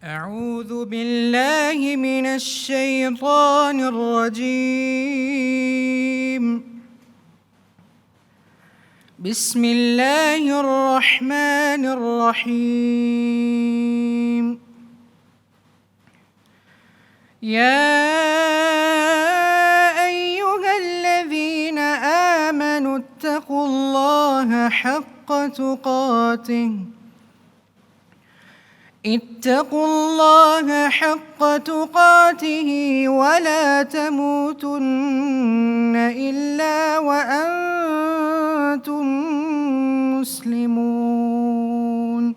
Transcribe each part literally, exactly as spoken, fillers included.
أعوذ بالله من الشيطان الرجيم. بسم الله الرحمن الرحيم. يا أيها الذين آمنوا اتقوا الله حق تقاته، اتقوا الله حق تقاته ولا تموتن إلا وأنتم مسلمون.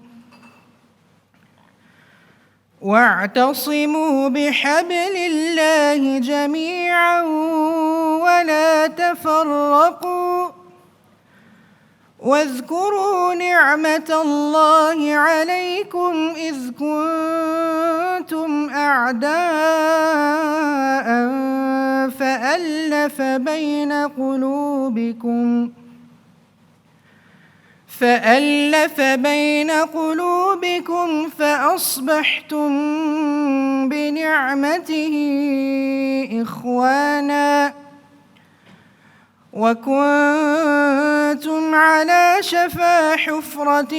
واعتصموا بحبل الله جميعا ولا تفرقوا، واذكروا نعمة الله عليكم إذ كنتم أعداء فألف بين قلوبكم، فألف بين قلوبكم فأصبحتم بنعمته إخوانا، وكنتم على شفا حفرة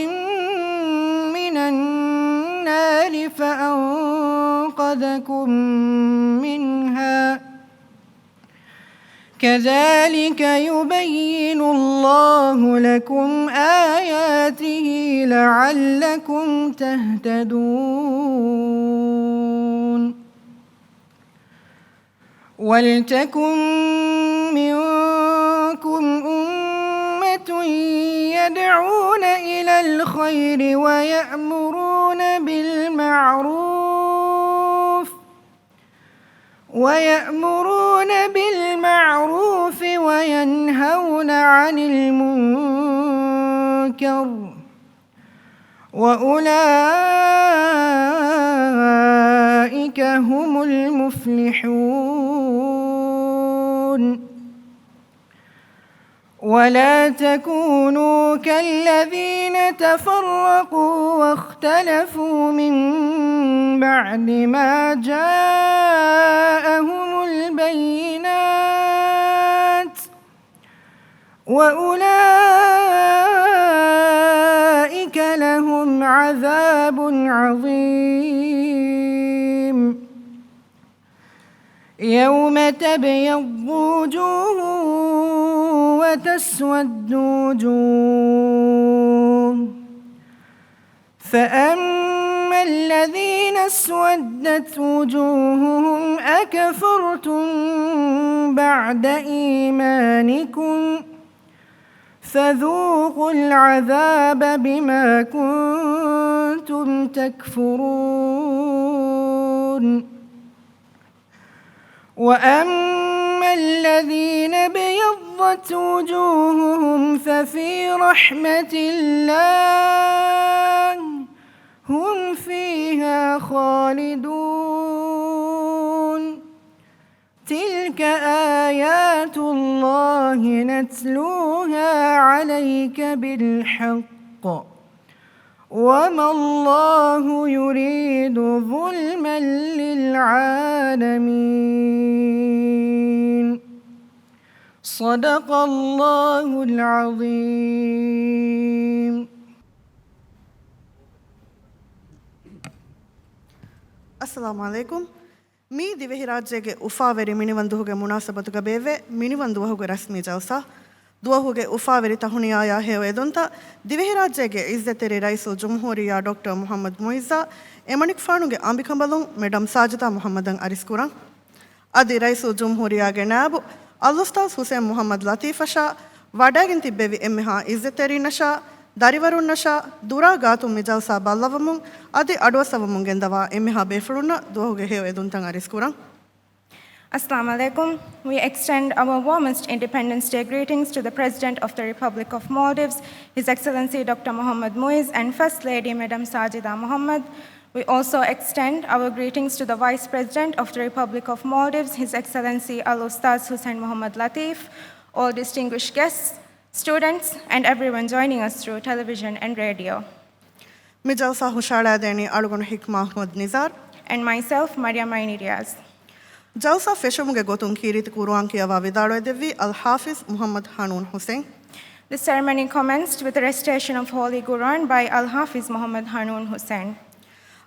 من النار فأنقذكم منها، كذلك يبين الله لكم آياته لعلكم تهتدون. ولتكن منكم أمة يدعون إلى الخير ويأمرون بالمعروف، ويأمرون بالمعروف وينهون عن المنكر، وأولئك هم المفلحون. ولا تكونوا كالذين تفرقوا واختلفوا من بعد ما جاءهم البينات، وأولئك لهم عذاب عظيم. يوم تبيض وجوه وتسود وجوه، فأما الذين اسودت وجوههم أكفرتم بعد إيمانكم فذوقوا العذاب بما كنتم تكفرون. وأما الذين ابيضت وجوههم ففي رحمة الله هم فيها خالدون. تلك آيات الله نتلوها عليك بالحق وما الله يريد ظلما للعالمين. صدق الله العظيم. السلام عليكم. މީ ދިވެހިރާއްޖޭގެ އުފާވެރި މިނިވަންދުވަހުގެ މުނާސަބަތުގަ ބޭއްވޭ މިނިވަންދުވަހުގެ ރަސްމީ ޖަލްސާ. ދުވަހުގެ އުފާވެރި ތަހުނިޔާޔާ ހެޔޮއެދުންތައް ދިވެހިރާއްޖޭގެ އިއްޒަތްތެރި ރައީސުލްޖުމްހޫރިއްޔާ ޑޮކްޓަރ މުޙައްމަދު މުޢިއްޒާ އެމަނިކުފާނުގެ އަނބިކަނބަލުން މެޑަމް ސާޖިދާ މުޙައްމަދަށް އަރިސްކުރަން. އަދި ރައީސުލްޖުމްހޫރިއްޔާގެ ނާއިބު އަލްއުސްތާޛް ޙުސައިން މުޙައްމަދު ލަތީފަށާ ވަޑައިގެން ތިއްބެވި އެންމެހާ އިއްޒަތްތެރިންނަށާ، ދަރިވަރުންނަށާ، ދުރާ ގާތުން މި ޖަލްސާ ބައްލަވަމުން އަދި އަޑުއައްސަވަމުން ގެންދަވާ އެންމެހާ ބޭފުޅުންނަށް ދުވަހުގެ ހެޔޮއެދުންތައް އަރިސްކުރަން. Assalamu alaikum. We extend our warmest Independence Day greetings to the President of the Republic of Maldives, His Excellency Doctor Mohammad Muiz, and First Lady Madam Sajida Mohammad. We also extend our greetings to the Vice President of the Republic of Maldives, His Excellency Al-Ustaz Hussein Mohammad Latif, all distinguished guests, students, and everyone joining us through television and radio. މި ޖަލްސާ ހުށައަޅައިދޭނީ އަޅުގަނޑު ހިކްމާ އަޙްމަދު ނިޒާރު. And myself, Mariam Aini Riaz. ޖަލްސާ ފެށުމުގެ ގޮތުން ކީރިތި ޤުރުއާން ކިޔަވާ ވިދާޅުވެދެއްވީ އަލްޙާފިޒް މުޙައްމަދު ހަނޫން ޙުސެން. The ceremony commenced with the recitation of Holy Quran by Al-Hafiz Muhammad Hanun Hussain.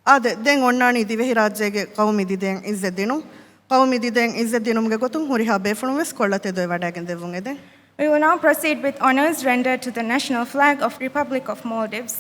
އާދެ، ދެން އޮންނާނީ ދިވެހިރާއްޖޭގެ ޤައުމީ ދިދައިން އިއްޒަތްދިނުން. ޤައުމީ ދިދައިން އިއްޒަތްދިނުމުގެ ގޮތުން ހުރިހާ ބޭފުޅުން ވެސް ކޮޅަށް ތެދުވެވަޑައިގެން ދެއްވުން އެދެން. We will now proceed with honours rendered to the national flag of Republic of Maldives.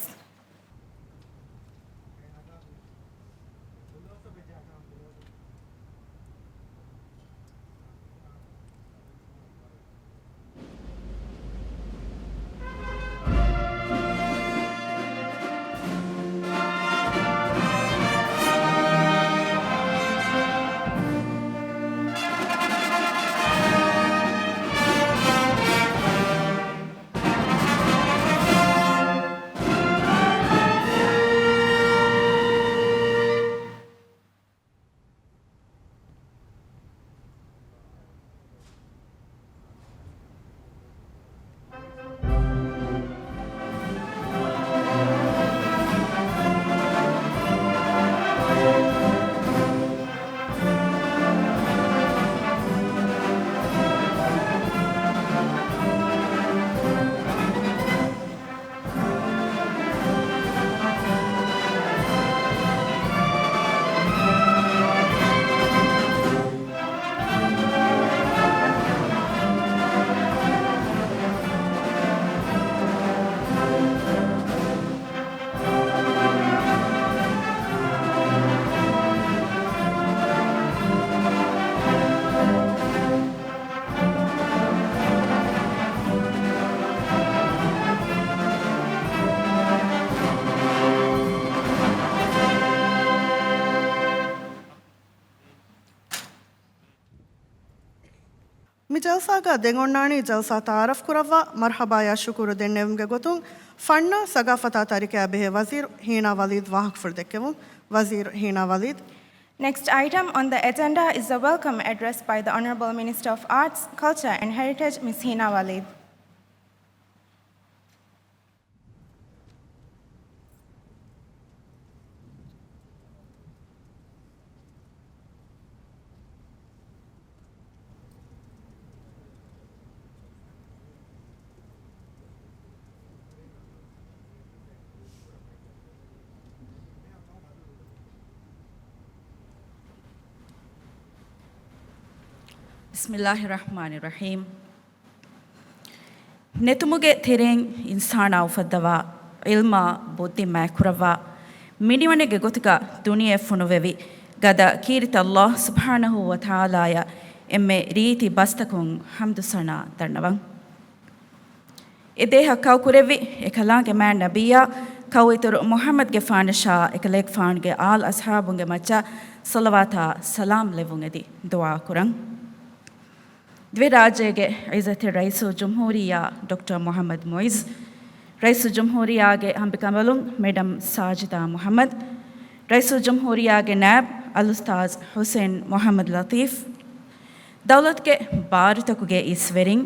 މި ޖަލްސާގަ ދެން އޮންނާނީ ޖަލްސާ ތަޢާރަފް ކުރައްވާ މަރްޙަބާޔާ ޝުކުރު ދެންނެވުމުގެ ގޮތުން ފަންނާ ސަގާފަތާ ތަރިކަޔާ ބެހޭ ވަޒީރު ހީނާ ވަލީދު ވާހަކަފުޅު ދެއްކެވުން. ވަޒީރު ހީނާ ވަލީދު. Next item on the agenda is a welcome address by the Honourable Minister of Arts, Culture and Heritage, Miss Hina Walid. بسم الله الرحمن الرحيم. ނެތުމުގެ ތެރެއިން އިންސާނާ އުފައްދަވާ، ޢިލްމާ ބުއްދި މާތްކުރައްވާ، މިނިވަނެއްގެ ގޮތުގަ ދުނިޔެ ފޮނުވެވި، ގަދަ ކީރިތި ﷲ ސުބްޙާނަހޫ ވަތަޢާލާޔަށް އެންމެ ރީތި ބަސްތަކުން ޙަމްދު ސަނާ ދަންނަވަން. އެ ދޭހަ ކައުކުރެއްވި އެކަލާނގެ މާތް ނަބިއްޔާ، ކައު އިތުރު މުޙައްމަދުގެފާނަށާ އެކަލޭގެފާނުގެ އާލް އަޞްޙާބުންގެ މައްޗަށް ޞަލަވާތާ ސަލާމް ލެއްވުން އެދި ދުޢާ ކުރަން. ދިވެހިރާއްޖޭގެ ޢިއްޒަތްތެރި ރައީސުލްޖުމްހޫރިއްޔާ ޑޮކްޓަރ މުޙައްމަދު މުޢިއްޒު، ރައީސުލްޖުމްހޫރިއްޔާގެ ހަމަކަނބަލުން މެޑަމް ސާޖިދާ މުޙައްމަދު، ރައީސުލްޖުމްހޫރިއްޔާގެ ނައިބު އަލްއުސްތާޛު ޙުސެން މުޙައްމަދު ލަޠީފް، ދައުލަތުގެ ބާރުތަކުގެ އިސްވެރިން،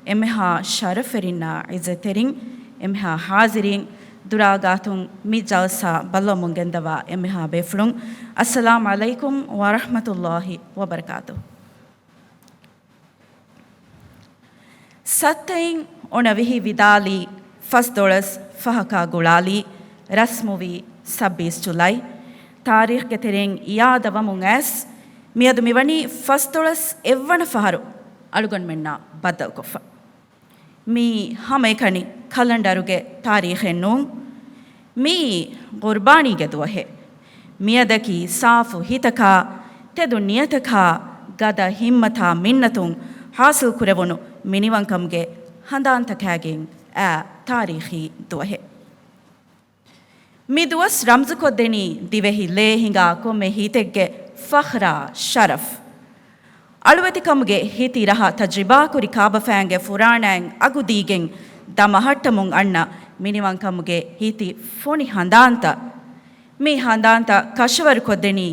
އެންމެހާ ޝަރަފްވެރިންނާ ޢިއްޒަތްތެރިން، އެންމެހާ ޙާޟިރީން، ދުރާ ގާތުން މި ޖަލްސާ ބައްލަވަމުން ގެންދަވާ އެންމެހާ ބޭފުޅުން، އައްސަލާމް ޢަލައިކުމް ވަރަޙްމަތުﷲި ވަބަރަކާތުހު. ސައްތައިން އޮނަ ވިހި ވިދާލީ، ފަސްދޮޅަސް ފަހަކާ ގުޅާލީ، ރަސްމުވީ ސައްބީސް ޖުލައި. ތާރީޚްގެ ތެރެއިން އިޔާދަވަމުން އައިސް، މިއަދު މިވަނީ ފަސްދޮޅަސް އެއްވަނަ ފަހަރު އަޅުގަނޑުމެންނާ ބައްދަލުކޮށްފަ. މީ ހަމައެކަނި ކަލަންޑަރުގެ ތާރީޚެއް ނޫން. މީ ޤުރްބާނީގެ ދުވަހެއް. މިއަދަކީ ސާފު ހިތަކާ، ތެދު ނިޔަތަކާ، ގަދަ ހިއްމަތާ މިންނަތުން ޙާޞިލްކުރެވުނު މިނިވަންކަމުގެ ހަނދާންތަކާގެން އާ ތާރީޚީ ދުވަހެއް. މި ދުވަސް ރަމްޒުކޮށްދެނީ ދިވެހި ލޭ ހިނގާ ކޮންމެ ހިތެއްގެ ފަޚްރާ ޝަރަފް. އަޅުވެތިކަމުގެ ހިތި ރަހަ ތަޖްރިބާކުރި ކާބަފައިންގެ ފުރާނައިން އަގުދީގެން ދަމަހައްޓަމުން އަންނަ މިނިވަންކަމުގެ ހިތި ފޮނި ހަނދާންތައް. މި ހަނދާންތައް ކަށަވަރުކޮށްދެނީ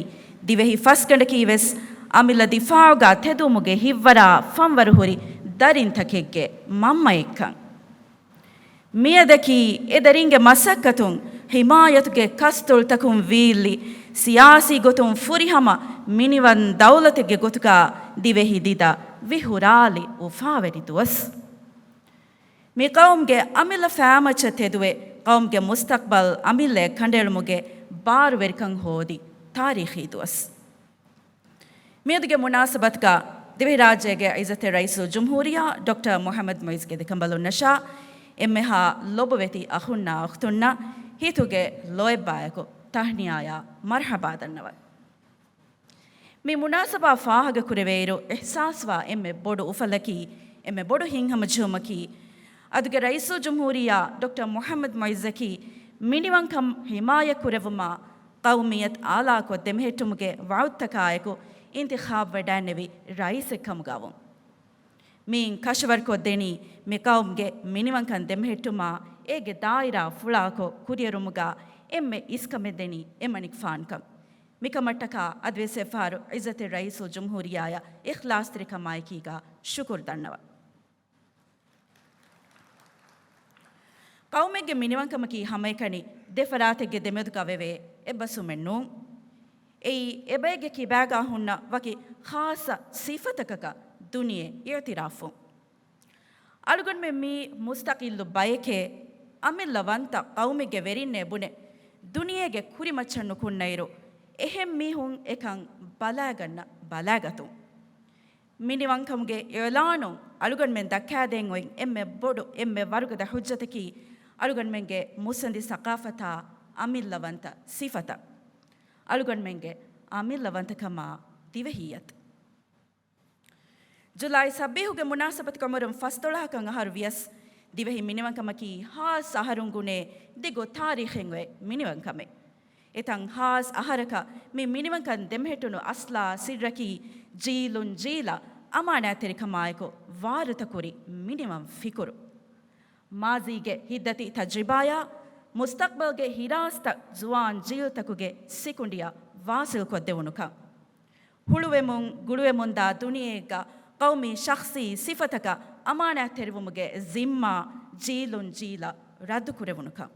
ދިވެހި ފަސްގަނޑަކީވެސް އަމިއްލަ ދިފާޢުގަ ތެދުވުމުގެ ހިތްވަރާ ފަންވަރުހުރި ދަރިންތަކެއްގެ މަންމައެއްކަން. މިއަދަކީ އެދަރިންގެ މަސައްކަތުން ޙިމާޔަތުގެ ކަސްތޮޅުތަކުން ވީއްލި، ސިޔާސީ ގޮތުން ފުރިހަމަ މިނިވަން ދައުލަތެއްގެ ގޮތުގަ ދިވެހި ދިދަ ވިހުރާލި އުފާވެރި ދުވަސް. މި ޤައުމުގެ އަމިއްލަ ފައިމައްޗަށް ތެދުވެ، ޤައުމުގެ މުސްތަޤްބަލް އަމިއްލައަށް ކަނޑައެޅުމުގެ ބާރުވެރިކަން ހޯދި ތާރީޚީ ދުވަސް. މިއަދުގެ މުނާސަބަތުގަ ދިވެހިރާއްޖޭގެ ޢިއްޒަތްތެރި ރައީސުލްޖުމްހޫރިއްޔާ ޑޮކްޓަރ މުޙައްމަދު މުޢިއްޒުގެ ދެކަނބަލުންނަށާ އެންމެހާ ލޮބުވެތި އަޚުންނާ އުޚްތުންނަށް ހިތުގެ ލޯތްބާއެކު ތަހްނިޔާޔާ މަރްޙަބާ ދަންނަވަން. މި މުނާސަބާ ފާހަގަކުރެވޭއިރު އިޙްސާސްވާ އެންމެ ބޮޑު އުފަލަކީ، އެންމެ ބޮޑު ހިތްހަމަޖެހުމަކީ، އަދުގެ ރައީސުލްޖުމްހޫރިއްޔާ ޑޮކްޓަރ މުޙައްމަދު މުޢިއްޒަކީ މިނިވަންކަން ޙިމާޔަތްކުރެއްވުމާ، ޤައުމިއްޔަތު އާލާކޮށް ދެމެހެއްޓުމުގެ ވަޢުދުތަކާއެކު އިންތިޚާބުވެޑައިންނެވި ރައީސެއް ކަމުގަވުން. މިއިން ކަށަވަރުކޮށްދެނީ މި ޤައުމުގެ މިނިވަންކަން ދެމެހެއްޓުމާ، އޭގެ ދާއިރާ ފުޅާކޮށް ކުރިއެރުމުގަ އެންމެ އިސްކަމެއް ދެނީ އެމަނިކުފާނުކަން. މިކަމަށްޓަކާ އަދިވެސް އެއްފަހަރު ޢިއްޒަތްތެރި ރައީސުލްޖުމްހޫރިއްޔާޔަށް އިޚްލާޞްތެރިކަމާއެކީގަ ޝުކުރު ދަންނަވަން. ޤައުމެއްގެ މިނިވަންކަމަކީ ހަމައެކަނި ދެ ފަރާތެއްގެ ދެމެދުގަ ވެވޭ އެއްބަސްވުމެއް ނޫން. އެއީ އެބައެއްގެ ކިބާގާ ހުންނަ ވަކި ޚާއްޞަ ސިފަތަކަކަށް ދުނިޔެ އިޢުތިރާފު. އަޅުގަނޑުމެން މީ މުސްތަޤިއްލު ބައެކޭ، އަމިއްލަވަންތަ ޤައުމެއްގެ ވެރިންނޭ ބުނެ، ދުނިޔޭގެ ކުރިމައްޗަށް ނުކުންނައިރު، އެހެން މީހުން އެކަން ބަލާގަންނަ ބަލާގަތުން. މިނިވަންކަމުގެ އިޢުލާނުން އަޅުގަނޑުމެން ދައްކާދޭން އޮތް އެންމެ ބޮޑު، އެންމެ ވަރުގަދަ ޙުއްޖަތަކީ އަޅުގަނޑުމެންގެ މުއްސަނދި ސަޤާފަތާ އަމިއްލަވަންތަ ސިފަތައް. އަޅުގަނޑުމެންގެ އަމިއްލަވަންތަކަމާ ދިވެހިއްޔަތު. ޖުލައި ސައްބީހުގެ މުނާސަބަތުގަ ޢުމުރުން ފަސްދޮޅަހަކަށް އަހަރު ވިޔަސް، ދިވެހި މިނިވަންކަމަކީ ހާސް އަހަރުން ގުނޭ ދިގު ތާރީޚެއް އޮތް މިނިވަންކަމެއް. އެތަން ހާސް އަހަރަކަށް މި މިނިވަންކަން ދެމެހެއްޓުނު އަސްލާ ސިއްރަކީ، ޖީލުން ޖީލަށް އަމާނާތްތެރިކަމާއެކު ވާރުތަކުރި މިނިވަން ފިކުރު. މާޒީގެ ހިތްދަތި ތަޖްރިބާޔާ، މުސްތަޤްބަލްގެ ހިރާސްތައް ޒުވާން ޖީލްތަކުގެ ސިކުނޑިއަށް ވާސިލްކޮށްދެވުނުކަން. ހުޅުވެމުން ގުޅުވެމުންދާ ދުނިޔެއެއްގަ ޤައުމީ ޝަޚްޞީ ސިފަތަކަށް އަމާނާތްތެރިވުމުގެ ޒިންމާ ޖީލުން ޖީލަށް ރައްދުކުރެވުނުކަން.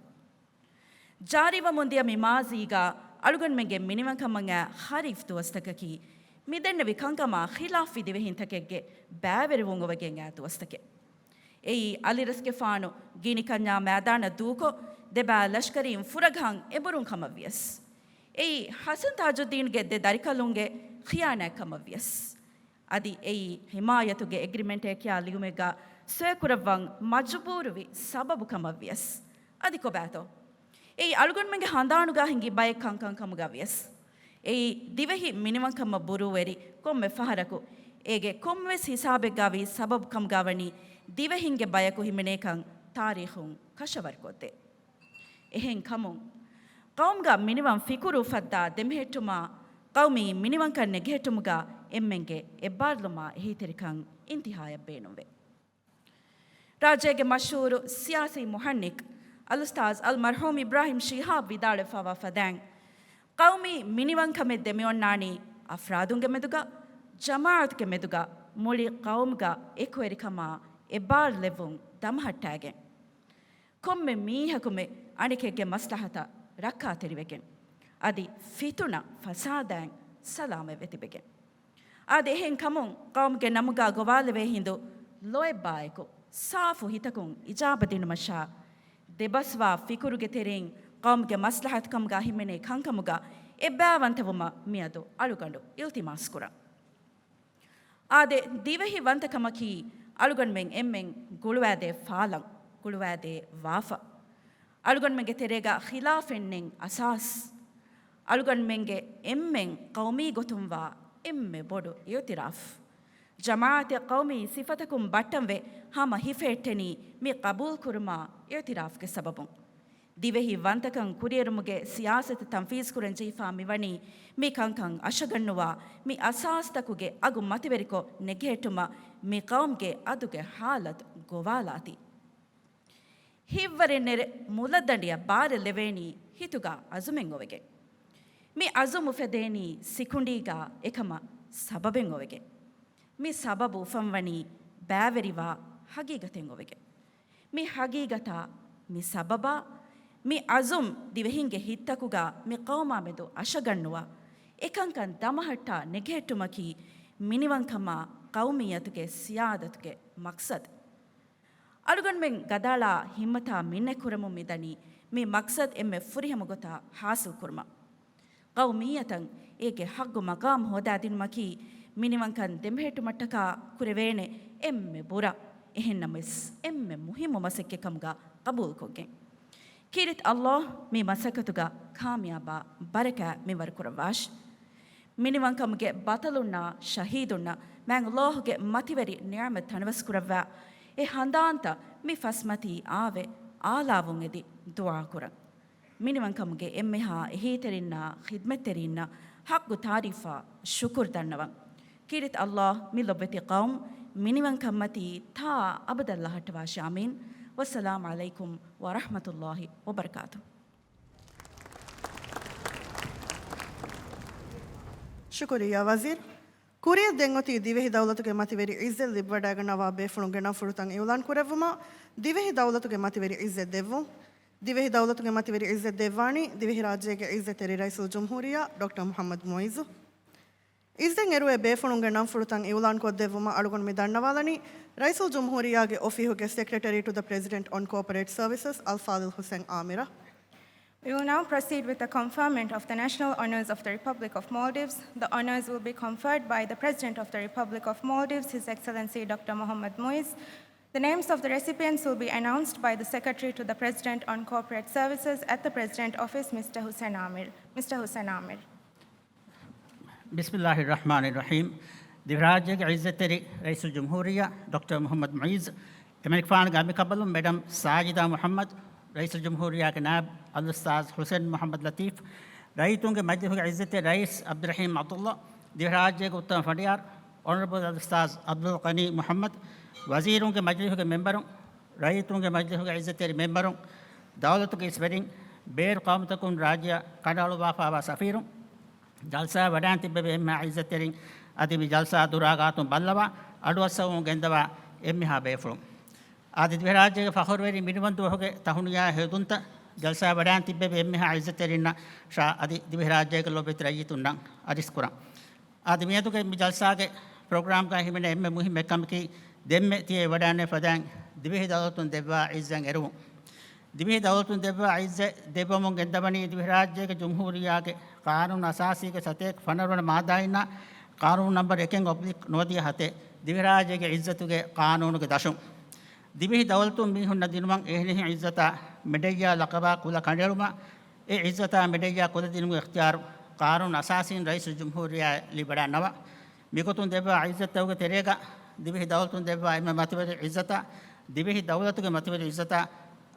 ޖާރީވަމުންދިޔަ މި މާޒީގަ އަޅުގަނޑުމެންގެ މިނިވަންކަމަށް އައި ޚަރީފް ދުވަސްތަކަކީ، މިދެންނެވި ކަންކަމާ ޚިލާފްވި ދިވެހިންތަކެއްގެ ބައިވެރިވުން އޮވެގެން އައި ދުވަސްތަކެއް. އެއީ އަލިރަސްގެފާނު ގިނިކަންޏާ މައިދާނަށް ދޫކޮށް، ދެބައި ލަޝްކަރީން ފުރަގަހަން އެނބުރުން ކަމަށްވިޔަސް. އެއީ ޙަސަން ތާޖުއްދީންގެ ދެ ދަރިކަލުންގެ ޚިޔާނާތް ކަމަށްވިޔަސް. އަދި އެއީ ޙިމާޔަތުގެ އެގްރިމެންޓެއް ކިޔާ ލިޔުމެއްގަ ސޮއިކުރައްވަން މަޖުބޫރުވި ސަބަބު ކަމަށްވިޔަސް. އަދި ކޮބާތޯ؟ އެއީ އަޅުގަނޑުމެންގެ ހަނދާނުގަ ހިނގި ބައެއް ކަންކަން ކަމުގަ ވިޔަސް. އެއީ ދިވެހި މިނިވަންކަމަށް ބުރޫވެރި ކޮންމެ ފަހަރަކު އޭގެ ކޮންމެވެސް ހިސާބެއްގަ ވީ ސަބަބު ކަމުގަ ވަނީ ދިވެހިންގެ ބަޔަކު ހިމެނޭކަން ތާރީޚުން ކަށަވަރުކޮށްދޭ. އެހެން ކަމުން، ޤައުމުގަ މިނިވަން ފިކުރު އުފައްދާ ދެމެހެއްޓުމާ، ޤައުމީ މިނިވަންކަން ނެގެހެއްޓުމުގަ އެންމެންގެ އެއްބާރުލުމާ އެހީތެރިކަން އިންތިހާޔަށް ބޭނުންވޭ. ރާއްޖޭގެ މަޝްހޫރު ސިޔާސީ މުޙައްނިކް އަލްއުސްތާޛް އަލްމަރްޙޫމް އިބްރާހިމް ޝިހާބް ވިދާޅުވެފަވާ ފަދައިން، ޤައުމީ މިނިވަންކަމެއް ދެމިއޮންނާނީ އަފްރާދުންގެ މެދުގަ، ޖަމާޢަތުގެ މެދުގަ މުޅި ޤައުމުގަ އެކުވެރިކަމާ އެއްބާރުލެއްވުން ދަމަހައްޓާގެން. ކޮންމެ މީހަކުމެ އަނެކެއްގެ މަސްލަހަތަށް ރައްކާތެރިވެގެން، އަދި ފިތުނަ ފަސާދައިން ސަލާމަތްވެ ތިބެގެން. އާދެ، އެހެން ކަމުން ޤައުމުގެ ނަމުގަ ގޮވާލެވޭ ހިނދު ލޯތްބާއެކު ސާފު ހިތަކުން އިޖާބަ ދިނުމަށާ، ދެބަސްވާ ފިކުރުގެ ތެރެއިން ޤައުމުގެ މަސްލަހަތު ކަމުގަ ހިމެނޭ ކަންކަމުގަ އެއްބައިވަންތަވުމަށް މިއަދު އަޅުގަނޑު އިލްތިމާސްކުރަން. އާދެ، ދިވެހި ވަންތަކަމަކީ އަޅުގަނޑުމެން އެންމެން ގުޅުވާދޭ ފާލަން، ގުޅުވާދޭ ވާފަ. އަޅުގަނޑުމެންގެ ތެރޭގަ ޚިލާފެއް ނެތް އަސާސް. އަޅުގަނޑުމެންގެ އެންމެން ޤައުމީ ގޮތުންވާ އެންމެ ބޮޑު އިޢުތިރާފް. ޖަމާޢަތެއް ޤައުމީ ސިފަތަކުން ބައްޓަންވެ ހަމަ ހިފެހެއްޓެނީ މި ޤަބޫލުކުރުމާ އިޢުތިރާފްގެ ސަބަބުން. ދިވެހި ވަންތަކަން ކުރިއެރުމުގެ ސިޔާސަތު ތަންފީޒުކުރަން ޖެހިފާ މިވަނީ މި ކަންކަން އަށަގަންނުވާ މި އަސާސްތަކުގެ އަގު މަތިވެރިކޮށް ނެގިހެއްޓުމަށް މި ޤައުމުގެ އަދުގެ ޙާލަތު ގޮވާލާތީ. ހިތްވަރެއް ނެރެ މުލަދަނޑިއަށް ބާރެއް ލެވޭނީ ހިތުގަ އަޒުމެއް އޮވެގެން. މި އަޒުމު ފެދޭނީ ސިކުނޑީގަ އެކަމަށް ސަބަބެއް އޮވެގެން. މި ސަބަބު އުފަންވަނީ ބައިވެރިވާ ހަގީގަތެއް އޮވެގެން. މި ހަގީގަތާ، މި ސަބަބާ، މި އަޒުމް ދިވެހިންގެ ހިތްތަކުގަ މި ޤައުމާ މެދު އަށަގަންނުވާ، އެކަންކަން ދަމަހައްޓާ ނެގިހެއްޓުމަކީ މިނިވަންކަމާ ޤައުމިއްޔަތުގެ ސިޔާދަތުގެ މަޤްޞަދު. އަޅުގަނޑުމެން ގަދައަޅާ ހިންމަތާ މިންނަތްކުރަމުން މިދަނީ މި މަޤްޞަދު އެންމެ ފުރިހަމަ ގޮތާ ޙާޞިލްކުރުމަށް. ޤައުމިއްޔަތަށް އޭގެ ޙައްޤު މަޤާމު ހޯދާދިނުމަކީ މިނިވަންކަން ދެމެހެއްޓުމަށްޓަކާ ކުރެވޭނެ އެންމެ ބުރަ، އެހެންނަމަވެސް އެންމެ މުހިއްމު މަސައްކަތް ކަމުގަ ޤަބޫލުކޮށްގެން. ކީރިތި ﷲ މި މަސައްކަތުގަ ކާމިޔާބާ ބަރަކާތް މިންވަރު ކުރައްވާށި. މިނިވަންކަމުގެ ބަޠަލުންނާ ޝަހީދުންނަށް މާތް ﷲ ގެ މަތިވެރި ނިޢުމަތް ތަނަވަސްކުރައްވާ، އެ ހަނދާންތައް މި ފަސްމަތީ އާވެ އާލާވުން އެދި ދުޢާކުރަން. މިނިވަންކަމުގެ އެންމެހާ އެހީތެރިންނާ ޚިދްމަތްތެރިންނަށް ޙައްޤު ތާރީފާ ޝުކުރު ދަންނަވަން. ކީރިތި ﷲ މި ލޮބުވެތި ޤައުމު މިނިވަންކަންމަތީ ތާ އަބަދަށް ލަހައްޓަވާށި. އާމީން. ވައްސަލާމް ޢަލައިކުމް ވަރަޙްމަތުﷲ ވަބަރަކާތުހު. ޝުކުރިއްޔާ ވަޒީރު. ކުރިއަށް ދެން އޮތީ ދިވެހި ދައުލަތުގެ މަތިވެރި ޢިއްޒަތް ލިބިވަޑައިގަންނަވާ ބޭފުޅުންގެ ނަންފުޅުތައް އިޢުލާން ކުރެއްވުމަށް. ދިވެހި ދައުލަތުގެ މަތިވެރި ޢިއްޒަތް ދެއްވުން. ދިވެހި ދައުލަތުގެ މަތިވެރި ޢިއްޒަތް ދެއްވާނީ ދިވެހިރާއްޖޭގެ ޢިއްޒަތްތެރި ރައީސުލްޖުމްހޫރިއްޔާ ޑޮކްޓަރ މުޙައްމަދު މުޢިއްޒު. ޢިއްޒަތް އެރުވޭ ބޭފުޅުންގެ ނަންފުޅުތައް އިޢުލާންކޮށްދެއްވުމަށް އަޅުގަނޑު މި ދަންނަވާލަނީ ރައީސުލްޖުމްހޫރިއްޔާގެ އޮފީހުގެ ސެކްރެޓަރީ ޓު ދަ ޕްރެޒިޑެންޓް އޮން ކޯޕަރޭޓް ސަރވިސަސް އަލްފާޟިލް ޙުސެން އާމިރަށް. We will now proceed with the conferment of the National Honours of the Republic of Maldives. The honours will be conferred by the President of the Republic of Maldives, His Excellency Doctor Mohammad Muiz. The names of the recipients will be announced by the Secretary to the President on Corporate Services at the President Office, Mister Hussein Amir. Mister Hussein Amir. ބިސްމިﷲ އިއްރަޙްމާނި އިއްރަޙީމް. ދިވެހިރާއްޖޭގެ ޢިއްޒަތްތެރި ރައީސުލްޖުމްހޫރިއްޔާ ޑޮކްޓަރ މުޙައްމަދު މުޢިއްޒު، އެމަނިކުފާނުގެ އަނބިކަނބަލުން މެޑަމް ސާޖިދާ މުޙައްމަދު، ރައީސުލްޖުމްހޫރިއްޔާގެ ނާއިބު އަލްއުސްތާޛު ޙުސެން މުޙައްމަދު ލަތީފް، ރައްޔިތުންގެ މަޖިލިހުގެ ޢިއްޒަތްތެރި ރައީސް ޢަބްދުއްރަޙީމް ޢަބްދުﷲ، ދިވެހިރާއްޖޭގެ އުއްތަމަ ފަނޑިޔާރު އޮނަރަބަލް އަލްއުސްތާޛު ޢަބްދުލް ޣަނީ މުޙައްމަދު، ވަޒީރުންގެ މަޖިލިހުގެ މެމްބަރުން، ރައްޔިތުންގެ މަޖިލިހުގެ ޢިއްޒަތްތެރި މެމްބަރުން، ދައުލަތުގެ އިސްވެރިން، ބޭރު ޤައުމުތަކުން ރާއްޖެއަށް ކަނޑައަޅުއްވާފައިވާ ސަފީރުން، ޖަލްސާއަށް ވަޑައިން ތިއްބެވި އެންމެހާ ޢިއްޒަތްތެރިން، އަދި މި ޖަލްސާ ދުރާ ގާތުން ބައްލަވާ، އަޑުއައްސަވަމުން ގެންދަވާ އެންމެހާ ބޭފުޅުން. އަދި ދިވެހިރާއްޖޭގެ ފަޚުރުވެރި މިނިވަންދުވަހުގެ ތަހުނިޔާ ހެޔޮދުންތައް ޖަލްސާއަށް ވަޑައިން ތިއްބެވި އެންމެހާ ޢިއްޒަތްތެރިންނަށް ޝާ އަދި ދިވެހިރާއްޖޭގެ ލޮބުވެތި ރައްޔިތުންނަށް އަރިސްކުރަން. އަދި މިއަދުގެ މި ޖަލްސާގެ ޕްރޮގްރާމްގައި ހިމެނޭ އެންމެ މުހިއްމު އެއްކަމަކީ، ދެންމެ ތިޔަ ވަޑައިން ފަދައިން ދިވެހި ދައުލަތުން ދެއްވާ ޢިއްޒަތް އެރުވުން. ދިވެހި ދައުލަތުން ދެއްވާ ޢިއްޒަތް ދެއްވަމުން ގެންދަވަނީ ދިވެހިރާއްޖޭގެ ޖުމްހޫރިއްޔާގެ ޤާނޫނު އަސާސީގެ ސަތޭކަ ފަނަރަ ވަނަ މާއްދާއިންނާ ޤާނޫނު ނަމްބަރު އެކެއް އޮބްލިކް ނުވަދިހަ ހަތެއް، ދިވެހިރާއްޖޭގެ ޢިއްޒަތުގެ ޤާނޫނުގެ ދަށުން. ދިވެހި ދައުލަތުން މީހުންނަށް ދިނުމަށް އެހެނިހެން ޢިއްޒަތާ މެޑައްޔާ ލަޤަބާ ކުލަ ކަނޑައެޅުމަށް، އެ ޢިއްޒަތާ މެޑައްޔާ ކުލަ ދިނުމުގެ އިޚްތިޔާރު ޤާނޫނު އަސާސީން ރައީސުލްޖުމްހޫރިއްޔާއަށް ލިބިވަޑައިގަންނަވާ. މިގޮތުން ދެއްވާ ޢިއްޒަތްތަކުގެ ތެރޭގަ ދިވެހި ދައުލަތުން ދެއްވާ އެންމެ މަތިވެރި ޢިއްޒަތާ، ދިވެހި ދައުލަތުގެ މަތިވެރި ޢިއްޒަތާ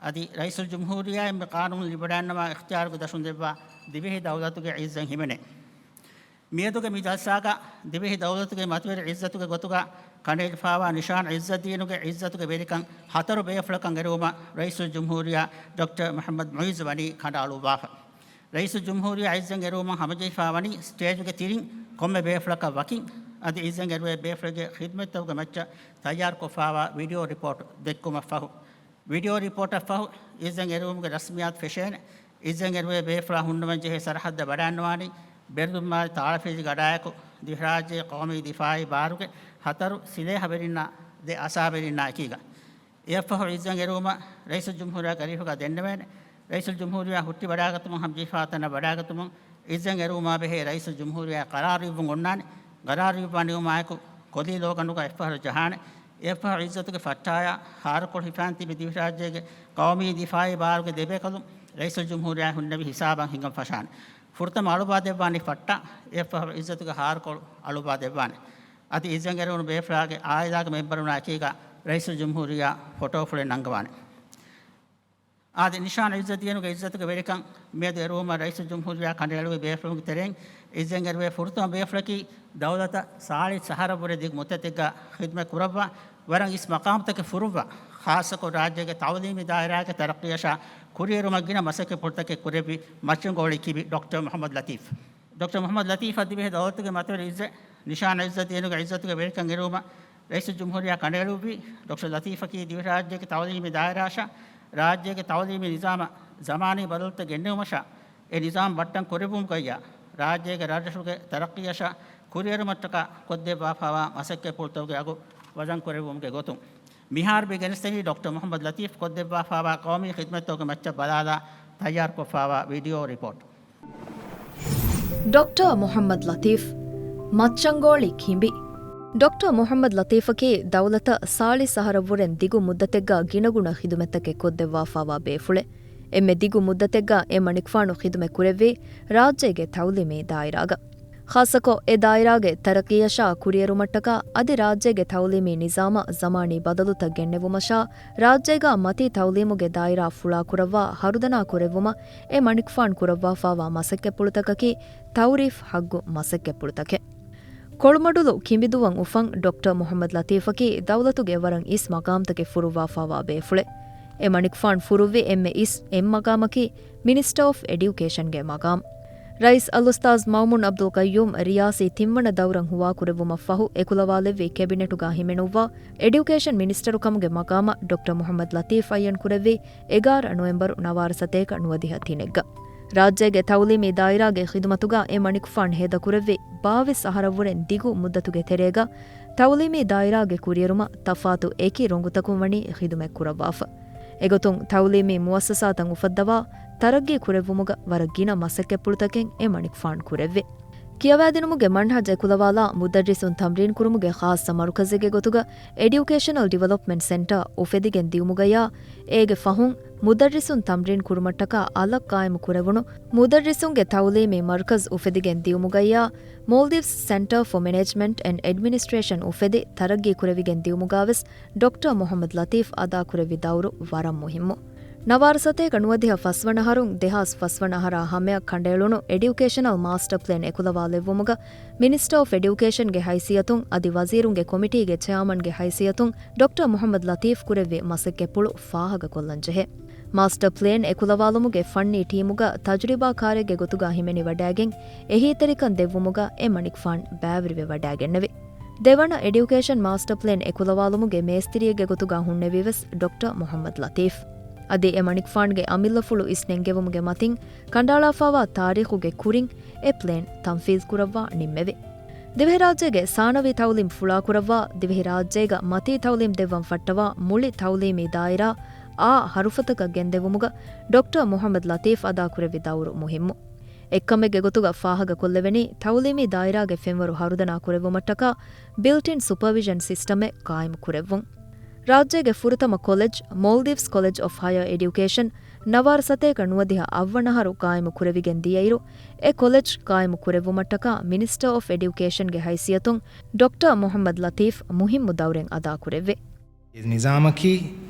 އަދި ރައީސުލްޖުމްހޫރިއްޔާ އެންމެ ޤާނޫނު ލިބިވަޑައިގަންނަވާ އިޚްތިޔާރުގެ ދަށުން ދެއްވާ ދިވެހި ދައުލަތުގެ ޢިއްޒަތް ހިމެނޭ. މިއަދުގެ މި ޖަލްސާގަ ދިވެހި ދައުލަތުގެ މަތިވެރި ޢިއްޒަތުގެ ގޮތުގަ ކަނޑައެޅިފައިވާ ނިޝާން ޢިއްޒައްދީނުގެ ޢިއްޒަތުގެ ވެރިކަން ހަތަރު ބޭފުޅަކަށް އެރުވުމަށް ރައީސުލްޖުމްހޫރިއްޔާ ޑޮކްޓަރ މުޙައްމަދު މުޢިއްޒު ވަނީ ކަނޑައަޅުއްވާފަ. ރައީސުލްޖުމްހޫރިއްޔާ ޢިއްޒަތް އެރުވުމަށް ހަމަޖެހިފައިވަނީ ސްޓޭޖުގެ ތިރިން ކޮންމެ ބޭފުޅަކަށް ވަކިން، އަދި ޢިއްޒަތް އެރުވޭ ބޭފުޅެއްގެ ޚިދްމަތްތަކުގެ މައްޗަށް ތައްޔާރުކޮށްފައިވާ ވީޑިއޯ ރިޕޯޓް ދެއްކުމަށްފަހު، ވީޑިއޯ ރިޕޯޓަށްފަހު، ޢިއްޒަތް އެރުވުމުގެ ރަސްމިއްޔާތު ފެށޭނެ. ޢިއްޒަތް އެރުވޭ ބޭފުޅާ ހުންނަވަން ޖެހޭ ސަރަހައްދަށް ވަޑައިގަންނަވާނީ، ބެރުދުންމާލި ތާޅަފިލި ގަޑާއެކު، ދިވެހިރާއްޖޭގެ ޤައުމީ ދިފާޢީ ބާރުގެ ހަތަރު ސިލޭހަވެރިންނާ ދެ އަސާވެރިންނާ އެކީގަ. އެއަށްފަހު ޢިއްޒަތް އެރުވުމަށް ރައީސުލްޖުމްހޫރިއްޔާގެ އަރިހުގަ ދެންނެވޭނެ. ރައީސުލްޖުމްހޫރިއްޔާ ހުއްޓިވަޑައިގަތުމުން ހަމަޖެހިފައިވާ ތަނަށް ވަޑައިގަތުމުން ޢިއްޒަތް އެރުވުމާ ބެހޭ ރައީސުލްޖުމްހޫރިއްޔާ ޤަރާރު އިއްވުން އޮންނާނެ. ޤަރާރު އިއްވާ ނިމުމާއެކު ކޮލީ ލޯގަނޑުގަ އެއަށްފަހަރު ޖަހާނެ. އެއަށްފަހަރު ޢިއްޒަތުގެ ފައްޓާޔާ ހާރުކޮޅު ހިފާން ތިބި ދިވެހިރާއްޖޭގެ ޤައުމީ ދިފާޢީ ބާރުގެ ދެބޭކަލުން ރައީސުލްޖުމްހޫރިއްޔާ ހުންނެވި ހިސާބަށް ހިނގަން ފަށާނެ. ފުރަތަމަ އަޅުވާ ދެއްވާނީ ފައްޓާ. އެއަށްފަހަރު ޢިއްޒަތުގެ ހާރުކޮޅު އަޅުވާ ދެއްވާނެ. އަދި ޢިއްޒަތް އެރުވުނު ބޭފުޅާގެ އާއިލާގެ މެމްބަރުންނާ އެކީގަ ރައީސުލްޖުމްހޫރިއްޔާ ފޮޓޯފުޅެއް ނަންގަވާނެ. އާދެ، ނިޝާން ޢިއްޒައްދީނުގެ ޢިއްޒަތުގެ ވެރިކަން މިއަދު އެރުވުމަށް ރައީސުލްޖުމްހޫރިއްޔާ ކަނޑައެޅުއްވި ބޭފުޅުންގެ ތެރެއިން ޢިއްޒަތް އެރުވޭ ފުރަތަމަ ބޭފުޅަކީ ދައުލަތަށް ސާޅީސް އަހަރަށްވުރެ ދިގު މުއްދަތެއްގަ ޚިދްމަތް ކުރައްވާ، ވަރަށް އިސް މަޤާމުތަކެއް ފުރުއްވާ، ޚާއްޞަކޮށް ރާއްޖޭގެ ތަޢުލީމީ ދާއިރާގެ ތަރައްޤީއަށާ ކުރިއެރުމަށް ގިނަ މަސައްކަތްޕުޅުތަކެއް ކުރެއްވި މައްޗަންގޮޅި ކިބި ޑޮކްޓަރ މުޙައްމަދު ލަތީފް. ޑޮކްޓަރ މުޙައްމަދު ލަތީފަށް ދިވެހި ދައުލަތުގެ މަތިވެރި ޢިއްޒަތް، ނިޝާން ޢިއްޒައްދީނުގެ ޢިއްޒަތުގެ ވެރިކަން އެރުވުމަށް ރައީސުލްޖުމްހޫރިއްޔާ ކަނޑައެޅުއްވީ، ޑޮކްޓަރ ލަތީފަކީ ދިވެހިރާއްޖޭގެ ތަޢުލީމީ ދާއިރާއަށާ ރާއްޖޭގެ ތަޢުލީމީ ނިޒާމަށް ޒަމާނީ ބަދަލުތައް ގެންނެވުމަށާ، އެ ނިޒާމް ބައްޓަން ކުރެއްވުމުގައްޔާ، ރާއްޖޭގެ ރަށްރަށުގެ ތަރައްޤީއަށާ ކުރިއެރުމަށްޓަކާ ކޮށްދެއްވާފާވާ މަސައްކަތްޕުޅުތަކުގެ އަގު ވަޒަން ކުރެއްވުމުގެ ގޮތުން، މިހާރު މި ގެނެސްދެނީ ޑޮކްޓަރ މުޙައްމަދު ލަތީފް ކޮށްދެއްވާފާވާ ޤައުމީ ޚިދުމަތްތަކުގެ މައްޗަށް ބަލާލާ ތައްޔާރުކޮށްފާވާ ވީޑިއޯ ރިޕޯޓް. ޑޮކްޓަރ މުޙައްމަދު ލަތީފް، މައްޗަންގޯޅި ކިނބި. ޑޮކްޓަރ މުޙައްމަދު ލަތީފަކީ ދައުލަތަށް ސާޅީސް އަހަރަށްވުރެން ދިގު މުއްދަތެއްގަ ގިނަގުނަ ޚިދުމަތްތަކެއް ކޮށްދެއްވާފާވާ ބޭފުޅެއް. އެންމެ ދިގު މުއްދަތެއްގަ އެ މަނިކުފާނު ޚިދުމަތް ކުރެއްވީ ރާއްޖޭގެ ތައުލީމީ ދާއިރާގަ. ޚާއްޞަކޮށް، އެ ދާއިރާގެ ތަރައްޤީއަށާ ކުރިއެރުމަށްޓަކާ އަދި ރާއްޖޭގެ ތައުލީމީ ނިޒާމަށް ޒަމާނީ ބަދަލުތައް ގެންނެވުމަށާ، ރާއްޖޭގަ މަތީ ތައުލީމުގެ ދާއިރާ ފުޅާކުރައްވާ ހަރުދަނާ ކުރެއްވުމަށް އެ މަނިކުފާން ކުރައްވާފާވާ މަސައްކަތްޕުޅުތަކަކީ ތައުރީފް ހައްގު މަސައްކަތްޕުޅުތަކެއް. ކޮޅުމަޑުލު ކިނބިދުވަން އުފަން ޑޮކްޓަރ މުޙައްމަދު ލަތީފަކީ ދައުލަތުގެ ވަރަށް އިސް މަގާމްތަކެއް ފުރުއްވާފާވާ ބޭފުޅެއް. އެ މަނިކުފާން ފުރުއްވި އެންމެ އިސް އެއް މަގާމަކީ މިނިސްޓަރ އޮފް އެޑިއުކޭޝަންގެ މަގާމް. ރައީސް އަލްއުސްތާޛް މައުމޫން އަބްދުލް ޤައްޔޫމް ރިޔާސީ ތިންވަނަ ދައުރަށް ހުވާކުރެއްވުމަށްފަހު އެކުލަވާލެއްވި ކެބިނެޓުގަ ހިމެނުއްވާ، އެޑިއުކޭޝަން މިނިސްޓަރު ކަމުގެ މަގާމަށް ޑޮކްޓަރ މުޙައްމަދު ލަތީފް އައްޔަން ކުރެއްވީ އެގާރަ ނޮވެމްބަރު ނަވާރަ ސަތޭކަ ނުވަދިހަ ތިނެއްގަ. ރާއްޖޭގެ ތައުލީމީ ދާއިރާގެ ޚިދުމަތުގަ އެ މަނިކުފާން ހޭދަކުރެއްވި ބާވީސް އަހަރަށްވުރެން ދިގު މުއްދަތުގެ ތެރޭގަ ތައުލީމީ ދާއިރާގެ ކުރިއެރުމަށް ތަފާތު އެކި ރޮނގުތަކުން ވަނީ ޚިދުމަތް ކުރައްވާފަ. އެގޮތުން ތައުލީމީ މުއައްސަސާތައް އުފައްދަވާ ތަރައްގީ ކުރެއްވުމުގަ ވަރަށް ގިނަ މަސައްކަތްޕުޅުތަކެއް އެ މަނިކުފާން ކުރެއްވި. ކިޔަވާދިނުމުގެ މަންހަޖް އެކުލަވާލާ މުދައްރިސުން ތަމްރީން ކުރުމުގެ ޚާއްޞަ މަރުކަޒެއްގެ ގޮތުގަ އެޑިއުކޭޝަނަލް ޑިވެލޮޕްމަންޓް ސެންޓަރ އުފެދިގެން ދިޔުމުގައްޔާ، އޭގެ ފަހުން މުދައްރިސުން ތަމްރީން ކުރުމަށްޓަކާ އަލަށް ޤާއިމު ކުރެވުނު މުދައްރިސުންގެ ތައުލީމީ މަރުކަޒް އުފެދިގެން ދިޔުމުގައްޔާ، މޯލްޑިވްސް ސެންޓަރ ފޯ މެނޭޖްމަންޓް އެންޑް އެޑްމިނިސްޓްރޭޝަން އުފެދި ތަރައްގީ ކުރެވިގެން ދިޔުމުގަވެސް ޑޮކްޓަރ މުޙައްމަދު ލަތީފް އަދާކުރެއްވި ދައުރު ވަރަށް މުހިއްމު. ނަވާރަ ސަތޭކަ ނުވަދިހަ ފަސްވަނަ އަހަރުން ދެހާސް ފަސްވަނަ އަހަރާ ހަމަޔަށް ކަނޑައެޅުނު އެޑިއުކޭޝަނަލް މާސްޓަރ ޕްލޭން އެކުލަވާލެއްވުމުގަ މިނިސްޓަރ އޮފް އެޑިއުކޭޝަންގެ ހައިސިއްޔަތުން އަދި ވަޒީރުންގެ ކޮމިޓީގެ ޗެއާމަންގެ ހައިސިއްޔަތުން ޑޮކްޓަރ މުޙައްމަދު ލަތީފް ކުރެއްވި މަސައްކަތްޕުޅު ފާހަގަކޮށްލަންޖެހޭ. މާސްޓަރ ޕްލޭން އެކުލަވާލުމުގެ ފަންނީ ޓީމުގަ ތަޖުރިބާކާރެއްގެ ގޮތުގަ ހިމެނިވަޑައިގެން އެހީތެރިކަން ދެއްވުމުގަ އެ މަނިކުފާން ބައިވެރިވެވަޑައިގެންނެވި. ދެވަނަ އެޑިއުކޭޝަން މާސްޓަރ ޕްލޭން އެކުލަވާލުމުގެ މޭސްތިރިއެއްގެ ގޮތުގަ ހުންނެވީވެސް ޑޮކްޓަރ މުޙައްމަދު ލަތީފް. އަދި އެ މަނިކުފާންގެ އަމިއްލަފުޅު އިސް ނެންގެވުމުގެ މަތިން ކަނޑައަޅާފާވާ ތާރީޚުގެ ކުރިން އެ ޕްލޭން ތަންފީޒް ކުރައްވާ ނިންމެވި. ދިވެހިރާއްޖޭގެ ސާނަވީ ތައުލީމް ފުޅާކުރައްވާ، ދިވެހިރާއްޖޭގަ މަތީ ތައުލީމް ދެއްވަން ފައްޓަވާ މުޅި ތައުލީމީ ދާއިރާ އާ ހަރުފަތަކަށް ގެންދެވުމުގަ ޑޮކްޓަރ މުޙައްމަދު ލަތީފް އަދާކުރެއްވި ދައުރު މުހިއްމު. އެއްކަމެއްގެ ގޮތުގަ ފާހަގަކޮށްލެވެނީ، ތައުލީމީ ދާއިރާގެ ފެންވަރު ހަރުދަނާ ކުރެއްވުމަށްޓަކާ ބިލްޓް އިން ސުޕަވިޝަން ސިސްޓަމެއް ޤާއިމު ކުރެއްވުން. ރާއްޖޭގެ ފުރަތަމަ ކޮލެޖް، މޯލްޑިވްސް ކޮލެޖް އޮފް ހަޔަރ އެޑިއުކޭޝަން، ނަވާރަ ސަތޭކަ ނުވަދިހަ އަށްވަނަ އަހަރު ޤާއިމު ކުރެވިގެން ދިޔައިރު، އެ ކޮލެޖް ޤާއިމު ކުރެއްވުމަށްޓަކާ މިނިސްޓަރ އޮފް އެޑިއުކޭޝަންގެ ހައިސިއްޔަތުން ޑޮކްޓަރ މުޙައްމަދު ލަތީފް މުހިއްމު ދައުރެއް އަދާކުރެއްވި. އެ ނިޒާމަކީ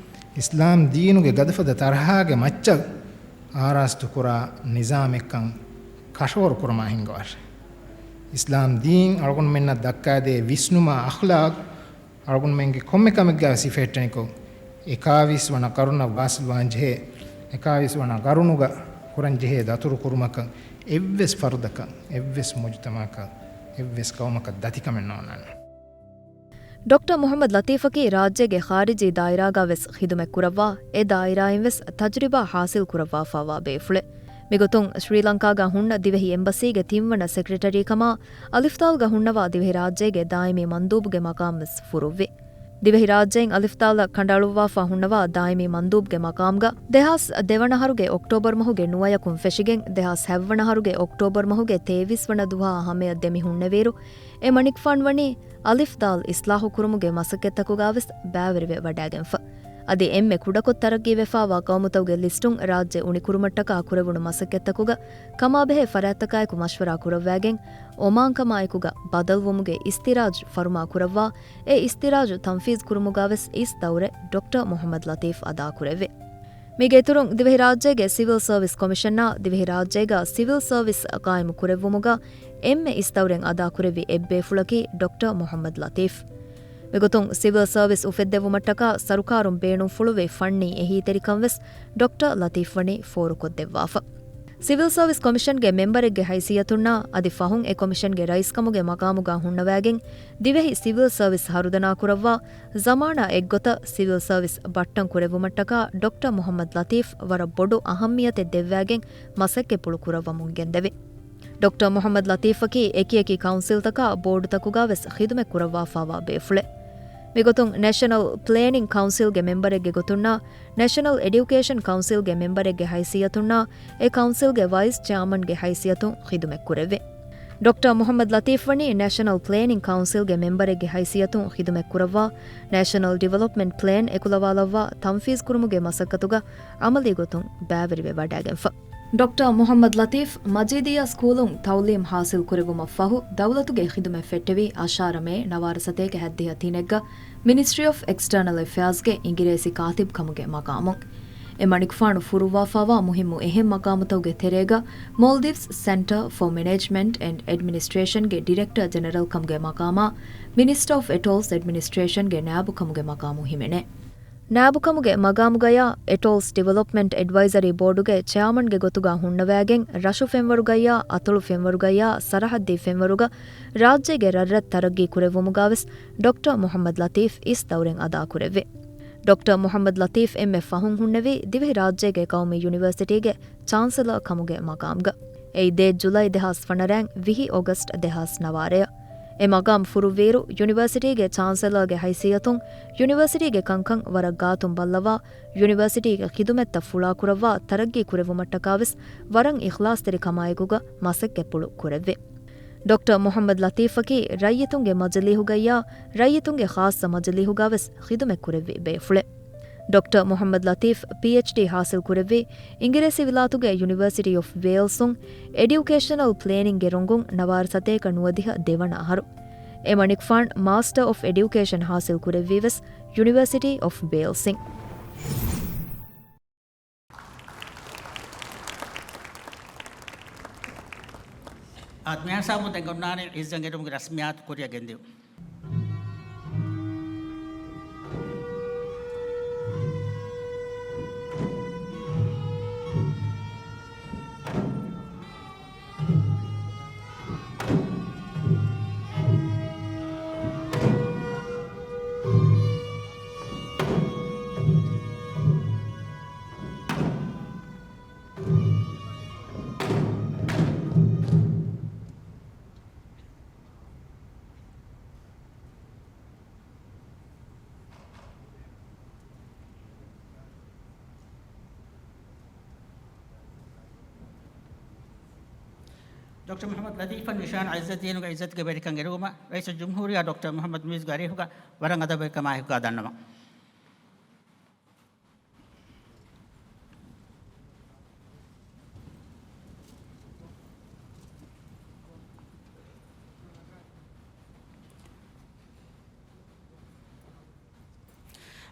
އިސްލާމް ދީނުގެ ގަދަފަދަ ތަރަހާގެ މައްޗަށް އާރާސްތުކުރާ ނިޒާމެއްކަން ކަށަވަރު ކުރުމާ ހިންގަވާށޭ. އިސްލާމް ދީން އަޅުގަނޑުމެންނަށް ދައްކާދޭ ވިސްނުމާ އަޚްލާޤް އަޅުގަނޑުމެންގެ ކޮންމެ ކަމެއްގަ ސިފައެއްޓެނިކޮށް، އެކާވީސް ވަނަ ޤަރުނަށް ވާސިލްވާންޖެހޭ، އެކާވީސް ވަނަ ޤަރުނުގަ ކުރަންޖެހޭ ދަތުރު ކުރުމަކަށް އެއްވެސް ފަރުދަކަށް، އެއްވެސް މުޖުތަމަޢަކަށް، އެއްވެސް ޤައުމަކަށް ދަތިކަމެއް ނޯންނާނެ. ޑޮކްޓަރ މުޙައްމަދު ލަތީފަކީ ރާއްޖޭގެ ޚާރިޖީ ދާއިރާގަވެސް ޚިދުމަތް ކުރައްވާ، އެ ދާއިރާއިންވެސް ތަޖުރިބާ ޙާޞިލް ކުރައްވާފާވާ ބޭފުޅެއް. މިގޮތުން ޝްރީލަންކާގަ ހުންނަ ދިވެހި އެމްބަސީގެ ތިންވަނަ ސެކްރެޓަރީކަމާ، އަލިފްދާލްގަ ހުންނަވާ ދިވެހިރާއްޖޭގެ ދާއިމީ މަންދޫބުގެ މަޤާމްވެސް ފުރުއްވި. ދިވެހިރާއްޖެއިން އަލިފްދާލަށް ކަނޑައަޅުއްވާފާ ހުންނަވާ ދާއިމީ މަންދޫބުގެ މަޤާމްގަ ދެހާސް ދެވަނަ އަހަރުގެ އޮކްޓޯބަރު މަހުގެ ނުވަޔަކުން ފެށިގެން، ދެހާސް ހަތްވަނަ އަހަރުގެ އޮކްޓޯބަރު މަހުގެ ތޭވީސް ވަނަ ދުވަހާ ހަމަޔަށް ދެމި ހުންނެވިއިރު، އެ މަނިކުފާން ވަނީ އަލިފްދާލް އިސްލާހު ކުރުމުގެ މަސައްކަތްތަކުގަވެސް ބައިވެރިވެ ވަޑައިގެންފަ. އަދި އެންމެ ކުޑަކޮށް ތަރައްގީވެފާވާ ޤައުމުތަކުގެ ލިސްޓުން ރާއްޖެ އުނިކުރުމަށްޓަކާ ކުރެވުނު މަސައްކަތްތަކުގަ ކަމާބެހޭ ފަރާތްތަކާއެކު މަޝްވަރާ ކުރައްވައިގެން، އޮމާންކަމާއެކުގަ ބަދަލުވުމުގެ އިސްތިރާޖް ފަރުމާ ކުރައްވާ، އެ އިސްތިރާޖު ތަންފީޒް ކުރުމުގަވެސް އިސް ދައުރެއް ޑޮކްޓަރ މުޙައްމަދު ލަތީފް އަދާކުރެއްވި. މީގެ އިތުރުން، ދިވެހިރާއްޖޭގެ ސިވިލް ސަރވިސް ކޮމިޝަނާ ދިވެހިރާއްޖޭގަ ސިވިލް ސަރވިސް ޤާއިމު ކުރެއްވުމުގަ އެންމެ އިސް ދައުރެއް އަދާކުރެއްވި އެއްބޭފުޅަކީ ޑޮކްޓަރ މުޙައްމަދު ލަތީފް. މިގޮތުން، ސިވިލް ސަރވިސް އުފެއްދެވުމަށްޓަކާ ސަރުކާރުން ބޭނުންފުޅުވި ފަންނީ އެހީތެރިކަން ވެސް ޑޮކްޓަރ ލަތީފް ވަނީ ފޯރުކޮށްދެއްވާފަ. ސިވިލް ސަރވިސް ކޮމިޝަންގެ މެމްބަރެއްގެ ހައިސިއްޔަތުންނާ އަދި ފަހުން އެ ކޮމިޝަންގެ ރައީސްކަމުގެ މަގާމުގަ ހުންނަވައިގެން ދިވެހި ސިވިލް ސަރވިސް ހަރުދަނާކުރައްވާ ޒަމާނާ އެއްގޮތަށް ސިވިލް ސަރވިސް ބައްޓަން ކުރެއްވުމަށްޓަކާ ޑޮކްޓަރ މުޙައްމަދު ލަތީފް ވަރަށް ބޮޑު އަހައްމިޔަތެއް ދެއްވައިގެން މަސައްކަތްޕުޅު ކުރައްވަމުން ގެންދެވި. ޑޮކްޓަރ މުޙައްމަދު ލަތީފަކީ އެކިއެކި ކައުންސިލްތަކާ ބޯޑުތަކުގަ ވެސް ޚިދުމަތް ކުރައްވާފާވާ ބޭފުޅެއް. މިގޮތުން ނެޝަނަލް ޕްލޭނިން ކައުންސިލްގެ މެމްބަރެއްގެ ގޮތުންނާ ނެޝަނަލް އެޑިއުކޭޝަން ކައުންސިލްގެ މެމްބަރެއްގެ ހައިސިއްޔަތުންނާ އެ ކައުންސިލްގެ ވައިސް ޗެއާމަންގެ ހައިސިއްޔަތުން ޚިދުމަތް ކުރެއްވި. ޑޮކްޓަރ މުޙައްމަދު ލަތީފް ވަނީ ނެޝަނަލް ޕްލޭނިން ކައުންސިލްގެ މެމްބަރެއްގެ ހައިސިއްޔަތުން ޚިދުމަތް ކުރައްވާ، ނެޝަނަލް ޑިވެލޮޕްމަންޓް ޕްލޭން އެކުލަވާލައްވާ ތަންފީޒު ކުރުމުގެ މަސައްކަތުގަ އަމަލީ ގޮތުން ބައިވެރިވެ ވަޑައިގެންފަ. ޑޮކްޓަރ މުޙައްމަދު ލަތީފް މަޖީދިއްޔާ ސްކޫލުން ތައުލީމް ހާސިލް ކުރެއްވުމަށް ފަހު، ދައުލަތުގެ ޚިދުމަތް ފެއްޓެވި އަށާރަ މޭ ނަވާރަ ސަތޭކަ ހައްދިހަ ތިނެއްގަ މިނިސްޓްރީ އޮފް އެކްސްޓަރނަލް އެފެއާޒްގެ އިނގިރޭސި ކާތިބް ކަމުގެ މަގާމުން. އެ މަނިކުފާނު ފުރުއްވާފާވާ މުހިއްމު އެހެން މަގާމުތަކުގެ ތެރޭގަ މޯލްޑިވްސް ސެންޓަރ ފޯ މެނޭޖްމަންޓް އެންޑް އެޑްމިނިސްޓްރޭޝަންގެ ޑިރެކްޓަރ ޖެނެރަލް ކަމުގެ މަގާމާ، މިނިސްޓަރ އޮފް އެޓޯލްސް އެޑްމިނިސްޓްރޭޝަންގެ ނައިބު ކަމުގެ މަގާމު ހިމެނޭ. ނައިބުކަމުގެ މަގާމުގަޔާ އެޓޯލްސް ޑިވެލޮޕްމަންޓް އެޑްވައިޒަރީ ބޯޑުގެ ޗެއާމަންގެ ގޮތުގަ ހުންނަވައިގެން، ރަށު ފެންވަރުގައްޔާ، އަތޮޅު ފެންވަރުގައްޔާ، ސަރަހައްދީ ފެންވަރުގަ ރާއްޖޭގެ ރަށްރަށް ތަރައްގީ ކުރެއްވުމުގަ ވެސް ޑޮކްޓަރ މުޙައްމަދު ލަތީފް އިސް ދައުރެއް އަދާކުރެއްވި. ޑޮކްޓަރ މުޙައްމަދު ލަތީފް އެންމެ ފަހުން ހުންނެވީ ދިވެހިރާއްޖޭގެ ޤައުމީ ޔުނިވަރސިޓީގެ ޗާންސެލަރ ކަމުގެ މަގާމުގަ. އެއީ ދޭއް ޖުލައި ދެހާސް ފަނަރައިން ވިހި އޮގަސްޓް ދެހާސް ނަވާރަޔަށް. އެ މަގާމް ފުރުއްވިއިރު، ޔުނިވަރސިޓީގެ ޗާންސެލަރގެ ހައިސިއްޔަތުން ޔުނިވަރސިޓީގެ ކަންކަން ވަރަށް ގާތުން ބައްލަވާ، ޔުނިވަރސިޓީގެ ޚިދުމަތްތައް ފުޅާކުރައްވާ، ތަރައްގީ ކުރެއްވުމަށްޓަކާ ވެސް ވަރަށް އިޚްލާޞްތެރިކަމާއެކުގަ މަސައްކަތްޕުޅު ކުރެއްވި. ޑޮކްޓަރ މުޙައްމަދު ލަތީފަކީ ރައްޔިތުންގެ މަޖިލީހުގައްޔާ، ރައްޔިތުންގެ ޚާއްޞަ މަޖިލީހުގަ ވެސް ޚިދުމަތް ކުރެއްވި ބޭފުޅެއް. ޑޮކްޓަރ މުޙައްމަދު ލަތީފް ޕީއެޗްޑީ ހާސިލް ކުރެއްވީ އިނގިރޭސިވިލާތުގެ ޔުނިވަރސިޓީ އޮފް ވޭލްސުން އެޑިއުކޭޝަނަލް ޕްލޭނިންގގެ ރޮނގުން ނަވާރަ ސަތޭކަ ނުވަދިހަ ދެވަނަ އަހަރު. އެ މަނިކުފާން މާސްޓަރ އޮފް އެޑިއުކޭޝަން ހާސިލް ކުރެއްވީ ވެސް ޔުނިވަރސިޓީ އޮފް ވޭލްސްއިން. އާދެ، މިހާ ސާބުން ދެން އޮންނާނީ އިއްޒަތް އެރުމުގެ ރަސްމިއްޔާތު ކުރިއަށް ގެންދިއުން. ޑޮކްޓަރ މުޙައްމަދު ލަތީފަށް ނިޝާން އިއްޒަތް ދިނުގެ އިއްޒަތުގެ ވެރިކަން އެރުވުމަށް ރައީސުލްޖުމްހޫރިއްޔާ ޑޮކްޓަރ މުޙައްމަދު މުޢިއްޒުގެ އަރިހުގަ ވަރަށް އަދަބުވެރިކަމާއެކުގަ ދަންނަވަން.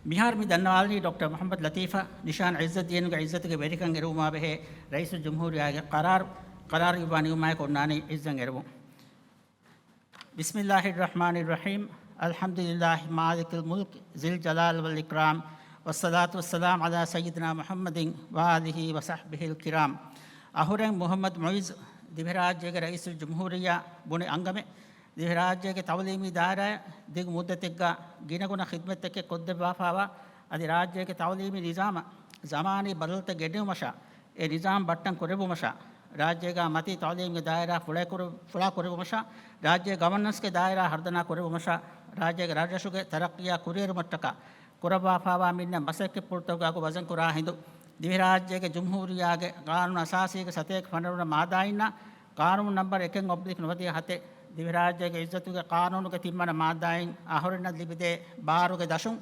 މިހާރު މި ދަންނަވާލަނީ ޑޮކްޓަރ މުޙައްމަދު ލަތީފަށް ނިޝާން އިއްޒަތް ދިނުގެ އިއްޒަތުގެ ވެރިކަން އެރުވުމާ ބެހޭ ރައީސުލްޖުމްހޫރިއްޔާގެ ޤަރާރު، ޤަރާރު އިއްވާ ނިމުމާއެކު އޮންނާނީ އިއްޒަތް އެރުވުން. بسم الله الرحمن الرحيم. الحمد لله مالك الملك ذي الجلال والإكرام، والصلاة والسلام على سيدنا محمد وآله وصحبه الكرام. އަހުރެން މުޙައްމަދު މުޢިއްޒު ދިވެހިރާއްޖޭގެ ރައީސުލްޖުމްހޫރިއްޔާ ބުނި އަންގަމެއް، ދިވެހިރާއްޖޭގެ ތަޢުލީމީ ދާއިރާއަށް ދިގު މުއްދަތެއްގަ ގިނަގުނަ ޚިދްމަތްތަކެއް ކޮށްދެއްވާފާވާ، އަދި ރާއްޖޭގެ ތަޢުލީމީ ނިޒާމަށް ޒަމާނީ ބަދަލުތައް ގެންނެވުމަށާ، އެ ނިޒާމް ބައްޓަން ކުރެއްވުމަށާ، ރާއްޖޭގަ މަތީ ތަޢުލީމްގެ ދާއިރާ ފުޅައިކުރު-، ފުޅާ ކުރެއްވުމަށާ، ރާއްޖޭ ގަވަންނަންސްގެ ދާއިރާ ހަރުދަނާ ކުރެއްވުމަށާ، ރާއްޖޭގެ ރަށްރަށުގެ ތަރައްޤީއާ ކުރިއެރުމަށްޓަކާ، ކުރައްވާފާވާ މިންނަ މަސައްކަތްޕުޅުތަކުގެ އަގު ވަޒަންކުރާ ހިނދު، ދިވެހިރާއްޖޭގެ ޖުމްހޫރިއްޔާގެ ޤާނޫނު އަސާސީގެ ސަތޭކަ ފަނަރަ ވަނަ މާއްދާއިންނާ، ޤާނޫނު ނަންބަރު އެކެއް އޮބްލިކް ނުވަދިހަ ހަތެއް، ދިވެހިރާއްޖޭގެ އިއްޒަތުގެ ޤާނޫނުގެ ތިންވަނަ މާއްދާއިން އަހުރެންނަށް ލިބިދޭ ބާރުގެ ދަށުން،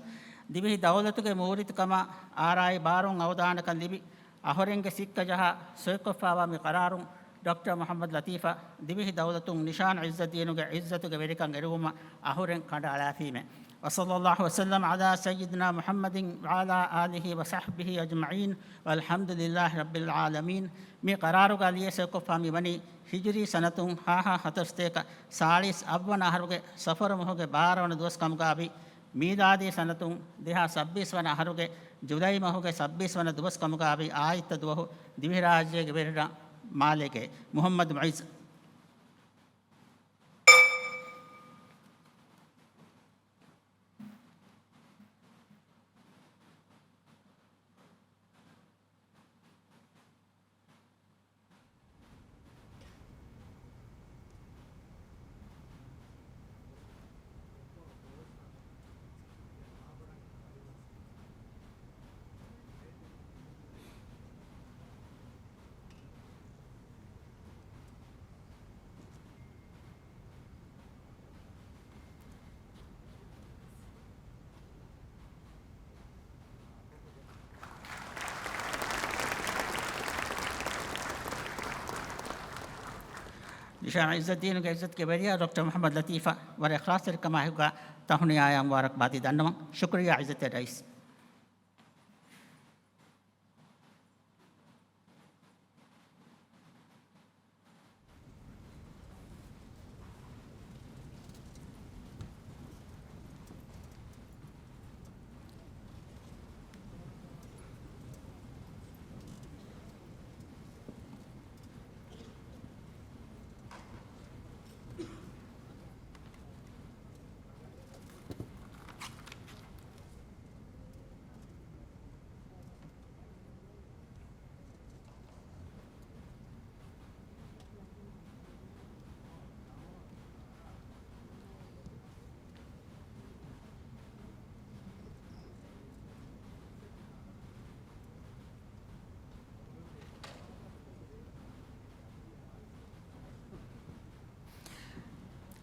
ދިވެހި ދައުލަތުގެ މޫރިތިކަމަށް އާރާއި ބާރުން އަވަދާނެކަން ލިބި، އަހުރެންގެ ސިއްކަ ޖަހާ ސޮއިކޮށްފާވާ މި ޤަރާރުން، ޑޮކްޓަރ މުޙައްމަދު ލަތީފަށް ދިވެހި ދައުލަތުން ނިޝާން އިއްޒަތް ދީނުގެ އިއްޒަތުގެ ވެރިކަން އެރުވުމަށް އަހުރެން ކަނޑައަޅާފީމޭ. وصلى الله وسلم على سيدنا محمد وعلى آله وصحبه أجمعين والحمد لله رب العالمين. މި ޤަރާރުގަ ލިޔެ ސޮއިކޮށްފާ މިވަނީ ހިޖުރީ ސަނަތުން ހާހާ ހަތަރުސަތޭކަ ސާޅީސް އަށްވަނަ އަހަރުގެ ސަފަރު މަހުގެ ބާރަ ވަނަ ދުވަސް ކަމުގައި، މީލާދީ ސަނަތުން ދެހާސް ސައްބީސް ވަނަ އަހަރުގެ ޖުލައި މަހުގެ ސައްބީސް ވަނަ ދުވަސް ކަމުގައި އާއްތަ ދުވަހު ދިވެހިރާއްޖޭގެ ވެރިރަށް މާލޭގެ މުޙައްމަދު މުޢިއްޒު. ނިޝާން ޢިއްޒަތް ދީނުގެ ޢިއްޒަތުގެ ވެރިޔާ ޑޮކްޓަރ މުޙައްމަދު ލަތީފަށް ވަރަށް އިޚްލާޞްތެރިކަމާއެކުގަ ތަހުނިޔާއާ މުބާރަކްބާދީ ދަންނަވަން. ޝުކުރިއްޔާ ޢިއްޒަތްތެރި ރައީސް.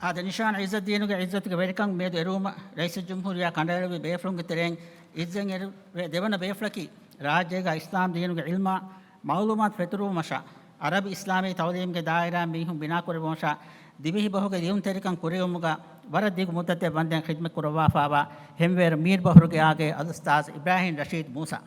އާދެ، ނިޝާން ޢިއްޒަތް ދީނުގެ ޢިއްޒަތުގެ ވެރިކަން މިއަދު އެރުވުމަށް ރައީސުލްޖުމްހޫރިއްޔާ ކަނޑައެޅުއްވި ބޭފުޅުންގެ ތެރެއިން ޢިއްޒަތް އެރުވޭ ދެވަނަ ބޭފުޅަކީ، ރާއްޖޭގަ އިސްލާމް ދީނުގެ ޢިލްމާ މަޢުލޫމާތު ފެތުރުވުމަށާ، ޢަރަބި އިސްލާމީ ތަޢުލީމުގެ ދާއިރާއިން މީހުން ބިނާކުރެއްވުމަށާ، ދިވެހި ބަހުގެ ލިޔުންތެރިކަން ކުރެވުމުގަ ވަރަށް ދިގު މުއްދަތެއް ވަންދެން ޚިދްމަތް ކުރައްވާފާވާ ހެންވޭރު މީރު ބަހުރުގެ އާގެ އަލްއުސްތާޛް އިބްރާހީމް ރަޝީދު މޫސާ.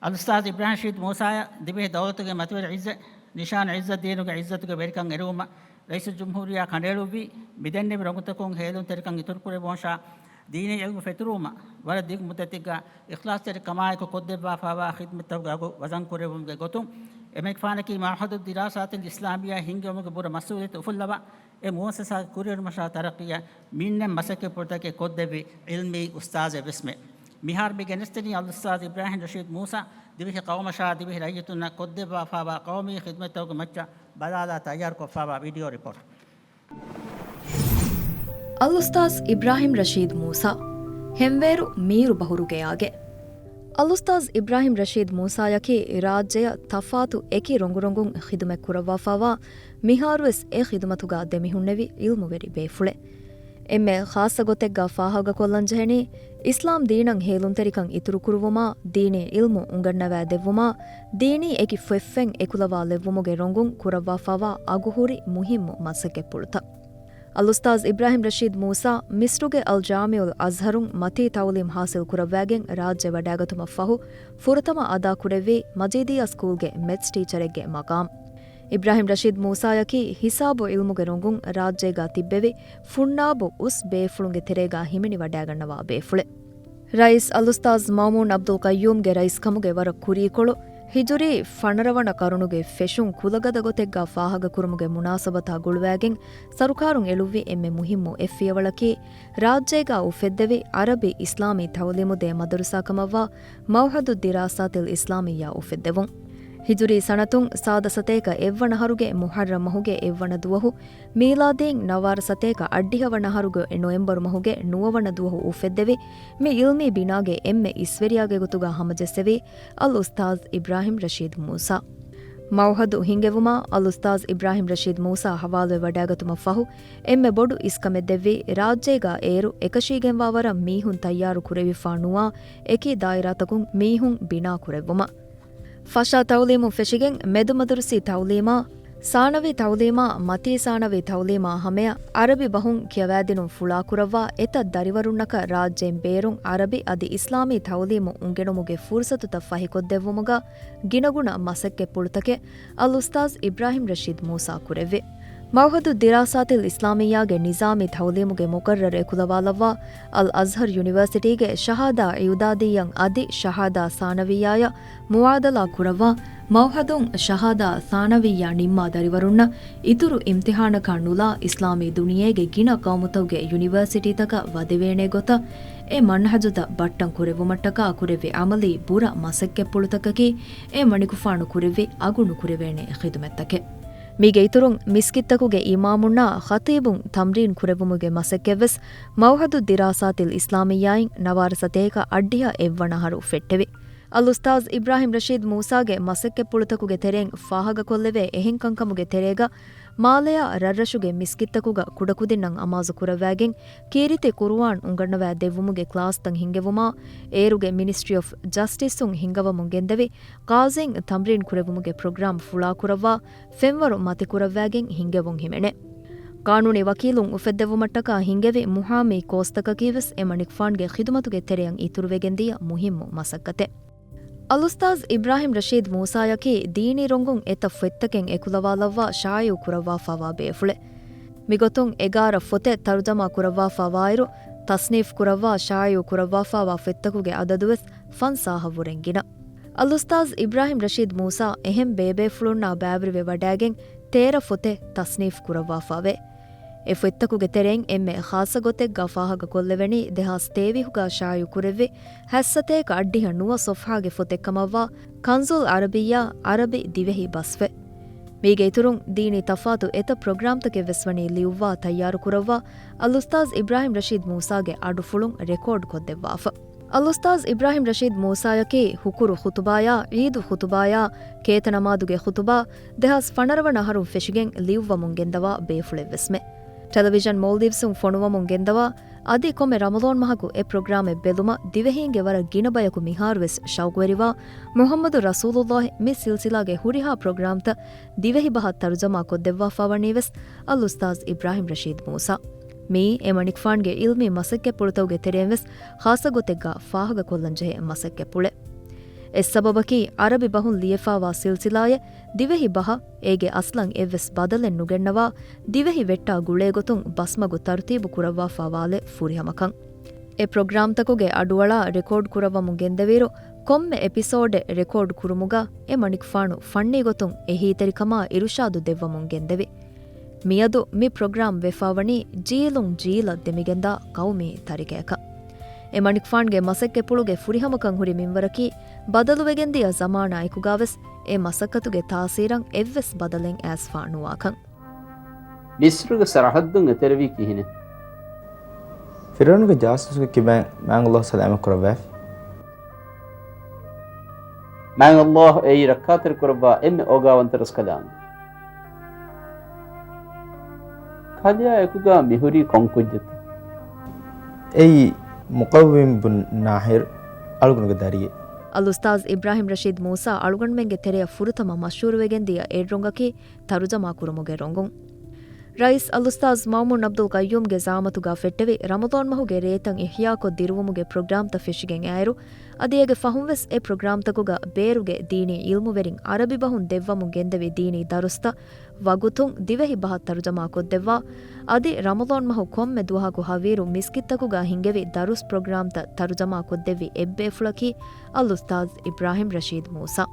އަލްއުސްތާޛް އިބްރާހީމް ރަޝީދު މޫސާއަށް ދިވެހި ދައުލަތުގެ މަތިވެރި ޢިއްޒަތް، ނިޝާން ޢިއްޒަތް ދީނުގެ ޢިއްޒަތުގެ ވެރިކަން އެރުވުމަށް ރައީސުލްޖުމްހޫރިއްޔާ ކަނޑައެޅުއްވީ، މިދެންނެވި ރޮނގުތަކުން ހޭލުންތެރިކަން އިތުރުކުރެއްވުމަށާ، ދީނީ ޢިލްމު ފެތުރުވުމަށް ވަރަށް ދިގު މުއްދަތެއްގަ އިޚްލާޞްތެރިކަމާއެކު ކޮށްދެއްވާފާވާ ޚިދްމަތްތަކުގެ އަގު ވަޒަންކުރެއްވުމުގެ ގޮތުން، އެމަނިކުފާނަކީ މަޢުހަދު ދިރާސާތިލް އިސްލާމިއްޔާ ހިންގެވުމުގެ ބުރަ މަސްއޫލިއްޔަތު އުފުއްލަވާ، އެ މުއައްސަސާގެ ކުރިއެރުމަށާ ތަރައްޤީއަށް މިންނަން މަސައްކަތްޕުޅުތަކެއް ކޮށްދެއްވި ޢިލްމީ އުސްތާޛެއް ވެސްމެ. މިހާރު މި ގެނެސްދެނީ އަލްއުސްތާޛް އިބްރާހީމް ރަޝީދު މޫސާ ދިވެހި ޤައުމަށާ ދިވެހި ރައްޔިތުންނަށް ކޮށްދެއްވާފާވާ ޤައުމީ ޚިދްމަތްތަކުގެ މައްޗަށް ބަލާލާ ތައްޔާރުކޮށްފާވާ ވީޑިއޯ ރިޕޯޓް. އަލްއުސްތާޛް އިބްރާހީމް ރަޝީދު މޫސާ، ހެންވޭރު މީރު ބަހުރުގެ އާގެ. އަލްއުސްތާޛް އިބްރާހީމް ރަޝީދު މޫސާޔަކީ ރާއްޖެއަށް ތަފާތު އެކި ރޮނގުރޮނގުން ޚިދުމަތް ކުރައްވާފާވާ، މިހާރުވެސް އެ ޚިދުމަތުގަ ދެމިހުންނެވި ޢިލްމުވެރި ބޭފުޅެއް. އެންމެ ޚާއްޞަ ގޮތެއްގަ ފާހަގަކޮށްލަންޖެހެނީ، އިސްލާމް ދީނަށް ހޭލުންތެރިކަން އިތުރުކުރުވުމާ، ދީނީ ޢިލްމު އުނގަންނަވާދެއްވުމާ، ދީނީ އެކި ފޮތްފެން އެކުލަވާލެއްވުމުގެ ރޮނގުން ކުރައްވާފާވާ އަގުހުރި މުހިއްމު މަސައްކަތްޕުޅުތައް. އަލްއުސްތާޛް އިބްރާހީމް ރަޝީދު މޫސާ މިޞްރުގެ އަލްޖާމިޢުލް އަޒްހަރުން މަތީ ތަޢުލީމް ޙާޞިލް ކުރައްވާގެން ރާއްޖެ ވަޑާގަތުމަށްފަހު، ފުރަތަމަ އަދާކުރެއްވީ މަޖީދިއްޔާ ސްކޫލްގެ މެތްސް ޓީޗަރެއްގެ މަޤާމް. އިބްރާހީމް ރަޝީދު މޫސާޔަކީ ހިސާބު ޢިލްމުގެ ރޮނގުން ރާއްޖޭގަ ތިއްބެވި ފުންނާބު އުސް ބޭފުޅުންގެ ތެރޭގަ ހިމެނިވަޑާގަންނަވާ ބޭފުޅެއް. ރައީސް އަލްއުސްތާޛް މައުމޫން ޢަބްދުލް ޤައްޔޫމްގެ ރައީސްކަމުގެ ވަރަށް ކުރީކޮޅު، ހިޖުރީ ފަނަރަ ވަނަ ޤަރުނުގެ ފެށުން ކުލަގަދަ ގޮތެއްގަ ފާހަގަކުރުމުގެ މުނާސަބަތާ ގުޅުވާގެން، ސަރުކާރުން އެޅުއްވި އެންމެ މުހިއްމު އެއްފިޔަވަޅަކީ، ރާއްޖޭގަ އުފެއްދެވި ޢަރަބި އިސްލާމީ ތަޢުލީމު ދޭ މަދަރުސާ ކަމަށްވާ މަޢުހަދު ދިރާސާތިލް އިސްލާމިއްޔާ އުފެއްދެވުން. ހިޖުރީ ސަނަތުން ސާދަ ސަތޭކަ އެއްވަނަ އަހަރުގެ މުޙައްރަމް މަހުގެ އެއްވަނަ ދުވަހު، މީލާދީން ނަވާރަ ސަތޭކަ އަށްޑިހަ ވަނަ އަހަރުގެ ނޮވެމްބަރު މަހުގެ ނުވަވަނަ ދުވަހު އުފެއްދެވި، މި ޢިލްމީ ބިނާގެ އެންމެ އިސްވެރިޔާގެ ގޮތުގަ ހަމަޖެއްސެވީ އަލްއުސްތާޛް އިބްރާހީމް ރަޝީދު މޫސާ. މަޢުހަދު ހިންގެވުމާ، އަލްއުސްތާޛް އިބްރާހީމް ރަޝީދު މޫސާ ހަވާލުވެ ވަޑާގަތުމަށް ފަހު، އެންމެ ބޮޑު އިސްކަމެއް ދެއްވީ، ރާއްޖޭގަ އޭރު އެކަށީގެންވާ ވަރަށް މީހުން ތައްޔާރު ކުރެވިފާ ނުވާ އެކި ދާއިރާތަކުން މީހުން ބިނާ ކުރެއްވުމަށް. ފަށާ ތަޢުލީމުން ފެށިގެން މެދުމަދަރުސީ ތަޢުލީމާ، ސާނަވީ ތަޢުލީމާ، މަތީ ސާނަވީ ތަޢުލީމާ ހަމަޔަށް ޢަރަބި ބަހުން ކިޔަވާދިނުން ފުޅާކުރައްވާ އެތައް ދަރިވަރުންނަކަށް ރާއްޖޭން ބޭރުން ޢަރަބި އަދި އިސްލާމީ ތަޢުލީމު އުނގެނުމުގެ ފުރުޞަތުތައް ފަހިކޮށްދެއްވުމުގަ ގިނަގުނަ މަސައްކަތްޕުޅުތަކެއް އަލްއުސްތާޛް އިބްރާހީމް ރަޝީދު މޫސާ ކުރެއްވި. މައުހަދު ދިރާސާތިލް އިސްލާމިއްޔާގެ ނިޒާމީ ތައުލީމުގެ މުޤައްރަރު އެކުލަވާލައްވާ، އަލް އަޒްހަރް ޔުނިވަރސިޓީގެ ޝަހާދާ އިއުދާދިއްޔަ އަދި ޝަހާދާ ސާނަވިއްޔާއަށް މުވާދަލާ ކުރައްވާ، މައުހަދުން ޝަހާދާ ސާނަވިއްޔާ ނިންމާ ދަރިވަރުންނަށް އިތުރު އިމްތިހާނަކާ ނުލާ އިސްލާމީ ދުނިޔޭގެ ގިނަ ޤައުމުތަކުގެ ޔުނިވަރސިޓީތަކަށް ވަދެވޭނެ ގޮތަށް އެ މަންހަޖުތައް ބައްޓަން ކުރެއްވުމަށްޓަކާ ކުރެއްވި ޢަމަލީ ބުރަ މަސައްކަތްޕުޅުތަކަކީ އެ މަނިކުފާނު ކުރެއްވި އަގު ނުކުރެވޭނެ ޚިދުމަތްތަކެއް. މީގެ އިތުރުން މިސްކިތްތަކުގެ އިމާމުންނާ ޚަތީބުން ތަމްރީން ކުރެއްވުމުގެ މަސައްކަތްވެސް މައުހަދު ދިރާސާތިލް އިސްލާމިއްޔާއިން ނަވާރަ ސަތޭކަ އަށްޑިހަ އެއްވަނަ އަހަރު ފެއްޓެވި. އަލްއުސްތާޛް އިބްރާހިމް ރަޝީދު މޫސާގެ މަސައްކަތްޕުޅުތަކުގެ ތެރެއިން ފާހަގަކޮށްލެވޭ އެހެން ކަންކަމުގެ ތެރޭގަ، މާލެއާ ރަށްރަށުގެ މިސްކިތްތަކުގަ ކުޑަކުދިންނަށް އަމާޒު ކުރައްވާގެން، ކީރިތި ޤުރުއާން އުނގަންނަވާ ދެއްވުމުގެ ކްލާސްތައް ހިންގެވުމާ، އޭރުގެ މިނިސްޓްރީ އޮފް ޖަސްޓިސުން ހިންގަވަމުން ގެންދެވި، ޤާޒީން ތަމްރީން ކުރެއްވުމުގެ ޕްރޮގްރާމް ފުޅާކުރައްވާ، ފެންވަރު މަތިކުރައްވާގެން ހިންގެވުން ހިމެނޭ. ޤާނޫނީ ވަކީލުން އުފެއްދެވުމަށްޓަކާ ހިންގެވި މުހާމީ ކޯސްތަކަކީވެސް އެ މަނިކުފާންގެ ޚިދުމަތުގެ ތެރެއަށް އިތުރުވެގެންދިޔަ މުހިއްމު މަސައްކަތެއް. އަލްއުސްތާޛް އިބްރާހިމް ރަޝީދު މޫސާޔަކީ ދީނީ ރޮނގުން އެތައް ފޮތްތަކެއް އެކުލަވާލައްވާ ޝާއިޢު ކުރައްވާފާވާ ބޭފުޅެއް. މިގޮތުން އެގާރަ ފޮތެއް ތަރުޖަމާ ކުރައްވާފާވާއިރު، ތަޞްނީފް ކުރައްވާ ޝާއިޢު ކުރައްވާފާވާ ފޮތްތަކުގެ އަދަދުވެސް ފަންސާހަށް ވުރެން ގިނަ. އަލްއުސްތާޛް އިބްރާހިމް ރަޝީދު މޫސާ އެހެން ބޭބޭފުޅުންނާ ބައިވެރިވެ ވަޑައިގެން ތޭރަ ފޮތެއް ތަޞްނީފް ކުރައްވާފާވޭ. އެ ފޮތްތަކުގެ ތެރެއިން އެންމެ ޚާއްޞަ ގޮތެއްގަ ފާހަގަކޮށްލެވެނީ ދެހާސް ތޭވީހުގަ ޝާއިޢު ކުރެއްވި ހަތްސަތޭކަ އަށްޑިހަ ނުވަ ޞަފްޙާގެ ފޮތެއްކަމަށްވާ ކަންޒުލް ޢަރަބިއްޔާ، ޢަރަބި ދިވެހި ބަސްފޮތް. މީގެ އިތުރުން ދީނީ ތަފާތު އެތައް ޕްރޮގްރާމްތަކެއްވެސް ވަނީ ލިޔުއްވާ ތައްޔާރުކުރައްވާ، އަލްއުސްތާޛް އިބްރާހިމް ރަޝީދު މޫސާގެ އަޑުފުޅުން ރެކޯޑް ކޮށްދެއްވާފަ. އަލްއުސްތާޛް އިބްރާހިމް ރަޝީދު މޫސާޔަކީ ހުކުރު ޚުތުބާޔާ، ޢީދު ޚުތުބާޔާ، ކޭތަނަމާދުގެ ޚުތުބާ، ދެހާސް ފަނަރަ ވަނަ އަހަރުން ފެށިގެން ލިޔުއްވަމުން ގެންދަވާ ބޭފުޅެއްވެސްމެ. ޓެލެވިޝަން މޯލްޑިވްސުން ފޮނުވަމުން ގެންދަވާ، އަދި ކޮންމެ ރަމަޟާން މަހަކު އެ ޕްރޮގްރާމެއް ބެލުމަށް ދިވެހީންގެ ވަރަށް ގިނަ ބަޔަކު މިހާރުވެސް ޝައުގުވެރިވާ، މުޙައްމަދު ރަސޫލުﷲ މި ސިލްސިލާގެ ހުރިހާ ޕްރޮގްރާމްތައް ދިވެހި ބަހަށް ތަރުޖަމާ ކޮށްދެއްވާފާވަނީވެސް އަލްއުސްތާޛް އިބްރާހިމް ރަޝީދު މޫސާ. މިއީ އެ މަނިކުފާންގެ ޢިލްމީ މަސައްކަތްޕުޅުތަކުގެ ތެރެއިންވެސް ޚާއްޞަ ގޮތެއްގަ ފާހަގަކޮށްލަންޖެހޭ މަސައްކަތްޕުޅެއް. އެއް ސަބަބަކީ، ޢަރަބި ބަހުން ލިޔެފާވާ ސިލްސިލާއެއް ދިވެހި ބަހަށް އޭގެ އަސްލަށް އެއްވެސް ބަދަލެއް ނުގެންނަވާ، ދިވެހި ވެއްޓާ ގުޅޭގޮތުން ބަސްމަގު ތަރުތީބު ކުރައްވާފާވާލެއް ފުރިހަމަކަން. އެ ޕްރޮގްރާމްތަކުގެ އަޑުއަޅާ ރެކޯޑް ކުރައްވަމުން ގެންދެވިއިރު، ކޮންމެ އެޕިސޯޑެއް ރެކޯޑް ކުރުމުގަ އެ މަނިކުފާނު ފަންނީ ގޮތުން އެހީތެރިކަމާ އިރުޝާދު ދެއްވަމުން ގެންދެވި. މިއަދު މި ޕްރޮގްރާމް ވެފާވަނީ ޖީލުން ޖީލަށް ދެމިގެންދާ ޤައުމީ ތަރިކަޔަކަށް. އެ މަނިކުފާންގެ މަސައްކަތްޕުޅުގެ ފުރިހަމަކަން ހުރި މިންވަރަކީ، ބަދަލުވެގެންދިޔަ ޒަމާނާ އެކުގާވެސް އެ މަސައްކަތުގެ ތާސީރަށް އެއްވެސް ބަދަލެއް އައިސްފާ ނުވާކަން. މިޞްރުގެ ސަރަޙައްދުން އެތެރެވީ ކިހިނެއް؟ ފިރުޢައުނުގެ ޖާސޫސުގެ ކިބައިން މާތް ﷲ ސަލާމަތް ކުރައްވާފި. މާތް ﷲ އެއީ ރައްކާތެރި ކުރައްވާ އެންމެ އޯގާވަންތަ ރަސްކަލާނގެ. ކަލެއާ އެކުގަ މިހުރީ ކޮން ކުއްޖެއްތަ؟ އެއީ މުޤައްވިމް ބުން ނާހިރު އަޅުގަނޑުގެ ދަރިއެއް. އަލްއުސްތާޛް އިބްރާހިމް ރަޝީދު މޫސާ އަޅުގަނޑުމެންގެ ތެރެއަށް ފުރަތަމަ މަޝްހޫރުވެގެން ދިޔަ އެއް ރޮނގަކީ ތަރުޖަމާ ކުރުމުގެ ރޮނގުން. ރައީސް އަލްއުސްތާޛް މައުމޫން ޢަބްދުލް ޤައްޔޫމްގެ ޒަޢާމަތުގަ ފެއްޓެވި ރަމަޟާން މަހުގެ ރޭތައް އިޙްޔާކޮށް ދިރުވުމުގެ ޕްރޮގްރާމްތައް ފެށިގެން އައިރު، އަދި އޭގެ ފަހުންވެސް އެ ޕްރޮގްރާމްތަކުގަ ބޭރުގެ ދީނީ ޢިލްމުވެރިން ޢަރަބި ބަހުން ދެއްވަމުން ގެންދެވި ދީނީ ދަރުސްތައް ވަގުތުން ދިވެހި ބަހަށް ތަރުޖަމާ ކޮށްދެއްވާ، އަދި ރަމަޟާން މަހު ކޮންމެ ދުވަހަކު ހަވީރު މިސްކިތްތަކުގަ ހިންގެވި ދަރުސް ޕްރޮގްރާމްތައް ތަރުޖަމާ ކޮށްދެއްވި އެއްބޭފުޅަކީ އަލްއުސްތާޛް އިބްރާހިމް ރަޝީދު މޫސާ.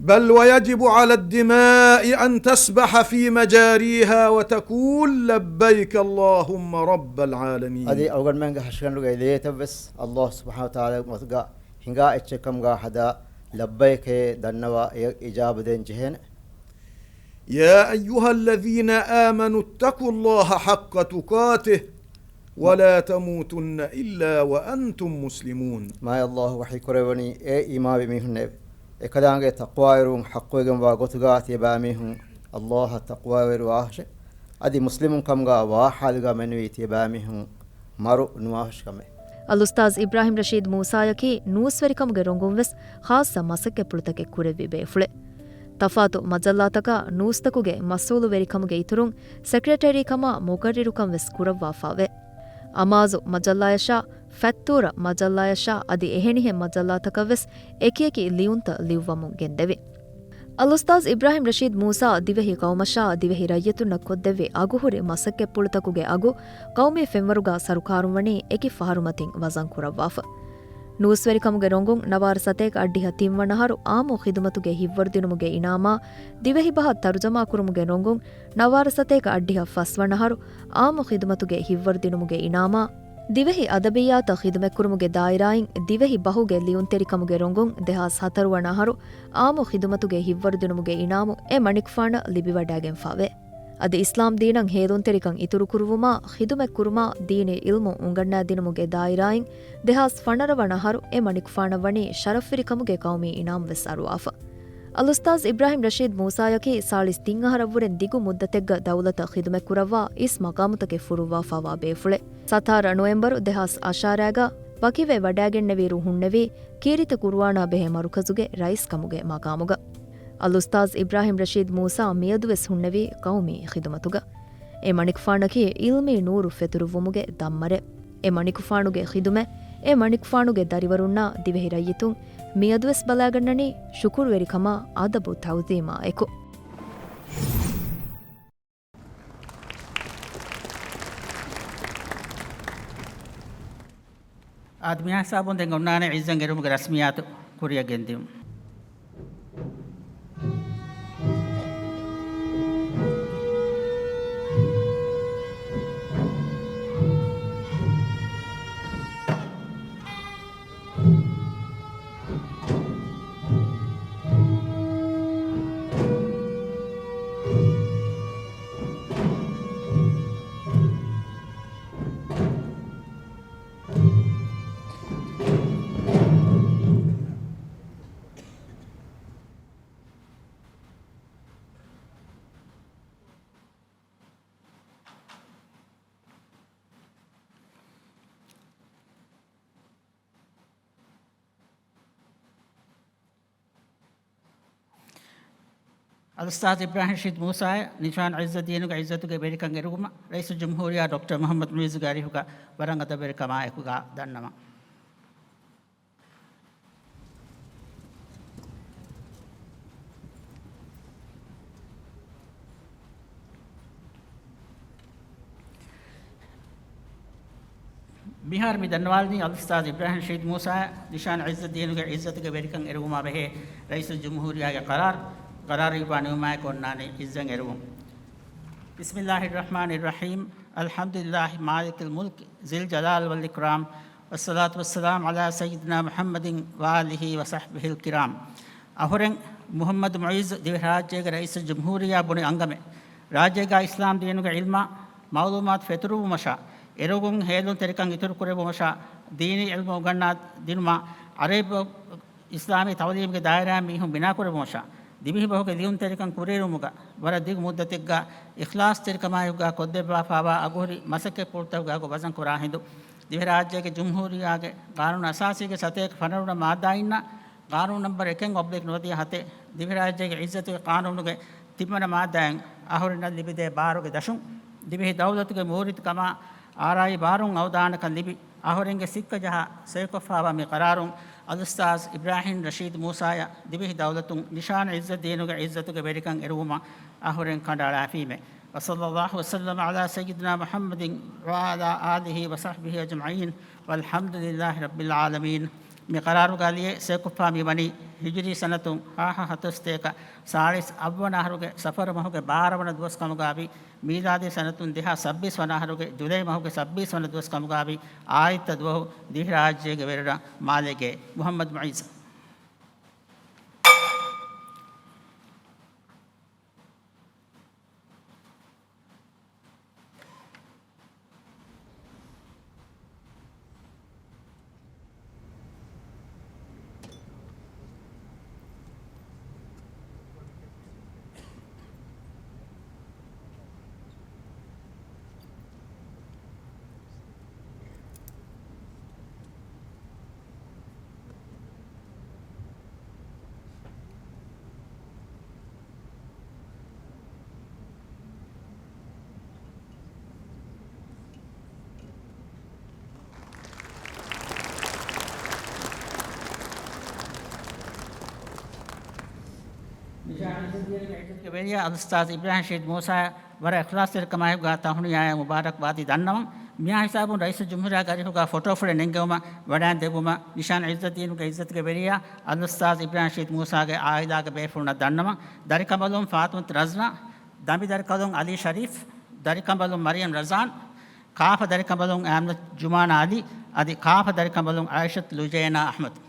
بل ويجب على الدماء أن تسبح في مجاريها وتقول لبيك اللهم رب العالمين. އަދި އަޅުގަނޑުމެންގެ ހަށިގަނޑުގެ ލޭތައްވެސް ﷲ ސުބްޙާނަހޫ ވަތަޢާލާގެ މަގުގަ ހިނގާ އެއްޗެއް ކަމުގަ ހަދާ ލައްބައިކޭ ދަންނަވާ އެ އިޖާބަ ދޭން ޖެހޭނެ. يا أيها الذين آمنوا اتقوا الله حق تقاته ولا تموتن إلا وأنتم مسلمون. މާތް ﷲ ވަޙީ ކުރެއްވަނީ، އޭ އީމާންވި މީހުންނޭވެ! އެކަލާނގެ ތަޤްވާވެރިވުން ޙައްޤުވެގެންވާ ގޮތުގަ ތިޔަބައިމީހުން ﷲ އަށް ތަޤްވާވެރިވާ ހުށެ، އަދި މުސްލިމުން ކަމުގަ ވާ ޙާލުގަ މެނުވީ ތިޔަބައިމީހުން މަރު ނުވާ ހުށިކަމެ. އަލްއުސްތާޛް އިބްރާހިމް ރަޝީދު މޫސާޔަކީ ނޫސްވެރިކަމުގެ ރޮނގުން ވެސް ޚާއްޞަ މަސައްކަތްޕުޅުތަކެއް ކުރެއްވި ބޭފުޅެއް. ތަފާތު މަޖައްލާތަކާ ނޫސްތަކުގެ މަސްއޫލުވެރިކަމުގެ އިތުރުން ސެކްރެޓަރީ ކަމާ މުޤައްރިރުކަން ވެސް ކުރައްވާފާވޭ. އަމާޒު މަޖައްލާޔަށާ، ފަތްތޫރަ މަޖައްލާޔަށާ އަދި އެހެނިހެން މަޖައްލާތަކަށް ވެސް އެކިއެކި ލިޔުންތައް ލިޔުއްވަމުން ގެންދެވި. އަލްއުސްތާޛް އިބްރާހިމް ރަޝީދު މޫސާ ދިވެހި ޤައުމަށާ ދިވެހި ރައްޔިތުންނަށް ކޮށްދެއްވި އަގުހުރި މަސައްކަތްޕުޅުތަކުގެ އަގު ޤައުމީ ފެންވަރުގަ ސަރުކާރުން ވަނީ އެކި ފަހަރުމަތިން ވަޒަން ކުރައްވާފަ. ނޫސްވެރިކަމުގެ ރޮނގުން ނަވާރަ ސަތޭކަ އައްޑިހަ ތިންވަނަ އަހަރު އާއްމު ޚިދުމަތުގެ ހިތްވަރުދިނުމުގެ އިނާމާ، ދިވެހިބަހަށް ތަރުޖަމާކުރުމުގެ ރޮނގުން ނަވާރަ ސަތޭކަ އައްޑިހަ ފަސްވަނަ އަހަރު އާއްމު ޚިދުމަތުގެ ހިތްވަރުދިނުމުގެ އިނާމާ، ދިވެހި އަދަބިއްޔާތަށް ޚިދުމަތްކުރުމުގެ ދާއިރާއިން ދިވެހި ބަހުގެ ލިޔުންތެރިކަމުގެ ރޮނގުން ދެހާސް ހަތަރު ވަނަ އަހަރު އާއްމު ޚިދުމަތުގެ ހިތްވަރުދިނުމުގެ އިނާމު އެ މަނިކުފާނަށް ލިބިވަޑައިގެންފާވޭ. އަދި އިސްލާމް ދީނަށް ހޭލުންތެރިކަން އިތުރުކުރުވުމާ، ޚިދުމަތްކުރުމާ، ދީނީ ޢިލްމު އުނގަންނާދިނުމުގެ ދާއިރާއިން ދެހާސް ފަނަރަ ވަނަ އަހަރު އެ މަނިކުފާނަށް ވަނީ ޝަރަފްވެރިކަމުގެ ޤައުމީ އިނާމް ވެސް އަރުވާފަ. އަލްއުސްތާޛް އިބްރާހިމް ރަޝީދު މޫސާޔަކީ ސާޅީސް ތިން އަހަރަށްވުރެން ދިގު މުއްދަތެއްގަ ދައުލަތަށް ޚިދުމަތްކުރައްވާ އިސް މަޤާމުތަކެއް ފުރުއްވާފައިވާ ބޭފުޅެއް. ސަތާރަ ނޮވެމްބަރު ދެހާސް އަށާރައިގަ ވަކިވެ ވަޑައިގެންނެވިއިރު ހުންނެވީ ކީރިތި ޤުރުއާނާ ބެހޭ މަރުކަޒުގެ ރައީސްކަމުގެ މަޤާމުގަ. އަލްއުސްތާޛް އިބްރާހިމް ރަޝީދު މޫސާ މިއަދުވެސް ހުންނެވީ ޤައުމީ ޚިދުމަތުގަ. އެ މަނިކުފާނަކީ ޢިލްމީ ނޫރު ފެތުރުއްވުމުގެ ދަންމަރެއް. އެ މަނިކުފާނުގެ ޚިދުމަތް، އެ މަނިކުފާނުގެ ދަރިވަރުންނާ ދިވެހި ރައްޔިތުން މިއަދުވެސް ބަލާގަންނަނީ ޝުކުރުވެރިކަމާ އަދަބު ތަޢުޒީމާ އެކު. އާދެ، މިހާ ހިސާބުން ދެން އޮންނާނެ ޢިއްޒަތް އެރުމުގެ ރަސްމިއްޔާތު ކުރިއަށް ގެންދިއުން. އަލްއުސްތާޛް އިބްރާހިމް ރަޝީދު މޫސާއަށް ނިޝާން ޢިއްޒަތް ދީނުގެ ޢިއްޒަތުގެ ވެރިކަން އެރުވުމަށް ރައީސުލްޖުމްހޫރިއްޔާ ޑޮކްޓަރ މުޙައްމަދު މުޢިއްޒުގެ އަރިހުގަ ވަރަށް އަދަބުވެރިކަމާއެކުގަ ދަންނަވަން. މިހާރު މި ދަންނަވާލަނީ އަލްއުސްތާޛް އިބްރާހިމް ރަޝީދު މޫސާއަށް ނިޝާން ޢިއްޒަތް ދީނުގެ ޢިއްޒަތުގެ ވެރިކަން އެރުވުމާ ބެހޭ ރައީސުލްޖުމްހޫރިއްޔާގެ ޤަރާރު، ޤަރާރު އިއްވާ ނިމުމާއެކު އޮންނާނީ ޢިއްޒަތް އެރުވުން. بسم الله الرحمن الرحيم. الحمد لله مالك الملك ذي الجلال والإكرام. والصلاة والسلام على سيدنا محمد وآله وصحبه الكرام. އަހުރެން މުޙައްމަދު މުޢިއްޒު ދިވެހިރާއްޖޭގެ ރައީސުލްޖުމްހޫރިއްޔާ ބުނި އަންގަމެއް، ރާއްޖޭގަ އިސްލާމް ދީނުގެ ޢިލްމާ މަޢުލޫމާތު ފެތުރުއްވުމަށާ، އެރޮގުން ހޭލުންތެރިކަން އިތުރުކުރެއްވުމަށާ، ދީނީ ޢިލްމު އުނގަންނާ ދިނުމާ، ޢަރަބި އިސްލާމީ ތަޢުލީމުގެ ދާއިރާއިން މީހުން ބިނާކުރެއްވުމަށާ، ދިވެހިބަހުގެ ލިޔުންތެރިކަން ކުރިއެރުވުމުގަ ވަރަށް ދިގު މުއްދަތެއްގަ އިޚްލާޞްތެރިކަމާއެކުގަ ކޮށްދެއްވާފައިވާ އަގުހުރި މަސައްކަތްޕުޅުތަކުގެ އަގު ވަޒަންކުރާ ހިނދު، ދިވެހިރާއްޖޭގެ ޖުމްހޫރިއްޔާގެ ޤާނޫނު އަސާސީގެ ސަތޭކަ ފަނަރަ ވަނަ މާއްދާއިންނަށް، ޤާނޫނު ނަންބަރު އެކެއް އޮބްލިކް ނުވަދިހަ ހަތެއް، ދިވެހިރާއްޖޭގެ ޢިއްޒަތުގެ ޤާނޫނުގެ ތިންވަނަ މާއްދާއިން އަހުރެންނަށް ލިބިދޭ ބާރުގެ ދަށުން، ދިވެހި ދައުލަތުގެ މޫރިތިކަމާ އާރާއީ ބާރުން އަވަދާނަކަން ލިބި، އަހުރެންގެ ސިއްކަ ޖަހާ ސޮއިކޮށްފައިވާ މި ޤަރާރުން އަލްއުސްތާޛް އިބްރާހިމް ރަޝީދު މޫސާޔަށް ދިވެހި ދައުލަތުން ނިޝާން ޢިއްޒަތް ދީނުގެ ޢިއްޒަތުގެ ވެރިކަން އެރުވުމަށް އަހުރެން ކަނޑައަޅާފީމޭ. وصلى الله وسلم على سيدنا محمد وعلى آله وصحبه أجمعين والحمد لله رب العالمين. މި ޤަރާރުގަ ލިޔެ ސޮއިކޮށްފަ މި ވަނީ ހިޖުރީ ސަނަތުން ހަ ހަ ހަތަރު ސަތޭކަ ސާޅީސް އަށްވަނަ އަހަރުގެ ސަފަރު މަހުގެ ބާރަ ވަނަ ދުވަސް ކަމުގައިވި، މީލާދީ ސަނަތުން ދެހާސް ސައްބީސް ވަނަ އަހަރުގެ ޖުލައި މަހުގެ ސައްބީސް ވަނަ ދުވަސް ކަމުގައިވި، އާދިއްތަ ދުވަހު ދިވެހިރާއްޖޭގެ ވެރިރަށް މާލޭގެ މުޙައްމަދު މުޢިއްޒު. ވެރިޔާ އަލްއުސްތާޛު އިބްރާހިމް ޝަހީދު މޫސާ ވަރަށް އިޚްލާޞްތެރިކަމާއެކުގަ ތަހުނިޔާއަށް މުބާރަކްބާދީ ދަންނަވަން. މިހާ ހިސާބުން ރައީސުލްޖުމްހޫރިއްޔާގެ އަރިހުގަ ފޮޓޯ ފުޅެއް ނެންގެވުމަށް ވަޑައިން ދެއްވުމަށް ނިޝާން ޢިއްޒަތްދީނުގެ ޢިއްޒަތުގެ ވެރިޔާ އަލްއުސްތާޛު އިބްރާހިމް ޝަހީދު މޫސާގެ އާއިލާގެ ބޭފުޅުންނަށް ދަންނަވަން. ދަރިކަނބަލުން ފާތުމަތު ރަޒްނާ، ދަނބިދަރިކަނބަލުން ޢަލީ ޝަރީފް، ދަރިކަނބަލުން މަރިޔަމް ރަޒާން، ކާފަ ދަރިކަނބަލުން އާމިނަތު ޖުމާނާ ޢަލީ، އަދި ކާފަ ދަރިކަނބަލުން އާއިޝަތު ލުޖޭނާ އަޙްމަދު.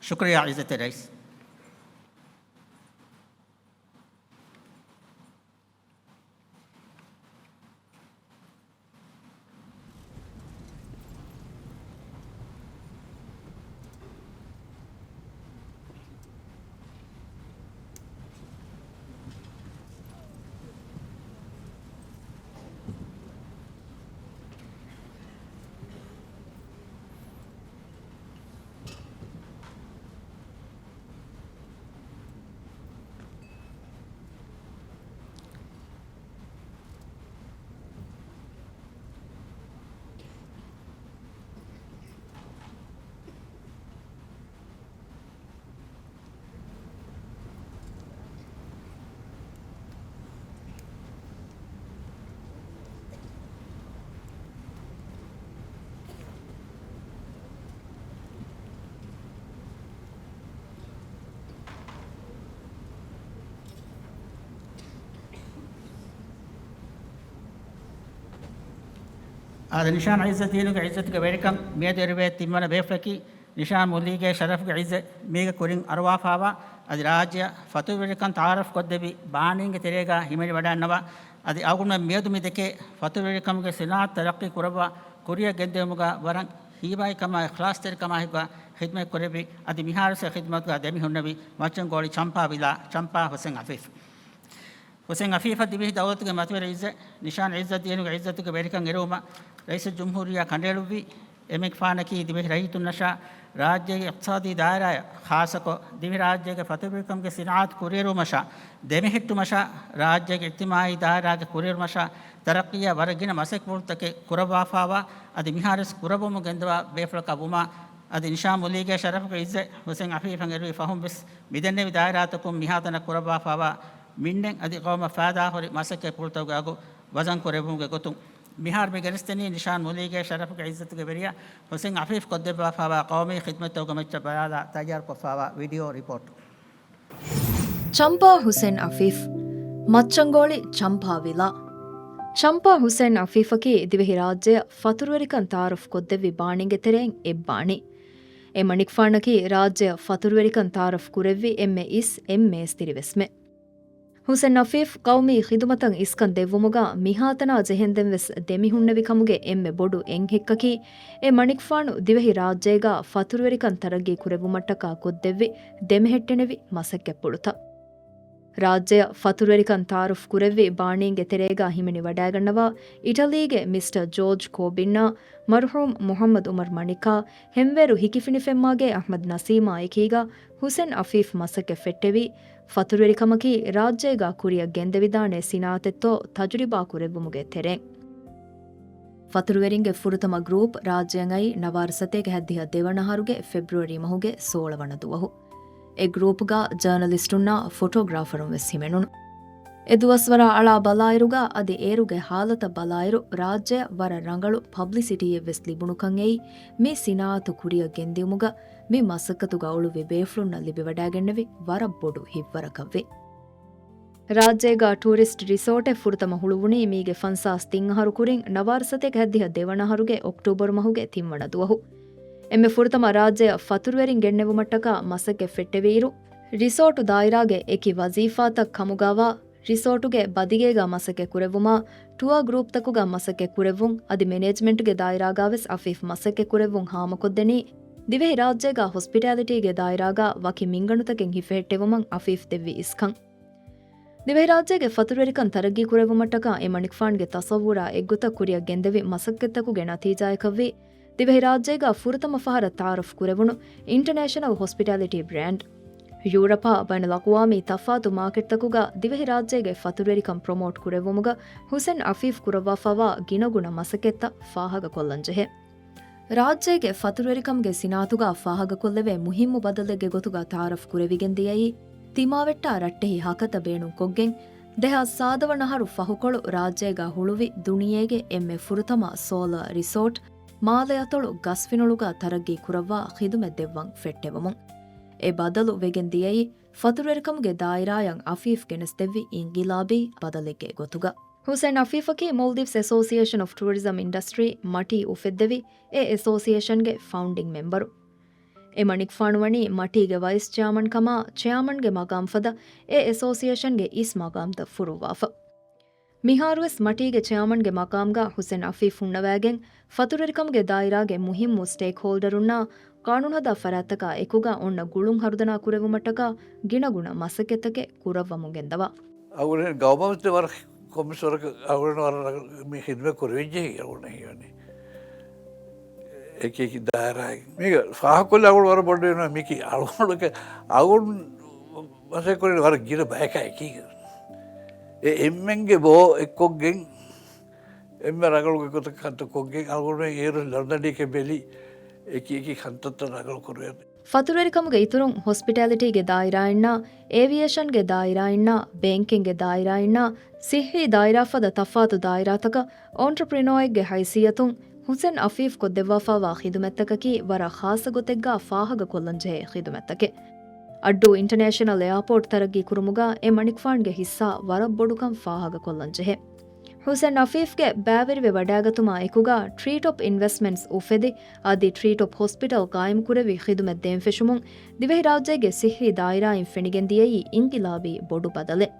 ޝުކުރިއްޔާ ޢިއްޒަތްތެރި ރައީސް. އާދެ، ނިޝާން ޢިއްޒަތްދީނުގެ ޢިއްޒަތުގެ ވެރިކަން މިއަދު އެރުވޭ ތިންވަނަ ބޭފުޅަކީ، ނިޝާން މުލީގެ ޝަރަފުގެ ޢިއްޒަތް މީގެ ކުރިން އަރުވާފާވާ، އަދި ރާއްޖެއަށް ފަތުރުވެރިކަން ތަޢާރަފް ކޮށްދެއްވި ބާނީންގެ ތެރޭގަ ހިމެނިވަޑައިންނަވާ، އަދި އަޅުގަނޑުމެން މިއަދު މި ދެކޭ ފަތުރުވެރިކަމުގެ ސިނާޢަތު ތަރައްޤީ ކުރައްވާ ކުރިއަށް ގެންދިއުމުގަ ވަރަށް ހީވާއިކަމާ އިޚްލާޞްތެރިކަމާ ހިތްގަ ޚިދްމަތް ކުރެއްވި، އަދި މިހާރުވެސް އެ ޚިދްމަތުގަ ދެމިހުންނެވި މައްޗަންގޯޅި ޗަމްޕާ ވިލާ ޗަމްޕާ ހުސެން އަފީފް. ހުސެން އަފީފަށް ދިވެހި ދައުލަތުގެ މަތިވެރި ޢިއްޒަތް، ނިޝާން ޢިއްޒަތްދީނުގެ ޢިއްޒަތުގެ ވެރިކަން އެރުވުމަށް ރައީސުލްޖުމްހޫރިއްޔާ ކަނޑައެޅުއްވީ. އެމަނިކުފާނަކީ ދިވެހި ރައްޔިތުންނަށާ، ރާއްޖޭގެ އިޤްތިޞާދީ ދާއިރާއަށް، ޚާއްޞަކޮށް ދިވެހިރާއްޖޭގެ ފަތުރުވެރިކަމުގެ ސިނާޢަތު ކުރިއެރުވުމަށާ، ދެމެހެއްޓުމަށާ، ރާއްޖޭގެ އިޖްތިމާޢީ ދާއިރާގެ ކުރިއެރުމަށާ، ތަރައްޤީއަށް ވަރަށް ގިނަ މަސައްކަތްޕުޅުތަކެއް ކުރައްވާފާވާ، އަދި މިހާރުވެސް ކުރައްވަމުން ގެންދަވާ ބޭފުޅަކަށް ވުމާ، އަދި ނިޝާން މުލީގެ ޝަރަފުގެ ޢިއްޒަތް ހުސެން އަފީފަށް އެރުވި ފަހުން ވެސް މިދެންނެވި ދާއިރާތަކުން މިހާތަނަށް ކުރައްވާފާވާ މިންނެއް އަދި ޤައުމަށް ފައިދާހުރި މަސައްކަތްޕުޅުތަކުގެ އަގު ވަޒަން ކުރެއްވުމުގެ ގޮތުން، މިހާރު މި ގެނެސްދެނީ ނިޝާން މުލީގެ ޝަރަފުގެ ޢިއްޒަތުގެ ވެރިޔާ ހުސެން އަފީފް ކޮށްދެއްވާފާވާ ޤައުމީ ޚިދްމަތްތަކުގެ މައްޗަށް ބަލާލާ ތައްޔާރުކޮށްފާވާ ވީޑިއޯ ރިޕޯޓް. ޗަމްޕާ ހުސެން އަފީފް، މައްޗަންގޯޅި ޗަމްޕާ ވިލާ. ޗަމްޕާ ހުސެން އަފީފަކީ ދިވެހިރާއްޖެއަށް ފަތުރުވެރިކަން ތަޢާރަފް ކޮށްދެއްވި ބާނީގެ ތެރެއިން އެއްބާނީ. އެމަނިކުފާނަކީ ރާއްޖެއަށް ފަތުރުވެރިކަން ތަޢާރަފް ކުރެއްވި އެންމެ އިސް އެންމެ އިސް ތިރިވެސް މެ. ހުސެން އަފީފް ޤައުމީ ޚިދުމަތަށް އިސްކަން ދެއްވުމުގަ މިހާތަނާ ޖެހެންދެން ވެސް ދެމިހުންނެވި ކަމުގެ އެންމެ ބޮޑު އެއް ހެއްކަކީ، އެ މަނިކުފާނު ދިވެހި ރާއްޖޭގަ ފަތުރުވެރިކަން ތަރައްގީ ކުރެއްވުމަށްޓަކާ ކޮށްދެއްވި ދެމެހެއްޓެނެވި މަސައްކަތްޕުޅުތައް. ރާއްޖެއަށް ފަތުރުވެރިކަން ތަޢާރަފް ކުރެއްވި ބާނީންގެ ތެރޭގަ ހިމެނިވަޑައިގަންނަވާ އިޓަލީގެ މިސްޓަ ޖޯޖް ކޯބިންއާ، މަރުޙޫމް މުޙައްމަދު ޢުމަރު މަނިކާ، ހެންވޭރު ހިކިފިނިފެންމާގޭ އަޙްމަދު ނަސީމާ އެކީގަ ހުސެން އަފީފް މަސައްކަތް ފެއްޓެވީ، ފަތުރުވެރިކަމަކީ ރާއްޖޭގަ ކުރިއަށް ގެންދެވިދާނެ ސިނާއަތެއްތޯ ތަޖުރިބާ ކުރެއްވުމުގެ ތެރެއިން. ފަތުރުވެރިންގެ ފުރަތަމަ ގްރޫޕް ރާއްޖެއަށް އައީ ނަވާރަ ސަތޭކަ ހައްދިހަ ދެވަނަ އަހަރުގެ ފެބްރުއަރީ މަހުގެ ސޯޅަ ވަނަ ދުވަހު. އެ ގްރޫޕްގަ ޖާނަލިސްޓުންނާ ފޮޓޯގްރާފަރުން ވެސް ހިމެނުނު. އެ ދުވަސްވަރާ އަޅާ ބަލާއިރުގަ އަދި އޭރުގެ ހާލަތަށް ބަލާއިރު، ރާއްޖެއަށް ވަރަށް ރަނގަޅު ޕަބްލިސިޓީއެއް ވެސް ލިބުނުކަން އެއީ، މި ސިނާއަތު ކުރިއަށް ގެންދިއުމުގަ މި މަސައްކަތުގަ އުޅުއްވި ބޭފުޅުންނަށް ލިބިވަޑައިގެންނެވި ވަރަށް ބޮޑު ހިތްވަރަކަށްވި. ރާއްޖޭގަ ޓޫރިސްޓް ރިސޯޓެއް ފުރަތަމަ ހުޅުވުނީ މީގެ ފަންސާސް ތިން އަހަރު ކުރިން ނަވާރަ ސަތޭކަ ހައްދިހަ ދެވަނަ އަހަރުގެ އޮކްޓޫބަރު މަހުގެ ތިންވަނަ ދުވަހު. އެންމެ ފުރަތަމަ ރާއްޖެއަށް ފަތުރުވެރިން ގެންނެވުމަށްޓަކާ މަސައްކަތް ފެއްޓެވިއިރު، ރިސޯޓު ދާއިރާގެ އެކި ވަޒީފާތައް ކަމުގަވާ، ރިސޯޓުގެ ބަދިގޭގަ މަސައްކަތް ކުރެއްވުމާ، ޓުއާ ގްރޫޕްތަކުގަ މަސައްކަތް ކުރެއްވުން، އަދި މެނޭޖްމަންޓްގެ ދާއިރާގަ ވެސް އަފީފް މަސައްކަތް ކުރެއްވުން ހާމަކޮށްދެނީ، ދިވެހިރާއްޖޭގަ ހޮސްޕިޓާލިޓީގެ ދާއިރާގަ ވަކި މިންގަނޑުތަކެއް ހިފެހެއްޓެވުމަށް އަފީފް ދެއްވި އިސްކަން. ދިވެހިރާއްޖޭގެ ފަތުރުވެރިކަން ތަރައްގީކުރެއްވުމަށްޓަކާ އެމަނިކުފާނުގެ ތަޞައްވުރާ އެއްގޮތަށް ކުރިއަށް ގެންދެވި މަސައްކަތްތަކުގެ ނަތީޖާޔަކަށްވީ، ދިވެހިރާއްޖޭގަ ފުރަތަމަ ފަހަރަށް ތަޢާރަފް ކުރެވުނު އިންޓަނޭޝަނަލް ހޮސްޕިޓާލިޓީ ބްރޭންޑް. ޔޫރަޕާ ބައިނަލްއަޤްވާމީ ތަފާތު މާކެޓްތަކުގަ ދިވެހިރާއްޖޭގެ ފަތުރުވެރިކަން ޕްރޮމޯޓް ކުރެއްވުމުގަ ހުސެން އަފީފް ކުރައްވާފައިވާ ގިނަގުނަ މަސައްކަތްތައް ފާހަގަކޮށްލަންޖެހޭ. ރާއްޖޭގެ ފަތުރުވެރިކަމުގެ ސިނާއަތުގަ ފާހަގަކޮށްލެވޭ މުހިއްމު ބަދަލެއްގެ ގޮތުގަ ތަޢާރަފް ކުރެވިގެން ދިޔައީ، ތިމާވެއްޓާ ރައްޓެހި ހަކަތަ ބޭނުންކޮށްގެން، ދެހާސް ސާދަ ވަނަ އަހަރު ފަހުކޮޅު ރާއްޖޭގަ ހުޅުވި ދުނިޔޭގެ އެންމެ ފުރަތަމަ ސޯލާ ރިސޯޓް، މާލެ އަތޮޅު ގަސްފިނޮޅުގަ ތަރައްގީ ކުރައްވާ ޚިދުމަތް ދެއްވަން ފެއްޓެވުމުން. އެ ބަދަލު ވެގެން ދިޔައީ، ފަތުރުވެރިކަމުގެ ދާއިރާއަށް އަފީފް ގެނެސްދެއްވި އިންގިލާބީ ބަދަލެއްގެ ގޮތުގަ. ހުސެން އަފީފަކީ މޯލްޑިވްސް އެސޯސިއޭޝަން އޮފް ޓޫރިޒަމް އިންޑަސްޓްރީ، މަޓީ، އުފެއްދެވި އެ އެސޯސިއޭޝަންގެ ފައުންޑިން މެމްބަރު. އެމަނިކުފާނު ވަނީ މަޓީގެ ވައިސް ޗެއާމަން ކަމާ، ޗެއާމަންގެ މަގާމް ފަދަ އެ އެސޯސިއޭޝަންގެ އިސް މަގާމްތައް ފުރުއްވާފަ. މިހާރުވެސް މަޓީގެ ޗެއާމަންގެ މަގާމްގަ ހުސެން އަފީފް ހުންނަވައިގެން، ފަތުރުވެރިކަމުގެ ދާއިރާގެ މުހިއްމު ސްޓޭކްހޯލްޑަރުންނާ ޤާނޫނުހަދާ ފަރާތްތަކާ އެކުގަ އޮންނަ ގުޅުން ހަރުދަނާ ކުރެއްވުމަށްޓަކާ ގިނަގުނަ މަސައްކަތްތަކެއް ކުރައްވަމުން ގެންދަވާ. އަޅުގަނޑު ގައުމަށް ވަރަށް ކޮންމެސް ވަރަކަށް އަޅުގަނޑު ވަރަށް ރަނގަޅު މި ޚިދުމަތް ކުރެވިއްޖެ އަޅުގަނޑަށް ހީވަނީ. އެކި އެކި ދާއިރާއިން. މީގަ ފާހަގަކޮށްލި އަޅުގަނޑު ވަރަށް ބޮޑު ވެން މީކީ އަޅުގަނޑުގެ އަޅުގަނޑު މަސައްކަތް ކުރި ވަރަށް ގިނަ ބަޔަކާ އެކީގަ. އެ އެންމެންގެ ބޯ އެއްކޮށްގެން އެންމެ ރަނގަޅު ގޮތަށް ކަންތައް ކޮށްގެން އަޅުގަނޑުމެން އޭރު ލަންދަނީކެ ބެލި އެކި އެކި ކަންތައްތައް ރަނގަޅު ކުރުވޭ. ފަތުރުވެރިކަމުގެ އިތުރުން ހޮސްޕިޓާލިޓީގެ ދާއިރާއިންނާ، އޭވިއޭޝަންގެ ދާއިރާއިންނާ، ބޭންކިންގގެ ދާއިރާއިންނާ، ސިއްހީ ދާއިރާ ފަދަ ތަފާތު ދާއިރާތަކަށް އޮންޓްރޕްރިނޯއެއްގެ ހައިސިއްޔަތުން ހުސެން އަފީފް ކޮށްދެއްވާފައިވާ ޚިދުމަތްތަކަކީ ވަރަށް ޚާއްޞަ ގޮތެއްގަ ފާހަގަކޮށްލަންޖެހޭ ޚިދުމަތްތަކެއް. އައްޑޫ އިންޓަނޭޝަނަލް އެއާޕޯޓް ތަރައްގީ ކުރުމުގަ އެމަނިކުފާނުގެ ހިއްސާ ވަރަށް ބޮޑުކަން ފާހަގަކޮށްލަންޖެހޭ. ހުސެން އަފީފްގެ ބައިވެރިވެ ވަޑައިގަތުމާ އެކުގަ ޓްރީޓޮޕް އިންވެސްޓްމަންޓްސް އުފެދި، އަދި ޓްރީޓޮޕް ހޮސްޕިޓަލް ގާއިމްކުރެވި ޚިދުމަތް ދޭން ފެށުމުން ދިވެހިރާއްޖޭގެ ސިއްހީ ދާއިރާއިން ފެނިގެން ދިޔައީ އިންގިލާބީ ބޮޑު ބަދަލެއް.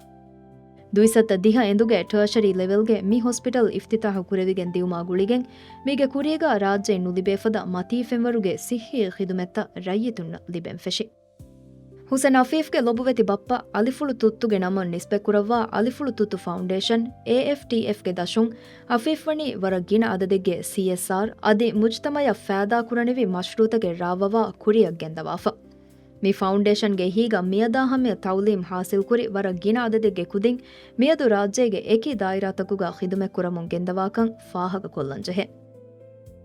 ދުއިސައްތަ ދިހަ އެނދުގެ ޓާޝަރީ ލެވެލްގެ މި ހޮސްޕިޓަލް އިފްތިތާހު ކުރެވިގެން ދިއުމާ ގުޅިގެން، މީގެ ކުރީގަ ރާއްޖެއިން ނުލިބޭ ފަދަ މަތީ ފެންވަރުގެ ސިއްހީ ޚިދުމަތްތައް ރައްޔިތުންނަށް ލިބެން ފެށި. ހުސެން އަފީފްގެ ލޮބުވެތި ބައްޕަ އަލިފުޅު ތުއްތުގެ ނަމުން ނިސްބަތްކުރައްވާ އަލިފުޅު ތުއްތު ފައުންޑޭޝަން، އޭއެފްޓީއެފްގެ ދަށުން އަފީފް ވަނީ ވަރަށް ގިނަ އަދަދެއްގެ ސީއެސްއާރް އަދި މުޖްތަމަޢަށް ފައިދާކުރަނިވި މަޝްރޫޢުތަކެއް ރާވަވާ ކުރިއަށް ގެންދަވާފަ. މި ފައުންޑޭޝަންގެ އެހީގަ މިއަދާ ހަމަޔަށް ތަޢުލީމް ޙާޞިލްކުރި ވަރަށް ގިނަ އަދަދެއްގެ ކުދިން މިއަދު ރާއްޖޭގެ އެކި ދާއިރާތަކުގަ ޚިދުމަތްކުރަމުން ގެންދަވާކަން ފާހަގަކޮށްލަންޖެހޭ.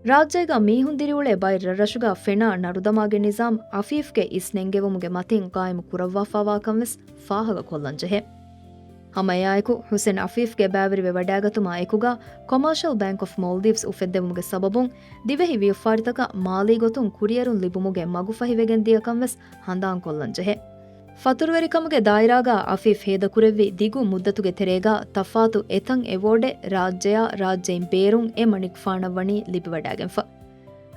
ރާއްޖޭގަ މީހުން ދިރިއުޅޭ ބައެއް ރަށްރަށުގަ ފެނާ ނަރުދަމާގެ ނިޒާމް އަފީފްގެ އިސް ނެންގެވުމުގެ މަތިން ގާއިމު ކުރައްވާފައިވާކަން ވެސް ފާހަގަކޮށްލަންޖެހޭ. ހަމައެއާއެކު، ހުސެން އަފީފްގެ ބައިވެރިވެ ވަޑައިގަތުމާ އެކުގަ ކޮމާޝަލް ބޭންކް އޮފް މޯލްޑިވްސް އުފެއްދެވުމުގެ ސަބަބުން ދިވެހި ވިޔަފާރިތަކަށް މާލީ ގޮތުން ކުރިއެރުން ލިބުމުގެ މަގުފަހިވެގެން ދިޔަކަން ވެސް ހަނދާންކޮށްލަންޖެހޭ. ފަތުރުވެރިކަމުގެ ދާއިރާގަ އަފީފް ހޭދަކުރެއްވި ދިގު މުއްދަތުގެ ތެރޭގަ ތަފާތު އެތަން އެވޯޑެއް ރާއްޖެއާ ރާއްޖެއިން ބޭރުން އެ މަނިކުފާނަށް ވަނީ ލިބިވަޑައިގެންފަ.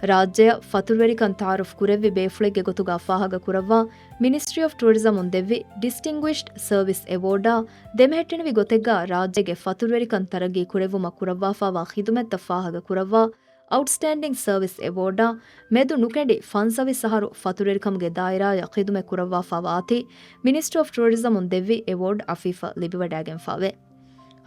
ރާއްޖެއަށް ފަތުރުވެރިކަން ތަޢާރަފް ކުރެއްވި ބޭފުޅެއްގެ ގޮތުގަ ފާހަގަ ކުރައްވާ، މިނިސްޓްރީ އޮފް ޓޫރިޒަމުން ދެއްވި ޑިސްޓިންގުއިޝްޑް ސަރވިސް އެވޯޑާ ދެމެހެއްޓެނިވި ގޮތެއްގަ ރާއްޖޭގެ ފަތުރުވެރިކަން ތަރައްގީ ކުރެއްވުމަށް ކުރައްވާފައިވާ ޚިދުމަތްތައް ފާހަގަ ކުރައްވާ، އައުޓްސްޓޭންޑިން ސަރވިސް އެވޯޑާ މެދު ނުކެނޑި ފަންސަވީސް އަހަރު ފަތުރުވެރިކަމުގެ ދާއިރާއަށް ޚިދުމަތް ކުރައްވާފައިވާތީ، މިނިސްޓްރީ އޮފް ޓޫރިޒަމުން ދެއްވި އެވޯޑް އަފީފަށް ލިބިވަޑައިގެންފައިވޭ.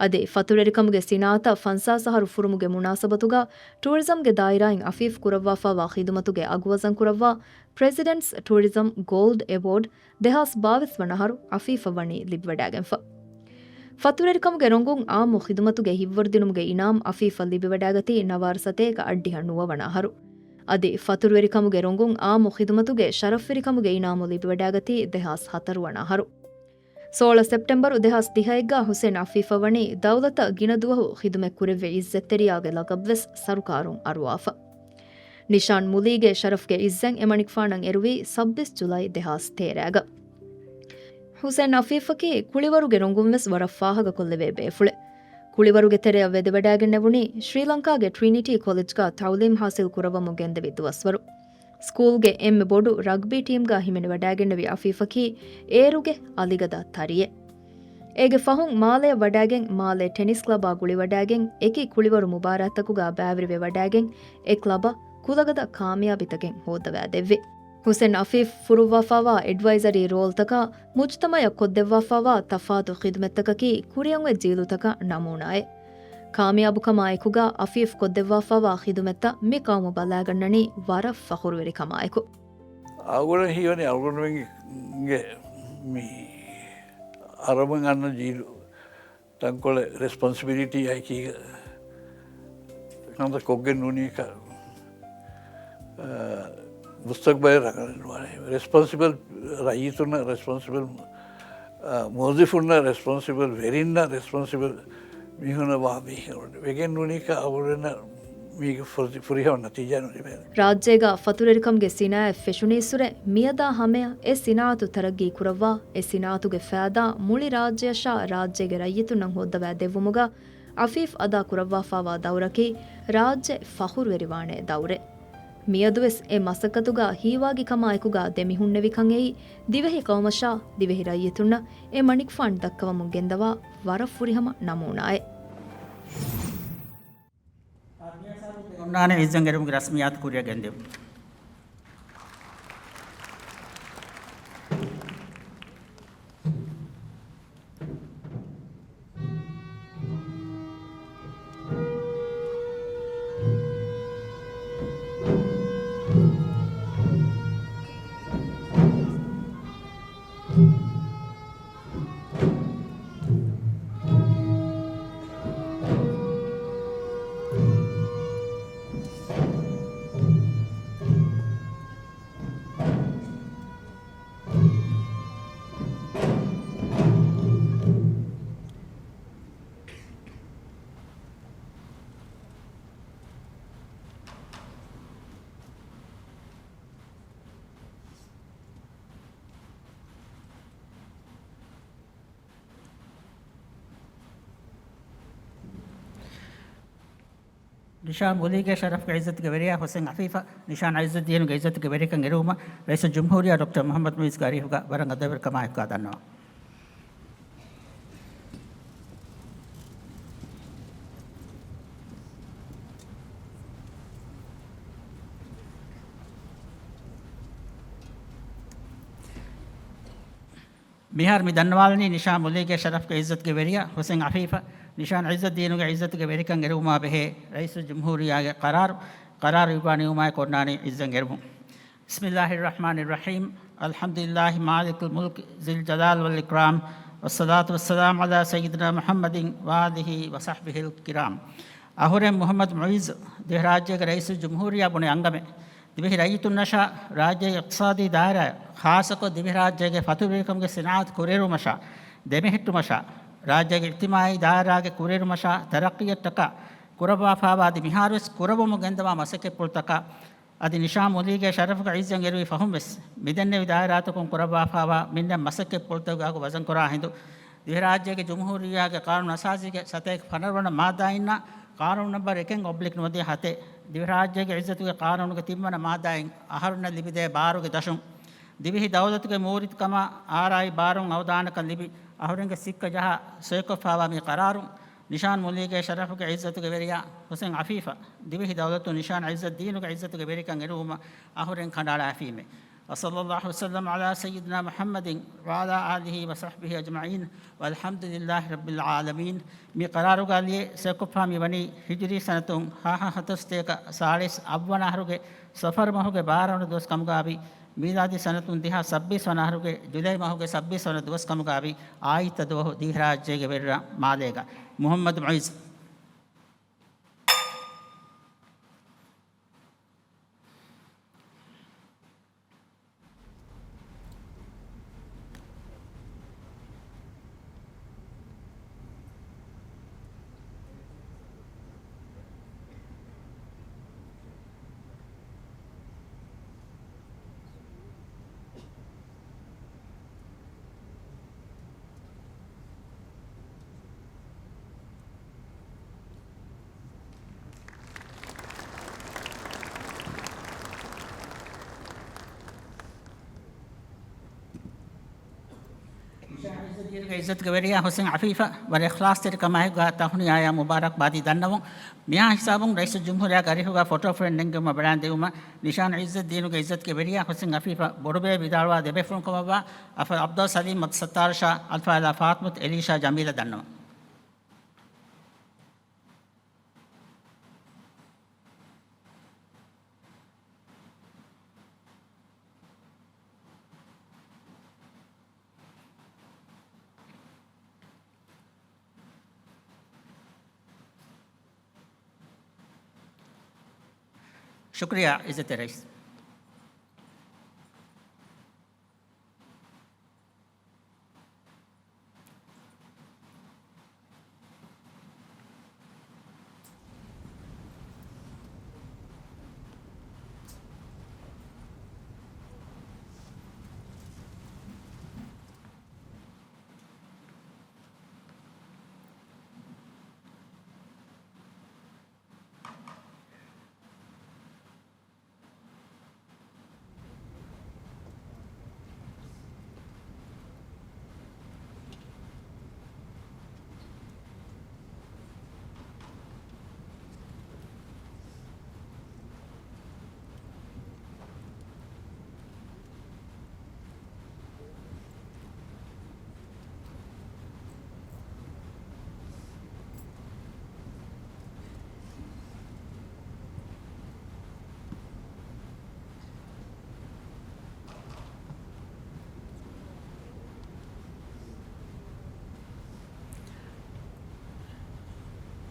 އަދި ފަތުރުވެރިކަމުގެ ސިނާއަތަށް ފަންސާސް އަހަރު ފުރުމުގެ މުނާސަބަތުގަ ޓޫރިޒަމްގެ ދާއިރާއިން އަފީފް ކުރައްވާފައިވާ ޚިދުމަތުގެ އަގުވަޒަން ކުރައްވާ ޕްރެޒިޑެންޓްސް ޓޫރިޒަމް ގޯލްޑް އެވޯޑް ދެހާސް ބާވީސް ވަނަ އަހަރު އަފީފަށް ވަނީ ލިބިވަޑައިގެންފަ. ފަތުރުވެރިކަމުގެ ރޮނގުން އާއްމު ޚިދުމަތުގެ ހިތްވަރުދިނުމުގެ އިނާމް އަފީފަށް ލިބިވަޑައިގަތީ ނަވާރަ ސަތޭކަ އަށްޑިހަ ނުވަ ވަނަ އަހަރު. އަދި ފަތުރުވެރިކަމުގެ ރޮނގުން އާއްމު ޚިދުމަތުގެ ޝަރަފްވެރިކަމުގެ އިނާމު ލިބިވަޑައިގަތީ ދެހާސް ހަތަރު ވަނަ އަހަރު. ސޯޅަ ސެޕްޓެމްބަރު ދެހާސް ދިހައެއްގަ ހުސެން އަފީފަށް ވަނީ ދައުލަތަށް ގިނަ ދުވަހު ޚިދުމަތް ކުރެއްވި އިއްޒަތްތެރިޔާގެ ލަޤަބް ވެސް ސަރުކާރުން އަރުވާފަ. ނިޝާން މުލީގެ ޝަރަފްގެ އިއްޒަތް އެމަނިކުފާނަށް އެރުވީ ސައްބީސް ޖުލައި ދެހާސް ތޭރައިގަ. ހުސެން އަފީފަކީ ކުޅިވަރުގެ ރޮނގުން ވެސް ވަރަށް ފާހަގަކޮށްލެވޭ ބޭފުޅެއް. ކުޅިވަރުގެ ތެރެއަށް ވެދެވަޑައިގެންނެވުނީ ޝްރީލަންކާގެ ޓްރިނިޓީ ކޮލެޖްގަ ތައުލީމް ހާސިލް ކުރައްވަމުން ގެންދެވި ދުވަސްވަރު. ސްކޫލްގެ އެންމެ ބޮޑު ރަގްބީ ޓީމްގަ ހިމެނިވަޑައިގެންނެވި އަފީފަކީ އޭރުގެ އަލިގަދަ ތަރިއެއް. އޭގެ ފަހުން މާލެއަށް ވަޑައިގެން، މާލެ ޓެނިސް ކްލަބާ ގުޅިވަޑައިގެން، އެކި ކުޅިވަރު މުބާރާތްތަކުގަ ބައިވެރިވެ ވަޑައިގެން، އެ ކްލަބަށް ކުލަގަދަ ކާމިޔާބީތަކެއް ހޯއްދަވާދެއްވި. ހުސެން އަފީފް ފުރުއްވާފާވާ އެޑްވައިޒަރީ ރޯލްތަކާ މުޖްތަމަޢަށް ކޮށްދެއްވާފާވާ ތަފާތު ޚިދުމަތްތަކަކީ ކުރިއަށްއޮތް ޖީލުތަކަށް ނަމޫނާއެއް. ކާމިޔާބުކަމާއެކުގަ އަފީފް ކޮށްދެއްވާފާވާ ޚިދުމަތްތައް މި ޤައުމު ބަލާގަންނަނީ ވަރަށް ފަޚުރުވެރިކަމާއެކު. އަޅުގަނޑަށް ހީވަނީ އަޅުގަނޑުމެންގެ މި އަރަބުން އަންނަ ޖީލު ތަންކޮޅެއް ރެސްޕޮންސިބިލިޓީ އައިކީގަ ކަންތައް ކޮށްގެން ނޫނީކަ، އާ، މުސްތަޤްބަލެއް ރަނގަޅެއް ނުވާނެ. ރެސްޕޮންސިބަލް ރައްޔިތުންނަށް ރެސްޕޮންސިބަލް، އާ، މުވައްޒިފުންނަށް ރެސްޕޮންސިބަލް ވެރިންނަށް ރެސްޕޮންސިބަލް މީހުންނަށް ވާ މީހުން ވެގެން ނޫނީކަ އަޅުގަނޑަށް މީގެ ފުރި-، ފުރިހަމަ ނަތީޖާ ނުލިބޭނެ. ރާއްޖޭގަ ފަތުރުވެރިކަމުގެ ސިނާއަތް ފެށުނީއްސުރެ މިއަދާ ހަމަޔަށް އެ ސިނާއަތު ތަރައްގީ ކުރައްވާ، އެ ސިނާއަތުގެ ފައިދާ މުޅި ރާއްޖެއަށާ ރާއްޖޭގެ ރައްޔިތުންނަށް ހޯއްދަވާ ދެއްވުމުގަ އަފީފް އަދާ ކުރައްވާފާވާ ދައުރަކީ ރާއްޖެ ފަޚުރުވެރިވާނެ ދައުރެއް. މިއަދުވެސް އެ މަސައްކަތުގަ ހީވާގި ކަމާއެކުގަ ދެމިހުންނެވިކަން އެއީ ދިވެހި ޤައުމަށާ ދިވެހި ރައްޔިތުންނަށް އެ މަނިކުފާނު ދައްކަވަމުން ގެންދަވާ ވަރަށް ފުރިހަމަ ނަމޫނާއެއް. އޮންނާނެ އިއްޒަތް އެރުމުގެ ރަސްމިއްޔާތު ކުރިއަށް ގެންދިއުން. ނިޝާން މުލީގެ ޝަރަފްގެ އިއްޒަތުގެ ވެރިޔާ ހުސެން އަފީފަށް ނިޝާން އިއްޒައްދީނުގެ އިއްޒަތުގެ ވެރިކަން އެރުވުމަށް ރައީސުލްޖުމްހޫރިއްޔާ ޑޮކްޓަރ މުޙައްމަދު މުޢިއްޒުގެ އަރިހުގަ ވަރަށް އަދަބުވެރިކަމާއެކުގަ ދަންނަވަން. މިހާރު މި ދަންނަވާލަނީ ނިޝާން މުލީގެ ޝަރަފްގެ އިއްޒަތުގެ ވެރިޔާ ހުސެން އަފީފަށް ނިޝާން އިއްޒައްދީނުގެ އިއްޒަތުގެ ވެރިކަން އެރުވުމާ ބެހޭ ރައީސުލްޖުމްހޫރިއްޔާގެ ޤަރާރު، ޤަރާރު އިއްވާ ނިމުމާއެކު އޮންނާނީ އިއްޒަތް އެރުމުން. بسم الله الرحمن الرحيم. الحمد لله مالك الملك ذي الجلال والإكرام. والصلاة والسلام على سيدنا محمد وآله وصحبه الكرام. އަހުރެން މުޙައްމަދު މުޢިއްޒު ދިވެހިރާއްޖޭގެ ރައީސުލްޖުމްހޫރިއްޔާ ބުނެ އަންގަމެއް. ދިވެހި ރައްޔިތުންނަށާ، ރާއްޖޭގެ އިޤްތިޞާދީ ދާއިރާއަށް، ޚާއްޞަކޮށް ދިވެހިރާއްޖޭގެ ފަތުރުވެރިކަމުގެ ސިނާއަތު ކުރިއެރުމަށާ، ދެމެހެއްޓުމަށާ، ރާއްޖޭގެ އިޖްތިމާޢީ ދާއިރާގެ ކުރިއެރުމަށާ، ތަރައްޤީއަށްޓަކާ ކުރައްވާފާވާ އަދި މިހާރުވެސް ކުރައްވަމުން ގެންދަވާ މަސައްކަތްޕުޅުތަކާ، އަދި ނިޝާން މުލީގެ ޝަރަފުގެ އިއްޒަތް އެރުވި ފަހުންވެސް، މިދެންނެވި ދާއިރާތަކުން ކުރައްވާފާވާ މިންނަ މަސައްކަތްޕުޅުތަކުގެ އަގު ވަޒަންކުރާ ހިނދު، ދިވެހިރާއްޖޭގެ ޖުމްހޫރިއްޔާގެ ޤާނޫނު އަސާސީގެ ސަތޭކަ ފަނަރަ ވަނަ މާއްދާއިންނާ، ޤާނޫނު ނަންބަރު އެކެއް އޮބްލިކް ނުވަދިހަ ހަތެއް، ދިވެހިރާއްޖޭގެ އިއްޒަތުގެ ޤާނޫނުގެ ތިންވަނަ މާއްދާއިން އަހަރުންނަށް ލިބިދޭ ބާރުގެ ދަށުން، ދިވެހި ދައުލަތުގެ މޫރިތިކަމާ އާރާއި ބާރުން އަވަދާނަކަން ލިބި، އަހުރެންގެ ސިއްކަ ޖަހާ ސޮއިކޮށްފާވާ މި ޤަރާރުން، ނިޝާން މުލީގެ ޝަރަފުގެ އިއްޒަތުގެ ވެރިޔާ ހުސެން އަފީފަށް ދިވެހި ދައުލަތުން ނިޝާން އިއްޒައްދީނުގެ އިއްޒަތުގެ ވެރިކަން އެރުވުމަށް އަހުރެން ކަނޑައަޅާފީމޭ. وصلى الله وسلم على سيدنا محمد وعلى آله وصحبه أجمعين والحمد لله رب العالمين. މި ޤަރާރުގަ ލިޔެ ސޮއިކޮށްފާ މިވަނީ ހިޖުރީ ސަނަތުން ހަ ހަ ހަތަރު ސަތޭކަ ސާޅީސް އަށްވަނަ އަހަރުގެ ޞަފަރު މަހުގެ ބާރަ ވަނަ ދުވަސް ކަމުގައި، މީލާދީ ސަނަތުން ދިހަ ސައްބީސް ވަނަ އަހަރުގެ ޖުލައި މަހުގެ ސައްބީސް ވަނަ ދުވަސް ކަމުގައި، އާއްތަ ދުވަހު ދިވެހިރާއްޖޭގެ ވެރިރަށް މާލޭގަ. މުޙައްމަދު މުޢިއްޒު. ދީނުގެ އިއްޒަތުގެ ވެރިޔާ ހުސެން އަފީފަށް ވަރަށް އިޚްލާޞްތެރިކަމާއެކުގަ ތަހުނިޔާޔާ މުބާރަކްބާދީ ދަންނަވަން. މިހާ ހިސާބުން ރައީސުލްޖުމްހޫރިއްޔާގެ އަރިހުގަ ފޮޓޯ ފްރޭމް ނެންގެވުމަށް ބަލަން ދިއުމަށް ނިޝާން އިއްޒަތް ދީނުގެ އިއްޒަތުގެ ވެރިޔާ ހުސެން އަފީފަށް ބޮޑުބޭ ވިދާޅުވާ ދެބޭފުޅުން ކަމަށްވާ އަފަ އަބްދުއްސަލީމް، މަތް ސައްތާރަށާ، އަލްފާޟިލާ ފާތިމަތު، އެލީޝާ ޖަމީލަ ދަންނަވަން. ޝުކުރިއްޔާ އިއްޒަތްތެރި ރައީސް.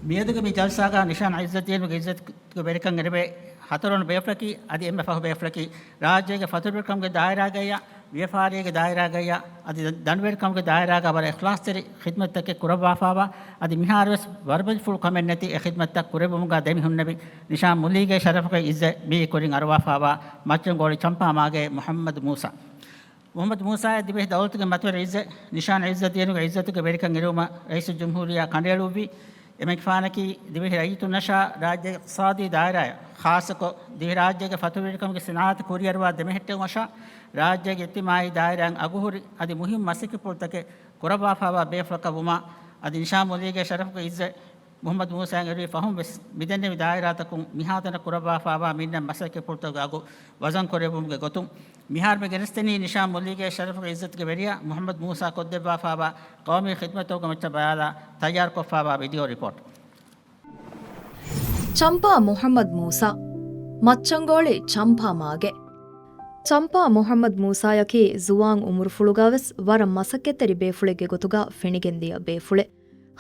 މިއަދުގެ މި ޖަލްސާގަ ނިޝާން އިއްޒަތް ދީނުގެ އިއްޒަތުގެ ވެރިކަން އެރިވޭ ހަތަރުވަނަ ބޭފުޅަކީ އަދި އެންމެ ފަހު ބޭފުޅަކީ ރާއްޖޭގެ ފަތުރުވެރިކަމުގެ ދާއިރާގައި، ވިޔަފާރީގެ ދާއިރާގައި، އަދި ދަނޑުވެރިކަމުގެ ދާއިރާގަ ވަރަށް އިޚްލާޞްތެރި ޚިދްމަތްތަކެއް ކުރައްވާފާވާ، އަދި މިހާރުވެސް ވަރުބަލިފުޅު ކަމެއް ނެތި އެ ޚިދްމަތްތައް ކުރެއްވުމުގަ ދެމިހުންނެވި ނިޝާން މުލީގެ ޝަރަފުގެ އިއްޒަތް މިއީ ކުރިން އަރުވާފާވާ މައްޗަންގޯޅި ޗަމްޕާ މާގޭ މުޙައްމަދު މޫސާ. މުޙައްމަދު މޫސާއަށް ދިވެހި ދައުލަތުގެ މަތިވެރި އިއްޒަތް، ނިޝާން އިއްޒަތް ދީނުގެ އިއްޒަތުގެ ވެރިކަން އެރުވުމަށް ރައީސުލްޖުމްހޫރިއްޔާ ކަނޑައެޅުއްވި. އެމަގެފާނަކީ ދިވެހި ރައްޔިތުންނަށާ ރާއްޖޭގެ އިޤްތިޞާދީ ދާއިރާއަށް، ޚާއްޞަކޮށް ދިވެހިރާއްޖޭގެ ފަތުރުވެރިކަމުގެ ސިނާއަތު ކުރިއަރުވާ ދެމެހެއްޓެވުމަށާ ރާއްޖޭގެ އިޖްތިމާޢީ ދާއިރާއިން އަގުހުރި އަދި މުހިއްމު މަސައްކަތްޕުޅުތަކެއް ކުރައްވާފާވާ ބޭފުޅަކަށް ވުމާ، އަދި ނިޝާން މުލީގެ ޝަރަފުގެ އިއްޒަތް މުޙައްމަދު މޫސާއަށް އެރުވި ފަހުން ވެސް މިދެންނެވި ދާއިރާތަކުން މިހާތަނަށް ކުރައްވާފާވާ މިންނަ މަސައްކަތްޕުޅުތަކުގެ އަގު ވަޒަންކުރެއްވުމުގެ ގޮތުން، މިހާރު މި ގެނެސްދެނީ ނިޝާން މުލީގެ ޝަރަފުގެ އިއްޒަތުގެ ވެރިޔާ މުޙައްމަދު މޫސާ ކޮށްދެއްވާފާވާ ޤައުމީ ޚިދްމަތްތަކުގެ މައްޗަށް ބަލާލާ ތައްޔާރުކޮށްފާވާ ވީޑިއޯ ރިޕޯޓް. ޗަމްޕާ މުޙައްމަދު މޫސާ، މައްޗަންގޯޅި ޗަމްޕާ މާގޭ. ޗަމްޕާ މުޙައްމަދު މޫސާޔަކީ ޒުވާން އުމުރުފުޅުގަވެސް ވަރަށް މަސައްކަތްތެރި ބޭފުޅެއްގެ ގޮތުގަ ފެނިގެންދިޔަ ބޭފުޅެއް.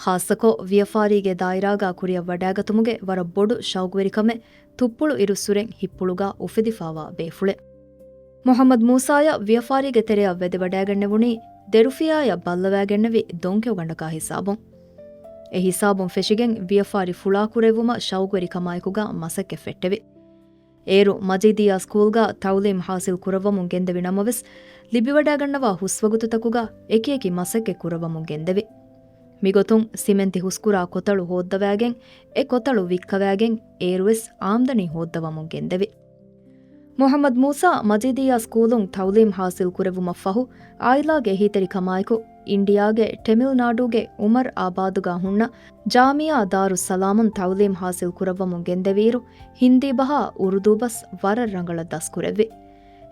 ޚާއްޞަކޮށް، ވިޔަފާރީގެ ދާއިރާގަ ކުރިއަށް ވަޑާގަތުމުގެ ވަރަށް ބޮޑު ޝައުގުވެރިކަމެއް ތުއްޕުޅު އިރުއްސުރެން ހިއްޕުޅުގަ އުފެދިފާވާ ބޭފުޅެއް. މުޙައްމަދު މޫސާޔަށް ވިޔަފާރީގެ ތެރެއަށް ވެދެވަޑައިގެންނެވުނީ ދެރުފިޔާޔަށް ބައްލަވައިގެންނެވި ދޮންކެޔޮގަނޑަކާ ހިސާބުން. އެ ހިސާބުން ފެށިގެން ވިޔަފާރި ފުޅާކުރެއްވުމަށް ޝައުގުވެރިކަމާއެކުގަ މަސައްކަތް ފެއްޓެވި. އޭރު މަޖީދިއްޔާ ސްކޫލްގަ ތަޢުލީމް ޙާޞިލް ކުރައްވަމުން ގެންދެވި ނަމަވެސް، ލިބިވަޑައިގަންނަވާ ހުސްވަގުތުތަކުގަ އެކިއެކި މަސައްކަތް ކުރައްވަމުން ގެންދެވި. މިގޮތުން ސިމެންތި ހުސްކުރާ ކޮތަޅު ހޯއްދަވައިގެން، އެ ކޮތަޅު ވިއްކަވައިގެން އޭރުވެސް އާމްދަނީ ހޯއްދަވަމުން ގެންދެވި. މުޙައްމަދު މޫސާ މަޖީދިއްޔާ ސްކޫލުން ތަޢުލީމް ޙާޞިލް ކުރެއްވުމަށްފަހު، އާއިލާގެ އެހީތެރިކަމާއެކު، އިންޑިއާގެ ޓެމިލް ނާޑޫގެ އުމަރު އާބާދުގަ ހުންނަ ޖާމިޢާ ދާރުއްސަލާމުން ތަޢުލީމް ޙާޞިލް ކުރައްވަމުން ގެންދެވިއިރު، ހިންދީ ބަހާ އުރުދޫ ބަސް ވަރަށް ރަނގަޅަށް ދަސްކުރެއްވި.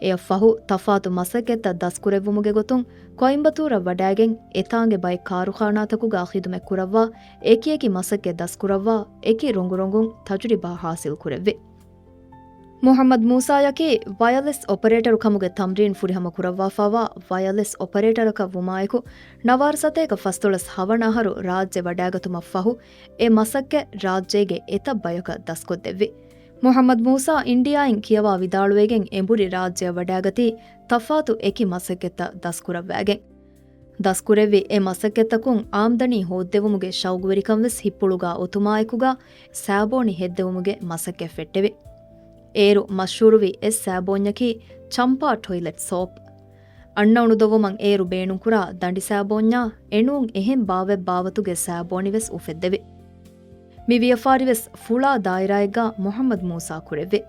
އެއަށްފަހު، ތަފާތު މަސައްކަތްތައް ދަސްކުރެއްވުމުގެ ގޮތުން، ކޮއިމްބަތޫރަށް ވަޑައިގެން، އެތާނގެ ބައެއް ކާރުޚާނާތަކުގަ ޚިދުމަތް ކުރައްވާ، އެކިއެކި މަސައްކަތް ދަސްކުރައްވާ، އެކި ރޮނގުރޮނގުން ތަޖުރިބާ ޙާޞިލް ކުރެއްވި. މުޙައްމަދު މޫސާޔަކީ ވަޔަލެސް އޮޕަރޭޓަރު ކަމުގެ ތަމްރީން ފުރިހަމަ ކުރައްވާފާވާ ވަޔަލެސް އޮޕަރޭޓަރަކަށް ވުމާއެކު، ނަވާރަ ސަތޭކަ ފަސްދޮޅަސް ހަވަނަ އަހަރު ރާއްޖެ ވަޑައިގަތުމަށްފަހު، އެ މަސައްކަތް ރާއްޖޭގެ އެތައް ބަޔަކަށް ދަސްކޮށްދެއްވި. މުޙައްމަދު މޫސާ އިންޑިއާއިން ކިޔަވާ ވިދާޅުވެގެން އެނބުރި ރާއްޖެއަށް ވަޑައިގަތީ ތަފާތު އެކި މަސައްކަތްތައް ދަސްކުރައްވައިގެން. ދަސްކުރެއްވި އެ މަސައްކަތްތަކުން އާމްދަނީ ހޯއްދެވުމުގެ ޝައުގުވެރިކަން ވެސް ހިއްޕުޅުގަ އޮތުމާއެކުގަ ސާބޯނި ހެއްދެވުމުގެ މަސައްކަތް ފެއްޓެވި. އޭރު މަޝްހޫރުވި އެއް ސާބޯންޏަކީ ޗަމްޕާ ޓޮއިލެޓް ސޯޕް. އަންނައުނު ދޮވުމަށް އޭރު ބޭނުންކުރާ ދަނޑި ސާބޯންޏާ އެނޫން އެހެން ބާވަތް ބާވަތުގެ ސާބޯނި ވެސް އުފެއްދެވި. މި ވިޔަފާރިވެސް ފުޅާ ދާއިރާއެއްގަ މުޙައްމަދު މޫސާ ކުރެއްވި.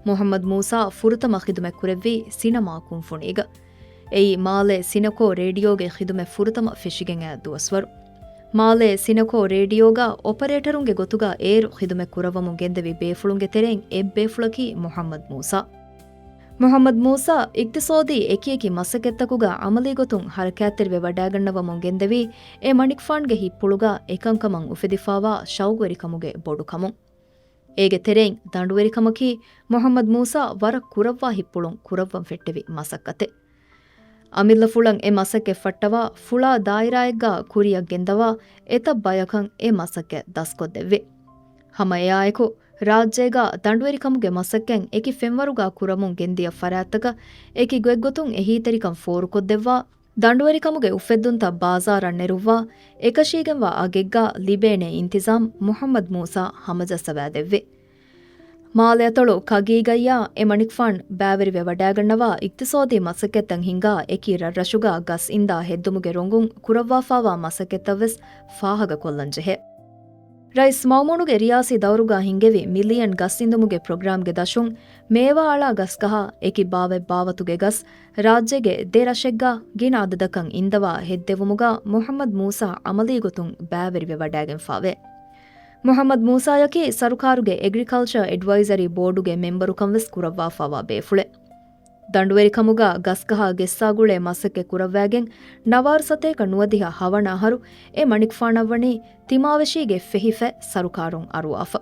މުޙައްމަދު މޫސާ ފުރަތަމަ ޚިދުމަތްކުރެއްވީ ސިނަމާ ކުންފުނީގަ. އެއީ މާލޭ ސިނަކޯ ރޭޑިއޯގެ ޚިދުމަތް ފުރަތަމަ ފެށިގެން އައި ދުވަސްވަރު. މާލޭ ސިނަކޯ ރޭޑިއޯގަ އޮޕަރޭޓަރުންގެ ގޮތުގަ އޭރު ޚިދުމަތް ކުރައްވަމުން ގެންދެވި ބޭފުޅުންގެ ތެރެއިން އެއްބޭފުޅަކީ މުޙައްމަދު މޫސާ. މުޙައްމަދު މޫސާ އިޤްތިޞާދީ އެކިއެކި މަސައްކަތްތަކުގަ ޢަމަލީ ގޮތުން ޙަރަކާތްތެރިވެވަޑައިގަންނަވަމުން ގެންދެވީ، އެ މަނިކުފާންގެ ހިތްޕުޅުގަ އެކަންކަމަށް އުފެދިފާވާ ޝައުގުވެރިކަމުގެ ބޮޑުކަމުން. އޭގެ ތެރެއިން ދަނޑުވެރިކަމަކީ މުޙައްމަދު މޫސާ ވަރަށް ކުރައްވާ ހިތްޕުޅުން ކުރައްވަން ފެއްޓެވި މަސައްކަތެއް. އަމިއްލަފުޅަށް އެ މަސައްކަތް ފައްޓަވާ ފުޅާ ދާއިރާއެއްގަ ކުރިއަށް ގެންދަވާ އެތައް ބަޔަކަށް އެ މަސައްކަތް ދަސްކޮށްދެއްވި. ހަމަ އެއާއެކު، ރާއްޖޭގަ ދަނޑުވެރިކަމުގެ މަސައްކަތް އެކި ފެންވަރުގަ ކުރަމުން ގެންދިޔަ ފަރާތްތަކަށް އެކި ގޮތްގޮތުން އެހީތެރިކަން ފޯރުކޮށްދެއްވާ، ދަނޑުވެރިކަމުގެ އުފެއްދުންތައް ބާޒާރަށް ނެރުއްވާ، އެކަށީގެންވާ އަގެއްގަ ލިބޭނެ އިންތިޒާމް މުޙައްމަދު މޫސާ ހަމަޖައްސަވާދެއްވި. މާލެއަތޮޅު ކަގީގައްޔާ އެ މަނިކުފާން ބައިވެރިވެވަޑައިގަންނަވާ އިޤްތިޞާދީ މަސައްކަތްތައް ހިންގާ އެކި ރަށްރަށުގަ ގަސް އިންދާ ހެއްދުމުގެ ރޮނގުން ކުރައްވާފާވާ މަސައްކަތްތައްވެސް ފާހަގަކޮށްލަންޖެހޭ. ރައީސް މައުމޫނުގެ ރިޔާސީ ދައުރުގަ ހިންގެވި މިލިޔަން ގަސް އިންދުމުގެ ޕްރޮގްރާމްގެ ދަށުން މޭވާ އަޅާ ގަސްގަހާ އެކި ބާވަތް ބާވަތުގެ ގަސް ރާއްޖޭގެ ދެ ރަށެއްގަ ގިނަ އަދަދަކަށް އިންދަވާ ހެއްދެވުމުގަ މުޙައްމަދު މޫސާ ޢަމަލީ ގޮތުން ބައިވެރިވެވަޑައިގެންފާވޭ. މުޙައްމަދު މޫސާޔަކީ ސަރުކާރުގެ އެގްރިކަލްޗަރ އެޑްވައިޒަރީ ބޯޑުގެ މެމްބަރުކަން ވެސް ކުރައްވާފާވާ ބޭފުޅެއް. ދަނޑުވެރިކަމުގަ ގަސްގަހާ ގެއްސާ ގުޅޭ މަސައްކަތް ކުރައްވައިގެން ނަވާރަ ސަތޭކަ ނުވަދިހަ ހަވަނަ އަހަރު އެ މަނިކުފާނަށްވަނީ ތިމާވެށީގެ ފެހިފަތް ސަރުކާރުން އަރުވާފަ.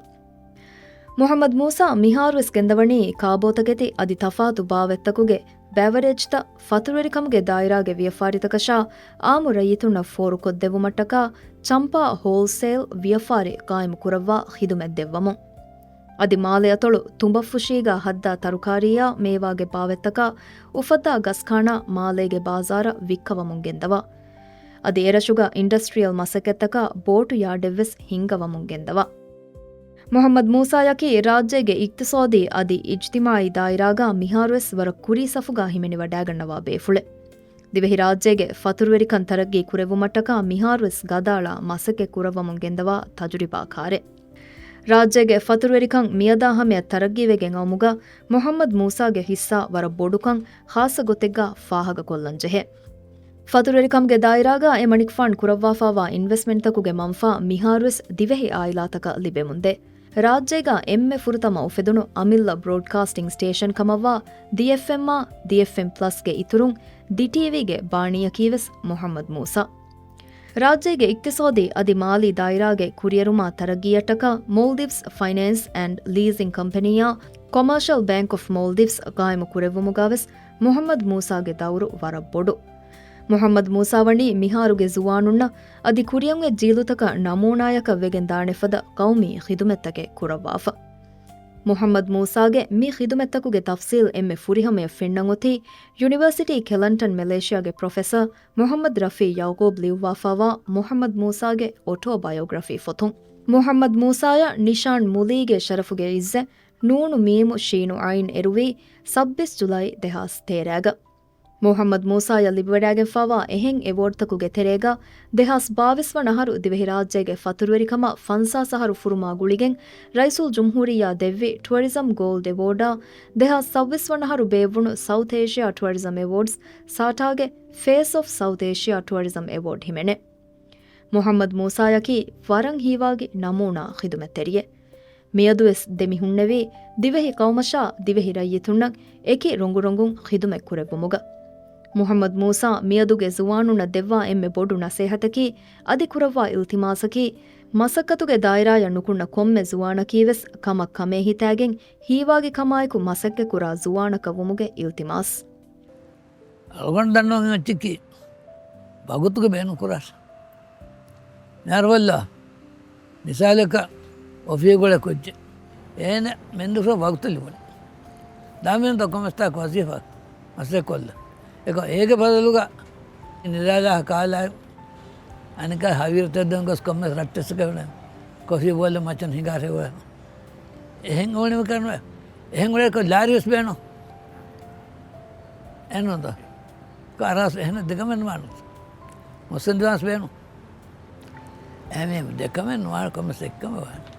މުޙައްމަދު މޫސާ މިހާރުވެސް ގެންދަވަނީ ކާބޯތަކެތި އަދި ތަފާތު ބާވަތްތަކުގެ ބެވަރޭޖްތައް ފަތުރުވެރިކަމުގެ ދާއިރާގެ ވިޔަފާރިތަކަށާ އާއްމު ރައްޔިތުންނަށް ފޯރުކޮށްދެއްވުމަށްޓަކާ ޗަމްޕާ ހޯލްސޭލް ވިޔަފާރި ޤާއިމު ކުރައްވާ ޚިދުމަތް ދެއްވަމުން. އަދި މާލެ އަތޮޅު ތުނބަފުށީގަ ހައްދާ ތަރުކާރީއާ މޭވާގެ ބާވަތްތަކާ އުފައްދާ ގަސްކާނާ މާލޭގެ ބާޒާރަށް ވިއްކަވަމުން ގެންދަވާ. އަދި އެރަށުގަ އިންޑަސްޓްރިއަލް މަސައްކަތްތަކާ ބޯޓު ޔާޑެއްވެސް ހިންގަވަމުން ގެންދަވާ. މުޙައްމަދު މޫސާޔަކީ ރާއްޖޭގެ އިޤްތިޞާދީ އަދި އިޖްތިމާޢީ ދާއިރާގަ މިހާރުވެސް ވަރަށް ކުރީ ސަފުގަ ހިމެނިވަޑައިގަންނަވާ ބޭފުޅެއް. ދިވެހިރާއްޖޭގެ ފަތުރުވެރިކަން ތަރައްގީ ކުރެއްވުމަށްޓަކާ މިހާރުވެސް ގަދައަޅާ މަސައްކަތް ކުރައްވަމުން ގެންދަވާ ތަޖުރިބާކާރެއް. ރާއްޖޭގެ ފަތުރުވެރިކަން މިއަދާ ހަމަޔަށް ތަރައްގީވެގެން އައުމުގަ މުޙައްމަދު މޫސާގެ ހިއްސާ ވަރަށް ބޮޑުކަން ޚާއްޞަ ގޮތެއްގަ ފާހަގަކޮށްލަން ޖެހޭ. ފަތުރުވެރިކަމުގެ ދާއިރާގަ އެ މަނިކުފާން ކުރައްވާފާވާ އިންވެސްޓްމަންޓްތަކުގެ މަންފާ މިހާރުވެސް ދިވެހި އާއިލާތަކަށް ލިބެމުންދޭ. ރާއްޖޭގަ އެންމެ ފުރަތަމަ އުފެދުނު އަމިއްލަ ބްރޯޑްކާސްޓިން ސްޓޭޝަން ކަމަށްވާ ދި އެފްއެމްއާ، ދި އެފްއެމް ޕްލަސްގެ އިތުރުން ދި ޓީވީގެ ބާނީއަކީވެސް މުޙައްމަދު މޫސާ. ރާއްޖޭގެ އިޤްތިޞާދީ އަދި މާލީ ދާއިރާގެ ކުރިއެރުމާ ތަރައްގީއަށްޓަކާ މޯލްޑިވްސް ފައިނޭންސް އެންޑް ލީޒިން ކަމްޕެނީއާ ކޮމާޝަލް ބޭންކް އޮފް މޯލްޑިވްސް ޤާއިމު ކުރެއްވުމުގަވެސް މުޙައްމަދު މޫސާގެ ދައުރު ވަރަށް ބޮޑު. މުޙައްމަދު މޫސާ ވަނީ މިހާރުގެ ޒުވާނުންނަށް އަދި ކުރިއަށް އޮތް ޖީލުތަކަށް ނަމޫނާޔަކަށް ވެގެން ދާނެ ފަދަ ޤައުމީ ޚިދުމަތްތަކެއް ކުރައްވާފަ. މުޙައްމަދު މޫސާގެ މި ޚިދުމަތްތަކުގެ ތަފްސީލް އެންމެ ފުރިހަމަޔަށް ފެންނަން އޮތީ ޔުނިވަރސިޓީ ކެލަންޓަން މެލޭޝިޔާގެ ޕްރޮފެސަރ މުޙައްމަދު ރަފީ ޔަޢުޤޫބް ލިޔުއްވާފާވާ މުޙައްމަދު މޫސާގެ އޮޓޯބަޔޯގްރަފީ ފޮތުން. މުޙައްމަދު މޫސާޔަށް ނިޝާން މުލީގެ ޝަރަފުގެ އިއްޒަތް ނޫނު މީމު ޝީނު ޢައިން އެރުވީ ސައްބީސް ޖުލައި ދެހާސް ތޭރައިގަ. މުޙައްމަދު މޫސާޔަށް ލިބިވަޑައިގެންފާވާ އެހެން އެވޯޑްތަކުގެ ތެރޭގަ، ދެހާސް ބާވީސް ވަނަ އަހަރު ދިވެހިރާއްޖޭގެ ފަތުރުވެރިކަމަށް ފަންސާސް އަހަރު ފުރުމާ ގުޅިގެން، ރައީސުލްޖުމްހޫރިއްޔާ ދެއްވި ޓުއަރިޒަމް ގޯލްޑް އެވޯޑާ، ދެހާސް ސައްބީސް ވަނަ އަހަރު ބޭއްވުނު ސައުތް އޭޝިއާ ޓުއަރިޒަމް އެވޯޑްސް، ސާޓާގެ ފޭސް އޮފް ސައުތް އޭޝިއާ ޓުއަރިޒަމް އެވޯޑް ހިމެނޭ. މުޙައްމަދު މޫސާޔަކީ ވަރަށް ހީވާގި ނަމޫނާ ޚިދުމަތްތެރިއެއް. މިއަދުވެސް ދެމިހުންނެވީ، ދިވެހި ޤައުމަށާ ދިވެހި ރައްޔިތުންނަށް އެކި ރޮނގުރޮނގުން ޚިދުމަތް ކުރެއްވުމުގަ. މުޙައްމަދު މޫސާ މިއަދުގެ ޒުވާނުންނަށް ދެއްވާ އެންމެ ބޮޑު ނަސޭހަތަކީ، އަދި ކުރައްވާ އިލްތިމާސަކީ، މަސައްކަތުގެ ދާއިރާޔަށް ނުކުންނަ ކޮންމެ ޒުވާނަކީވެސް ކަމަށް ކަމޭ ހިތާގެން ހީވާގި ކަމާއެކު މަސައްކަތްކުރާ ޒުވާނަކަށް ވުމުގެ އިލްތިމާސް. އަޅުގަނޑު ދަންނަވަން އެއްޗަކީ، ވަގުތުގެ ބޭނުން ކުރާށޭ. ނާރުވައްލާ، މިސާލަކަށް އޮފީހުގަ ކުއްޖެއް. އޭނަ މެންދުފަ ވަގުތު ލިބުނީ. ދާމިން ދޮކޮމެސްތާ ވަޒީފާ މަސައްކަތް ކޮށްލަ. އެކަ އޭގެ ބަދަލުގަ ނިދާލާ ކާލާ އަނެކާ ހަވީރު ތެއްދަން ގޮސް ކޮންމެސް ރައްޓެއްސަކަށް ވެނެ ކޮފީ ބޯލަ މައްޗަށް ހިނގާށޭ. އެހެން އޯނިމަ ކަރުނު. އެހެން އުޅޭކޮށް ލާރިވެސް ބޭނުން. އެހެންނުންތަ؟ ކާރާސް އެހެން ދެކަމެއް ނުވާނު. މުއްސަނދިވާންސް ބޭނުން. އެހެން ދެކަމެއް ނުވާނު ކޮންމެސް އެއްކަމެއް ވާނެ.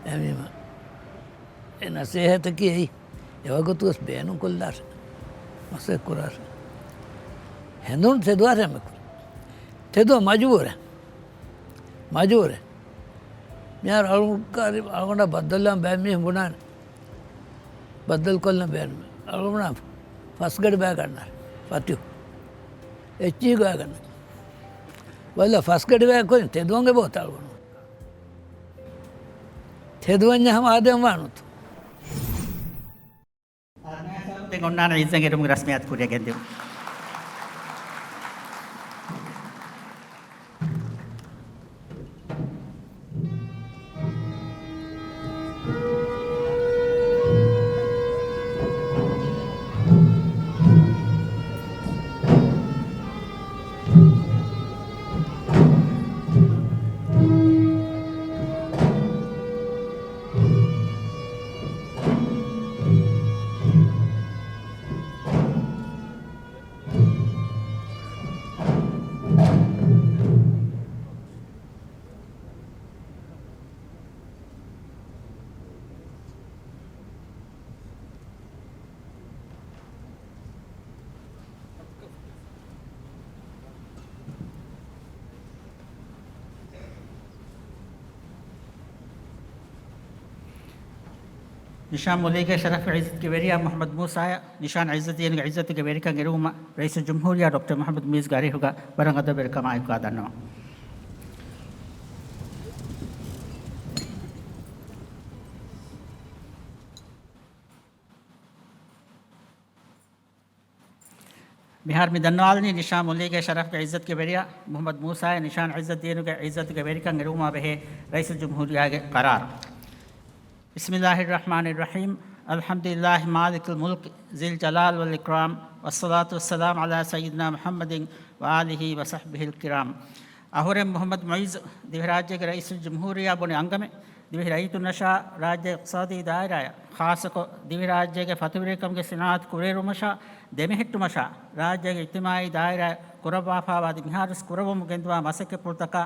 އެހެންވީމަ އެ ނަސޭހަތަކީ އެއީ. އެވަގުތުވެސް ބޭނުންކޮށްލާށޭ. މަސައްކަތް ކުރާށޭ. ހެނދުން ތެދުވާ ރޭ މި ކުރީ. ތެދުވަން މަޖުބޫރެއް. މަޖުބޫރެއް. މިހާރު އަޅުގަނޑަށް ބައްދަލުވާން ބައެއް މީހުން ބުނާނެ. ބައްދަލު ކޮށްލަން ބޭނުމެއް. އަޅުގަނޑު ފަސްގަޑި ބައި ގަންނާނެ. ފަތިހު. އެއްޗިހި ގޮތަށް ގަންނަން. ވައްލަ ފަސްގަޑި ބައި ކޮށް ތެދުވަން އެބަ އޮތާ އަޅުގަނޑު. ތެދުވަންޏާ ހަމަ އާދެވަން ވާނުތު. ދެން އޮންނާނެ އިއްޒަތް އެރުމުގެ ރަސްމިއްޔާތު ކުރިއަށް ގެންދިއުން. ނިޝާން މުލީގެ ޝަރަފް އިއްޒަތުގެ ވެރިޔާ މުޙައްމަދު މޫސާއަށް ނިޝާން އިއްޒަތް ދީނުގެ އިއްޒަތުގެ ވެރިކަން އެރުވުމަށް ރައީސުލްޖުމްހޫރިއްޔާ ޑޮކްޓަރ މުޙައްމަދު މުޢިއްޒުގެ އަރިހުގަ ވަރަށް އަދަބުވެރިކަމާއެކު އާދަންނަވަން. މިހާރު މި ދަންނަވާލަނީ ނިޝާން މުލީގެ ޝަރަފްގެ އިއްޒަތުގެ ވެރިޔާ މުޙައްމަދު މޫސާއަށް ނިޝާން އިއްޒަތް ދީނުގެ އިއްޒަތުގެ ވެރިކަން އެރުވުމާ ބެހޭ ރައީސުލްޖުމްހޫރިއްޔާގެ ޤަރާރު. بسم الله الرحمن الرحيم. الحمد لله مالك الملك ذي الجلال والإكرام، والصلاة والسلام على سيدنا محمد وآله وصحبه الكرام. އަހުރެން މުޙައްމަދު މުޢިއްޒު ދިވެހިރާއްޖޭގެ ރައީސުލްޖުމްހޫރިއްޔާ ބުނި އަންގަމެއް، ދިވެހި ރައްޔިތުންނަށާ، ރާއްޖޭގެ އިޤްތިޞާދީ ދާއިރާއަށް، ޚާއްޞަކޮށް، ދިވެހިރާއްޖޭގެ ފަތުރުވެރިކަމުގެ ޞިނާޢަތު ކުރިއެރުމަށާ، ދެމެހެއްޓުމަށާ، ރާއްޖޭގެ އިޖްތިމާޢީ ދާއިރާއަށް ކުރައްވާފާވާ އަދި މިހާރުވެސް ކުރައްވަމުން ގެންދަވާ މަސައްކަތްޕުޅުތަކާ،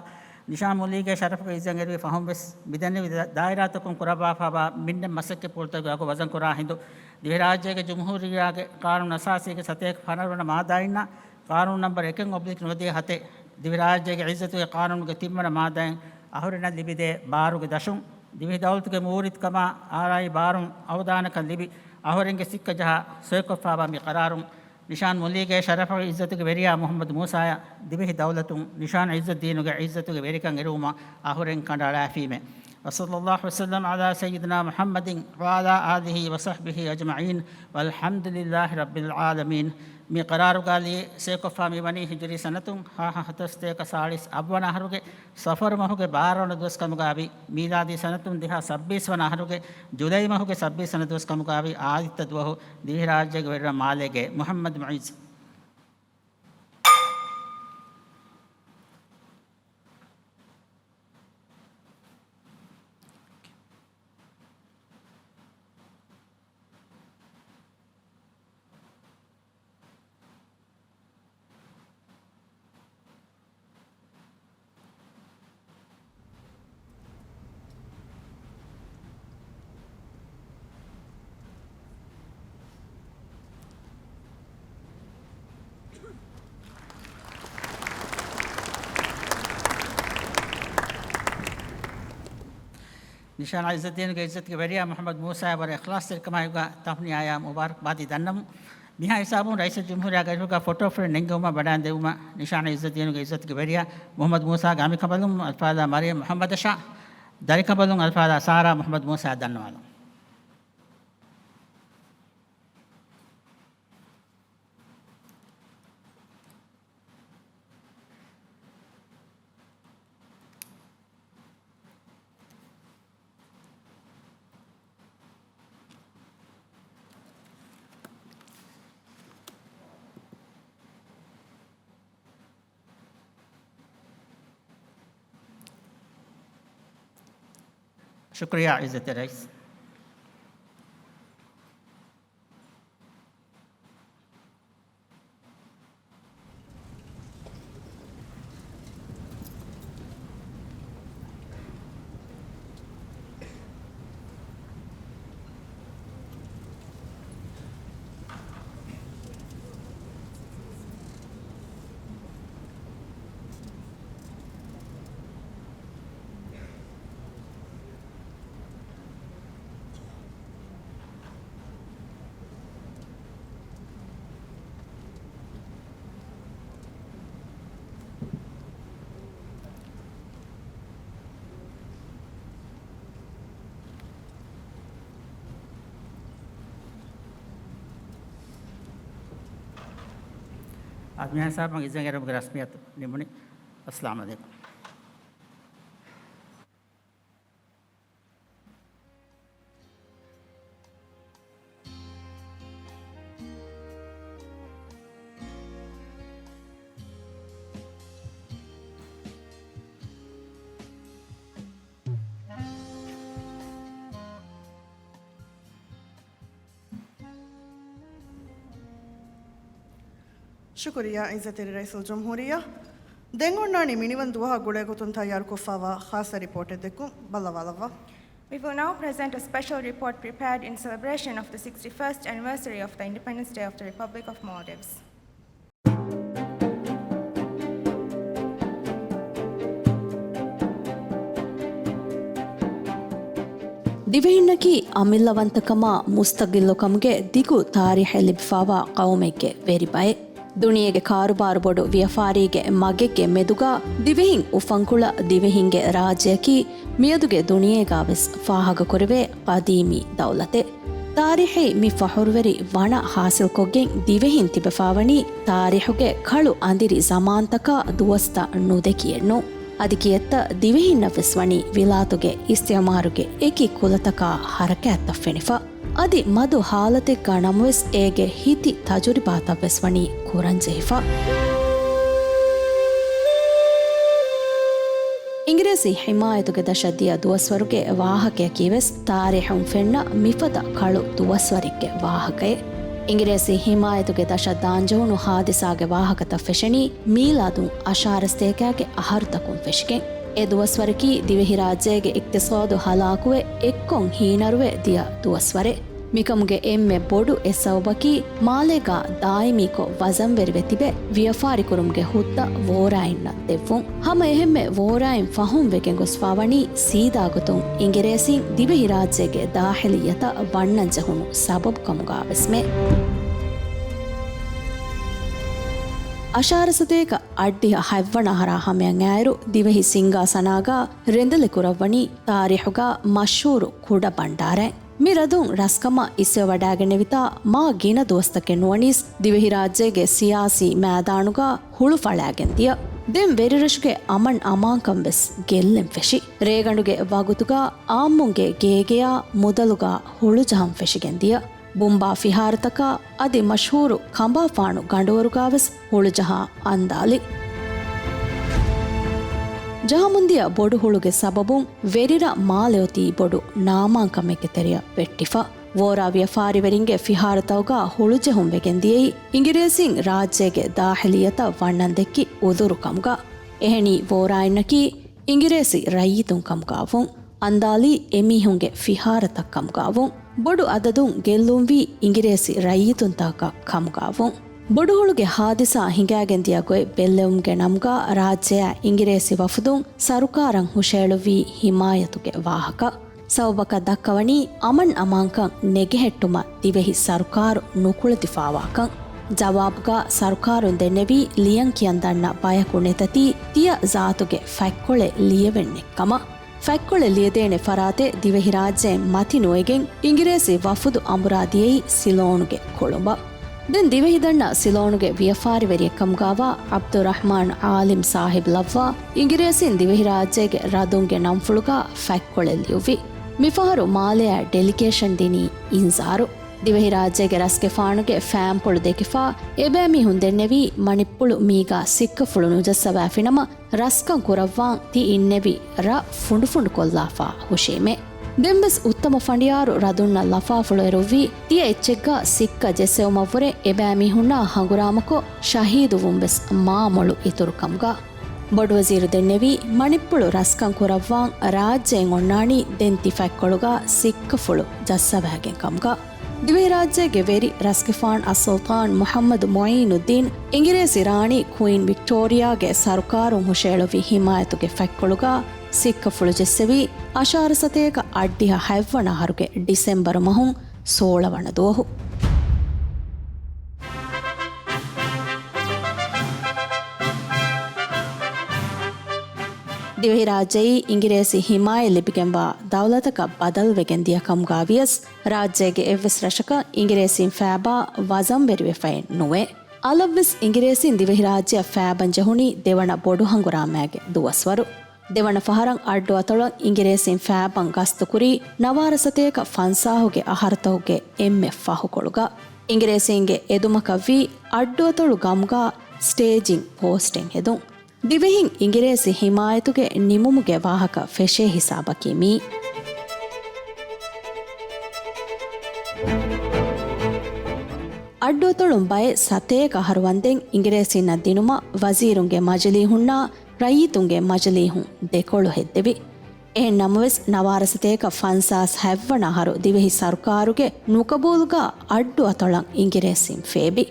ނިޝާން މުލީގެ ޝަރަފުގެ އިއްޒަތް އެރުވި ފަހުން ވެސް، މިދެންނެވި ދާ-، ދާއިރާތަކުން ކުރައްވާފާވާ މިންނެ މަސައްކަތްޕުޅުތަކުގެ އަގު ވަޒަންކުރާ ހިނދު، ދިވެހިރާއްޖޭގެ ޖުމްހޫރިއްޔާގެ ޤާނޫނު އަސާސީގެ ސަތޭކަ ފަނަރަ ވަނަ މާއްދާއިންނާ، ޤާނޫނު ނަންބަރު އެކެއް އޮބްލިކް ނުވަދިހަ ހަތެއް، ދިވެހިރާއްޖޭގެ އިއްޒަތުގެ ޤާނޫނުގެ ތިންވަނަ މާއްދާއިން އަހުރެންނަށް ލިބިދޭ ބާރުގެ ދަށުން، ދިވެހި ދައުލަތުގެ މޫރިތިކަމާ އާރާއި ބާރުން އަވަދާނަކަން ލިބި، އަހުރެންގެ ސިއްކަ ޖަހާ ސޮއިކޮށްފާވާ މި ޤަރާރުން، ނިޝާން މުލީގެ ޝަރަފު އިއްޒަތުގެ ވެރިޔާ މުޙައްމަދު މޫސާއަށް ދިވެހި ދައުލަތުން ނިޝާން އިއްޒަތް ދީނުގެ އިއްޒަތުގެ ވެރިކަން އެރުވުމަށް އަހުރެން ކަނޑައަޅާފީމެ. وصلى الله وسلم على سيدنا محمد وعلى آله وصحبه أجمعين والحمد لله رب العالمين. މި ޤަރާރުގައި ސޮއިކޮށްފާ މިވަނީ ހިޖުރީ ސަނަތުން ހަ ހަ ހަތަރު ސަތޭކަ ސާޅީސް އަށްވަނަ އަހަރުގެ ޞަފަރު މަހުގެ ބާރަ ވަނަ ދުވަސް ކަމުގައިވި، މީލާދީ ސަނަތުން ދެހާސް ސައްބީސް ވަނަ އަހަރުގެ ޖުލައި މަހުގެ ސައްބީސް ވަނަ ދުވަސް ކަމުގައިވި އާދިއްތަ ދުވަހު ދިވެހިރާއްޖޭގެ ވެރިރަށް މާލޭގެ މުޙައްމަދު މުޢިއްޒު. ނިޝާން އިއްޒަތް ދީނުގެ އިއްޒަތުގެ ވެރިޔާ މުޙައްމަދު މޫސާއަށް ވަރަށް އިޚްލާޞްތެރިކަމާއެކުގަ ތަހުނިޔާޔާ މުބާރަކްބާދީ ދަންނަމުން، މިހާ ހިސާބުން ރައީސުލްޖުމްހޫރިއްޔާގެ އަރިހުގަ ފޮޓޯ ފްރޭމް ނެންގެވުމަށް ބަނޑާރަ ދެވުމަށް ނިޝާން އިއްޒަތް ދީނުގެ އިއްޒަތުގެ ވެރިޔާ މުޙައްމަދު މޫސާގެ އަނބިކަނބަލުން އަލްފާޟިލާ މަރިޔަމް މުޙައްމަދަށާ، ދަރިކަނބަލުން އަލްފާޟިލާ ސާރާ މުޙައްމަދު މޫސާއަށް ދަންނަވާލަން. ޝުކުރިއްޔާ އިއްޒަތްތެރި ރައީސް. މިހާ ހިސާބަށް އިޒަން އެރުމުގެ ރަސްމިއްޔަތު ނިމުނީ. އައްސަލާމު ޢަލައިކުމް. ޝުކުރިއްޔާ ޢިއްޒަތްތެރި ރައީސުލްޖުމްހޫރިއްޔާ. ދެން އޮންނާނީ މިނިވަން ދުވަހާ ގުޅޭގޮތުން ތައްޔާރުކޮށްފައިވާ ޚާއްޞަ ރިޕޯޓެއް ދެއްކުން. ބައްލަވާލައްވާ. We will now present a special report prepared in celebration of the sixty-first anniversary of the Independence Day of the Republic of Maldives. ދިވެހިންނަކީ އަމިއްލަވަންތަކަމާ މުސްތަގިއްލުކަމުގެ ދިގު ތާރީޚެއް ލިބިފައިވާ ޤައުމެއްގެ ވެރިބައެއް. ދުނިޔޭގެ ކާރުބާރު ބޮޑު ވިޔަފާރީގެ މަގެއްގެ މެދުގަ ދިވެހިން އުފަންކުޅަ ދިވެހިންގެ ރާއްޖެއަކީ މިއަދުގެ ދުނިޔޭގަ ވެސް ފާހަގަކުރެވޭ ޤަދީމީ ދައުލަތެއް. ތާރީޚީ މި ފަޚުރުވެރި ވަނަ ހާސިލްކޮށްގެން ދިވެހިން ތިބެފައިވަނީ ތާރީޚުގެ ކަޅު އަނދިރި ޒަމާންތަކާ ދުވަސްތައް ނުދެކިއެއްނު. އަދި ކިއެއްތަ ދިވެހިންނަށް ވެސް ވަނީ ވިލާތުގެ އިސްތިޢުމާރުގެ އެކި ކުލަތަކާ ޙަރަކާތްތައް ފެނިފަ. އަދި މަދު ޙާލަތެއްގަ ނަމަވެސް އޭގެ ހިތި ތަޖުރިބާތައް ވެސް ވަނީ ކުރަންޖެހިފަ. އިނގިރޭސި ޙިމާޔަތުގެ ދަށަށް ދިޔަ ދުވަސްވަރުގެ ވާހަކަޔަކީ ވެސް ތާރީޚުން ފެންނަ މިފަދަ ކަޅު ދުވަސްވަރެއްގެ ވާހަކައެއް. އިނގިރޭސި ޙިމާޔަތުގެ ދަށަށް ދާންޖެހުނު ޙާދިސާގެ ވާހަކަތައް ފެށެނީ މީލާދުން އަށާރަސަތޭކައިގެ އަހަރުތަކުން ފެށިގެން. އެ ދުވަސްވަރަކީ ދިވެހިރާއްޖޭގެ އިޤްތިޞާދު ހަލާކުވެ އެއްކޮށް ހީނަރުވެ ދިޔަ ދުވަސްވަރެއް. މިކަމުގެ އެންމެ ބޮޑު އެއް ސަބަބަކީ މާލޭގަ ދާއިމީކޮށް ވަޒަންވެރިވެ ތިބެ ވިޔަފާރިކުރުމުގެ ހުއްދަ ވޯރާއިންނަށް ދެއްވުން. ހަމަ އެހެންމެ ވޯރާއިން ފަހުން ވެގެން ގޮސްފައިވަނީ ސީދާގޮތުން އިނގިރޭސިން ދިވެހިރާއްޖޭގެ ދާޚިލިއްޔަތަށް ވަންނަން ޖެހުނު ސަބަބު ކަމުގަ ވެސްމެ. އަށާރަސަތޭކަ އަށްޑިހަ ހަތްވަނަ އަހަރާ ހަމަޔަށް އައިއިރު، ދިވެހި ސިންގާސަނާގަ ރެނދެލި ކުރައްވަނީ ތާރީޚުގަ މަޝްހޫރު ކުޑަ ބަންޑާރައެއް. މި ރަދުން ރަސްކަމަށް އިސްވެވަޑައިގެނެވިތާ، މާ ގިނަ ދުވަސްތަކެއް ނުވަނީސް ދިވެހިރާއްޖޭގެ ސިޔާސީ މައިދާނުގަ ހުޅު ފަޅާގެން ދިޔަ. ދެން ވެރިރަށުގެ އަމަން އަމާންކަން ވެސް ގެއްލެން ފެށި. ރޭގަނޑުގެ ވަގުތުގަ އާއްމުންގެ ގޭގެޔާ މުދަލުގަ ހުޅުޖަހަން ފެށިގެން ދިޔަ. ބުނބާ ފިހާރަތަކާ އަދި މަޝްހޫރު ކަނބާފާނު ގަނޑުވަރުގަވެސް ހުޅުޖަހާ އަންދާލި. ޖަހަމުންދިޔަ ބޮޑު ހުޅުގެ ސަބަބުން ވެރިރަށް މާލެ އޮތީ ބޮޑު ނާމާންކަމެއްގެ ތެރެއަށް ވެއްޓިފަ. ވޯރާ ވިޔަފާރިވެރިންގެ ފިހާރަތަކުގަ ހުޅުޖެހުން ވެގެން ދިޔައީ އިނގިރޭސިން ރާއްޖޭގެ ދާޚިލިއްޔަތަށް ވަންނަން ދެއްކި އުދުރު ކަމުގަ. އެހެނީ ވޯރާއިންނަކީ އިނގިރޭސި ރައްޔިތުން ކަމުގަވުން، އަންދާލީ އެމީހުންގެ ފިހާރަތައް ކަމުގަވުން، ބޮޑު އަދަދުން ގެއްލުންވީ އިނގިރޭސި ރައްޔިތުންތަކަކަށް ކަމުގަވުން. ބޮޑުހުޅުގެ ހާދިސާ ހިނގައިގެން ދިޔަ ގޮތް ބެއްލެވުމުގެ ނަމުގަ ރާއްޖެއާ އިނގިރޭސި ވަފުދުން ސަރުކާރަށް ހުށައެޅުއްވީ ހިމާޔަތުގެ ވާހަކަ. ސަބަބަކަށް ދައްކަވަނީ އަމަން އަމާންކަން ނެގެހެއްޓުމަށް ދިވެހި ސަރުކާރު ނުކުޅެދިފައިވާކަން. ޖަވާބުގަ ސަރުކާރުން ދެންނެވީ ލިޔަން ކިޔަން ދަންނަ ބަޔަކު ނެތަތީ ތިޔަ ޒާތުގެ ފަތްކޮޅެއް ލިޔެވެން ނެތްކަމަށް. ފަތްކޮޅެއް ލިޔެދޭނެ ފަރާތެއް ދިވެހިރާއްޖެއިން މަތި ނުވެގެން އިނގިރޭސި ވަފުދު އަނބުރާ ދިޔައީ ސިލޯނުގެ ކޮޅުނބަށް. ދެން ދިވެހި ދަންނަ ސިލޯނުގެ ވިޔަފާރިވެރިއެއްކަމުގަވާ ޢަބްދުއްރަޙްމާން ޢާލިމް ސާހިބް ލައްވާ، އިނގިރޭސިން ދިވެހިރާއްޖޭގެ ރަދުންގެ ނަންފުޅުގަ ފަތްކޮޅެއް ލިޔުއްވި. މިފަހަރު މާލެއާ ޑެލިގޭޝަން ދިނީ އިންޒާރު. ދިވެހިރާއްޖޭގެ ރަސްގެފާނުގެ ފައިންޕުޅު ދެކިފަ، އެބައިމީހުން ދެންނެވީ މަނިއްޕުޅު މީގަ ސިއްކަފުޅު ނުޖައްސަވާފިނަމަ، ރަސްކަން ކުރައްވާން ތި އިންނެވި ރަށް ފުނޑުފުނޑުކޮށްލާފަ ހުށީމޭ. ދެންވެސް އުއްތަމަ ފަނޑިޔާރު ރަދުންނަށް ލަފާފުޅު އެރުއްވީ، ތިޔަ އެއްޗެއްގަ ސިއްކަ ޖެއްސެވުމަށްވުރެ އެބައިމީހުންނާ ހަނގުރާމަކޮށް ޝަހީދުވުން ވެސް މާ މޮޅު އިތުރު ކަމުގަ. ބޮޑުވަޒީރު ދެންނެވީ، މަނިއްޕުޅު ރަސްކަން ކުރައްވާން ރާއްޖެއިން އޮންނާނީ ދެން ތި ފަތްކޮޅުގަ ސިއްކަފުޅު ޖައްސަވާގެން ކަމުގަ. ދިވެހިރާއްޖޭގެ ވެރި ރަސްގެފާން އައްސުލްޠާން މުޙައްމަދު މުޢީނުއްދީން އިނގިރޭސި ރާނީ ކުއީން ވިކްޓޯރިއާގެ ސަރުކާރުން ހުށައެޅުއްވި ހިމާޔަތުގެ ފަތްކޮޅުގަ ސިއްކަފުޅު ޖެއްސެވީ، އަށާރަ ސަތޭކަ އަށްޑިހަ ހަތްވަނަ އަހަރުގެ ޑިސެމްބަރު މަހުން ސޯޅަ ވަނަ ދުވަހު. ދިވެހިރާއްޖެއީ އިނގިރޭސި ހިމާޔަތް ލިބިގެންވާ ދައުލަތަކަށް ބަދަލުވެގެން ދިޔަ ކަމުގަ ވިޔަސް، ރާއްޖޭގެ އެއްވެސް ރަށަކަށް އިނގިރޭސީން ފައިބާ ވަޒަންވެރިވެފައެއް ނުވޭ. އަލަށްވެސް އިނގިރޭސީން ދިވެހިރާއްޖެއަށް ފައިބަން ޖެހުނީ ދެވަނަ ބޮޑު ހަނގުރާމައިގެ ދުވަސްވަރު. ދެވަނަ ފަހަރަށް އައްޑު އަތޮޅަށް އިނގިރޭސީން ފައިބަން ގަސްތުކުރީ ނަވާރަ ސަތޭކަ ފަންސާހުގެ އަހަރުތަކުގެ އެންމެ ފަހުކޮޅުގަ. އިނގިރޭސީންގެ އެދުމަކަށްވީ އައްޑު އަތޮޅު ގަމުގަ ސްޓޭޖިން ޕޯސްޓެއް ހެދުން. ދިވެހިން އިނގިރޭސި ހިމާޔަތުގެ ނިމުމުގެ ވާހަކަ ފެށޭ ހިސާބަކީ މީ. އައްޑު އަތޮޅުން ބައެއް ސަތޭކަ އަހަރު ވަންދެން އިނގިރޭސީންނަށް ދިނުމަށް ވަޒީރުންގެ މަޖިލީހުންނާ ރައްޔިތުންގެ މަޖިލީހުން ދެކޮޅު ހެއްދެވި. އެހެން ނަމަވެސް، ނަވާރަ ސަތޭކަ ފަންސާސް ހަތްވަނަ އަހަރު ދިވެހި ސަރުކާރުގެ ނުޤަބޫލުގަ އައްޑު އަތޮޅަށް އިނގިރޭސީން ފޭބި.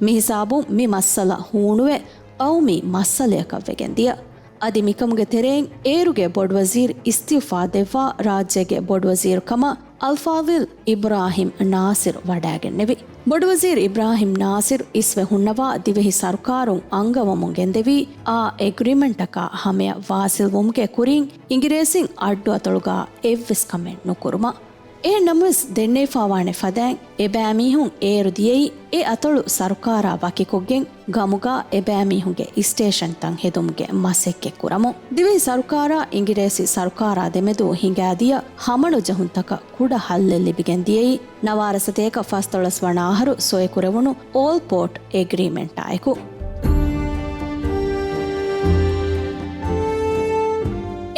މި ހިސާބުން މި މައްސަލަ ހޫނުވެ، ޤައުމީ މައްސަލަޔަކަށް ވެގެން ދިޔަ. އަދި މިކަމުގެ ތެރެއިން އޭރުގެ ބޮޑުވަޒީރު އިސްތިއުފާ ދެއްވާ ރާއްޖޭގެ ބޮޑުވަޒީރު ކަމަށް އަލްފާޟިލް އިބްރާހިމް ނާސިރު ވަޑައިގެންނެވި. ބޮޑުވަޒީރު އިބްރާހިމް ނާސިރު އިސްވެ ހުންނަވާ ދިވެހި ސަރުކާރުން އަންގަވަމުން ގެންދެވީ އާ އެގްރިމެންޓަކާ ހަމަޔަށް ވާސިލްވުމުގެ ކުރިން އިނގިރޭސިން އައްޑު އަތޮޅުގަ އެއްވެސް ކަމެއް ނުކުރުމަށް. އެހެން ނަމަވެސް، ދެންނެވިފާވާނެ ފަދައިން އެބައިމީހުން އޭރު ދިޔައީ އެ އަތޮޅު ސަރުކާރާ ވަކިކޮށްގެން ގަމުގަ އެބައިމީހުންގެ އިސްޓޭޝަންތައް ހެދުމުގެ މަސައްކަތް ކުރަމުން. ދިވެހި ސަރުކާރާ އިނގިރޭސި ސަރުކާރާ ދެމެދު ހިނގާދިޔަ ހަމަނުޖެހުންތަކަށް ކުޑަ ހައްލެއް ލިބިގެން ދިޔައީ ނަވާރަ ސަތޭކަ ފަސްދޮޅަސް ވަނަ އަހަރު ސޮއިކުރެވުނު އޯލް ޕޯޓް އެގްރީމެންޓާއެކު.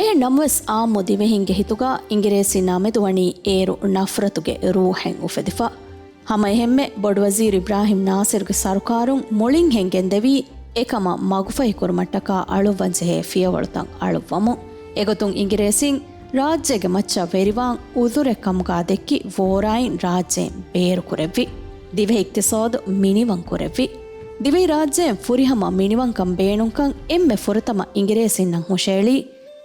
އެހެން ނަމަވެސް، އާއްމު ދިވެހިންގެ ހިތުގަ އިނގިރޭސިންނާ މެދު ވަނީ އޭރު ނަފްރަތުގެ ރޫހެއް އުފެދިފަ. ހަމައެހެންމެ، ބޮޑުވަޒީރު އިބްރާހިމް ނާސިރުގެ ސަރުކާރުން މުޅިން ހެންގެންދެވީ އެކަމަށް މަގުފަހިކުރުމަށްޓަކާ އަޅުއްވަންޖެހޭ ފިޔަވަޅުތައް އަޅުއްވަމުން. އެގޮތުން އިނގިރޭސީން ރާއްޖޭގެ މައްޗަށް ވެރިވާން އުޒުރެއް ކަމުގާ ދެއްކި ވޯރާއިން ރާއްޖޭން ބޭރުކުރެއްވި. ދިވެހި އިޤްތިޞާދު މިނިވަން ކުރެއްވި. ދިވެހިރާއްޖޭން ފުރިހަމަ މިނިވަންކަން ބޭނުންކަން އެންމެ ފުރަތަމަ އިނގިރޭސީންނަށް ހުށައެޅީ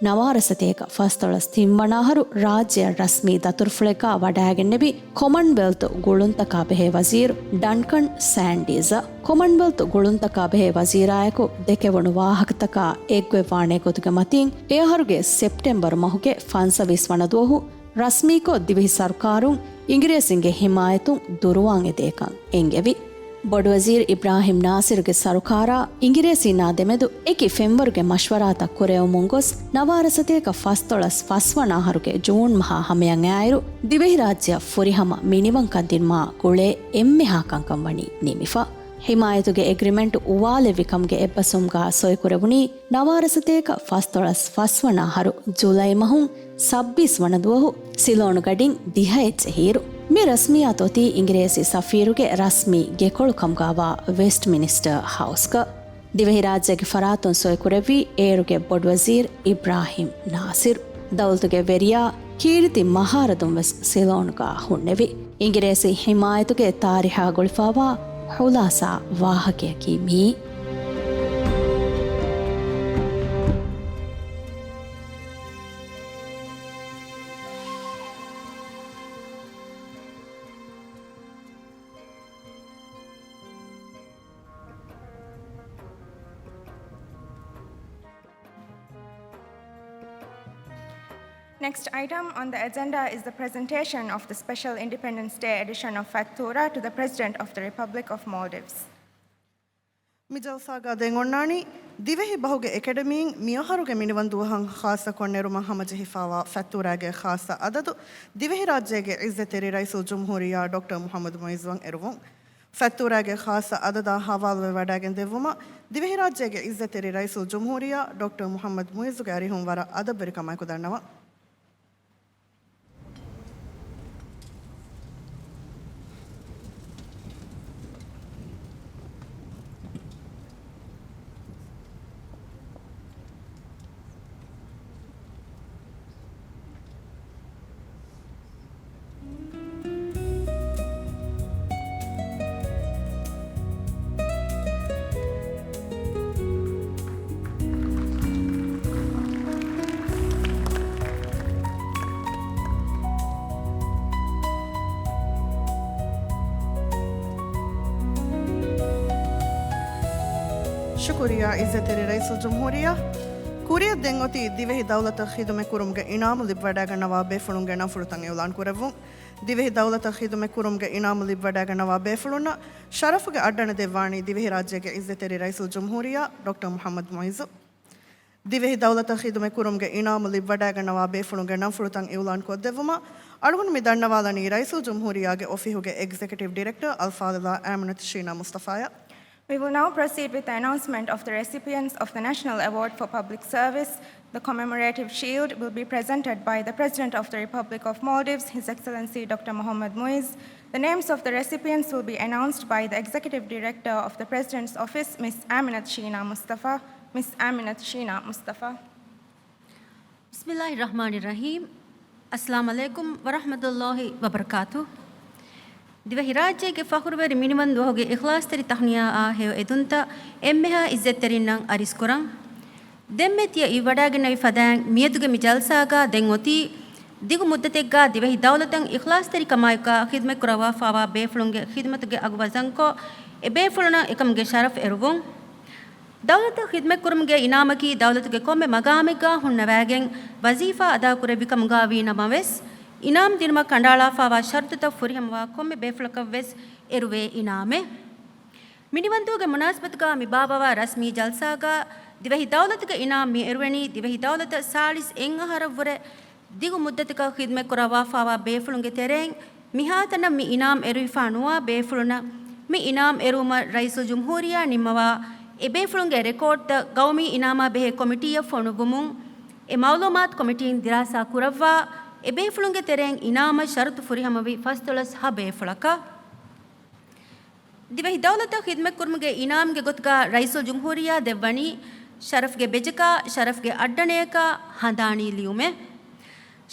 ނަވާރަ ސަތޭކަ ފަސްދޮޅަސް ތިންވަނަ އަހަރު ރާއްޖެއަށް ރަސްމީ ދަތުރުފުޅެއްގާ ވަޑައިގެންނެވި ކޮމަންވެލްތު ގުޅުންތަކާ ބެހޭ ވަޒީރު ޑަންކަން ސާންޑީޒަށް. ކޮމަންވެލްތު ގުޅުންތަކާ ބެހޭ ވަޒީރާއެކު ދެކެވުނު ވާހަކަތަކާ އެއްގޮތްވާނޭ ގޮތުގެ މަތީން، އެ އަހަރުގެ ސެޕްޓެމްބަރު މަހުގެ ފަންސަވީސް ވަނަ ދުވަހު ރަސްމީކޮށް، ދިވެހި ސަރުކާރުން އިނގިރޭސިންގެ ހިމާޔަތުން ދުރުވާން އެދޭކަން އެންގެވި. ބޮޑުވަޒީރު އިބްރާހިމް ނާސިރުގެ ސަރުކާރާ އިނގިރޭސީންނާ ދެމެދު އެކި ފެންވަރުގެ މަޝްވަރާތައް ކުރެވެމުން ގޮސް، ނަވާރަ ސަތޭކަ ފަސްދޮޅަސް ފަސްވަނަ އަހަރުގެ ޖޫން މަހާ ހަމަޔަށް އައިރު، ދިވެހިރާއްޖެއަށް ފުރިހަމަ މިނިވަންކަން ދިނުމާ ގުޅޭ އެންމެހާ ކަންކަން ވަނީ ނިމިފަ. ހިމާޔަތުގެ އެގްރިމެންޓު އުވާލެއްވި ކަމުގެ އެއްބަސްވުމުގާ ސޮއިކުރެވުނީ ނަވާރަ ސަތޭކަ ފަސްދޮޅަސް ފަސްވަނަ އަހަރު ޖުލައި މަހުން ސައްބީސް ވަނަ ދުވަހު ސިލޯނު ގަޑިން ދިހައެއް ޖެހިއިރު. މި ރަސްމިއްޔާތު އޮތީ އިނގިރޭސި ސަފީރުގެ ރަސްމީ ގެކޮޅު ކަމުގާވާ ވެސްޓްމިނިސްޓަރ ހައުސްގަ. ދިވެހިރާއްޖޭގެ ފަރާތުން ސޮއިކުރެއްވީ އޭރުގެ ބޮޑުވަޒީރު އިބްރާހިމް ނާސިރު. ދައުލަތުގެ ވެރިޔާ ކީރިތި މަހާރަދުން ވެސް ސިލޯނުގާ ހުންނެވި. އިނގިރޭސި ހިމާޔަތުގެ ތާރީހާ ގުޅިފާވާ ޚުލާސާ ވާހަކަޔަކީ މިއީ. Next item on the agenda is the presentation of the special Independence Day edition of ފަތްތޫރާ to the President of the Republic of Maldives. މި ޖަލްސާގާ ދެން އޮންނާނީ، ދިވެހި ބަހުގެ އެކަޑަމީން މިއަހަރުގެ މިނިވަން ދުވަހަށް ޚާއްޞަކޮށް ނެރުމަށް ހަމަޖެހިފާވާ ފަތްތޫރާގެ ޚާއްޞަ އަދަދު، ދިވެހިރާއްޖޭގެ އިއްޒަތްތެރި ރައީސުލްޖުމްހޫރިއްޔާ ޑޮކްޓަރ މުޙައްމަދު މުޢިއްޒުއަށް އެރުވުން. ފަތްތޫރާގެ ޚާއްޞަ އަދަދާ ހަވާލުވެވަޑައިގެން ދެއްވުމަށް، ދިވެހިރާއްޖޭގެ އިއްޒަތްތެރި ރައީސުލްޖުމްހޫރިއްޔާ ޑޮކްޓަރ މުޙައްމަދު މުޢިއްޒުގެ އަރިހުން ވަރަށް އަދަބުވެރިކަމާއެކު ދަންނަވަން. ޝުކުރިއްޔާ އިއްޒަތްތެރި ރައީސުލްޖުމްހޫރިއްޔާ. ކުރިއަށް ދެން އޮތީ ދިވެހި ދައުލަތަށް ޚިދުމަތް ކުރުމުގެ އިނާމު ލިބިވަޑައިގަންނަވާ ބޭފުޅުންގެ ނަންފުޅުތައް އިއުލާން ކުރެއްވުން. ދިވެހި ދައުލަތަށް ޚިދުމަތް ކުރުމުގެ އިނާމު ލިބިވަޑައިގަންނަވާ ބޭފުޅުންނަށް ޝަރަފުގެ އައްޑަނަ ދެއްވާނީ ދިވެހިރާއްޖޭގެ އިއްޒަތްތެރި ރައީސުލްޖުމްހޫރިއްޔާ ޑޮކްޓަރ މުޙައްމަދު މުޢިއްޒު. ދިވެހި ދައުލަތަށް ޚިދުމަތް ކުރުމުގެ އިނާމު ލިބިވަޑައިގަންނަވާ ބޭފުޅުންގެ ނަންފުޅުތައް އިއުލާން ކޮށްދެއްވުމަށް އަޅުގަނޑު މި ދަންނަވާލަނީ ރައީސުލްޖުމްހޫރިއްޔާގެ އޮފީހުގެ އެގްޒެކެޓިވް ޑިރެކްޓަރ އަލްފާޟިލާ އާމިނަތު ޝީނާ މުޞްޠަފާއަށް. We will now proceed with the announcement of the recipients of the National Award for Public Service. The commemorative shield will be presented by the President of the Republic of Maldives, His Excellency Doctor Mohammad Muiz. The names of the recipients will be announced by the Executive Director of the President's Office, Miss Aminat Sheena Mustafa. Miss Aminat Sheena Mustafa. ބިސްމިއްލާހި ރަޙްމާނި ރަޙީމް. އައްސަލާމު ޢަލައިކުމް ވަރަޙްމަތުﷲި ވަބަރަކާތު. ދިވެހިރާއްޖޭގެ ފަޚުރުވެރި މިނިވަންދުވަހުގެ އިޚްލާޞްތެރި ތަހުނިޔާއާ ހެޔޮ އެދުންތައް އެންމެހާ އިއްޒަތްތެރިންނަށް އަރިސްކުރަން. ދެންމެ ތިޔަ އިވިވަޑައިގެންނެވި ފަދައިން މިއަދުގެ މި ޖަލްސާގަ ދެން އޮތީ ދިގު މުއްދަތެއްގަ ދިވެހި ދައުލަތަށް އިޚްލާޞްތެރިކަމާއެކު ޚިދުމަތްކުރައްވާފައިވާ ބޭފުޅުންގެ ޚިދުމަތުގެ އަގު ވަޒަންކޮށް، އެ ބޭފުޅުންނަށް އެކަމުގެ ޝަރަފް އެރުވުން. ދައުލަތަށް ޚިދުމަތްކުރުމުގެ އިނާމަކީ ދައުލަތުގެ ކޮންމެ މަގާމެއްގަ ހުންނަވައިގެން ވަޒީފާ އަދާކުރެއްވި ކަމުގަ ވީ ނަމަވެސް، އިނާމް ދިނުމަށް ކަނޑައަޅާފައިވާ ޝަރުތުތައް ފުރިހަމަވާ ކޮންމެ ބޭފުޅަކަށްވެސް އެރުވޭ އިނާމެއް. މިނިވަންދޫގެ މުނާސަބަތުގަ މި ބާއްވަވާ ރަސްމީ ޖަލްސާގަ ދިވެހި ދައުލަތުގެ އިނާމް މި އެރުވަނީ ދިވެހި ދައުލަތަށް ސާޅީސް އެއް އަހަރަށްވުރެ ދިގު މުއްދަތަކަށް ޚިދުމަތްކުރައްވާފައިވާ ބޭފުޅުންގެ ތެރެއިން މިހާތަނަށް މި އިނާމް އެރުވިފަ ނުވާ ބޭފުޅުންނަށް މި އިނާމް އެރުވުމަށް ރައީސުލްޖުމްހޫރިއްޔާ ނިންމަވާ އެ ބޭފުޅުންގެ ރެކޯޑްތައް ގައުމީ އިނާމާ ބެހޭ ކޮމިޓީއަށް ފޮނުއްވުމުން، އެ މައުލޫމާތު ކޮމިޓީން ދިރާސާ ކުރައްވާ، އެ ބޭފުޅުންގެ ތެރެއިން އިނާމަށް ޝަރުތު ފުރިހަމަވި ފަސްދޮޅަސް ހަ ބޭފުޅަކަށް. ދިވެހި ދައުލަތަށް ޚިދުމަތްކުރުމުގެ އިނާމްގެ ގޮތުގަ ރައީސުލްޖުމްހޫރިއްޔާ ދެއްވަނީ ޝަރަފްގެ ބެޖަކާ، ޝަރަފްގެ އައްޑަނަޔަކާ، ހަނދާނީ ލިޔުމެއް.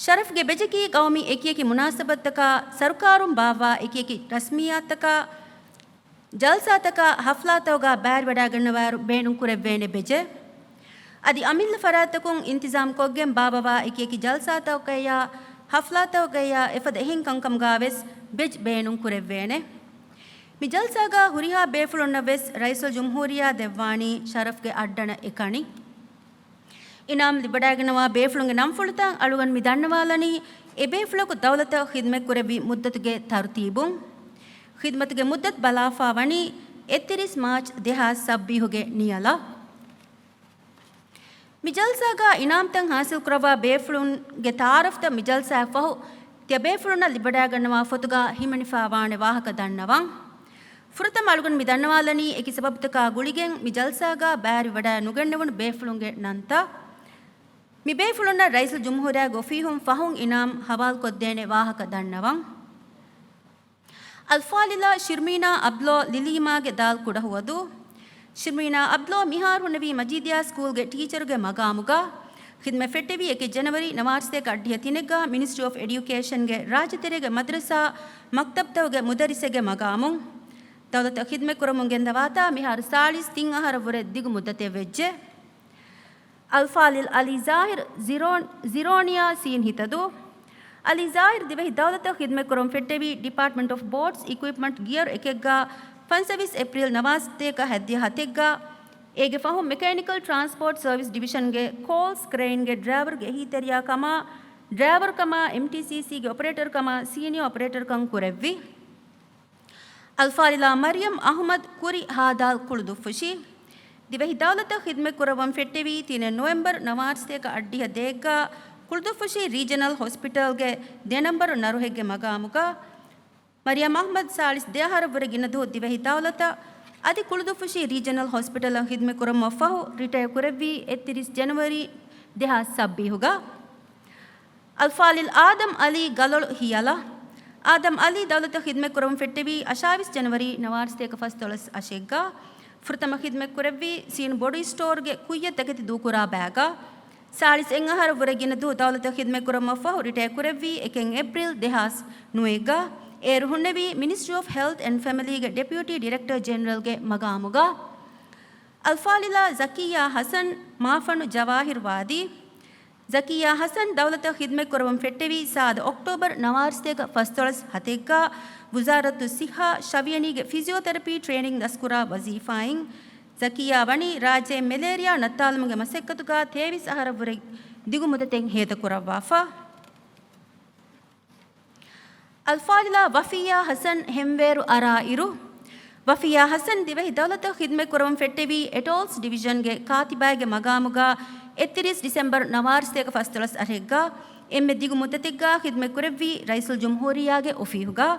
ޝަރަފްގެ ބެޖަކީ ގައުމީ އެކިއެކި މުނާސަބަތުތަކާ، ސަރުކާރުން ބާއްވާ އެކިއެކި ރަސްމިއްޔާތުތަކާ، ޖަލްސާތަކާ، ހަފްލާތަކުގަ ބައިވެރިވެވަޑައިގަންނަވާއިރު ބޭނުންކުރެވޭނެ ބެޖެއް. އަދި އަމިއްލަ ފަރާތްތަކުން އިންތިޒާމްކޮށްގެން ބާއްވަވާ އެކިއެކި ޖަލްސާތަކުގައިޔާ، ހަފްލާތަކުގައިޔާ އެފަދަ އެހެން ކަންކަމުގަވެސް ބެޖް ބޭނުންކުރެވޭނެ. މި ޖަލްސާގަ ހުރިހާ ބޭފުޅުންނަށްވެސް ރައީސުލްޖުމްހޫރިއްޔާ ދެއްވާނީ ޝަރަފްގެ އައްޑަނަ އެކަނި. އިނާމް ލިބިވަޑައިގަންނަވާ ބޭފުޅުންގެ ނަންފުޅުތައް އަޅުގަނޑު މި ދަންނަވާލަނީ، އެ ބޭފުޅަކު ދައުލަތަށް ޚިދުމަތްކުރެއްވި މުއްދަތުގެ ތަރުތީބުން. ޚިދުމަތުގެ މުއްދަތު ބަލާފަ ވަނީ އެއްތިރީސް މާޗް ދެހާސް ސައްބީހުގެ ނިޔަލަށް. މި ޖަލްސާގަ އިނާމްތައް ހާސިލްކުރައްވާ ބޭފުޅުންގެ ތަޢާރަފްތައް މި ޖަލްސާއަށްފަހު ތިޔަބޭފުޅުންނަށް ލިބިވަޑައިގަންނަވާ ފޮތުގަ ހިމެނިފަ ވާނެ ވާހަކަ ދަންނަވަން. ފުރަތަމަ އަޅުގަނޑު މި ދަންނަވާލަނީ އެކި ސަބަބުތަކާ ގުޅިގެން މި ޖަލްސާގަ ބައިވެރިވެވަޑައި ނުގެންނެވުނު ބޭފުޅުންގެ ނަންތައް. މި ބޭފުޅުންނަށް ރައީސުލްޖުމްހޫރިއްޔާގެ އޮފީހުން ފަހުން އިނާމް ހަވާލުކޮށްދޭނެ ވާހަކަ ދަންނަވަން. އަލްފާޟިލާ ޝިރްމީނާ އަބްލޯ ލިލީމާގެ ދާލް ކުޑަހުވަދޫ. ޝިރްމީނާ އަބްލޯ މިހާރު ހުންނެވީ މަޖީދިއްޔާ ސްކޫލްގެ ޓީޗަރުގެ މަގާމުގަ. ޚިދުމަތް ފެއްޓެވީ އެކެއް ޖަނަވަރީ ނަވާރަ ސަތޭކަ އައްޑިހަ ތިނެއްގަ މިނިސްޓްރީ އޮފް އެޑިއުކޭޝަންގެ ރާއްޖެތެރޭގެ މަދްރަސާ މަކްތަބްތަކުގެ މުދައްރިސެއްގެ މަގާމުން. ދައުލަތަށް ޚިދުމަތް ކުރަމުން ގެންދަވާތާ މިހާރު ސާޅީސް ތިން އަހަރަށްވުރެ ދިގު މުއްދަތެއް ވެއްޖެ. އަލްފާޟިލް އަލީ ޒާހިރް ޒިރޯ-، ޒިރޯނިއާ ސީން ހިތަދޫ. އަލީ ޒާހިރް ދިވެހި ދައުލަތަށް ޚިދުމަތްކުރަމުން ފެއްޓެވީ ޑިޕާޓްމަންޓް އޮފް ބޯޓްސް އިކުއިޕްމަންޓް ގިއަރު އެކެއްގަ ފަންސަވީސް އޭޕްރީލް ނަވާރަ ސަތޭކަ ހަތްދިހަ ހަތެއްގަ. އޭގެ ފަހުން މެކޭނިކަލް ޓްރާންސްޕޯޓް ސަރވިސް ޑިވިޝަންގެ ކޯލްސް ކްރެއިންގެ ޑްރައިވަރުގެ އެހީތެރިޔާ ކަމާ، ޑްރައިވަރު ކަމާ، އެމްޓީސީސީގެ އޮޕަރޭޓަރު ކަމާ، ސީނިއާ އޮޕަރޭޓަރު ކަން ކުރެއްވި. އަލްފާޟިލާ މަރިޔަމް އަޙުމަދު ކުރި ހާދާލް ކުޅުދުއްފުށި. ދިވެހި ދައުލަތަށް ޚިދުމަތް ކުރައްވަން ފެއްޓެވީ ތިނެއް ނޮވެމްބަރު ނަވާރަ ސަތޭކަ އައްޑިހަ ދޭއްގަ ކުޅުދުއްފުށި ރީޖަނަލް ހޮސްޕިޓަލްގެ ދެ ނަންބަރު ނަރުހެއްގެ މަގާމުގަ. މަރިޔަމް އަޙްމަދު ސާޅީސް ދެ އަހަރަށްވުރެ ގިނަ ދުވަހު ދިވެހި ދައުލަތަށް އަދި ކުޅުދުއްފުށި ރީޖަނަލް ހޮސްޕިޓަލަށް ޚިދުމަތް ކުރަމުން ފަހު ރިޓަޔަރ ކުރެއްވީ އެއްތިރީސް ޖަނަވަރީ ދެހާސް ސައްބީހުގަ. އަލްފާޟިލް އާދަމް އަލީ ގަލޮޅު ހިޔަލަ. އާދަމް އަލީ ދައުލަތަށް ޚިދުމަތް ކުރަމުން ފެއްޓެވީ އަށާވީސް ޖަނަވަރީ ނަވާރަ ސަތޭކަ ފަސްދޮޅަސް އަށެއްގަ. ފުރަތަމަ ޚިދުމަތް ކުރެއްވީ ސީން ބޮޑީ ސްޓޯރގެ ކުއްޔަށް ތަކެތި ދޫކުރާ ބައިގަ. ސާޅީސް އެއް އަހަރަށް ވުރެ ގިނަ ދުވަހު ދައުލަތަށް ޚިދުމަތް ކުރަމުން ފަހު ރިޓަޔަރ ކުރެއްވީ އެކެއް އޭޕްރީލް ދެހާސް ނުވައެއްގަ. އޭރު ހުންނެވީ މިނިސްޓްރީ އޮފް ހެލްތް އެންޑް ފެމިލީގެ ޑެޕިއުޓީ ޑިރެކްޓަރ ޖެނެރަލްގެ މަގާމުގަ. އަލްފާޟިލާ ޒަކިއްޔާ ޙަސަން މާފަންނު ޖަވާހިރު ވާދީ. ޒަކިއްޔާ ޙަސަން ދައުލަތަށް ޚިދުމަތް ކުރަމުން ފެއްޓެވީ ސާދަ އޮކްޓޯބަރު ނަވާރަ ސަތޭކަ ފަސްދޮޅަސް ހަތެއްގަ ވުޒާރަތު ޞިއްޙާ ޝަވިޔަނީގެ ފިޒިއޯތެރަޕީ ޓްރޭނިން ދަސްކުރާ ވަޒީފާއިން. ޒަކިޔާ ވަނީ ރާއްޖެއިން މެލޭރިއާ ނައްތާލުމުގެ މަސައްކަތުގަ ތޭވީސް އަހަރަށްވުރެ ދިގު މުދަތެއް ހޭދަކުރައްވާފަ. އަލްފާޟިލާ ވަފިއްޔާ ޙަސަން ހެންވޭރު އަރާ އިރު، ވަފިއްޔާ ޙަސަން ދިވެހި ދައުލަތަށް ޚިދުމަތް ކުރަމުން ފެއްޓެވީ އެޓޯލްސް ޑިވިޝަންގެ ކާތިބާގެ މަގާމުގަ އެއްތިރީސް ޑިސެމްބަރު ނަވާރަސަތޭކަ ފަސްދޮޅަސް އަށެއްގަ އެންމެ ދިގު މުއްދަތެއްގަ ޚިދުމަތް ކުރެއްވީ ރައީސުލްޖުމްހޫރިއްޔާގެ އޮފީހުގަ.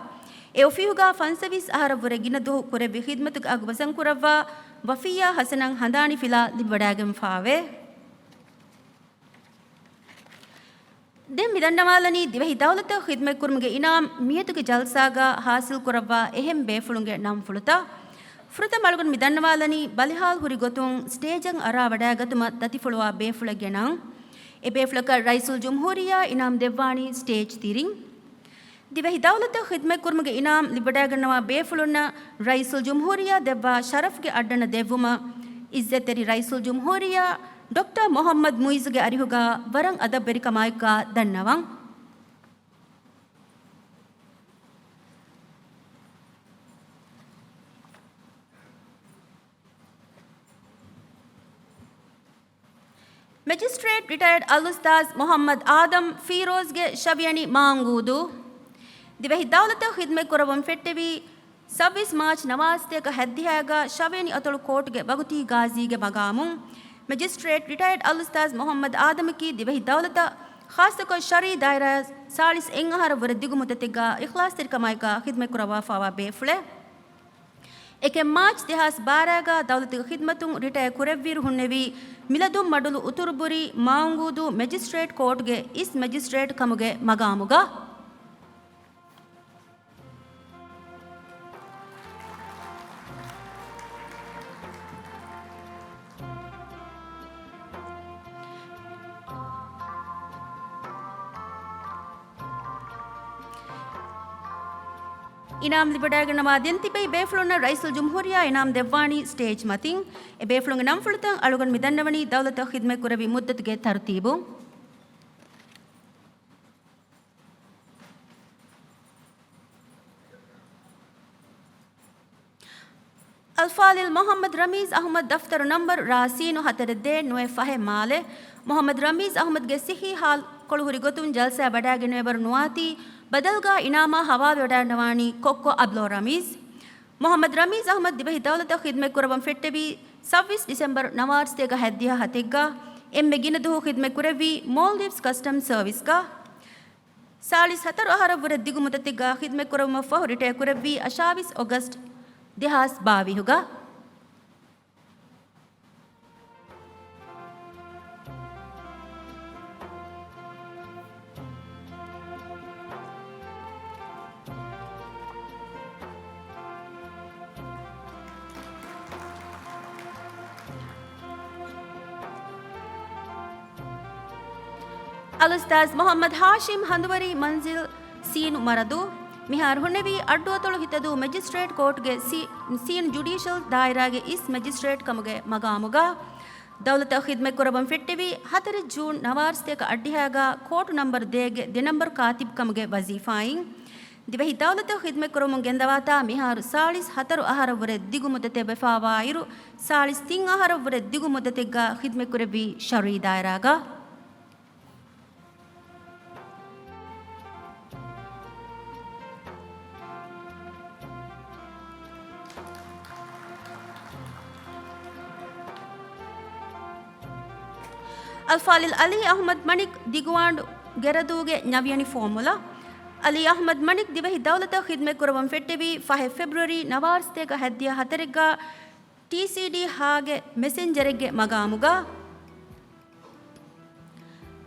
އެ އޮފީހުގަ ފަންސަވީސް އަހަރަށްވުރެ ގިނަ ދުވަހު ކުރެއްވި ޚިދުމަތުގެ އަގު ވަޒަންކުރައްވާ ވަފިއްޔާ ޙަސަނަށް ހަނދާނީ ފިލާ ލިބިވަޑައިގެންފާވޭ. ދެން މިދަންނަވާލަނީ ދިވެހި ދައުލަތަށް ޚިދުމަތްކުރުމުގެ އިނާމް މިއަދުގެ ޖަލްސާގަ ހާސިލްކުރައްވާ އެހެން ބޭފުޅުންގެ ނަންފުޅުތައް. ފުރަތަމަ އަޅުގަނޑު މިދަންނަވާލަނީ ބަލިހާލު ހުރި ގޮތުން ސްޓޭޖަށް އަރާވަޑައިގަތުމަށް ދަތިފުޅުވާ ބޭފުޅެއްގެ ނަން. އެ ބޭފުޅަކަށް ރައީސުލްޖުމްހޫރިއްޔާ އިނާމް ދެއްވާނީ ސްޓޭޖް ތިރިން. ދިވެހި ދައުލަތަށް ޚިދުމަތްކުރުމުގެ އިނާމް ލިބިވަޑައިގަންނަވާ ބޭފުޅުންނަށް ރައީސުލްޖުމްހޫރިއްޔާ ދެއްވާ ޝަރަފްގެ އައްޑަނަ ދެއްވުމަށް އިއްޒަތްތެރި ރައީސުލްޖުމްހޫރިއްޔާ ޑޮކްޓަރ މުޙައްމަދު މުޢިއްޒުގެ އަރިހުގަ ވަރަށް އަދަބުވެރިކަމާއެކުގަ ދަންނަވަން. މެޖިސްޓްރޭޓް ރިޓަޔަރޑް އަލްއުސްތާޛް މުޙައްމަދު އާދަމް ފީރޯޒްގެ ޝަވިޔަނި މާނގޫދޫ. ދިވެހި ދައުލަތަށް ޚިދުމަތް ކުރައްވަން ފެއްޓެވީ ސައުވީސް މާޗް ނަވާރަސަތޭކަ ހައްދިހައިގަ ޝަވިޔަނި އަތޮޅު ކޯޓުގެ ވަގުތީ ގާޒީގެ މަގާމުން. މެޖިސްޓްރޭޓް ރިޓަޔަރޑް އަލްއުސްތާޛް މުޙައްމަދު އާދަމަކީ ދިވެހި ދައުލަތަށް ޚާއްޞަކޮށް ޝަރުޢީ ދާއިރާ ސާޅީސް އެއް އަހަރަށްވުރެ ދިގު މުއްދަތެއްގަ އިޚްލާޞްތެރިކަމާއެކު ޚިދުމަތްކުރައްވާފައިވާ ބޭފުޅެއް. އެކެއް މާޗް ދެހާސް ބާރައިގަ ދައުލަތުގެ ޚިދުމަތުން ރިޓަޔަރ ކުރެއްވިއިރު ހުންނެވީ މިލަދުން މަޑުލު އުތުރުބުރީ މާނގޫދޫ މެޖިސްޓްރޭޓް ކޯޓްގެ އިސް މެޖިސްޓްރޭޓް ކަމުގެ މަގާމުގަ. އިނާމް ލިބިވަޑައިގަންނަވާ ދެން ތިބޭ ބޭފުޅުންނަށް ރައީސުލްޖުމްހޫރިއްޔާ އިނާމް ދެއްވާނީ ސްޓޭޖް މަތިން. އެ ބޭފުޅުންގެ ނަންފުޅުތައް އަޅުގަނޑު މި ދަންނަވަނީ ދައުލަތަށް ޚިދުމަތް ކުރެއްވި މުއްދަތުގެ ތަރުތީބުން. އަލްފާޟިލް މުޙައްމަދު ރަމީޒް އަޙްމަދު، ދަފްތަރު ނަންބަރު ރ ސީނު ހަތަރެއް ދޭ ނުވެ ފަހެއް މާލެ. މުޙައްމަދު ރަމީޒް އަޙްމަދުގެ ޞިއްޙީ ޙާލުކޮޅު ހުރި ގޮތުން ޖަލްސާ ވަޑައިގެންނެވި ވަރު ނުވާތީ ބަދަލުގަ އިނާމާ ހަވާލުވެވަޑައިގަންނަވާނީ ކޮއްކޮ އަބްލޯ ރަމީޒް. މުޙައްމަދު ރަމީޒް އަޙްމަދު ދިވެހި ދައުލަތަށް ޚިދުމަތް ކުރައްވަން ފެއްޓެވީ ސައުވީސް ޑިސެމްބަރު ނަވާރަސަތޭކަ ހައްދިހަ ހަތެއްގަ. އެންމެ ގިނަ ދުވަހު ޚިދުމަތް ކުރެއްވީ މޯލްޑިވްސް ކަސްޓަމް ސަރވިސްގަ. ސާޅީސް ހަތަރު އަހަރަށްވުރެ ދިގު މުއްދަތެއްގަ ޚިދުމަތް ކުރެއްވުމަށްފަހު ރިޓަޔަރ ކުރެއްވީ އަށާވީސް އޮގަސްޓް ދެހާސް ބާވީހުގަ. އަލްއުސްތާޛް މުޙައްމަދު ހާޝިމް ހަނދުވަރީ މަންޒިލް ސީނު މަރަދޫ، މިހާރު ހުންނެވީ އައްޑުއަތޮޅު ހިތަދޫ މެޖިސްޓްރޭޓް ކޯޓްގެ ސީ-، ސީން ޖުޑީޝަލް ދާއިރާގެ އިސް މެޖިސްޓްރޭޓް ކަމުގެ މަގާމުގަ. ދައުލަތަށް ޚިދުމަތް ކުރައްވަން ފެއްޓެވީ ހަތަރެއް ޖޫން ނަވާރަސަތޭކަ އައްޑިހައިގަ ކޯޓު ނަންބަރު ދޭގެ ދެ ނަންބަރު ކާތިބް ކަމުގެ ވަޒީފާއިން. ދިވެހި ދައުލަތަށް ޚިދުމަތް ކުރަމުން ގެންދަވާތާ މިހާރު ސާޅީސް ހަތަރު އަހަރަށްވުރެ ދިގު މުއްދަތެއް ވެފާވާއިރު، ސާޅީސް ތިން އަހަރަށްވުރެ ދިގު މުއްދަތެއްގަ ޚިދުމަތް ކުރެއްވީ ޝަރުޢީ ދާއިރާގަ. އަލްފާޟިލް ޢަލީ އަޙްމަދު މަނިކް ދިގުވާނޑު ގެރަދޫގެ ނަވިޔަނި ފޯމުލަ. ޢަލީ އަޙްމަދު މަނިކް ދިވެހި ދައުލަތަށް ޚިދުމަތް ކުރައްވަން ފެއްޓެވީ ފަހެއް ފެބްރުއަރީ ނަވާރަސަތޭކަ ހައްދިހަ ހަތަރެއްގަ ޓީސީޑީ ހާގެ މެސެންޖަރެއްގެ މަގާމުގަ.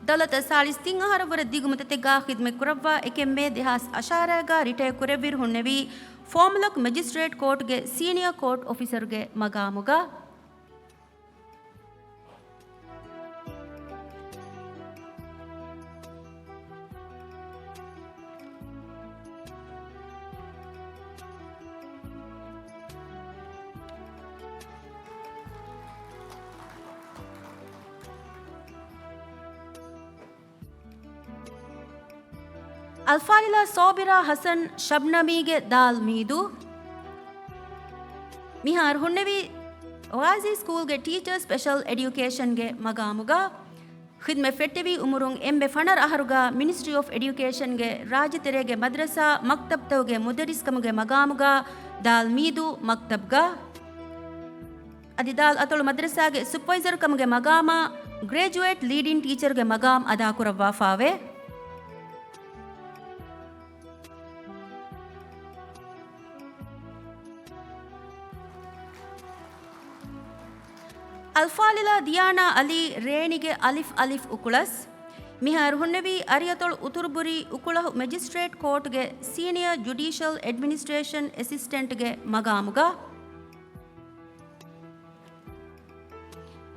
ދައުލަތަށް ސާޅީސް ތިން އަހަރަށްވުރެ ދިގު މުއްދަތެއްގަ ޚިދުމަތް ކުރައްވާ އެކެއް މޭ ދެހާސް އަށާރައިގަ ރިޓަޔަރ ކުރެއްވިއިރު ހުންނެވީ ފޯމުލަކު މެޖިސްޓްރޭޓް ކޯޓްގެ ސީނިއާ ކޯޓް އޮފިސަރުގެ މަގާމުގަ. އަލްފާޟިލާ ސޯބިރާ ޙަސަން ޝަބްނަމީގެ ދާލް މީދޫ. މިހާރު ހުންނެވީ ޣާޒީ ސްކޫލްގެ ޓީޗަރ ސްޕެޝަލް އެޑިއުކޭޝަންގެ މަގާމުގަ، ޚިދްމަތް ފެއްޓެވި އުމުރުން އެންމެ ފަނަރަ އަހަރުގަ މިނިސްޓްރީ އޮފް އެޑިއުކޭޝަންގެ ރާއްޖެތެރޭގެ މަދްރަސާ މަކްތަބްތަކުގެ މުދައްރިސްކަމުގެ މަގާމުގަ ދާލް މީދޫ މަކްތަބްގަ، އަދި ދާލް އަތޮޅު މަދްރަސާގެ ސުޕަވައިޒަރކަމުގެ މަގާމާ ގްރެޖުއޭޓް ލީޑިން ޓީޗަރުގެ މަގާމް އަދާކުރައްވާފާވޭ. އަލްފާޟިލާ ދިޔާނާ އަލީ ރޭނިގެ އަލިފް އަލިފް އުކުޅަސް. މިހާރު ހުންނެވީ އަރިއަތޮޅު އުތުރުބުރީ އުކުޅަހު މެޖިސްޓްރޭޓް ކޯޓްގެ ސީނިއަ ޖުޑީޝަލް އެޑްމިނިސްޓްރޭޝަން އެސިސްޓެންޓްގެ މަގާމުގަ.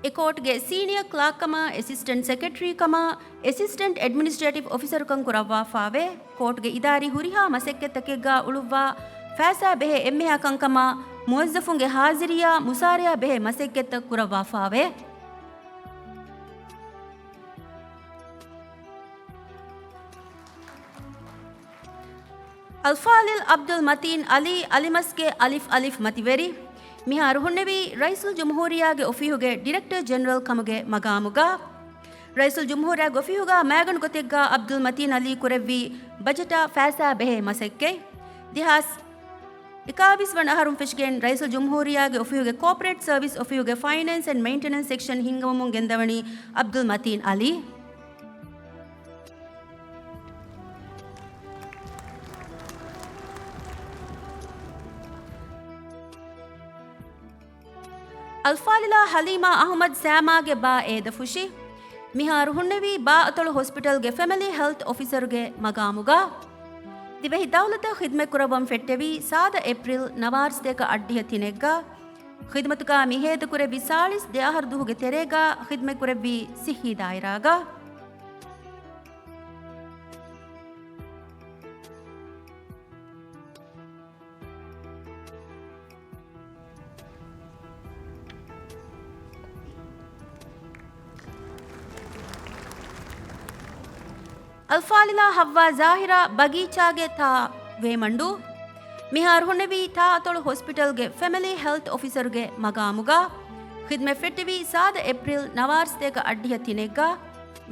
އެ ކޯޓްގެ ސީނިއަ ކްލާކްކަމާ، އެސިސްޓެންޓް ސެކްރެޓަރީކަމާ، އެސިސްޓެންޓް އެޑްމިނިސްޓްރޭޓިވް އޮފިސަރުކަން ކުރައްވާފާވޭ. ކޯޓްގެ އިދާރީ ހުރިހާ މަސައްކަތްތަކެއްގަ އުޅުއްވާ ފައިސާ ބެހޭ އެންމެހާ ކަންކަމާ، މުވައްޒަފުންގެ ހާޒިރިއާ މުސާރަޔާ ބެހޭ މަސައްކަތްތައް ކުރައްވާފާވޭ. އަލްފާޟިލް ޢަބްދުލް މަތީން ޢަލީ އަލިމަސްގެ އަލިފް އަލިފް މަތިވެރި. މިހާރު ހުންނެވީ ރައީސުލްޖުމްހޫރިއްޔާގެ އޮފީހުގެ ޑިރެކްޓަރ ޖެނެރަލް ކަމުގެ މަގާމުގަ. ރައީސުލްޖުމްހޫރިއްޔާގެ އޮފީހުގަ މައިގަނޑު ގޮތެއްގަ ޢަބްދުލް މަތީން ޢަލީ ކުރެއްވީ ބަޖެޓާ ފައިސާ ބެހޭ މަސައްކަތް. ދެހާސް އެކާވީސް ވަނަ އަހަރުން ފެށިގެން ރައީސުލްޖުމްހޫރިއްޔާގެ އޮފީހުގެ ކޯޕަރޭޓް ސަރވިސް އޮފީހުގެ ފައިނޭންސް އެންޑް މެއިންޓެނަންސް ސެކްޝަން ހިންގަވަމުން ގެންދަވަނީ ޢަބްދުލް މަތީން ޢަލީ. އަލްފާޟިލާ ޙަލީމާ އަޙްމަދު ސާމާގެ ބާ އޭދަފުށި. މިހާރު ހުންނެވީ ބާ އަތޮޅު ހޮސްޕިޓަލްގެ ފެމިލީ ހެލްތު އޮފިސަރުގެ މަގާމުގަ. ދިވެހި ދައުލަތަށް ޚިދްމަތް ކުރައްވަން ފެއްޓެވީ ސާދަ އޭޕްރިލް ނަވާރަސަތޭކަ އަށްޑިހަ ތިނެއްގަ. ޚިދުމަތުގަ މި ހޭދަކުރެއްވި ސާޅީސް ދެ އަހަރު ދުވަހުގެ ތެރޭގަ ޚިދުމަތްކުރެއްވީ ސިއްހީ ދާއިރާގަ. އަލްފާޟިލާ ޙައްވާ ޒާހިރާ ބަގީޗާގެ ތާ ވޭމަންޑޫ. މިހާރު ހުންނެވީ ތާ އަތޮޅު ހޮސްޕިޓަލްގެ ފެމިލީ ހެލްތު އޮފިސަރުގެ މަގާމުގަ. ޚިދުމަތް ފެއްޓެވީ ސާދަ އޭޕްރިލް ނަވާރަސަތޭކަ އަށްޑިހަ ތިނެއްގަ.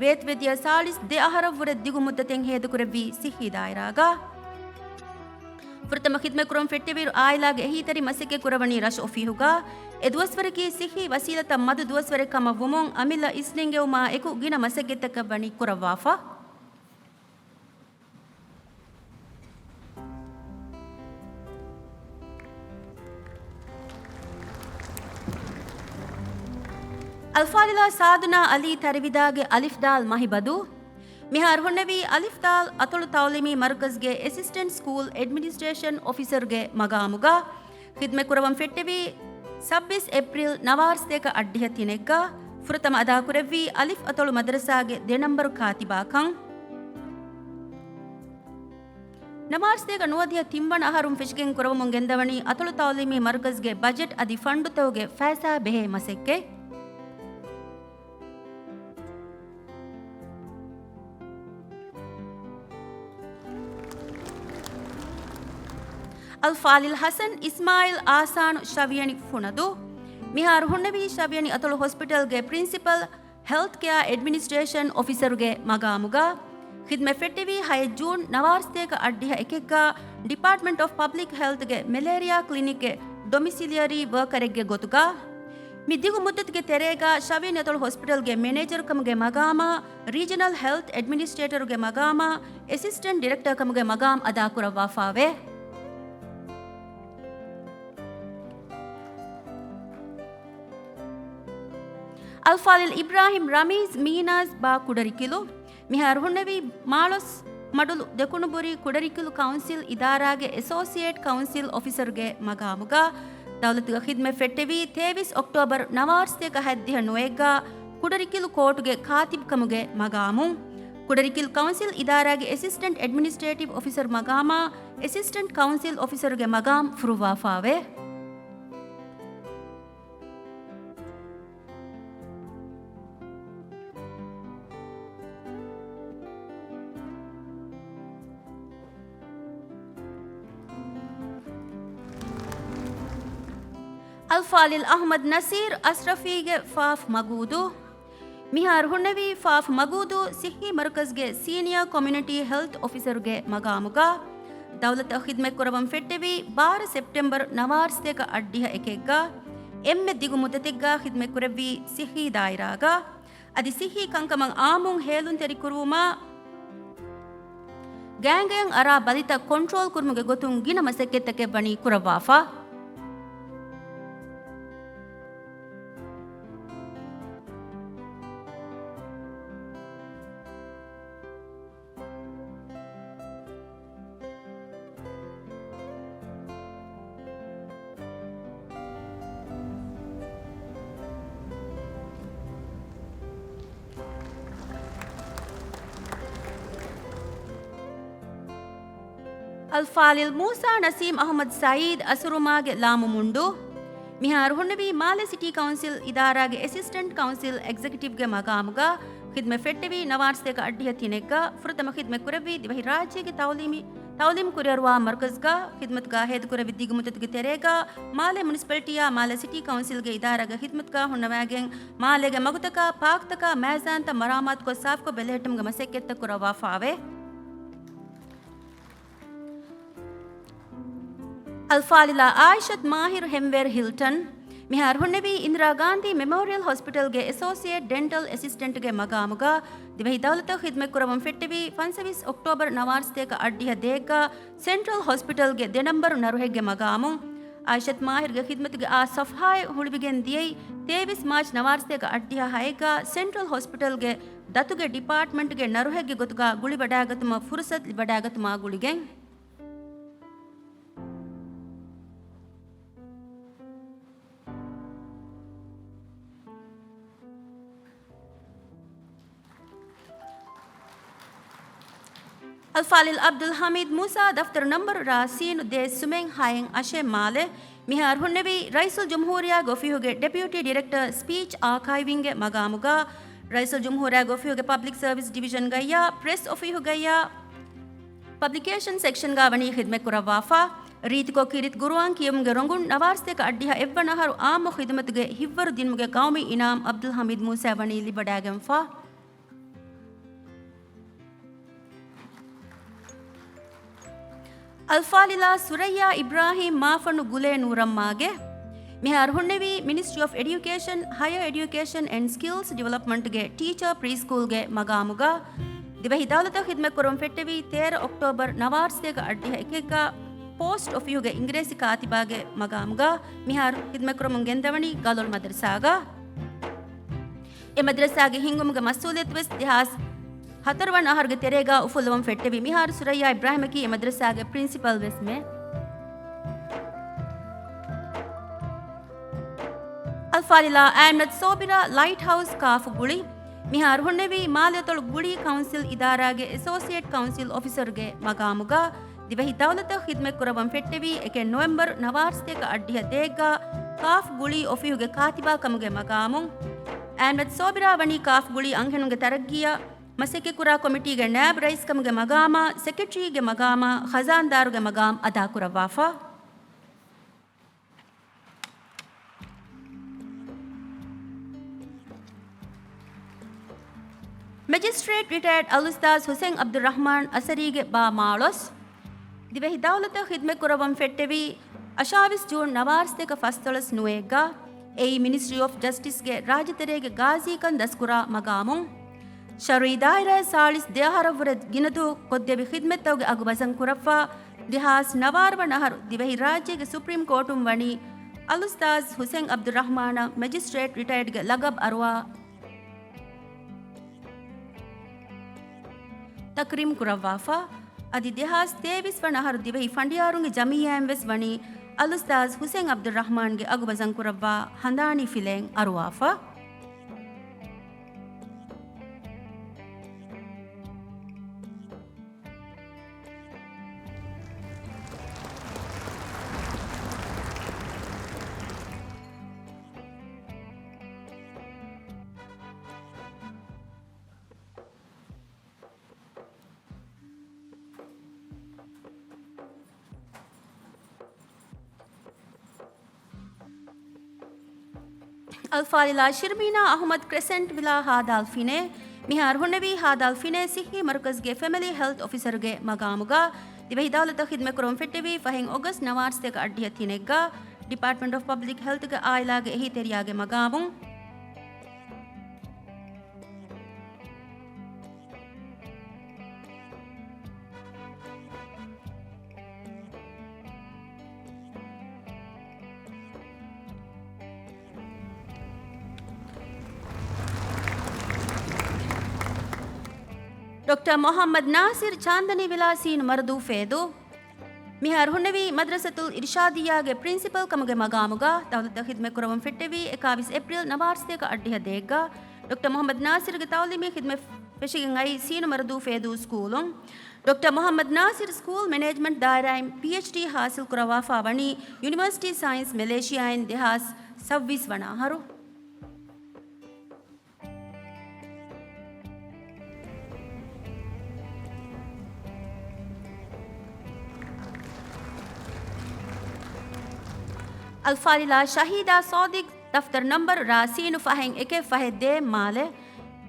ވޭތުވެދިޔަ ސާޅީސް ދެ އަހަރަށްވުރެ ދިގު މުއްދަތެއް ހޭދަކުރެއްވީ ސިއްހީ ދާއިރާގަ. ފުރަތަމަ ޚިދުމަތް ކުރަން ފެއްޓެވިއިރު އާއިލާގެ އެހީތެރި މަސައްކަތް ކުރަވަނީ ރަށު އޮފީހުގަ. އެ ދުވަސްވަރަކީ ސިއްހީ ވަސީލަތަށް މަދު ދުވަސްވަރެއް ކަމަށް ވުމުން އަމިއްލަ އިސްނެންގެވުމާ އެކު ގިނަ މަސައްކަތްތަކެއް ވަނީ ކުރައްވާފަ. އަލްފާޟިލާ ސާދުނާ ޢަލީ ތަރިވިދާގެ އަލިފް ދާލް މަހިބަދޫ. މިހާރު ހުންނެވީ އަލިފް ދާލް އަތޮޅު ތަޢުލީމީ މަރުކަޒްގެ އެސިސްޓެންޓް ސްކޫލް އެޑްމިނިސްޓްރޭޝަން އޮފިސަރުގެ މަގާމުގަ. ޚިދުމަތް ކުރަވަން ފެއްޓެވީ ސައްބީސް އޭޕްރިލް ނަވާރަސަތޭކަ އަށްޑިހަ ތިނެއްގަ. ފުރަތަމަ އަދާކުރެއްވީ އަލިފް އަތޮޅު މަދްރަސާގެ ދެ ނަންބަރު ކާތިބާކަން. ނަވާރަސަތޭކަ ނުވަދިހަ ތިންވަނަ އަހަރުން ފެށިގެން ކުރަވަމުން ގެންދަވަނީ އަތޮޅު ތަޢުލީމީ މަރުކަޒްގެ ބަޖެޓް އަދި ފަންޑުތަކުގެ ފައިސާ ބެހޭ މަސައްކަތް. އަލްފާޟިލް ޙަސަން އިސްމާޢީލް އާސާނު ޝަވިޔަނި ފުނަދޫ. މިހާރު ހުންނެވީ ޝަވިޔަނި އަތޮޅު ހޮސްޕިޓަލްގެ ޕްރިންސިޕަލް ހެލްތް ކެއާ އެޑްމިނިސްޓްރޭޝަން އޮފިސަރުގެ މަގާމުގަ. ޚިދުމަތް ފެއްޓެވީ ހައެއް ޖޫން ނަވާރަސަތޭކަ އަށްޑިހަ އެކެއްގަ ޑިޕާޓްމަންޓް އޮފް ޕަބްލިކް ހެލްތްގެ މެލޭރިއާ ކްލިނިކްގެ ޑޮމިސިލިއަރީ ވަރކަރެއްގެ ގޮތުގަ. މި ދިގު މުއްދަތުގެ ތެރޭގަ ޝަވިޔަނި އަތޮޅު ހޮސްޕިޓަލްގެ މެނޭޖަރ ކަމުގެ މަގާމާ، ރީޖަނަލް ހެލްތް އެޑްމިނިސްޓްރޭޓަރުގެ މަގާމާ، އެސިސްޓެންޓް ޑިރެކްޓަރ ކަމުގެ މަގާމް އަދާކުރައްވާފާވޭ. އަލްފާޟިލް އިބްރާހިމް ރަމީޒް މީނާޒް ބާ ކުޑަރިކިލު. މިހާރު ހުންނެވީ މާޅޮސް މަޑުލު ދެކުނުބުރީ ކުޑަރިކިލު ކައުންސިލް އިދާރާގެ އެސޯސިއޭޓް ކައުންސިލް އޮފިސަރުގެ މަގާމުގަ. ދައުލަތުގަ ޚިދުމަތް ފެއްޓެވީ ތޭވީސް އޮކްޓޯބަރު ނަވާރަސަތޭކަ ހަތްދިހަ ނުވައެއްގަ ކުޑަރިކިލު ކޯޓުގެ ކާތިބް ކަމުގެ މަގާމުން. ކުޑަރިކިލު ކައުންސިލް އިދާރާގެ އެސިސްޓެންޓް އެޑްމިނިސްޓްރޭޓިވް އޮފިސަރު މަގާމާ، އެސިސްޓެންޓް ކައުންސިލް އޮފިސަރުގެ މަގާމް ފުރުއްވާފާވޭ. އަލްފާޟިލް އަޙްމަދު ނަޞީރު އަޝްރަފީގެ ފާފް މަގޫދޫ. މިހާރު ހުންނެވީ ފާފް މަގޫދޫ ޞިއްޙީ މަރުކަޒުގެ ސީނިއާ ކޮމިއުނިޓީ ހެލްތު އޮފިސަރުގެ މަގާމުގަ. ދައުލަތަށް ޚިދުމަތްކުރައްވަން ފެއްޓެވީ ބާރަ ސެޕްޓެމްބަރު ނަވާރަ ސަތޭކަ އަށްޑިހަ އެކެއްގަ. އެންމެ ދިގު މުއްދަތެއްގަ ޚިދުމަތްކުރެއްވީ ޞިއްޙީ ދާއިރާގަ. އަދި ޞިއްޙީ ކަންކަމަށް އާއްމުން ހޭލުންތެރިކުރުވުމާ، ގާނގަޔަށް އަރާ ބަލިތައް ކޮންޓްރޯލް ކުރުމުގެ ގޮތުން ގިނަ މަސައްކަތްތަކެއް ވަނީ ކުރައްވާފަ. އަލްފާޟިލް މޫސާ ނަސީމް އަޙްމަދު ސަޢީދު އަސުރުމާގެ ލާމުމުންޑޫ. މިހާރު ހުންނެވީ މާލެ ސިޓީ ކައުންސިލް އިދާރާގެ އެސިސްޓެންޓް ކައުންސިލް އެގްޒެކެޓިވްގެ މަގާމުގަ. ޚިދުމަތް ފެއްޓެވީ ނަވާރަ ސަތޭކަ އަށްޑިހަ ތިނެއްގަ. ފުރަތަމަ ޚިދުމަތް ކުރެއްވީ ދިވެހި ރާއްޖޭގެ ތަޢުލީމީ، ތަޢުލީމް ކުރިއަރުވާ މަރުކަޒުގަ. ޚިދުމަތުގަ ހޭދަކުރެއްވި ދިގު މުއްދަތުގެ ތެރޭގަ މާލެ މުނިސިޕަލިޓީއާ މާލެ ސިޓީ ކައުންސިލްގެ އިދާރާގެ ޚިދުމަތުގަ ހުންނަވައިގެން، މާލޭގެ މަގުތަކާ، ޕާކްތަކާ، މައިޒާންތައް މަރާމާތުކޮށް ސާފުކޮށް ބެލެހެއްޓުމުގެ މަސައްކަތްތައް ކުރައްވާފައވޭ. އަލްފާޟިލާ އާއިޝަތު މާހިރު ހެމްވޭރު ހިލްޓަން. މިހާރު ހުންނެވީ އިންދިރާ ގާންދީ މެމޯރިއަލް ހޮސްޕިޓަލްގެ އެސޯސިއޭޓް ޑެންޓަލް އެސިސްޓެންޓްގެ މަގާމުގަ. ދިވެހި ދައުލަތަށް ޚިދުމަތްކުރައްވަން ފެއްޓެވީ ފަންސަވީސް އޮކްޓޯބަރު ނަވާރަ ސަތޭކަ އަށްޑިހަ ދޭއްގަ ސެންޓްރަލް ހޮސްޕިޓަލްގެ ދެ ނަންބަރު ނަރުހެއްގެ މަގާމުން. އާއިޝަތު މާހިރުގެ ޚިދުމަތުގެ އާ ޞަފްޙާއެއް ހުޅުވިގެން ދިޔައީ ތޭވީސް މާޗް ނަވާރަ ސަތޭކަ އަށްޑިހަ ހައެއްގަ ސެންޓްރަލް ހޮސްޕިޓަލްގެ ދަތުގެ ޑިޕާޓްމަންޓްގެ ނަރުހެއްގެ ގޮތުގަ ގުޅިވަޑައިގަތުމަށް ފުރުޞަތު ލިބިވަޑައިގަތުމާ ގުޅިގެން. އަލްފާޟިލް ޢަބްދުލް ޙަމީދު މޫސާ، ދަފްތަރު ނަންބަރު ރ ސީނު ދޭއް ސުމެއް ހައެއް އަށެއް، މާލެ. މިހާރު ހުންނެވީ ރައީސުލްޖުމްހޫރިއްޔާގެ އޮފީހުގެ ޑެޕިއުޓީ ޑިރެކްޓަރ ސްޕީޗް އާކައިވިންގގެ މަގާމުގަ. ރައީސުލްޖުމްހޫރިއްޔާގެ އޮފީހުގެ ޕަބްލިކް ސަރވިސް ޑިވިޝަންގައްޔާ، ޕްރެސް އޮފީހުގައްޔާ، ޕަބްލިކޭޝަން ސެކްޝަންގަ ވަނީ ޚިދުމަތް ކުރައްވާފަ. ރީތިކޮށް ކީރިތި ޤުރުއާން ކިޔެވުމުގެ ރޮނގުން ނަވާރަ ސަތޭކަ އަށްޑިހަ އެއްވަނަ އަހަރު އާއްމު ޚިދުމަތުގެ ހިތްވަރު ދިނުމުގެ ޤައުމީ އިނާމް ޢަބްދުލް ޙަމީދު މޫސާ ވަނީ ލިބިވަޑައިގެންފަ. އަލްފާޟިލާ ސުރައްޔާ އިބްރާހީމް މާފަންނު ގުލޭ ނޫރައްމާގެ. މިހާރު ހުންނެވީ މިނިސްޓްރީ އޮފް އެޑިއުކޭޝަން، ހަޔަ އެޑިއުކޭޝަން އެންޑް ސްކިލްސް ޑިވެލޮޕްމަންޓްގެ ޓީޗަރ ޕްރީ ސްކޫލްގެ މަގާމުގަ. ދިވެހި ދައުލަތަށް ޚިދުމަތްކުރަން ފެއްޓެވީ ތޭރަ އޮކްޓޯބަރު ނަވާރަ ސަތޭކަ އަށްޑިހަ އެކެއްގަ ޕޯސްޓް އޮފީހުގެ އިނގިރޭސި ކާތިބާގެ މަގާމުގަ. މިހާރު ޚިދުމަތްކުރަމުން ގެންދަވަނީ ގަލޮޅު މަދަރުސާގަ. އެ މަދަރުސާގެ ހިންގުމުގެ މަސްއޫލިއްޔަތުވެސް ދެހާސް ހަތަރު ވަނަ އަހަރުގެ ތެރޭގަ އުފުއްލަވަން ފެއްޓެވި. މިހާރު ސުރައްޔާ އިބްރާހިމަކީ އެ މަދަރުސާގެ ޕްރިންސިޕަލް ވެސްމެ. އަލްފާޟިލާ އައިމްނަތު ސޯބިރާ ލައިޓް ހައުސް ކާފު ގުޅި. މިހާރު ހުންނެވީ މާލެއަތޮޅު ގުޅީ ކައުންސިލް އިދާރާގެ އެސޯސިއޭޓް ކައުންސިލް އޮފިސަރުގެ މަގާމުގަ. ދިވެހި ދައުލަތަށް ޚިދުމަތްކުރައްވަން ފެއްޓެވީ އެކެއް ނޮވެމްބަރު ނަވާރަ ސަތޭކަ އަށްޑިހަ ދޭއްގަ ކާފް ގުޅީ އޮފީހުގެ ކާތިބާ ކަމުގެ މަގާމުން. އައިމްނަތު ސޯބިރާ ވަނީ ކާފް ގުޅީ އަންހެނުންގެ ތަރައްގީއަށް މަސައްކަތްކުރާ ކޮމިޓީގެ ނާއިބު ރައީސް ކަމުގެ މަގާމާ، ސެކްރެޓަރީގެ މަގާމާ، ޚަޒާންދާރުގެ މަގާމް އަދާކުރައްވާފަ. މެޖިސްޓްރޭޓް ރިޓަޔަރޑް އަލްއުސްތާޛް ހުސެން ޢަބްދުއްރަޙްމާން އަސަރީގެ ބާ މާޅޮސް. ދިވެހި ދައުލަތަށް ޚިދުމަތް ކުރައްވަން ފެއްޓެވީ އަށާވީސް ޖޫން ނަވާރަ ސަތޭކަ ފަސްދޮޅަސް ނުވައެއްގަ. އެއީ މިނިސްޓްރީ އޮފް ޖަސްޓިސްގެ ރާއްޖެތެރޭގެ ގާޒީކަން ދަސްކުރާ މަގާމުން. ޝަރުއީ ދާއިރާއަށް ސާޅީސް ދެ އަހަރަށްވުރެ ގިނަދުވަހު ކޮށްދެއްވި ޚިދުމަތްތަކުގެ އަގު ބަސްކުރައްވާ، ދެހާސް ނަވާރަ ވަނަ އަހަރު ދިވެހި ރާއްޖޭގެ ސުޕްރީމް ކޯޓުން ވަނީ އަލްއުސްތާޛް ހުސެން ޢަބްދުއްރަޙްމާނަށް މެޖިސްޓްރޭޓް ރިޓަޔަރޑްގެ ލަޤަބް އަރުވާ ތަކްރީމް ކުރައްވާފަ. އަދި ދެހާސް ތޭވީސް ވަނަ އަހަރު ދިވެހި ފަނޑިޔާރުންގެ ޖަމިއްޔާއިން ވެސް ވަނީ އަލްއުސްތާޛް ހުސެން ޢަބްދުއްރަޙްމާންގެ އަގު ބަސްކުރައްވާ ހަނދާނީ ފިލައެއް އަރުވާފަ. އަލްފާޟިލާ ޝިރްމީނާ އަޙުމަދު ކްރެސެންޓް ވިލާ ހާދާލް ފިނޭ. މިހާރު ހުންނެވީ ހާދާލް ފިނޭ ސިއްހީ މަރުކަޒުގެ ފެމިލީ ހެލްތު އޮފިސަރުގެ މަގާމުގަ. ދިވެހި ދައުލަތަށް ޚިދުމަތްކުރަމުން ފެއްޓެވީ ފަހެން އޮގަސްޓް ނަވާރަސަތޭކަ އަށްޑިހަ ތިނެއްގަ، ޑިޕާޓްމަންޓް އޮފް ޕަބްލިކް ހެލްތުގެ އާއިލާގެ އެހީތެރިޔާގެ މަގާމުން. ޑޮކްޓަރ މުޙައްމަދު ނާސިރު ޗާންދަނީ ވިލާ ސީނު މަރުދޫ ފޭދޫ. މިހާރު ހުންނެވީ މަދްރަސަތުލް އިރުޝާދިއްޔާގެ ޕްރިންސިޕަލް ކަމުގެ މަގާމުގަ. ދައުލަތަށް ޚިދުމަތް ކުރަމުން ފެއްޓެވީ އެކާވީސް އޭޕްރީލް ނަވާރަސަތޭކަ އަށްޑިހަ ދޭއްގަ. ޑޮކްޓަރ މުޙައްމަދު ނާސިރުގެ ތަޢުލީމީ ޚިދުމަތް ފެށިގެން އައީ ސީނު މަރުދޫ ފޭދޫ ސްކޫލުން. ޑޮކްޓަރ މުޙައްމަދު ނާސިރު ސްކޫލް މެނޭޖްމަންޓް ދާއިރާއިން ޕީއެޗްޑީ ޙާޞިލް ކުރައްވާފާ ވަނީ ޔުނިވަރސިޓީ ސައިންސް މެލޭޝިއާއިން ދެހާސް ސައްވީސް ވަނަ އަހަރު. އަލްފާޟިލާ ޝަހީދާ ސޯދިޤް، ދަފްތަރު ނަންބަރު ރ ސީނު ފަހެއް އެކެއް ފަހެއް ދޭއް މާލެ.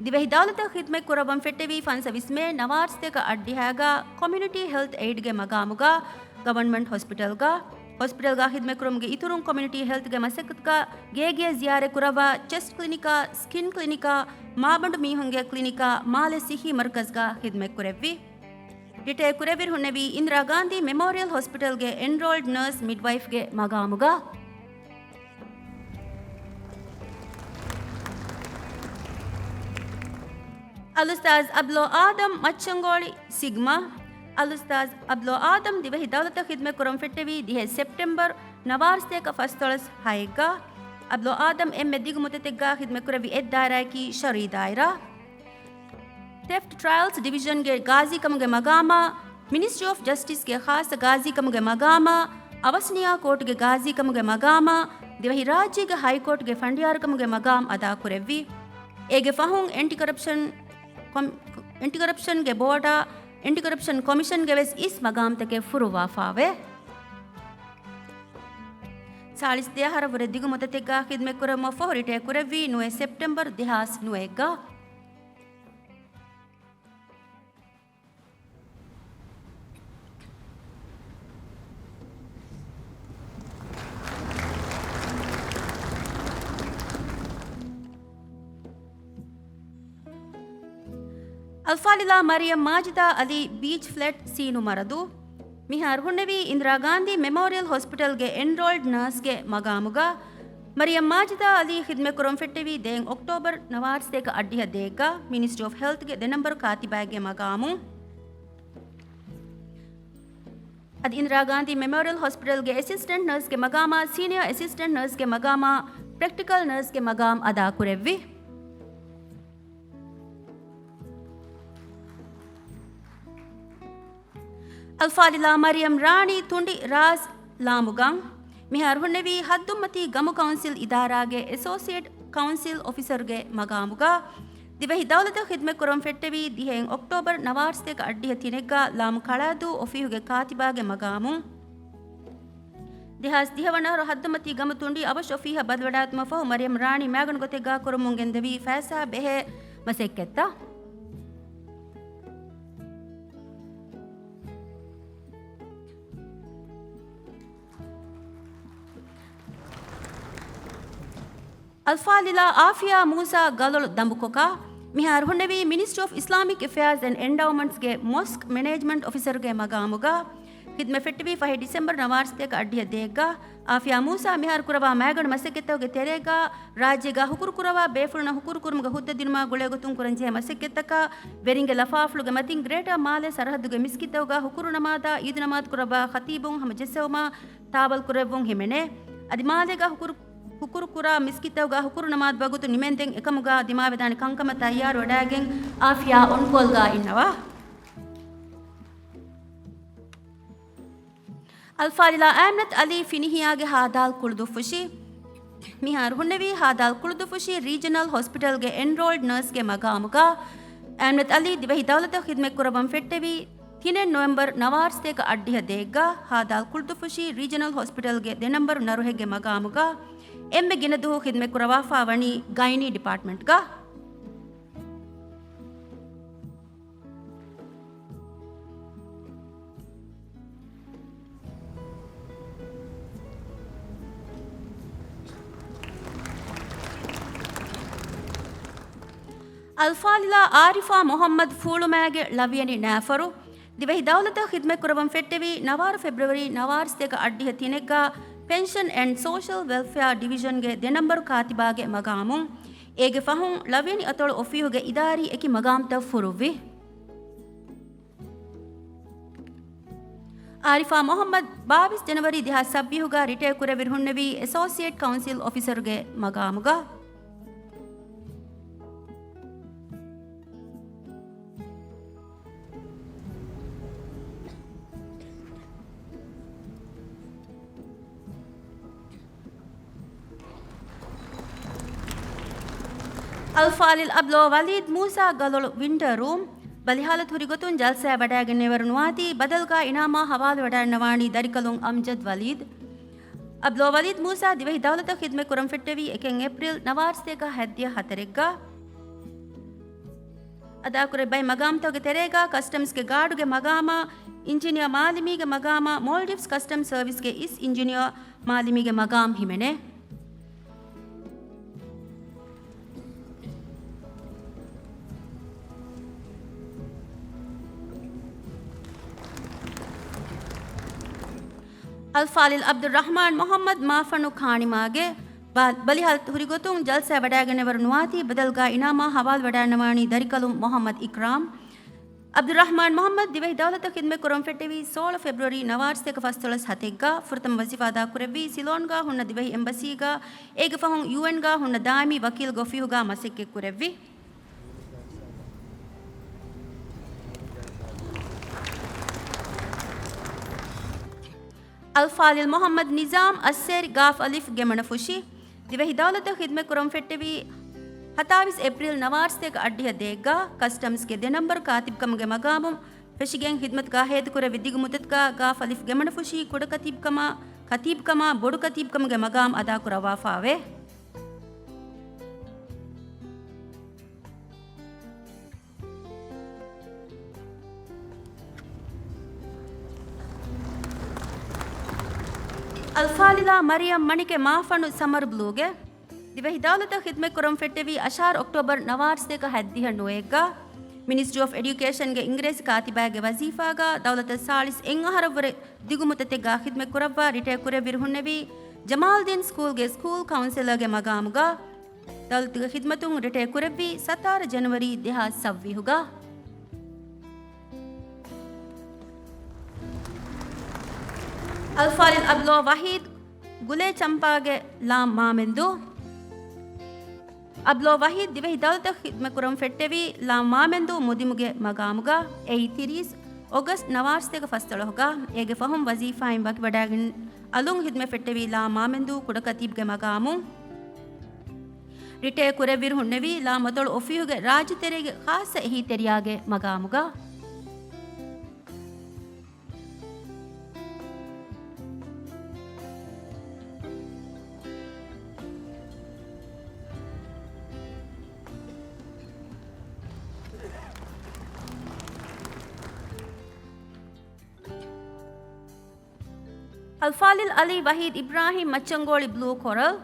ދިވެހި ދައުލަތަށް ޚިދުމަތް ކުރައްވަން ފެއްޓެވީ ފަންސަވީސް މޭ ނަވާރަސަތޭކަ އަށްޑިހައިގަ ކޮމިއުނިޓީ ހެލްތު އެއިޑްގެ މަގާމުގަ ގަވަރންމަންޓް ހޮސްޕިޓަލްގަ. ހޮސްޕިޓަލްގަ ޚިދުމަތްކުރުމުގެ އިތުރުން ކޮމިއުނިޓީ ހެލްތުގެ މަސައްކަތުގަ ގޭގެއަށް ޒިޔާރަތް ކުރައްވާ ޗެސްޓް ކްލިނިކާ، ސްކިން ކްލިނިކާ، މާބަނޑު މީހުންގެ ކްލިނިކާ މާލެ ސިއްހީ މަރުކަޒްގަ ޚިދުމަތްކުރެއްވި. ރިޓަޔަރ ކުރެއްވިރު ހުންނެވީ އިންދިރާ ގާންދީ މެމޯރިއަލް ހޮސްޕިޓަލްގެ އެންރޯލްޑް ނަރސް މިޑްވައިފްގެ މަގާމުގަ. އަލްއުސްތާޒް އަބްލޯ އާދަމް މައްޗަންގޯޅި ސިގްމާ. އަލްއުސްތާޒް އަބްލޯ އާދަމް ދިވެހި ދައުލަތަށް ޚިދުމަތް ކުރަން ފެއްޓެވީ ދިހަ ސެޕްޓެމްބަރު ނަވާރަސަތޭކަ ފަސްދޮޅަސް ހައެއްގަ. އަބްލޯ އާދަމް އެންމެ ދިގު މުދަތެއްގަ ޚިދުމަތް ކުރެއްވި އެއް ދާއިރާއަކީ ޝަރުއީ ދާއިރާ. ތެފްޓް ޓްރަޔަލްސް ޑިވިޝަންގެ ގާޒީކަމުގެ މަގާމާ، މިނިސްޓްރީ އޮފް ޖަސްޓިސްގެ ޚާއްޞަ ގާޒީކަމުގެ މަގާމާ، އަވަސްނިޔާ ކޯޓުގެ ގާޒީކަމުގެ މަގާމާ، ދިވެހިރާއްޖޭގެ ހައިކޯޓުގެ ފަނޑިޔާރުކަމުގެ މަގާމް އަދާކުރެއްވި. އޭގެ ފަހުން އެންޓި ކަރަޕްޝަން ކޮމި-، އެންޓި ކަރަޕްޝަންގެ ބޯޑާ، އެންޓި ކަރަޕްޝަން ކޮމިޝަންގެ ވެސް އިސް މަގާމްތަކެއް ފުރުއްވާފާވޭ. ސާޅީސް ދެ އަހަރަށް ވުރެ ދިގު މުދަތެއްގަ ޚިދުމަތްކުރަމުން ފަހު ރިޓަޔަރ ކުރެއްވީ ނުވަ ސެޕްޓެމްބަރު ދެހާސް ނުވައެއްގަ. އަލްފާޟިލާ މަރިޔަމް މާޖިދާ އަލީ ބީޗް ފްލެޓް ސީނު މަރަދޫ. މިހާރު ހުންނެވީ އިންދިރާ ގާންދީ މެމޯރިއަލް ހޮސްޕިޓަލްގެ އެންރޯލްޑް ނަރސްގެ މަގާމުގަ. މަރިޔަމް މާޖިދާ އަލީ ޚިދުމަތްކުރަން ފެއްޓެވީ ދޭއް އޮކްޓޯބަރު ނަވާރަސަތޭކަ އަށްޑިހަ ދޭއްގަ މިނިސްޓްރީ އޮފް ހެލްތުގެ ދެ ނަންބަރު ކާތިބާއެއްގެ މަގާމުން. އަދި އިންދިރާ ގާންދީ މެމޯރިއަލް ހޮސްޕިޓަލްގެ އެސިސްޓެންޓް ނަރސްގެ މަގާމާ، ސީނިއާ އެސިސްޓެންޓް ނަރސްގެ މަގާމާ، ޕްރެކްޓިކަލް ނަރސްގެ މަގާމް އަދާކުރެއްވި. އަލްފާޟިލާ މަރިޔަމް ރާނީ ތުނޑި ރާސް ލާމުގަން. މިހާރު ހުންނެވީ ހައްދުއްމަތީ ގަމު ކައުންސިލް އިދާރާގެ އެސޯސިއޭޓް ކައުންސިލް އޮފިސަރުގެ މަގާމުގަ. ދިވެހި ދައުލަތަށް ޚިދުމަތްކުރަން ފެއްޓެވީ ދިހައިން އޮކްޓޯބަރު ނަވާރަސަތޭކަ އަށްޑިހަ ތިނެއްގަ ލާމު ކަޅާދޫ އޮފީހުގެ ކާތިބާގެ މަގާމުން. ދެހާސް ދިހަ ވަނަ އަހަރު ހައްދުއްމަތީ ގަމު ތުނޑި އަވަށް އޮފީހަށް ބަދަލުވެޑާގަތުމަށް ފަހު މަރިޔަމް ރާނީ މައިގަނޑު ގޮތެއްގަ ކުރަމުން ގެންދެވީ ފައިސާ ބެހޭ މަސައްކަތްތައް. އަލްފާޟިލާ އާފިޔާ މޫސާ ގަލޮޅު ދަނބުކޮކާ. މިހާރު ހުންނެވީ މިނިސްޓްރީ އޮފް އިސްލާމިކް އެފެއާޒް އެންޑް އެންޑައުމަންޓްސްގެ މޮސްކް މެނޭޖްމަންޓް އޮފިސަރުގެ މަގާމުގަ. ޚިދުމަތް ފެއްޓެވީ ފަހެއް ޑިސެމްބަރު ނަވާރަސަތޭކަ އަށްޑިހަ ދޭއްގަ. އާފިޔާ މޫސާ މިހާރު ކުރައްވާ މައިގަނޑު މަސައްކަތްތަކުގެ ތެރޭގަ ރާއްޖޭގަ ހުކުރު ކުރައްވާ ބޭފުޅުންނަށް ހުކުރު ކުރުމުގެ ހުއްދަ ދިނުމާ ގުޅޭގޮތުން ކުރަންޖެހޭ މަސައްކަތްތަކަށް ވެރިންގެ ލަފާފުޅުގެ މަތިން ގްރޭޓާ މާލެ ސަރަހައްދުގެ މިސްކިތްތަކުގަ ހުކުރު ނަމާދާ އީދު ނަމާދު ކުރައްވާ ޚަތީބުން ހަމަޖެއްސެވުމާ ތާވަލް ކުރެއްވުން ހިމެނޭ. އަދި މާލޭގަ ހުކުރު، ހުކުރު ކުރާ މިސްކިތްތަކުގަ ހުކުރު ނަމާދު ވަގުތު ނިމެންދެން އެކަމުގަ ދިމާވެދާނެ ކަންކަމަށް ތައްޔާރުވެޑާގެން އާފިޔާ އޮންކޯލްގަ އިންނަވާ. އަލްފާޟިލާ އައިމްނަތް އަލީ ފިނިހިޔާގެ ހާދާލް ކުޅުދުއްފުށި. މިހާރު ހުންނެވީ ހާދާލް ކުޅުދުއްފުށި ރީޖަނަލް ހޮސްޕިޓަލްގެ އެންރޯލްޑް ނަރސްގެ މަގާމުގަ. އައިމްނަތް އަލީ ދިވެހި ދައުލަތަށް ޚިދުމަތް ކުރައްވަން ފެއްޓެވީ ތިނެއް ނޮވެމްބަރު ނަވާރަސަތޭކަ އަށްޑިހަ ދޭއްގަ. ހާދާލް ކުޅުދުއްފުށި ރީޖަނަލް ހޮސްޕިޓަލްގެ ދެ ނަންބަރު ނަރުހެއްގެ މަގާމުގަ. އެންމެ ގިނަ ދުވަހު ޚިދުމަތް ކުރަވާފާ ވަނީ ގައިނީ ޑިޕާޓްމަންޓްގަ. އަލްފާޟިލާ އާރިފާ މުޙައްމަދު ފޫޅުމާގެ ޅަވިޔަނި ނައިފަރު ދިވެހި ދައުލަތަށް ޚިދުމަތް ކުރަވަން ފެއްޓެވީ ނަވާރަ ފެބްރުއަރީ ނަވާރަ ސަތޭކަ އަށްޑިހަ ތިނެއްގަ ޕެންޝަން އެންޑް ސޯޝަލް ވެލްފެއާ ޑިވިޝަންގެ ދެ ނަންބަރު ކާތިބާގެ މަގާމުން. އޭގެ ފަހުން ޅަވިޔަނި އަތޮޅު އޮފީހުގެ އިދާރީ އެކި މަގާމްތައް ފުރުއްވި. އާރިފާ މުޙައްމަދު ބާވީސް ޖަނަވަރީ ދެހާސް ސައްބީހުގަ ރިޓަޔަރ ކުރެވި ހުންނެވީ އެސޯސިއޭޓް ކައުންސިލް އޮފިސަރުގެ މަގާމުގަ. އަލްފާޟިލް އަބްދުﷲ ވަލީދު މޫސާ ގަލޮޅު ވިންޑަރ ރޫމް ބަލިހާލަތު ހުރިގޮތުން ޖަލްސާއަށް ވަޑައިގެންނެވިވަރު ނުވާތީ، ބަދަލުގަ އިނާމާ ހަވާލުވެވަޑައިގަންނަވާނީ ދަރިކަލުން އަމްޖަދު ވަލީދު. އަބްދުﷲ ވަލީދު މޫސާ ދިވެހި ދައުލަތަށް ޚިދުމަތް ކުރަން ފެއްޓެވީ އެކެއް އޭޕްރީލް ނަވާރަ ސަތޭކަ ހަތްދިހަ ހަތަރެއްގަ. އަދާކުރެއްވި މަގާމްތަކުގެ ތެރޭގަ ކަސްޓަމްސްގެ ގާޑުގެ މަގާމާ، އިންޖިނިއަރ މާލިމީގެ މަގާމާ، މޯލްޑިވްސް ކަސްޓަމްސް ސަރވިސްގެ އިސް އިންޖިނިއަރ މާލިމީގެ މަގާމް ހިމެނޭ. އަލްފާޟިލް އަބްދުއްރަޙްމާން މުޙައްމަދު މާފަނު ކާނިމާގެ ބަ-، ބަލިހާލަތު ހުރިގޮތުން ޖަލްސާއަށް ވަޑައިގެންނެވިވަރު ނުވާތީ، ބަދަލުގަ އިނާމާ ހަވާލުވެވަޑައިގަންނަވާނީ ދަރިކަލުން މުޙައްމަދު އިކްރާމް. އަބްދުއްރަޙްމާން މުޙައްމަދު ދިވެހި ދައުލަތަށް ޚިދުމަތް ކުރަން ފެއްޓެވީ ސޯޅަ ފެބްރުއަރީ ނަވާރަ ސަތޭކަ ފަސްދޮޅަސް ހަތެއްގަ. ފުރަތަމަ ވަޒީފާ އަދާކުރެއްވީ ސިލޯންގަ ހުންނަ ދިވެހި އެމްބަސީގަ. އޭގެ ފަހުން ޔޫއެންގަ ހުންނަ ދާއިމީ ވަކީލުގެ އޮފީހުގަ މަސައްކަތް ކުރެއްވި. އަލްފާޟިލް މުޙައްމަދު ނިޒާމް އައްސޭރި ގާފް އަލިފް ގެމަނަފުށި ދިވެހި ދައުލަތަށް ޚިދުމަތް ކުރަން ފެއްޓެވީ ހަތާވީސް އޭޕްރީލް ނަވާރަ ސަތޭކަ އަށްޑިހަ ދޭއްގަ ކަސްޓަމްސްގެ ދެ ނަންބަރު ކާތިބުކަމުގެ މަގާމުން ފެށިގެން ޚިދުމަތުގަ ހޭދަކުރެއްވި ދިގު މުއްދަތުގަ ގާފް އަލިފް ގެމަނަފުށީ ކުޑަކަތީބުކަމާ، ކަތީބުކަމާ، ބޮޑުކަތީބުކަމުގެ މަގާމް އަދާކުރައްވާފައިވޭ. އަލްފާޟިލާ މަރިޔަމް މަނިކެ މާފަނު ސަމަރު ބްލޫގެ ދިވެހި ދައުލަތަށް ޚިދުމަތް ކުރަން ފެއްޓެވީ އަށާރަ އޮކްޓޯބަރު ނަވާރަ ސަތޭކަ ހަތްދިހަ ނުވައެއްގަ. މިނިސްޓްރީ އޮފް އެޑިއުކޭޝަންގެ އިނގިރޭސި ކާތިބާގެ ވަޒީފާގަ ދައުލަތަށް ސާޅީސް އެއް އަހަރަށްވުރެ ދިގު މުއްދަތެއްގަ ޚިދުމަތް ކުރައްވާ ރިޓަޔަރ ކުރެއްވިރު ހުންނެވީ ޖަމާލްދީން ސްކޫލްގެ ސްކޫލް ކައުންސެލަރގެ މަގާމުގަ. ދައުލަތުގެ ޚިދުމަތުން ރިޓަޔަރ ކުރެއްވީ ސަތާރަ ޖަނަވަރީ ދެހާސް ސައްވީހުގަ. އަލްފާޟިލް އަބްދުﷲ ވަޙީދު ގުލޭ ޗަމްޕާގެ ލާމް މާމެންދޫ. އަބްދުﷲ ވަޙީދު ދިވެހި ދައުލަތަށް ޚިދުމަތް ކުރަން ފެއްޓެވީ ލާމް މާމެންދޫ މުދިމުގެ މަގާމުގަ އެއީ ތިރީސް އޮގަސްޓް ނަވާރަ ސަތޭކަ ފަސްދޮޅަހުގަ. އޭގެ ފަހުން ވަޒީފާއިން ވަކިވެވަޑައިގެން އަލުން ޚިދުމަތް ފެއްޓެވީ ލާމް މާމެންދޫ ކުޑަކަތީބުގެ މަގާމުން. ރިޓަޔަރ ކުރެއްވިރު ހުންނެވީ ލާމް އަތޮޅު އޮފީހުގެ ރާއްޖެތެރޭގެ ޚާއްޞަ އެހީތެރިޔާގެ މަގާމުގަ. އަލްފާޟިލް އަލީ ވަޙީދު އިބްރާހީމް މައްޗަންގޯޅި ބްލޫ ކޮރަލް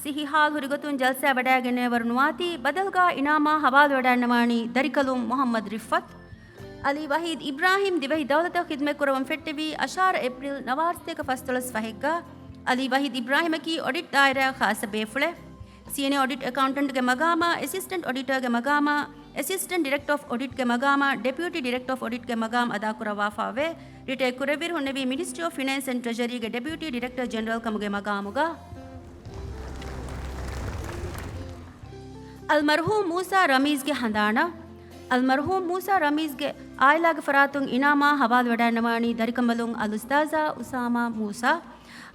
ސިއްހީ ހާލު ހުރިގޮތުން ޖަލްސާއަށް ވަޑައިގެންނެވިވަރު ނުވާތީ، ބަދަލުގަ އިނާމާ ހަވާލުވެވަޑައިގަންނަވާނީ ދަރިކަލުން މުޙައްމަދު ރިފްއަތު. އަލީ ވަޙީދު އިބްރާހީމް ދިވެހި ދައުލަތަށް ޚިދުމަތް ކުރަވަން ފެއްޓެވީ އަށާރަ އޭޕްރީލް ނަވާރަ ސަތޭކަ ފަސްދޮޅަސް ފަހެއްގަ. އަލީ ވަޙީދު އިބްރާހީމަކީ އޮޑިޓް ދާއިރާއަށް ޚާއްޞަ ބޭފުޅެއް. ސީނިއަ އޮޑިޓް އެކައުންޓަންޓްގެ މަގާމާ، އެސިސްޓެންޓް އޮޑިޓަރގެ މަގާމާ، އެސިސްޓެންޓް ޑިރެކްޓަރ އޮފް އޮޑިޓްގެ މަގާމާ، ޑެޕިއުޓީ ޑިރެކްޓަރ އޮފް އޮޑިޓްގެ މަގާމް އަދާކުރައްވާފައިވޭ. ރިޓަޔަރ ކުރެއްވިރު ހުންނެވީ މިނިސްޓްރީ އޮފް ފިނޭންސް އެންޑް ޓްރެޖަރީގެ ޑެޕިއުޓީ ޑިރެކްޓަރ ޖެނެރަލް ކަމުގެ މަގާމުގަ. އަލްމަރްޙޫމް މޫސާ ރަމީޒްގެ ހަނދާނަށް. އަލްމަރްޙޫމް މޫސާ ރަމީޒްގެ އާއިލާގެ ފަރާތުން އިނާމާ ހަވާލުވެވަޑައިގަންނަވާނީ ދަރިކަނބަލުން އަލްއުސްތާޛާ އުސާމާ މޫސާ.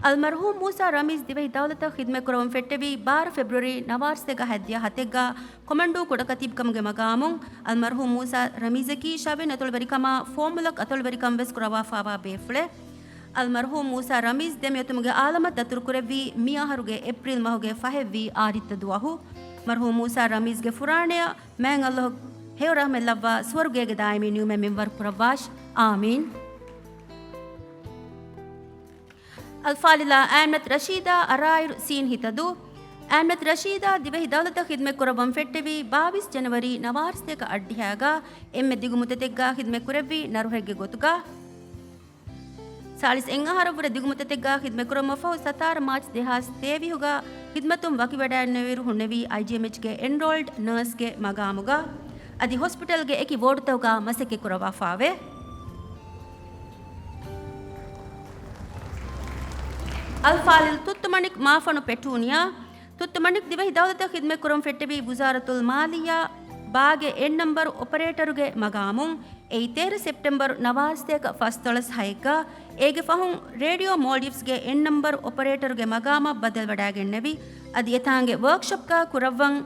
އަލްމަރްޙޫމް މޫސާ ރަމީޒް ދިވެހި ދައުލަތަށް ޚިދުމަތް ކުރަވަން ފެއްޓެވީ ބާރަ ފެބްރުއަރީ ނަވާރަ ސަތޭކަ ހަތްދިހަ ހަތެއްގަ ކޮމަންޑޫ ކުޑަކަތީބުކަމުގެ މަގާމުން. އަލްމަރްޙޫމް މޫސާ ރަމީޒަކީ ޝަވިން އަތޮޅުވެރިކަމާ، ފޯމުލަކް އަތޮޅުވެރިކަން ވެސް ކުރައްވާފައިވާ ބޭފުޅެއް. އަލްމަރްޙޫމް މޫސާ ރަމީޒް ދެމިއޮތުމުގެ އާލަމަށް ދަތުރުކުރެއްވީ މިއަހަރުގެ އޭޕްރީލް މަހުގެ ފަހެއްވީ އާދިއްތަ ދުވަހު. މަރްޙޫމް މޫސާ ރަމީޒްގެ ފުރާނަޔަށް މާތް ﷲ ހެޔޮ ރަޙްމަތް ލައްވާ ސުވަރުގޭގެ ދާއިމީ ނިޢުމަތް މިންވަރު ކުރައްވާށި. އާމީން. އަލްފާޟިލާ އަހްމަދު ރަޝީދާ އަރާއިރު ސީން ހިތަދޫ. އަހްމަދު ރަޝީދާ ދިވެހި ދައުލަތަށް ޚިދުމަތް ކުރައްވަން ފެއްޓެވީ ބާވީސް ޖަނަވަރީ ނަވާރަ ސަތޭކަ އަށްޑިހައިގަ އެންމެ ދިގު މުއްދަތެއްގަ ޚިދުމަތް ކުރެއްވި ނަރުހެއްގެ ގޮތުގަ. ސާޅީސް އެއް އަހަރަށްވުރެ ދިގު މުއްދަތެއްގަ ޚިދުމަތް ކުރުމަށްފަހު ސަތާރަ މާޗް ދެހާސް ތޭވީހުގަ ޚިދުމަތުން ވަކިވަޑައިގެންނެވިއިރު ހުންނެވީ އައިޖީއެމްއެޗްގެ އެންރޯލްޑް ނަރސްގެ މަގާމުގަ. އަދި ހޮސްޕިޓަލްގެ އެކި ވޯޑުތަކުގަ މަސައްކަތް ކުރައްވާފައެވެ. އަލްފާޟިލް ތުއްތުމަނިކް މާފަނު ޕެޓޫނިއާ. ތުއްތުމަނިކް ދިވެހި ދައުލަތަށް ޚިދުމަތް ކުރަން ފެއްޓެވީ ވުޒާރަތުލް މާލިއްޔާ ބާގެ އެއް ނަމްބަރު އޮޕަރޭޓަރުގެ މަގާމުން. އެއީ ތޭރަ ސެޕްޓެމްބަރު ނަވާރަ ސަތޭކަ ފަންސާސް އެއްގަ. އޭގެ ފަހުން ރޭޑިއޯ މޯލްޑިވްސްގެ އެއް ނަމްބަރު އޮޕަރޭޓަރުގެ މަގާމަށް ބަދަލުވަޑައިގެންނެވި. އަދި އެތާނގެ ވަރކްޝޮޕްގަ ކުރައްވަން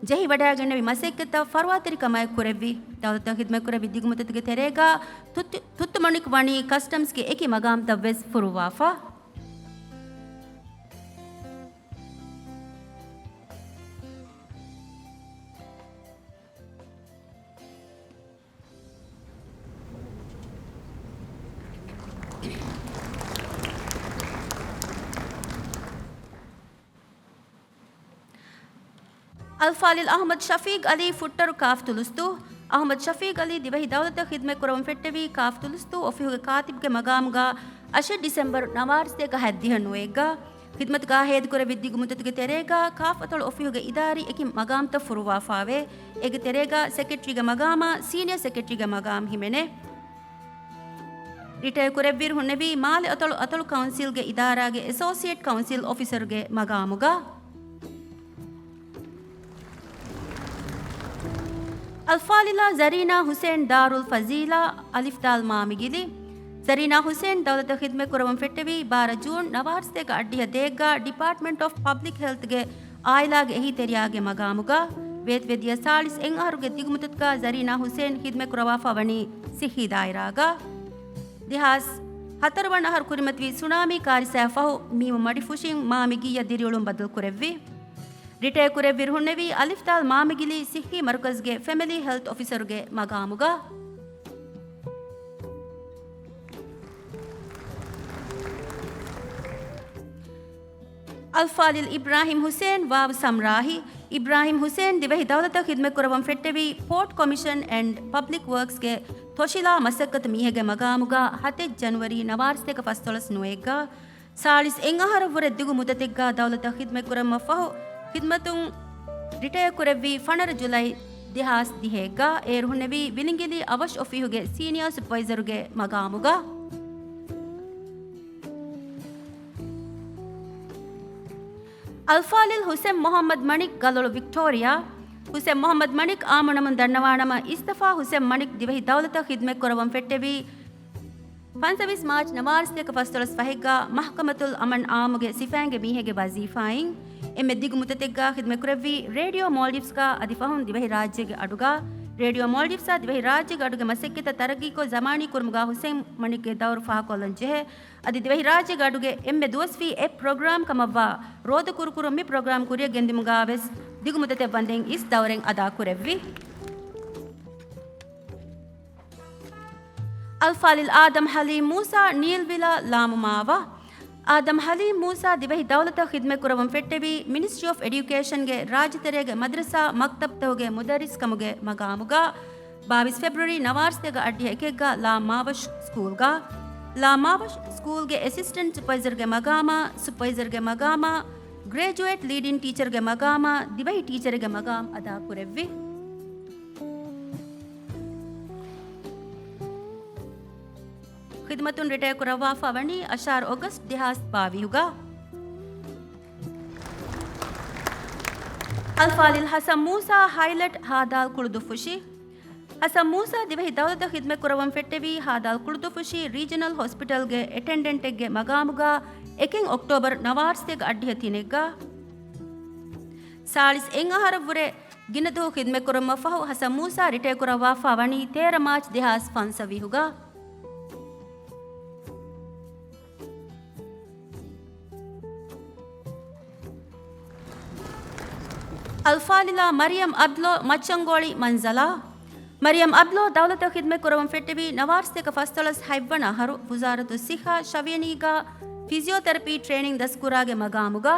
ޖެހިވަޑައިގެންނެވި މަސައްކަތަށް ފަރުވާތެރިކަމާއެކު ކުރެއްވި. ދައުލަތަށް ޚިދުމަތް ކުރެއްވި ދިގު މުއްދަތުގެ ތެރޭގަ ތުއްތު-، ތުއްތުމަނިކް ވަނީ ކަސްޓަމްސްގެ އެކި މަގާމްތައްވެސް ފުރުއްވާފަ. އަލްފާޟިލް އަޙްމަދު ޝަފީޤް ޢަލީ ފުއްޓަރު ކާފް ތުލުސްތޫ. އަޙްމަދު ޝަފީޤް ޢަލީ ދިވެހި ދައުލަތަށް ޚިދުމަތް ކުރައްވަން ފެއްޓެވީ ކާފް ތުލުސްތޫ އޮފީހުގެ ކާތިބްގެ މަގާމުގަ އަށެއް ޑިސެމްބަރު ނަވާރަ ސަތޭކަ ހަތްދިހަ ނުވައެއްގަ. ޚިދުމަތުގަ ހޭދަކުރެއްވި ދިގު މުއްދަތުގެ ތެރޭގަ ކާފް އަތޮޅު އޮފީހުގެ އިދާރީ އެކި މަގާމްތައް ފުރުއްވާފައެވެ. އޭގެ ތެރޭގަ ސެކްރެޓަރީގެ މަގާމާ ސީނިއާ ސެކްރެޓަރީގެ މަގާމް ހިމެނޭ. ރިޓަޔަރ ކުރެއްވިއިރު ހުންނެވީ މާލެ އަތޮޅު އަތޮޅު ކައުންސިލްގެ އިދާރާގެ އެސޯސިއޭޓް ކައުންސިލް އޮފިސަރުގެ މަގާމުގަ. އަލްފާޟިލާ ޒަރީނާ ހުސޭން ދާރުލް ފަޒީލާ އަލިފްދާލް މާމިގިލި. ޒަރީނާ ހުސޭން ދައުލަތަށް ޚިދުމަތް ކުރައްވަން ފެއްޓެވީ ބާރަ ޖޫން ނަވާރަ ސަތޭކަ އަށްޑިހަ ދޭއްގަ ޑިޕާޓްމަންޓް އޮފް ޕަބްލިކް ހެލްތްގެ އާއިލާގެ އެހީތެރިޔާގެ މަގާމުގަ. ވޭތުވެދިޔަ ސާޅީސް އެއް އަހަރުގެ ދިގު މުއްދަތުގަ ޒަރީނާ ހުސޭން ޚިދުމަތް ކުރައްވާފަ ވަނީ ސިއްހީ ދާއިރާގަ. ދެހާސް ހަތަރު ވަނަ އަހަރު ކުރިމަތިވި ސުނާމީ ކާރިސާއަށް ފަހު މީމު މަޑިފުށިން މާމިގިއްޔަށް ދިރިއުޅުން ބަދަލު ކުރެއްވި. ރިޓަޔަރ ކުރެއްވިއިރު ހުންނެވީ އަލިފްދާލް މާމިގިލީ ސިއްހީ މަރުކަޒުގެ ފެމިލީ ހެލްތް އޮފިސަރުގެ މަގާމުގަ. އަލްފާޟިލް އިބްރާހިމް ހުސޭން ވާވު ސަމްރާހި. އިބްރާހިމް ހުސޭން ދިވެހި ދައުލަތަށް ޚިދުމަތް ކުރައްވަން ފެއްޓެވީ ޕޯޓް ކޮމިޝަން އެންޑް ޕަބްލިކް ވަރކްސްގެ ތޮށިލާ މަސައްކަތު މީހެއްގެ މަގާމުގަ ހަތެއް ޖަނުއަރީ ނަވާރަ ސަތޭކަ ފަންސާސް ނުވައެއްގަ. ސާޅީސް އެއް އަހަރަށްވުރެ ދިގު މުއްދަތެއްގަ ދައުލަތަށް ޚިދުމަތް ކުރައްވުމަށްފަހު، ޚިދުމަތުން ރިޓަޔަރ ކުރެއްވީ ފަނަރަ ޖުލައި ދެހާސް ދިހައެއްގަ. އޭރު ހުންނެވީ ވިލިނގިލީ އަވަށް އޮފީހުގެ ސީނިއާ ސުޕަވައިޒަރުގެ މަގާމުގަ. އަލްފާޟިލް ހުސެން މުޙައްމަދު މަނިކް، ގަލޮޅު، ވިކްޓޯރިއާ. ހުސެން މުޙައްމަދު މަނިކް އާއްމު ނަމުން ދަންނަވާނަމަ، އިސްތަފާ ހުސެން މަނިކް ދިވެހި ދައުލަތަށް ޚިދުމަތް ކުރައްވަން ފެއްޓެވީ، ފަންސަވީސް މާޗް ނަވާރަ ސަތޭކަ ފަންސާސް ފަހެއްގަ މަޙްކަމަތުލް އަމަން އާއްމުގެ ސިފައިންގެ މީހެއްގެ ވަޒީފާއިން އެންމެ ދިގު މުއްދަތެއްގަ ޚިދުމަތް ކުރެއްވީ ރޭޑިއޯ މޯލްޑިވްސްގަ އަދި ފަހުން ދިވެހިރާއްޖޭގެ އަޑުގަ. ރޭޑިއޯ މޯލްޑިވްސްއާ ދިވެހިރާއްޖޭގެ އަޑުގެ މަސައްކަތްތައް ތަރައްގީކޮށް ޒަމާނީ ކުރުމުގަ ހުސެން މަނިކްގެ ދައުރު ފާހަގަކޮށްލަން ޖެހޭ. އަދި ދިވެހިރާއްޖޭގެ އަޑުގެ އެންމެ ދުވަސްވީ އެއް ޕްރޮގްރާމް ކަމަށްވާ ރޯދަ ކުރުކުރުން މި ޕްރޮގްރާމް ކުރިއަށް ގެންދިއުމުގަ ވެސް ދިގު މުއްދަތެއް ވަންދެން އިސް ދައުރެއް އަދާކުރެއްވި. އަލްފާޟިލް އާދަމް ޙަލީމް މޫސާ ނީލްވިލާ ލާމުމާވާ. އާދަމް ޙަލީމް މޫސާ ދިވެހި ދައުލަތަށް ޚިދުމަތް ކުރައްވަން ފެއްޓެވީ މިނިސްޓްރީ އޮފް އެޑިއުކޭޝަންގެ ރާއްޖެތެރޭގެ މަދްރަސާ މަކްތަބްތަކުގެ މުދައްރިސް ކަމުގެ މަގާމުގަ. ބާވީސް ފެބްރުއަރީ ނަވާރަ ސަތޭކަ އަށްޑިހަ އެކެއްގަ ލާ މާވަށް ސްކޫލްގަ، ލާ މާވަށް ސްކޫލްގެ އެސިސްޓެންޓް ސުޕަވައިޒަރުގެ މަގާމާ، ސުޕަވައިޒަރުގެ މަގާމާ، ގްރެޖުއޭޓް ލީޑިން ޓީޗަރުގެ މަގާމާ، ދިވެހި ޓީޗަރެއްގެ މަގާމް އަދާކުރެއްވި. ޚިދުމަތުން ރިޓަޔަރ ކުރައްވާފަ ވަނީ އަށާރަ އޮގަސްޓް ދެހާސް ބާވީހުގަ. އަލްފާޟިލް ޙަސަން މޫސާ ހައިލަޓް ހާދާލް ކުޅުދުއްފުށި. ޙަސަން މޫސާ ދިވެހި ދައުލަތަށް ޚިދުމަތް ކުރައްވަން ފެއްޓެވީ ހާދާލް ކުޅުދުއްފުށި ރީޖަނަލް ހޮސްޕިޓަލްގެ އެޓެންޑެންޓެއްގެ މަގާމުގަ އެކެއް އޮކްޓޯބަރު ނަވާރަ ސަތޭކަ އަށްޑިހަ ތިނެއްގަ. ސާޅީސް އެއް އަހަރަށްވުރެ ގިނަ ދުވަހު ޚިދުމަތް ކުރުމަށްފަހު ޙަސަން މޫސާ ރިޓަޔަރ ކުރައްވާފަ ވަނީ ތޭރަ މާޗް ދެހާސް ފަންސަވީހުގަ. އަލްފާޟިލާ މަރިޔަމް އަބްލޯ މައްޗަންގޯޅި މަންޒަލާ. މަރިޔަމް އަބްލޯ ދައުލަތަށް ޚިދްމަތް ކުރަމުން ފެއްޓެވީ ނަވާރަސަތޭކަ ފަސްދޮޅަސް ހަތްވަނަ އަހަރު ވުޒާރަތު ޞިއްޙާ ޝަވިޔަނީގާ ފިޒިއޯތެރަޕީ ޓްރޭނިން ދަސްކުރާގެ މަގާމުގަ.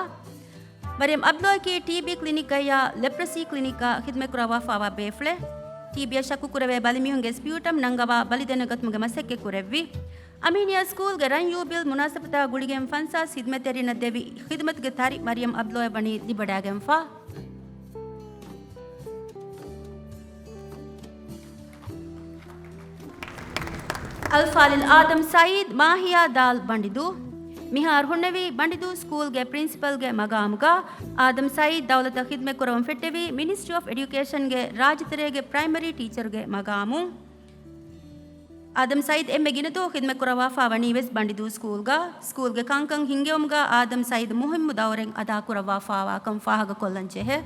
މަރިޔަމް އަބްލޯއަކީ ޓީބީ ކްލިނިކްގައިޔާ ލެޕްރަސީ ކްލިނިކްގަ ޚިދްމަތް ކުރައްވާފާވާ ބޭފުޅެއް. ޓީބީއަށް ޝައްކު ކުރެވޭ ބަލިމީހުންގެ ސްޕިއުޓަމް ނަންގަވާ ބަލި ދެނެގަތުމުގެ މަސައްކަތް ކުރެއްވި. އަމީނިއްޔާ ސްކޫލްގެ ރަން ޔޫބިލް މުނާސަބަތާ ގުޅިގެން ފަންސާސް ޚިދްމަތްތެރިންނަށް ދެވި ޚިދުމަތުގެ ތަރި މަރިޔަމް އަބްލޯއަށް ވަނީ ލިބިވަޑައިގެންފާ. އަލްފާޟިލް އާދަމް ސައީދް މާހިޔާ ދާލް ބަނޑިދޫ. މިހާރު ހުންނެވީ ބަނޑިދޫ ސްކޫލްގެ ޕްރިންސިޕަލްގެ މަގާމުގަ. އާދަމް ސައީދް ދައުލަތަށް ޚިދްމަތް ކުރަމުން ފެއްޓެވީ މިނިސްޓްރީ އޮފް އެޑިއުކޭޝަންގެ ރާއްޖެތެރޭގެ ޕްރައިމަރީ ޓީޗަރުގެ މަގާމުން. އާދަމް ސައީދް އެންމެ ގިނަ ދުވަހު ޚިދްމަތް ކުރައްވާފާ ވަނީ ވެސް ބަނޑިދޫ ސްކޫލްގަ. ސްކޫލްގެ ކަންކަން ހިންގެވުމުގަ އާދަމް ސައީދް މުހިއްމު ދައުރެއް އަދާ ކުރައްވާފާވާކަން ފާހަގަކޮށްލަން ޖެހޭ.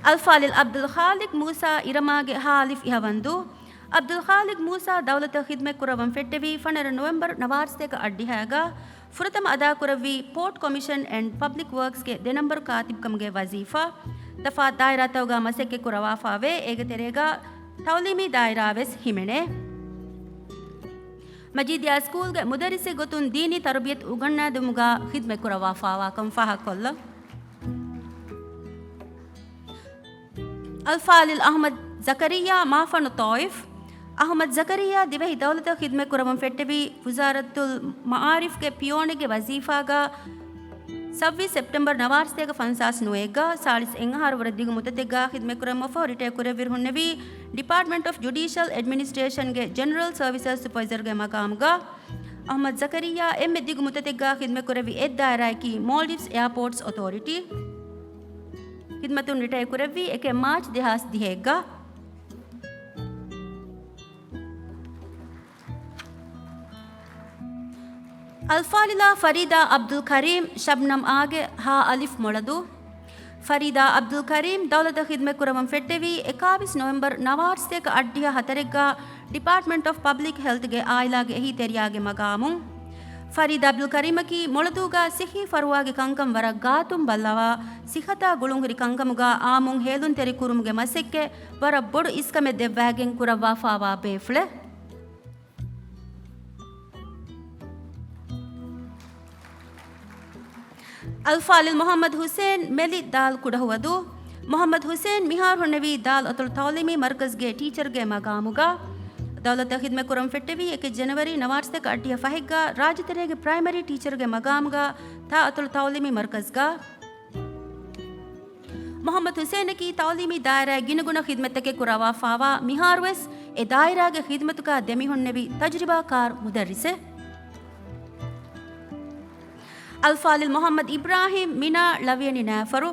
އަލްފާޟިލް އަބްދުލް ޚާލިޤް މޫސާ އިރަމާގެ ހާ އަލިފް އިހަވަންދޫ. އަބްދުލް ޚާލިޤް މޫސާ ދައުލަތަށް ޚިދްމަތް ކުރައްވަން ފެއްޓެވީ ފަނަރަ ނޮވެމްބަރު ނަވާރަސަތޭކަ އަށްޑިހައިގަ. ފުރަތަމަ އަދާކުރެއްވީ ޕޯޓް ކޮމިޝަން އެންޑް ޕަބްލިކް ވަރކްސްގެ ދެ ނަމްބަރު ކާތިބްކަމުގެ ވަޒީފާ. ތަފާތު ދާއިރާތަކުގަ މަސައްކަތް ކުރައްވާފާވޭ. އޭގެ ތެރޭގަ ތައުލީމީ ދާއިރާ ވެސް ހިމެނޭ. މަޖީދިއްޔާ ސްކޫލްގެ މުދައްރިސެއް ގޮތުން ދީނީ ތަރުބިޔަތު އުނގަންނައިދިއުމުގަ ޚިދްމަތް ކުރައްވާފާވާކަން ފާހަގަކޮށްލަން. އަލްފާޟިލް އަޙްމަދު ޒަކަރިއްޔާ މާފަންނު ޠާއިފް. އަޙްމަދު ޒަކަރިއްޔާ ދިވެހި ދައުލަތަށް ޚިދްމަތް ކުރަމުން ފެއްޓެވީ ވުޒާރަތުލް މަޢާރިފްގެ ޕިއޯނެއްގެ ވަޒީފާގަ ސައްބީސް ސެޕްޓެމްބަރު ނަވާރަސަތޭކަ ފަންސާސް ނުވައެއްގަ ސާޅީސް އެއް އަހަރު ވުރެ ދިގު މުއްދަތެއްގަ ޚިދްމަތް ކުރަމުން ފަހު ރިޓަޔަރ ކުރެއްވިއިރު ހުންނެވީ ޑިޕާޓްމަންޓް އޮފް ޖުޑީޝަލް އެޑްމިނިސްޓްރޭޝަންގެ ޖެނެރަލް ސަރވިސަސް ސުޕަވައިޒަރުގެ މަގާމުގަ. އަޙްމަދު ޒަކަރިއްޔާ އެންމެ ދިގު މުއްދަތެއްގަ ޚިދްމަތް ކުރެއްވި އެއް ދާއިރާއަކީ މޯލްޑިވްސް އެއާޕޯޓްސް އޮތޯރިޓީ. ޚިދްމަތުން ރިޓަޔަރ ކުރެއްވީ އެކެއް މާޗް ދެހާސް ދިހައެއްގަ. އަލްފާޟިލާ ފަރީދާ އަބްދުލް ކަރީމް، ޝަބްނަމް އާގެ، ހާ އަލިފް މޮޅަދޫ. ފަރީދާ އަބްދުލް ކަރީމް ދައުލަތަށް ޚިދްމަތް ކުރަމުން ފެއްޓެވީ އެކާވީސް ނޮވެމްބަރު ނަވާރަސަތޭކަ އަށްޑިހަ ހަތަރެއްގަ ޑިޕާޓްމަންޓް އޮފް ޕަބްލިކް ހެލްތްގެ އާއިލާގެ އެހީތެރިޔާގެ މަގާމުން. ފަރީދާ އަބްދުލް ކަރީމަކީ މޮޅަދޫގަ ޞިއްޙީ ފަރުވާގެ ކަންކަން ވަރަށް ގާތުން ބައްލަވާ، ޞިއްޙަތާ ގުޅުންހުރި ކަންކަމުގަ އާއްމުން ހޭލުންތެރި ކުރުމުގެ މަސައްކަތް ވަރަށް ބޮޑު އިސްކަމެއް ދެއްވައިގެން ކުރައްވާފާވާ ބޭފުޅެއް. އަލްފާޟިލް މުޙައްމަދު ޙުސައިން މެލި ދާލް ކުޑަހުވަދޫ. މުޙައްމަދު ޙުސައިން މިހާރު ހުންނެވީ ދާލް އަތޮޅު ތަޢުލީމީ މަރުކަޒްގެ ޓީޗަރުގެ މަގާމުގަ. ދައުލަތަށް ޚިދްމަތް ކުރަމުން ފެއްޓެވީ އެކެއް ޖަނަވަރީ ނަވާރަސަތޭކަ އަށްޑިހަ ފަހެއްގަ ރާއްޖެތެރޭގެ ޕްރައިމަރީ ޓީޗަރުގެ މަގާމުގަ ތާ އަތޮޅު ތަޢުލީމީ މަރުކަޒްގަ. މުޙައްމަދު ޙުސައިނަކީ ތަޢުލީމީ ދާއިރާއަށް ގިނަގުނަ ޚިދްމަތްތަކެއް ކުރައްވާފާވާ، މިހާރުވެސް އެ ދާއިރާގެ ޚިދްމަތުގަ ދެމިހުންނެވި ތަޖުރިބާކާރު މުދައްރިސެއް. އަލްފާޟިލް މުޙައްމަދު އިބްރާހީމް، މިނާ ޅަވިޔަނި ނައިފަރު.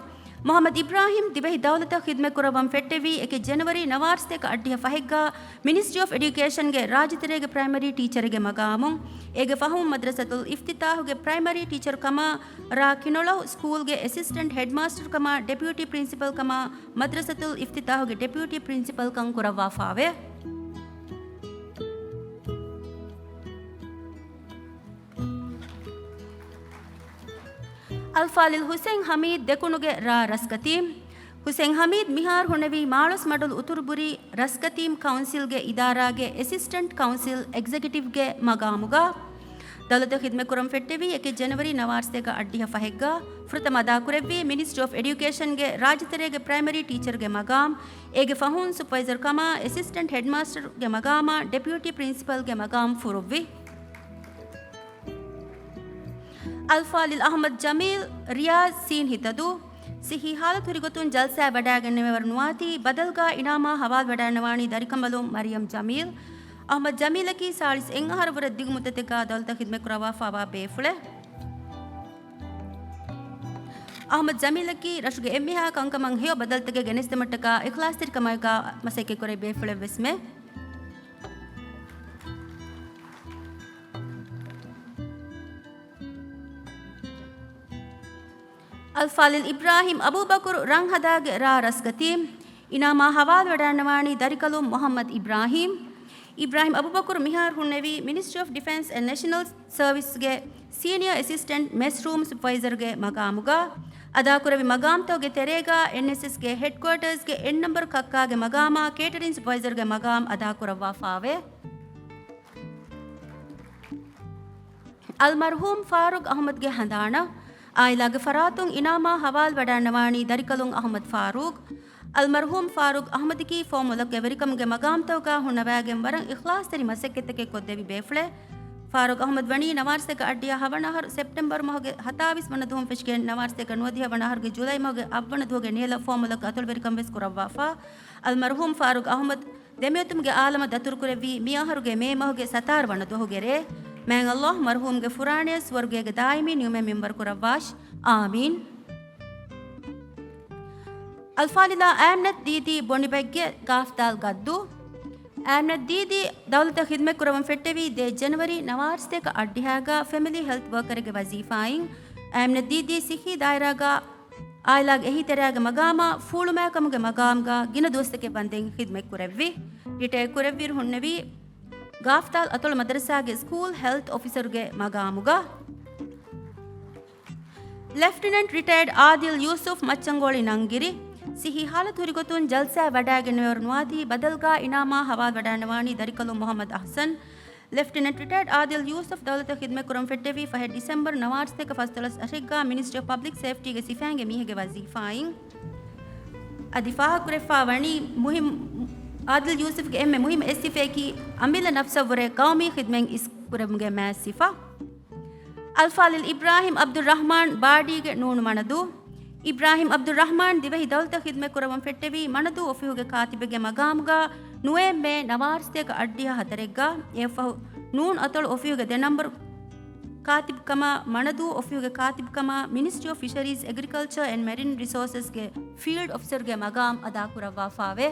މުޙައްމަދު އިބްރާހީމް ދިވެހި ދައުލަތަށް ޚިދްމަތް ކުރައްވަން ފެއްޓެވީ އެކެއް ޖަނަވަރީ ނަވާރަސަތޭކަ އަށްޑިހަ ފަހެއްގަ މިނިސްޓްރީ އޮފް އެޑިއުކޭޝަންގެ ރާއްޖެތެރޭގެ ޕްރައިމަރީ ޓީޗަރެއްގެ މަގާމުން. އޭގެ ފަހުން މަދްރަސަތުލް އިފްތިތާޙުގެ ޕްރައިމަރީ ޓީޗަރު ކަމަށް ރ. ކިނޮޅަހު ސްކޫލްގެ އެސިސްޓެންޓް ހެޑްމާސްޓަރު ކަމަށް، ޑެޕިއުޓީ ޕްރިންސިޕަލް ކަމަށް، މަދްރަސަތުލް އިފްތިތާޙުގެ ޑެޕިއުޓީ ޕްރިންސިޕަލް ކަން ކުރައްވާފާވޭ. އަލްފާޟިލް ޙުސައިން ޙަމީދު ދެކުނުގެ ރ. ރަސްކަތީމް. ޙުސައިން ޙަމީދު މިހާރު ހުންނެވީ މާޅޮސްމަޑުލު އުތުރުބުރީ ރަސްކަތީމް ކައުންސިލްގެ އިދާރާގެ އެސިސްޓެންޓް ކައުންސިލް އެގްޒެކެޓިވްގެ މަގާމުގަ. ދައުލަތަށް ޚިދްމަތް ކުރަން ފެއްޓެވީ އެކެއް ޖަނަވަރީ ނަވާރަ ސަތޭކަ އަށްޑިހަ ފަހެއްގަ. ފުރަތަމަ އަދާކުރެއްވީ މިނިސްޓްރީ އޮފް އެޑިއުކޭޝަންގެ ރާއްޖެތެރޭގެ ޕްރައިމަރީ ޓީޗަރުގެ މަގާމް. އޭގެ ފަހުން ސުޕަވައިޒަރު ކަމަށް، އެސިސްޓެންޓް ހެޑްމާސްޓަރުގެ މަގާމަށް، ޑެޕިއުޓީ ޕްރިންސިޕަލްގެ މަގާމް ފުރުއްވި. އަލްފާޟިލް އަޙްމަދު ޖަމީލް، ރިޔާޟް ސީން ހިތަދޫ، ޞިއްޙީ ޙާލަތު ހުރިގޮތުން ޖަލްސާއަށް ވަޑައިގެންނެވޭވަރު ނުވާތީ، ބަދަލުގަ އިނާމާ ޙަވާލުވެވަޑައިގަންނަވާނީ ދަރިކަނބަލުން މަރިޔަމް ޖަމީލް. އަޙްމަދު ޖަމީލަކީ ސާޅީސް އެއް އަހަރު ވުރެ ދިގު މުއްދަތެއްގަ ދައުލަތަށް ޚިދްމަތް ކުރައްވާފާވާ ބޭފުޅެއް. އަޙްމަދު ޖަމީލަކީ ރަށުގެ އެންމެހާ ކަންކަމަށް ހެޔޮ ބަދަލުތަކެއް ގެނެސްދެމަށްޓަކާ އިޚްލާޞްތެރިކަމާއެކު މަސައްކަތްކުރި ބޭފުޅެއްވެސްމެ. އަލްފާޟިލް އިބްރާހީމް އަބޫބަކުރު ރަންހަދާގެ ރ. ރަސްކަތީމް. އިނާމާ ޙަވާލުވެވަޑައިގަންނަވާނީ ދަރިކަލުން މުޙައްމަދު އިބްރާހީމް. އިބްރާހިމް އަބޫބަކުރު މިހާރު ހުންނެވީ މިނިސްޓްރީ އޮފް ޑިފެންސް އެންޑް ނޭޝަނަލް ސަރވިސްގެ ސީނިއަރ އެސިސްޓެންޓް މެސްރޫމް ސުޕަވައިޒަރުގެ މަގާމުގަ. އަދާކުރެއްވި މަގާމްތަކުގެ ތެރޭގަ އެންއެސްއެސްގެ ހެޑްކުއާޓާސްގެ އެއް ނަންބަރު ކައްކާގެ މަގާމާ ކޭޓަރިން ސުޕަވައިޒަރުގެ މަގާމް އަދާކުރައްވާފާވޭ. އަލްމަރްޙޫމް ފާރޫޤް އަޙްމަދުގެ ހަނދާނަށް އާއިލާގެ ފަރާތުން އިނާމާ ހަވާލުވަޑައިންނަވާނީ ދަރިކަލުން އަޙްމަދު ފާރޫޤް. އަލްމަރްޙޫމް ފާރޫޤް އަޙްމަދަކީ ފޯމުލަކުގެ ވެރިކަމުގެ މަގާމްތަކުގަ ހުންނަވައިގެން ވަރަށް އިޚްލާޞްތެރި މަސައްކަތްތަކެއް ކޮށްދެއްވި ބޭފުޅެއް. ފާރޫޤް އަޙްމަދު ވަނީ ނަވާރަސަތޭކަ އަށްޑިހަ ހަވަނަ އަހަރު ސެޕްޓެމްބަރު މަހުގެ ހަތާވީސް ވަނަ ދުވަހުން ފެށިގެން ނަވާރަސަތޭކަ ނުވަދިހަ ވަނަ އަހަރުގެ ޖުލައި މަހުގެ އަށްވަނަ ދުވަހުގެ ނިހަލަށް ފޯމުލަކުގެ އަތޮޅުވެރިކަން ވެސް ކުރައްވާފަ. އަލްމަރްޙޫމް ފާރޫޤް އަޙްމަދު ދެމިއޮތުމުގެ އާލަމަށް ދަތުރުކުރެއްވީ މި އަހަރުގެ މޭ މަހުގެ ސަތާރަ ވަނަ ދުވަހުގެ ރޭ. މާތް ﷲ މަރްޙޫމްގެ ފުރާނަޔަށް ސުވަރުގޭގެ ދާއިމީ ނިޢުމަތް މިންވަރު ކުރައްވާށި. އާމީން. އަލްފާޟިލާ އާމިނަތު ދީދީ ބޮނިބެއްގެ ގާފްދާލް ގައްދޫ. އާމިނަތު ދީދީ ދައުލަތަށް ޚިދުމަތް ކުރައްވަން ފެއްޓެވީ ދޭއް ޖަނަވަރީ ނަވާރަސަތޭކަ އަށްޑިހައިގަ ފެމިލީ ހެލްތް ވަރކަރެއްގެ ވަޒީފާއިން. އާމިނަތު ދީދީ ސިއްހީ ދާއިރާގަ އާއިލާގެ އެހީތެރިޔާގެ މަގާމާ ފޫޅުމާކަމުގެ މަގާމްގަ ގިނަ ދުވަސްތަކެއް ވަންދެން ޚިދުމަތް ކުރެއްވި. ރިޓަޔަރ ކުރެއްވިއިރު ހުންނެވީ ގާފްތާލް އަތޮޅު މަދަރަސާގެ ސްކޫލް ހެލްތް އޮފިސަރުގެ މަގާމުގަ. ލެފްޓިނަންޓް ރިޓަޔަރޑް އާދިލް ޔޫސުފް މައްޗަންގޯޅި ނަންގިރި ސިއްހީ ހާލަތު ހުރިގޮތުން ޖަލްސާއެއް ވަޑައިގެންނެވިއިރު ނުވާތީ ބަދަލުގަ އިނާމާ ހަވާލުވަޑައިންނަވާނީ ދަރިކަލުން މުޙައްމަދު އަޙްސަން. ލެފްޓިނަންޓް ރިޓަޔަރޑް އާދިލް ޔޫސުފް ދައުލަތަށް ޚިދުމަތް ކުރަން ފެއްޓެވީ ފަހެއް ޑިސެމްބަރު ނަވާރަސަތޭކަ ފަސްދޮޅަސް އަށެއްގަ މިނިސްޓްރީ އޮފް ޕަބްލިކް ސޭފްޓީގެ ސިފައިންގެ މީހެއްގެ ވަޒީފާއިން. އަދި ފާހަގަކުރެވިފައި ވަނީ މުހިއްމު، އާދިލް ޔޫސުފްގެ އެންމެ މުހިއްމު އެއް ސިފައަކީ އަމިއްލަ ނަފްސަށްވުރެ ޤައުމީ ޚިދުމަތް އިސްކުރުމުގެ މާތް ސިފަ. އަލްފާޟިލް އިބްރާހިމް ޢަބްދުއްރަޙްމާން ބާޑީގެ ނޫނު މަނަދޫ. އިބްރާހިމް ޢަބްދުއްރަޙްމާން ދިވެހި ދައުލަތަށް ޚިދުމަތް ކުރައްވަން ފެއްޓެވީ މަނަދޫ އޮފީހުގެ ކާތިބެއްގެ މަގާމުގަ ނުވައެއް މޭ ނަވާރަސަތޭކަ އަށްޑިހަ ހަތަރެއްގަ. އެއަށްފަހު ނޫން އަތޮޅު އޮފީހުގެ ދެ ނަންބަރު ކާތިބުކަމާ، މަނަދޫ އޮފީހުގެ ކާތިބުކަމާ، މިނިސްޓްރީ އޮފް ފިޝަރީޒް، އެގްރިކަލްޗަރ އެންޑް މެރިން ރިސޯސަސްގެ ފީލްޑް އޮފިސަރުގެ މަގާމް އަދާކުރައްވާފާވޭ.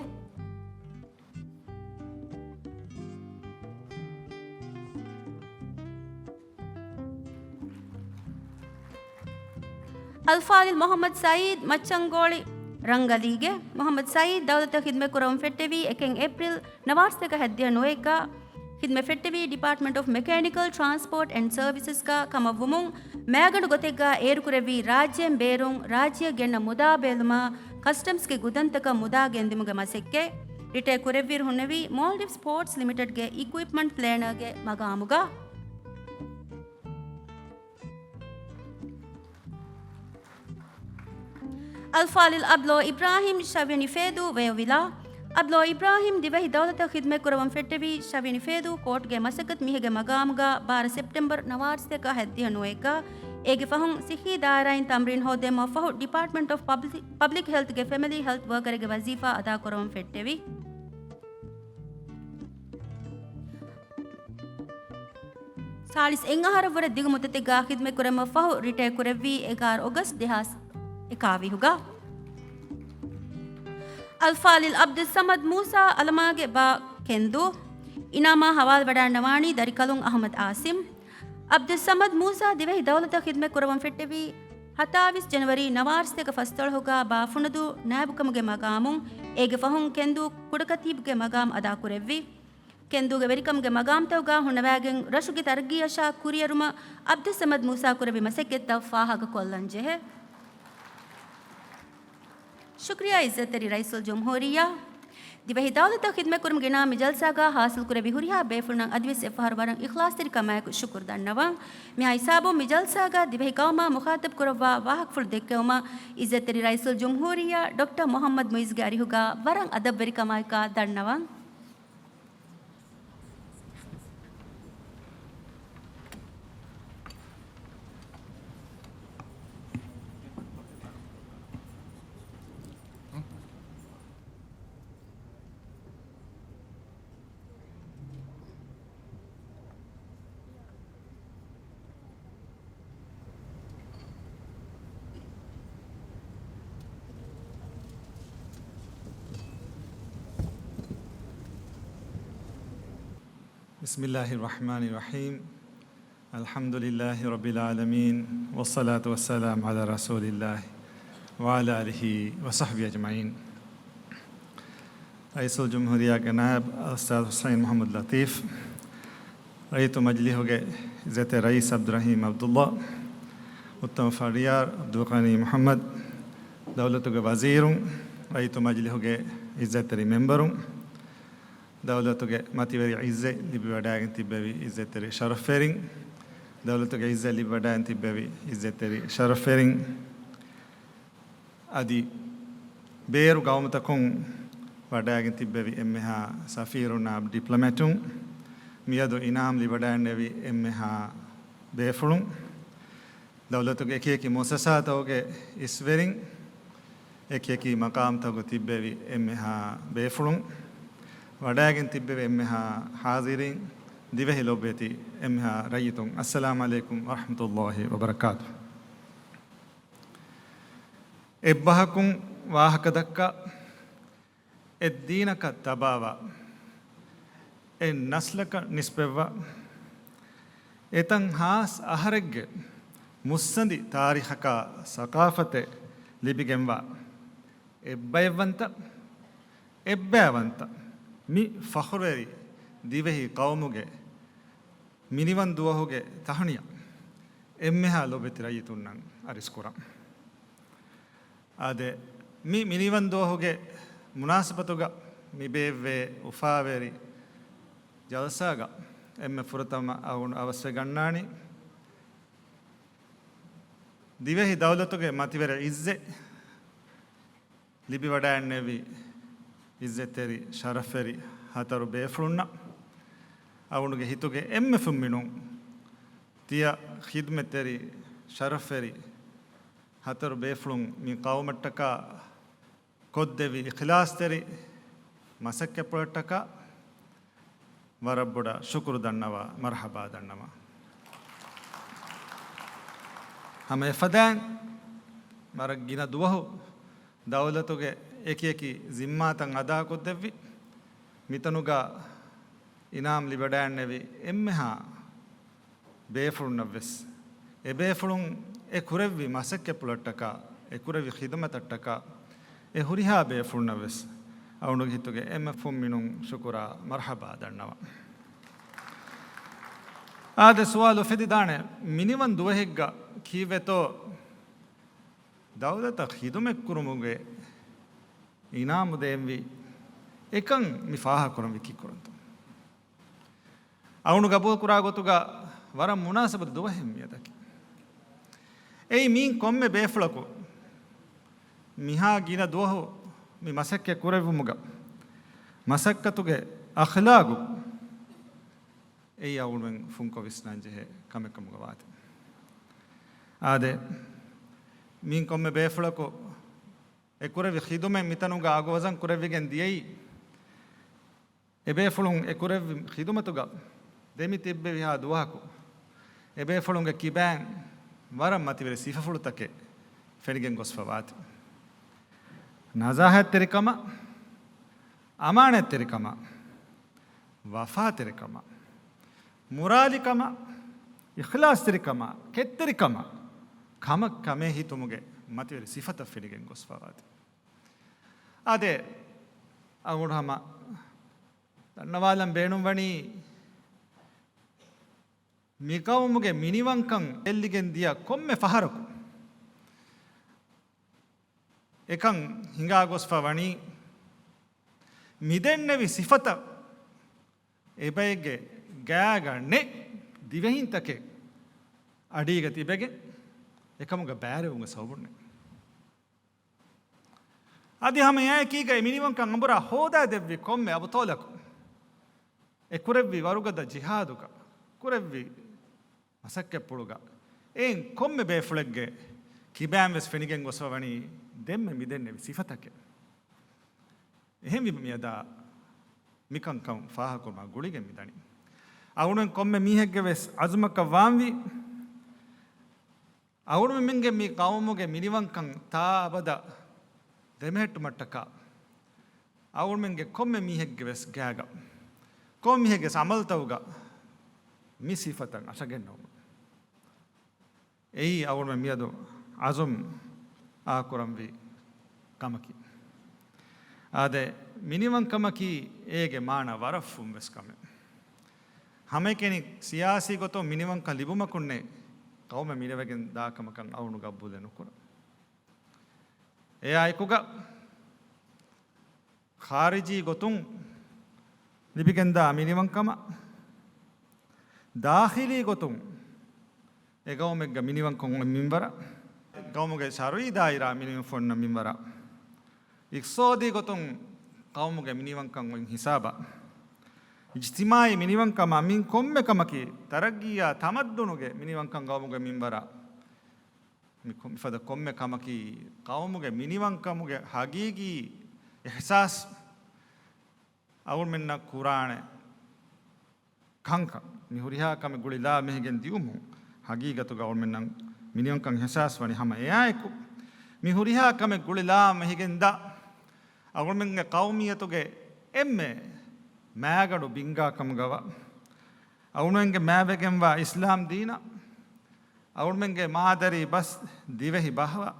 އަލްފާޟިލް މުޙައްމަދު ސަޢީދު މައްޗަންގޯޅި ރަނގަލީގެ. މުޙައްމަދު ސަޢީދު ދައުލަތަށް ޚިދުމަތް ކުރައްވަން ފެއްޓެވީ އެކެއް އޭޕްރީލް ނަވާރަސަތޭކަ ހަތްދިހަ ނުވައެއްގަ. ޚިދުމަތް ފެއްޓެވީ ޑިޕާޓްމަންޓް އޮފް މެކޭނިކަލް ޓްރާންސްޕޯޓް އެންޑް ސަރވިސަސްގަ ކަމަށްވުމުން، މައިގަނޑު ގޮތެއްގަ އޭރުކުރެއްވީ ރާއްޖޭން ބޭރުން ރާއްޖެއަށް ގެންނަ މުދާ ބޭލުމާ، ކަސްޓަމްސްގެ ގުދަންތަކަށް މުދާ ގެންދިއުމުގެ މަސައްކަތް. ރިޓަޔަރ ކުރެއްވިއިރު ހުންނެވީ މޯލްޑިވްސް ޕޯޓްސް ލިމިޓެޑްގެ އިކުއިޕްމަންޓް ޕްލޭނަރގެ މަގާމުގަ. އަލްފާޟިލް އަބްލޯ އިބްރާހިމް ޝަވިޔަނި ފޭދޫ ވެޔޮވިލާ. އަބްލޯ އިބްރާހިމް ދިވެހި ދައުލަތަށް ޚިދުމަތް ކުރައްވަން ފެއްޓެވީ ޝަވިޔަނި ފޭދޫ ކޯޓްގެ މަސައްކަތު މީހެއްގެ މަގާމުގަ ބާރަ ސެޕްޓެމްބަރު ނަވާރަސަތޭކަ ހަތްދިހަ ނުވައެއްގަ. އޭގެ ފަހުން ސިއްހީ ދާއިރާއިން ތަމްރީން ހޯދެމަށް ފަހު ޑިޕާޓްމަންޓް އޮފް ޕަބްލިކް، ޕަބްލިކް ހެލްތްގެ ފެމިލީ ހެލްތް ވަރކަރެއްގެ ވަޒީފާ އަދާކުރައްވަން ފެއްޓެވި. ސާޅީސް އެއް އަހަރަށްވުރެ ދިގު މުއްދަތެއްގަ ޚިދުމަތް ކުރެއްވުމަށް ފަހު ރިޓަޔަރ ކުރެއްވީ އެގާރަ އޮގަސްޓް ދެހާސް އެކާވީހުގަ. އަލްފާޟިލް ޢަބްދުއްޞަމަދު މޫސާ އަލަމާގެ ބާ ކެންދޫ. އިނާމާ ހަވާލުވަޑައިންނަވާނީ ދަރިކަލުން އަޙްމަދު އާސިމް. ޢަބްދުއްޞަމަދު މޫސާ ދިވެހި ދައުލަތަށް ޚިދުމަތް ކުރައްވަން ފެއްޓެވީ ހަތާވީސް ޖަނަވަރީ ނަވާރަސަތޭކަ ފަސްދޮޅަހުގަ ބާ ފުނަދޫ ނާއިބުކަމުގެ މަގާމުން. އޭގެ ފަހުން ކެންދޫ ކުޑަކަތީބުގެ މަގާމް އަދާކުރެއްވި. ކެންދޫގެ ވެރިކަމުގެ މަގާމްތަކުގަ ހުންނަވައިގެން ރަށުގެ ތަރައްގީއަށާ ކުރިއެރުމަށް ޢަބްދުއްޞަމަދު މޫސާ ކުރެއްވި މަސައްކަތްތައް ފާހަގަކޮށްލަން ޖެހޭ. ޝުކުރިއްޔާ ޢިއްޒަތްތެރި ރައީސުލްޖުމްހޫރިއްޔާ. ދިވެހި ދައުލަތަށް ޚިދުމަތްކުރުމުގެ ނަމުން މި ޖަލްސާގަ ހާސިލްކުރެއްވި ހުރިހާ ބޭފުޅުންނަށް އަދިވެސް އެއްފަހަރު ވަރަށް އިޚްލާޞްތެރިކަމާއެކު ޝުކުރު ދަންނަވަން. މިހާ ހިސާބުން މި ޖަލްސާގަ ދިވެހި ޤައުމާ މުޚާޠަބު ކުރައްވާ ވާހަކަފުޅު ދެއްކެވުމަށް ޢިއްޒަތްތެރި ރައީސުލްޖުމްހޫރިއްޔާ ޑޮކްޓަރ މުޙައްމަދު މުޢިއްޒުގެ އަރިހުގަ ވަރަށް އަދަބުވެރިކަމާއެކާ ދަންނަވަން. بسم الله الرحمن الرحيم. الحمد لله رب العالمين، والصلاة والسلام على رسول الله وعلى آله وصحبه أجمعين. ރައީސުލްޖުމްހޫރިއްޔާގެ ނާއިބު އަލްއުސްތާޛު ޙުސައިން މުޙައްމަދު ލަޠީފް، ރައްޔިތު މަޖިލީހުގެ އިއްޒަތްތެރި ރައީސް ޢަބްދުއްރަޙީމް ޢަބްދުއްލާ، މުއްތަމަން ފަރިޔާރު ޢަބްދުލްޣަނީ މުޙައްމަދު، ދައުލަތުގެ ވަޒީރުން، ރައްޔިތު މަޖިލީހުގެ އިއްޒަތްތެރި މެމްބަރުން، ދައުލަތުގެ މަތިވެރި ޢިއްޒަތް ލިބިވަޑައިގެން ތިއްބެވި އިއްޒަތްތެރި ޝަރަފްވެރިން، ދައުލަތުގެ ޢިއްޒަތް ލިބިވަޑައިގެން ތިއްބެވި އިއްޒަތްތެރި ޝަރަފްވެރިން، އަދި ބޭރު ގައުމުތަކުން ވަޑައިގެން ތިއްބެވި އެންމެހާ ސަފީރުންނާ ޑިޕްލޮމެޓުން، މިއަދު އިނާމް ލިބިވަޑައިގެންނެވި އެންމެހާ ބޭފުޅުން، ދައުލަތުގެ އެކި އެކި މުއައްސަސާތަކުގެ އިސްވެރިން، އެކި އެކި މަޤާމްތަކުގަ ތިއްބެވި އެންމެހާ ބޭފުޅުން، ވަޑައިގެން ތިއްބެވި އެންމެހާ ޙާޟިރީން، ދިވެހި ލޮބުވެތި އެންމެހާ ރައްޔިތުން، އައްސަލާމު ޢަލައިކުމް ވަރަޙްމަތުﷲި ވަބަރަކާތުހު. އެއްބަހަކުން ވާހަކަދައްކާ، އެއްދީނަކަށް ތަބާވާ، އެއް ނަސްލަކަށް ނިސްބަތްވާ، އެތަން ހާސް އަހަރެއްގެ މުއްސަނދި ތާރީޚަކާ ސަޤާފަތެއް ލިބިގެންވާ، އެއްބައެއްވަންތަ، އެއްބައިވަންތަ، މި ފަޚުރުވެރި ދިވެހި ޤައުމުގެ މިނިވަން ދުވަހުގެ ތަހުނިޔާ އެންމެހާ ލޮބެތި ރައްޔިތުންނަށް އަރިސްކުރަން. އާދެ، މި މިނިވަން ދުވަހުގެ މުނާސަބަތުގަ މި ބޭއްވޭ އުފާވެރި ޖަލްސާގަ އެންމެ ފުރަތަމަ އަޅުގަނޑު އަވަސްވެ ގަންނާނީ، ދިވެހި ދައުލަތުގެ މަތިވެރި ޢިއްޒަތް ލިބިވަޑައިގެންނެވި އިއްޒަތްތެރި ޝަރަފްވެރި ހަތަރު ބޭފުޅުންނަށް، އަޅުގަނޑުގެ ހިތުގެ އެންމެ ފުންމިނުން ތިޔަ ޚިދުމަތްތެރި ޝަރަފްވެރި ހަތަރު ބޭފުޅުން މި ޤައުމަށްޓަކާ ކޮށްދެއްވި އިޚްލާޞްތެރި މަސައްކަތްޕުޅަށްޓަކާ ވަރަށް ބޮޑަށް ޝުކުރު ދަންނަވާ، މަރްޙަބާ ދަންނަވާ. ހަމަ އެފަދައިން ވަރަށް ގިނަ ދުވަހު ދައުލަތުގެ އެކި އެކި ޒިންމާތައް އަދާކޮށްދެއްވި، މިތަނުގަ އިނާމް ލިބިވަޑައިގެންނެވި އެންމެހާ ބޭފުޅުންނަށްވެސް، އެބޭފުޅުން އެ ކުރެއްވި މަސައްކަތްޕުޅަށްޓަކާ، އެ ކުރެއްވި ޚިދުމަތަށްޓަކާ، އެ ހުރިހާ ބޭފުޅުންނަށްވެސް އަޅުގަނޑުގެ ހިތުގެ އެންމެ ފުންމިނުން ޝުކުރާ މަރްޙަބާ ދަންނަވަން. އާދެ، ސުވާލު އުފެދިދާނެ، މިނިވަން ދުވަހެއްގަ ކީއްވެތޯ ދައުލަތަށް ޚިދުމަތްކުރުމުގެ އިނާމު ދޭންވީ؟ އެކަން މި ފާހަގަކުރަންވީ ކީއްކުރަންތޯ؟ އަޅުގަނޑު ގަބޫލުކުރާ ގޮތުގަ ވަރަށް މުނާސަބަތު ދުވަހެއް މިއަދަކީ. އެއީ މީން ކޮންމެ ބޭފުޅަކު މިހާ ގިނަ ދުވަހު މި މަސައްކަތް ކުރެއްވުމުގަ މަސައްކަތުގެ އަޚްލާގު އެއީ އަޅުގަނޑުމެން ފުންކޮށް ވިސްނާންޖެހޭ ކަމެއް ކަމުގަ ވާތީ. އާދެ، މީން ކޮންމެ ބޭފުޅަކު އެ ކުރެއްވި ޚިދުމަތް މިތަނުގަ އަގު ވަޒަން ކުރެވިގެން ދިޔައީ، އެބޭފުޅުން އެ ކުރެއްވި ޚިދުމަތުގަ ދެމި ތިއްބެވި ހާ ދުވަހަކު، އެބޭފުޅުންގެ ކިބައިން ވަރަށް މަތިވެރި ސިފަފުޅުތަކެއް ފެނިގެން ގޮސްފަ ވާތީ. ނަޒާހަތްތެރިކަމަށް، އަމާނާތްތެރިކަމަށް، ވަފާތެރިކަމަށް، މުރާލިކަމަށް، އިޚްލާޞްތެރިކަމަށް، ކެތްތެރިކަމަށް، ކަމަށް ކަމޭ ހިތުމުގެ މަތިވެރި ސިފަތައް ފެނިގެން ގޮސްފަ ވާތީ. އާދެ، އަޅުގަނޑު ހަމަ ދަންނަވާލަން ބޭނުންވަނީ، މި ޤައުމުގެ މިނިވަންކަން ގެއްލިގެން ދިޔަ ކޮންމެ ފަހަރަކު އެކަން ހިނގާ ގޮސްފަ ވަނީ، މިދެންނެވި ސިފަތައް އެބައެއްގެ ގާގަ ނެތް ދިވެހިންތަކެއް އަޑީގަ ތިބެގެން އެކަމުގަ ބައިވެރިވުމުގެ ސަބަބުންނޭ. އަދި ހަމަ އެއާއެކީގައި މިނިވަންކަން އަނބުރާ ހޯދާ ދެއްވި ކޮންމެ އަބުޠާލަކު، އެ ކުރެއްވި ވަރުގަދަ ޖިހާދުގަ، ކުރެއްވި މަސައްކަތްޕުޅުގަ، އެއިން ކޮންމެ ބޭފުޅެއްގެ ކިބައިން ވެސް ފެނިގެން ގޮސްފަ ވަނީ ދެންމެ މިދެންނެވި ސިފަތަކެއް. އެހެންވީމަ މިއަދާ މިކަންކަން ފާހަގަކުރުމާ ގުޅިގެން މިދަނީ. އަޅުގަނޑުމެން ކޮންމެ މީހެއްގެ ވެސް އަޒުމަކަށް ވާންވީ، އަޅުގަނޑުމެންގެ މި ޤައުމުގެ މިނިވަންކަން ތާ އަބަދަށް ދެމެހެއްޓުމަށްޓަކާ، އަޅުގަނޑުމެންގެ ކޮންމެ މީހެއްގެ ވެސް ގާގަ، ކޮންމެ މީހެއްގެ ވެސް އަމަލުތަކުގަ މި ސިފަތައް އަށަގެންނެވުމަށް. އެއީ އަޅުގަނޑުމެން މިއަދު އަޒުމް އާކުރަންވީ ކަމަކީ. އާދެ، މިނިވަންކަމަކީ އޭގެ މާނަ ވަރަށް ފުންވެސް ކަމެއް. ހަމައެކަނި ސިޔާސީ ގޮތުން މިނިވަންކަން ލިބުމަކުންނެއް ޤައުމެއް މިނެވެގެން ދާކަމަކަށް އަޅުގަނޑު ގަބޫލެއް ނުކުރަން. އެއާއެކުގަ ޚާރިޖީ ގޮތުން ލިބިގެންދާ މިނިވަންކަމަށް، ދާޚިލީ ގޮތުން އެ ޤައުމެއްގަ މިނިވަންކަން އޮތް މިންވަރަށް، ޤައުމުގެ ޝަރުޢީ ދާއިރާ މިނިވަން އޮންނަ މިންވަރަށް، އިޤްތިޞާދީ ގޮތުން ޤައުމުގެ މިނިވަންކަން އޮތް ހިސާބަށް، އިޖްތިމާޢީ މިނިވަންކަމާ މިން ކޮންމެ ކަމަކީ ތަރައްގީއާ ތަމައްދުނުގެ މިނިވަންކަން ޤައުމުގެ މިންވަރަށް، މި ކޮ-، މިފަދަ ކޮންމެ ކަމަކީ ޤައުމުގެ މިނިވަންކަމުގެ ޙަޤީޤީ އިޙްސާސް އަޅުމެންނަށް ކުރާނެ ކަންކަން. މި ހުރިހާ ކަމެއް ގުޅިލާ މެހިގެން ދިއުމުން ޙަޤީޤަތުގަ އަޅުމެންނަށް މިނިވަންކަން އިޙްސާސް ވަނީ. ހަމަ އެއާއެކު، މި ހުރިހާ ކަމެއް ގުޅިލާ މެހިގެންދާ އަޅުމެންގެ ޤައުމިއްޔަތުގެ އެންމެ މާގަނޑު ބިންގާ ކަމުގަވާ، އަޅުމެންގެ މާވެގެންވާ އިސްލާމް ދީނަށް، އަޅުމެންގެ މާދަރީ ބަސް ދިވެހި ބަހަށް،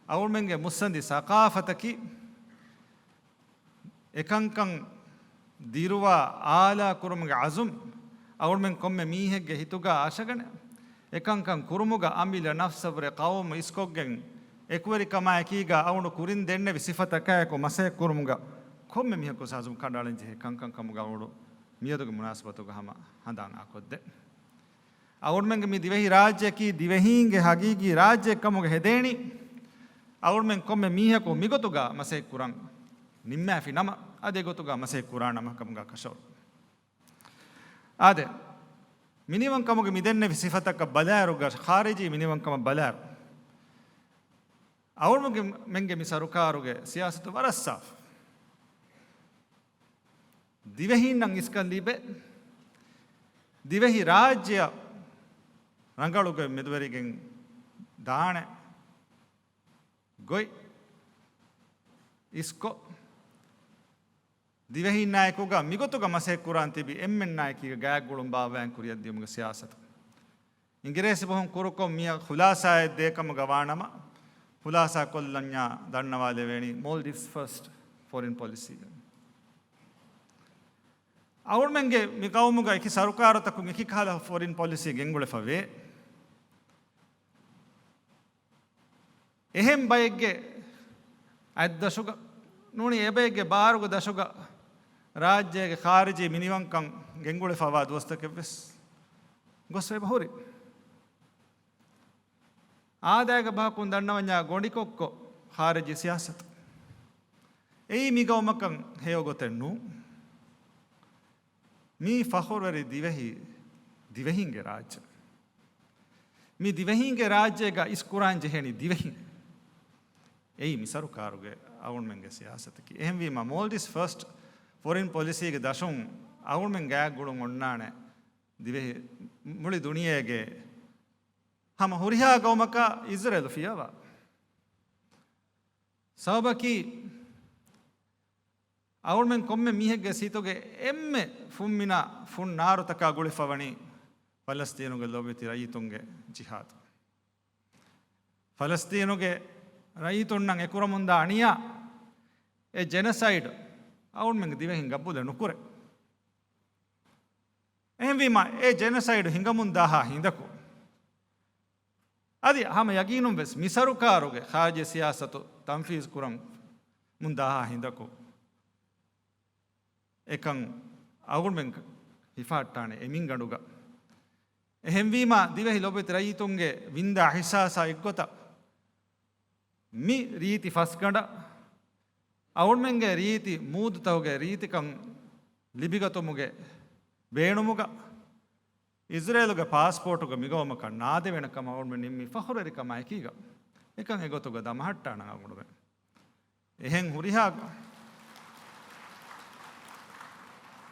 އަޅުމެންގެ މުއްސަނދި ސަޤާފަތަކީ، އެކަންކަން ދިރުވާ އާލާ ކުރުމުގެ ޢަޒުމް، އަޅުމެން ކޮންމެ މީހެއްގެ ހިތުގަ އަށަގަނެ، އެކަންކަން ކުރުމުގަ އަމިއްލަ ނަފްސަށްވުރެ ޤައުމު އިސްކޮށްގެން، އެކުވެރިކަމާއެކީގަ އަޅުގަނޑު ކުރިން ދެންނެވި ސިފަތަކާއެކު މަސައްކަތް ކުރުމުގަ ކޮންމެ މީހަކު ޢަޒުމް ކަނޑައަޅަން ޖެހޭ ކަންކަން ކަމުގަ އަޅުގަނޑު މިއަދުގެ މުނާސަބަތުގަ ހަމަ ހަނދާން އާކޮށްދޭ. އަޅުގަނޑުމެންގެ މި ދިވެހި ރާއްޖެއަކީ ދިވެހީންގެ ޙަޤީޤީ ރާއްޖެއެއް ކަމުގަ ހެދޭނީ. އަޅުގަނޑުމެން ކޮންމެ މީހަކު މިގޮތުގަ މަސައްކަތް ކުރަން ނިންމާފި ނަމަ، އަދި އެގޮތުގަ މަސައްކަތް ކުރާނަމަ ކަމުގަ ކަށަވަރު. އާދެ، މިނިވަންކަމުގެ މި ދެންނެވި ސިފަތަކަށް ބަލާއިރުގަ، ޚާރިޖީ މިނިވަންކަމަށް ބަލާއިރު، އަޅުގަނޑުމެންގެ މި ސަރުކާރުގެ ސިޔާސަތު ވަރަށް ސާފު. ދިވެހީންނަށް އިސްކަން ލިބޭ، ދިވެހި ރާއްޖެއަށް ރަނގަޅުގޮތް މެދުވެރިގެން ދާނެ ގޮތް އިސްކޮށް، ދިވެހީންނާއެކުގަ މިގޮތުގަ މަސައްކަތް ކުރާން ތިބި އެންމެންނާއެކީގަ ގާތްގުޅުން ބާއްވާން ކުރިއަށްދިޔުމުގެ ސިޔާސަތު. އިނގިރޭސި ބަހުން ކުރުކޮށް މިއަށް ޚުލާސާއެއް ދޭ ކަމުގަ ވާނަމަ، ޚުލާސާ ކޮށްލަންޏާ ދަންނަވާލެވޭނީ Maldives first foreign policy. އަޅުމެންގެ މި ޤައުމުގަ އެކި ސަރުކާރުތަކުން އެކި ކަހަލަ ފޮރިން ޕޮލިސީ ގެންގުޅެފަ ވޭ. އެހެން ބައެއްގެ އަތްދަށުގަ ނޫނީ އެބައެއްގެ ބާރުގެ ދަށުގަ ރާއްޖޭގެ ޚާރިޖީ މިނިވަންކަން ގެންގުޅެފަވާ ދުވަސްތަކެއްވެސް ގޮސްފަ އެބަ ހުރި. އާދައިގެ ބަހަކުން ދަންނަވަންޏާ ގޮނޑިކޮއްކޮ ޚާރިޖީ ސިޔާސަތު. އެއީ މިގައުމަކަށް ހެޔޮ ގޮތެއް ނޫން. މީ ފަޚުރުވެރި ދިވެހި، ދިވެހީންގެ ރާއްޖެ. މި ދިވެހީންގެ ރާއްޖޭގަ އިސްކުރާން ޖެހޭނީ ދިވެހިން. އެއީ މި ސަރުކާރުގެ އަޅުމެންގެ ސިޔާސަތަކީ. އެހެންވީމަ، މޯލްޑިވްސް ފަސްޓް ފޮރިން ޕޮލިސީގެ ދަށުން އަޅުމެން ގާތްގުޅުން އޮންނާނެ ދިވެހި، މުޅި ދުނިޔޭގެ ހަމަ ހުރިހާ ގައުމަކަށް އިޒްރޭލު ފިޔަވާ. ސަބަބަކީ، އަޅުމެން ކޮންމެ މީހެއްގެ ސިތުގެ އެންމެ ފުންމިނާ ފުން ނާރުތަކާ ގުޅިފަވަނީ ފަލަސްތީނުގެ ލޯބިވެތި ރައްޔިތުންގެ ޖިހާދު. ފަލަސްތީނުގެ ރައްޔިތުންނަށް އެކުރަމުންދާ އަނިޔާ، އެ ޖެނަސައިޑް އަޅުމެންގެ ދިވެހިން ގަބޫލެއް ނުކުރޭ. އެހެންވީމަ، އެ ޖެނަސައިޑް ހިނގަމުންދާހާ ހިނދަކު، އަދި ހަމަ ޔަގީނުން ވެސް މި ސަރުކާރުގެ ޚާރިޖީ ސިޔާސަތު ތަންފީޒު ކުރަމުންދާހާ ހިނދަކު، އެކަން އަޅުގަނޑުމެން ހިފަހައްޓާނެ އެމިންގަނޑުގަ. އެހެންވީމަ، ދިވެހި ލޮބުވެތި ރައްޔިތުންގެ ވިންދާ އިޙްސާސާ އެއްގޮތަށް، މި ރީތި ފަސްގަނޑަށް އަޅުމެންގެ ރީތި މޫދުތަކުގެ ރީތިކަން ލިބިގަތުމުގެ ބޭނުމުގަ، އިޒްރޭލުގެ ޕާސްޕޯޓުގެ މިގައުމަކަށް ނާދެވޭނެ ކަމަށް އަޅުމެން ނިންމީ ފަޚުރުވެރިކަމާ އެކީގަ، އެކަން އެގޮތުގަ ދަމަހައްޓާނަން އަޅުގަނޑުމެން. އެހެން ހުރިހާ،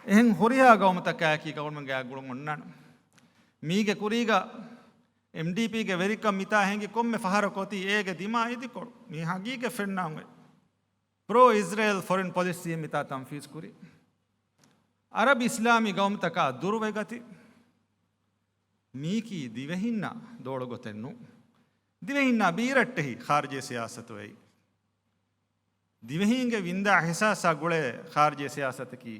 އެހެން ހުރިހާ ގައުމުތަކާއެކީ ގައުމެއްގެ އަގުޅުން އޮންނާނެ. މީގެ ކުރީގަ އެމްޑީޕީގެ ވެރިކަން މިތާ ހެނގި ކޮންމެ ފަހަރަކު އޮތީ އޭގެ ދިމާ އިދިކޮޅު. މީ ހަގީގަތް ފެންނާން އޮތް. ޕްރޯ އިޒްރޭލް ފޮރިން ޕޮލިސީ މިތާ ތަންފީޒް ކުރީ. އަރަބި އިސްލާމީ ގައުމުތަކާ ދުރުވެގަތި. މީކީ ދިވެހިންނަށް ދޯޅު ގޮތެއް ނޫން. ދިވެހިންނާ ބީރައްޓެހި ޚާރިޖީ ސިޔާސަތު އެއީ. ދިވެހީންގެ ވިންދާ އިހްސާސާ ގުޅޭ ޚާރިޖީ ސިޔާސަތަކީ،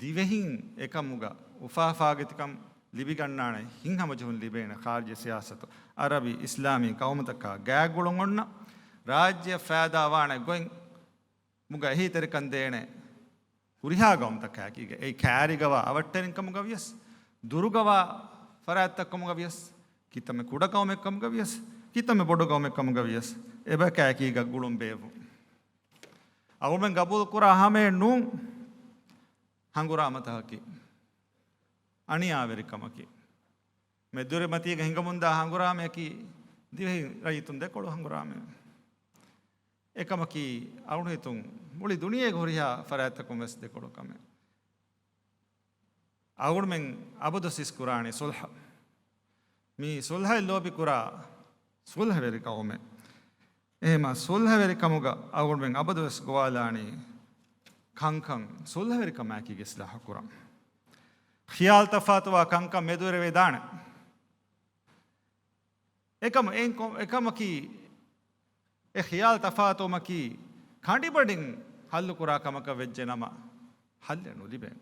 ދިވެހިން އެކަމުގަ އުފާ އުފާގެތިކަން ލިބިގަންނާނެ ހިތްހަމަޖެހުން ލިބޭނެ ޚާރިޖީ ސިޔާސަތު، އަރަބި އިސްލާމީ ޤައުމުތަކާ ގާތްގުޅުން އޮންނަ، ރާއްޖެއަށް ފައިދާވާނެ ގޮތް މުގަ އެހީތެރިކަން ދޭނެ ހުރިހާ ގައުމުތަކާއެކީގަ އެއީ ކައިރިގަވާ އަވަށްޓެރިންކަމުގަ ވިޔަސް، ދުރުގަވާ ފަރާތްތައްކަމުގަ ވިޔަސް، ކިތަންމެ ކުޑަ ގައުމެއްކަމުގަ ވިޔަސް، ކިތަންމެ ބޮޑު ގައުމެއްކަމުގަ ވިޔަސް، އެބައެކާއެކީގަ ގުޅުން ބޭއްވުން. އަޅުމެން ގަބޫލުކުރާ ހަމައެއް ނޫން ހަނގުރާމަތަކަކީ، އަނިޔާވެރިކަމަކީ. މެދުވެރިމަތީގަ ހިނގަމުންދާ ހަނގުރާމަޔަކީ ދިވެހި ރައްޔިތުން ދެކޮޅު ހަނގުރާމައެއް. އެކަމަކީ އަޅުން ހިތުން މުޅި ދުނިޔޭގެ ހުރިހާ ފަރާތްތަކުން ވެސް ދެކޮޅު ކަމެއް. އަޅުމެން އަބަދު ސިސްކުރާނީ ސުލްހަ. މީ ސުލްހައެއް ލޯބިކުރާ ސުލްހަވެރި ގައުމެއް. އެހެމަ ސުލްހަވެރިކަމުގަ އަޅުމެން އަބަދުވެސް ގޮވާލާނީ ކަންކަން ސުލްހަވެރިކަމާއެކީގަ އިސްލާހު ކުރަން. ޚިޔާލު ތަފާތުވާ ކަންކަން މެދުވެރިވެދާނެ. އެކަމަ-، އެ-، އެކަމަކީ، އެ ޚިޔާލު ތަފާތުވުމަކީ ކަނޑިބަޑިން ހައްލުކުރާ ކަމަކަށް ވެއްޖެ ނަމަ، ހައްލެއް ނުލިބޭނެ.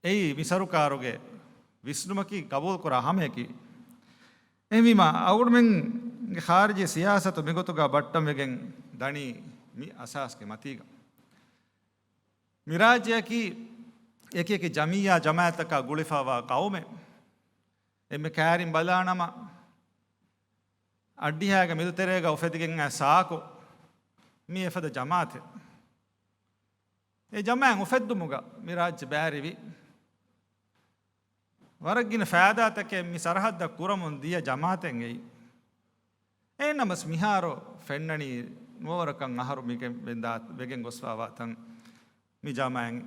އެއީ މި ސަރުކާރުގެ ވިސްނުމަކީ ގަބޫލުކުރާ ހަމަޔަކީ. އެހެންވީމާ، އަޅުމެންގެ ޚާރިޖީ ސިޔާސަތު މިގޮތުގަ ބައްޓަންވެގެން ދަނީ މި އަސާސްގެ މަތީގަ. މި ރާއްޖެއަކީ އެކިއެކި ޖަމިއްޔާ ޖަމާއަތްތަކާ ގުޅިފައިވާ ޤައުމެއް. އެންމެ ކައިރިން ބަލާނަމަ، އައްޑިހައިގެ މެދުތެރޭގަ އުފެދިގެން އައި ސާކު މީ އެފަދަ ޖަމާއަތެއް. އެ ޖަމާއަތް އުފެއްދުމުގަ މި ރާއްޖެ ބައިވެރިވި. ވަރަށް ގިނަ ފައިދާތަކެއް މި ސަރަހައްދަށް ކުރަމުން ދިޔަ ޖަމާއަތެއް އެއީ. އެހެންނަމަސް މިހާރު ފެންނަނީ ނުވަވަރަކަށް އަހަރު މިގެ ވެންދާ-، ވެގެން ގޮސްފައިވާ ތަން މި ޖަމާއަތް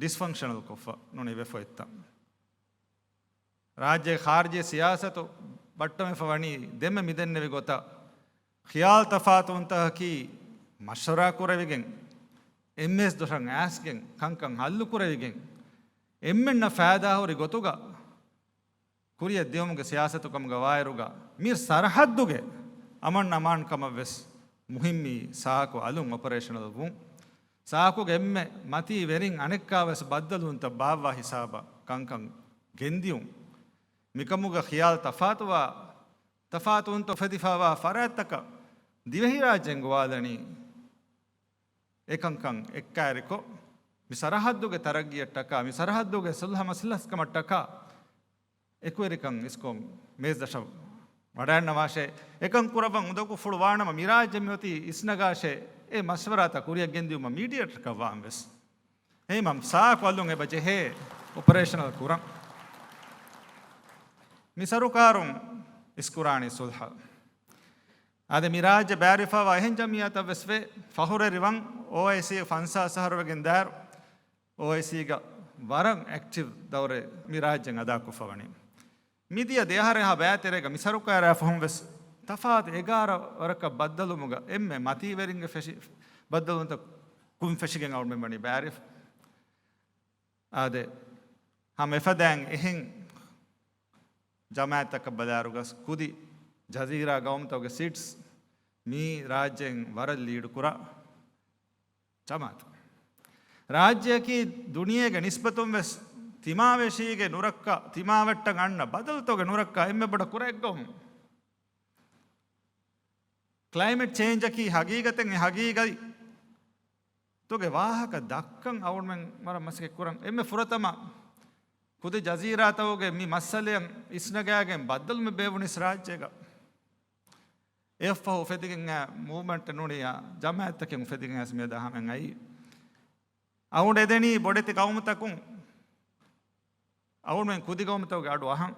ޑިސްފަންކްޝަނަލް ކޮށްފަ ނޫނީ ވެފަ އޮތްތަން. ރާއްޖޭގެ ޚާރިޖީ ސިޔާސަތު ބައްޓަމެފަ ވަނީ ދެންމެ މިދެންނެވި ގޮތަށް، ޚިޔާލު ތަފާތުވުންތަކަކީ މަޝްވަރާ ކުރެވިގެން، އެންމެސް ދޮށަށް އައިސްގެން، ކަންކަން ހައްލު ކުރެވިގެން، އެންމެންނަށް ފައިދާހުރި ގޮތުގަ ކުރިއަށް ދިޔުމުގެ ސިޔާސަތު ކަމުގަ ވާއިރުގަ، މި ސަރަހައްދުގެ އަމަން އަމާން ކަމަށް ވެސް މުހިއްމީ ސާކު އަލުން އޮޕަރޭޝަނަލް ވުން. ސާކުގެ އެންމެ މަތީ ވެރިން އަނެއްކާވެސް ބައްދަލުވުންތައް ބާއްވާ ހިސާބަށް ކަންކަން ގެންދިޔުން. މިކަމުގަ ޚިޔާލު ތަފާތުވާ، ތަފާތުވުންތައް އުފެދިފައިވާ ފަރާތްތަކަށް ދިވެހިރާއްޖޭން ގޮވާލަނީ އެކަންކަން އެއްކާއިރިކޮށް، މި ސަރަހައްދުގެ ތަރައްގީއަށްޓަކާ، މި ސަރަހައްދުގެ ސުލްހަ މަސްލަހަތްކަމަށްޓަކާ، އެކުވެރިކަން އިސްކޮށް މޭޒް ދަށަށް ވަޑައިންނަވާށޭ. އެކަން ކުރައްވަން އުނދަގޫފުޅު ވާނަމަ، މި ރާއްޖެ މިއޮތީ އިސްނަގާށޭ. އެ މަޝްވަރާތައް ކުރިއަށް ގެންދިއުމަށް މީޑިއޭޓަރަކަށް ވާން ވެސް. އެހެންވީމަ ސާކު އަލުން އެބަ ޖެހޭ އޮޕަރޭޝަނަލް ކުރަން. މި ސަރުކާރުން އިސްކުރާނީ ސުލްހަ. އާދެ، މި ރާއްޖެ ބައިވެރިވެފައިވާ އެހެން ޖަމިއްޔާތައް ވެސް ވޭ. ފަހުރެރިވަން އޯއައިސީ ފަންސާސް އަހަރު ވެގެން ދާއިރު، އޯއައިސީގަ ވަރަށް އެކްޓިވް ދައުރެއް މި ރާއްޖެން އަދާކޮށްފަ ވަނީ. މިދިޔަ ދެއަހަރެއްހާ ބައިތެރޭގަ މި ސަރުކާރާ ފަހުން ވެސް ތަފާތު އެގާރަ ވަރަކަށް ބައްދަލުވުމުގަ އެންމެ މަތީވެރިންގެ ފެށި ބައްދަލުވުންތައް ކުން ފެށިގެން އަޅުމެން ވަނީ ބައިވެރިވެފަ. އާދެ، ހަމަ އެފަދައިން އެހެން ޖަމާއަތްތަކަށް ބަލާއިރުގަސް ކުދި ޖަޒީރާ ގައުމުތަކުގެ ސީޓްސް މީ ރާއްޖެއިން ވަރަށް ލީޑު ކުރާ ޖަމާއަތު. ރާއްޖެއަކީ ދުނިޔޭގެ ނިސްބަތުން ވެސް ތިމާވެށީގެ ނުރައްކާ، ތިމާވެއްޓަށް އަންނަ ބަދަލުތަކުގެ ނުރައްކާ އެންމެ ބޮޑަށް ކުރެއްގައުމު. ކްލައިމެޓް ޗޭންޖަކީ ހަގީގަތެއް، އެ ހަގީގަތް ތުގެ ވާހަކަ ދައްކަން އަޅުމެން ވަރަށް މަސައްކަތް ކުރަން. އެންމެ ފުރަތަމަ ކުދި ޖަޒީރާތަކުގެ މި މައްސަލައަށް އިސްނަގާގެން ބައްދަލުމެއް ބޭއްވުނީސް ރާއްޖޭގަ. އެއަށްފަހު އުފެދިގެން އައި މޫވްމަންޓެއް ނޫނިއްޔާ ޖަމާއަތްތަކެއް އުފެދިގެން އައިސް މިއަދާ ހަމައަށް އައީ. އަޅުގަނޑު އެދެނީ ބޮޑެތި ގައުމުތަކުން އަޅުމެން ކުދި ގައުމުތަކުގެ އަޑު އަހަން.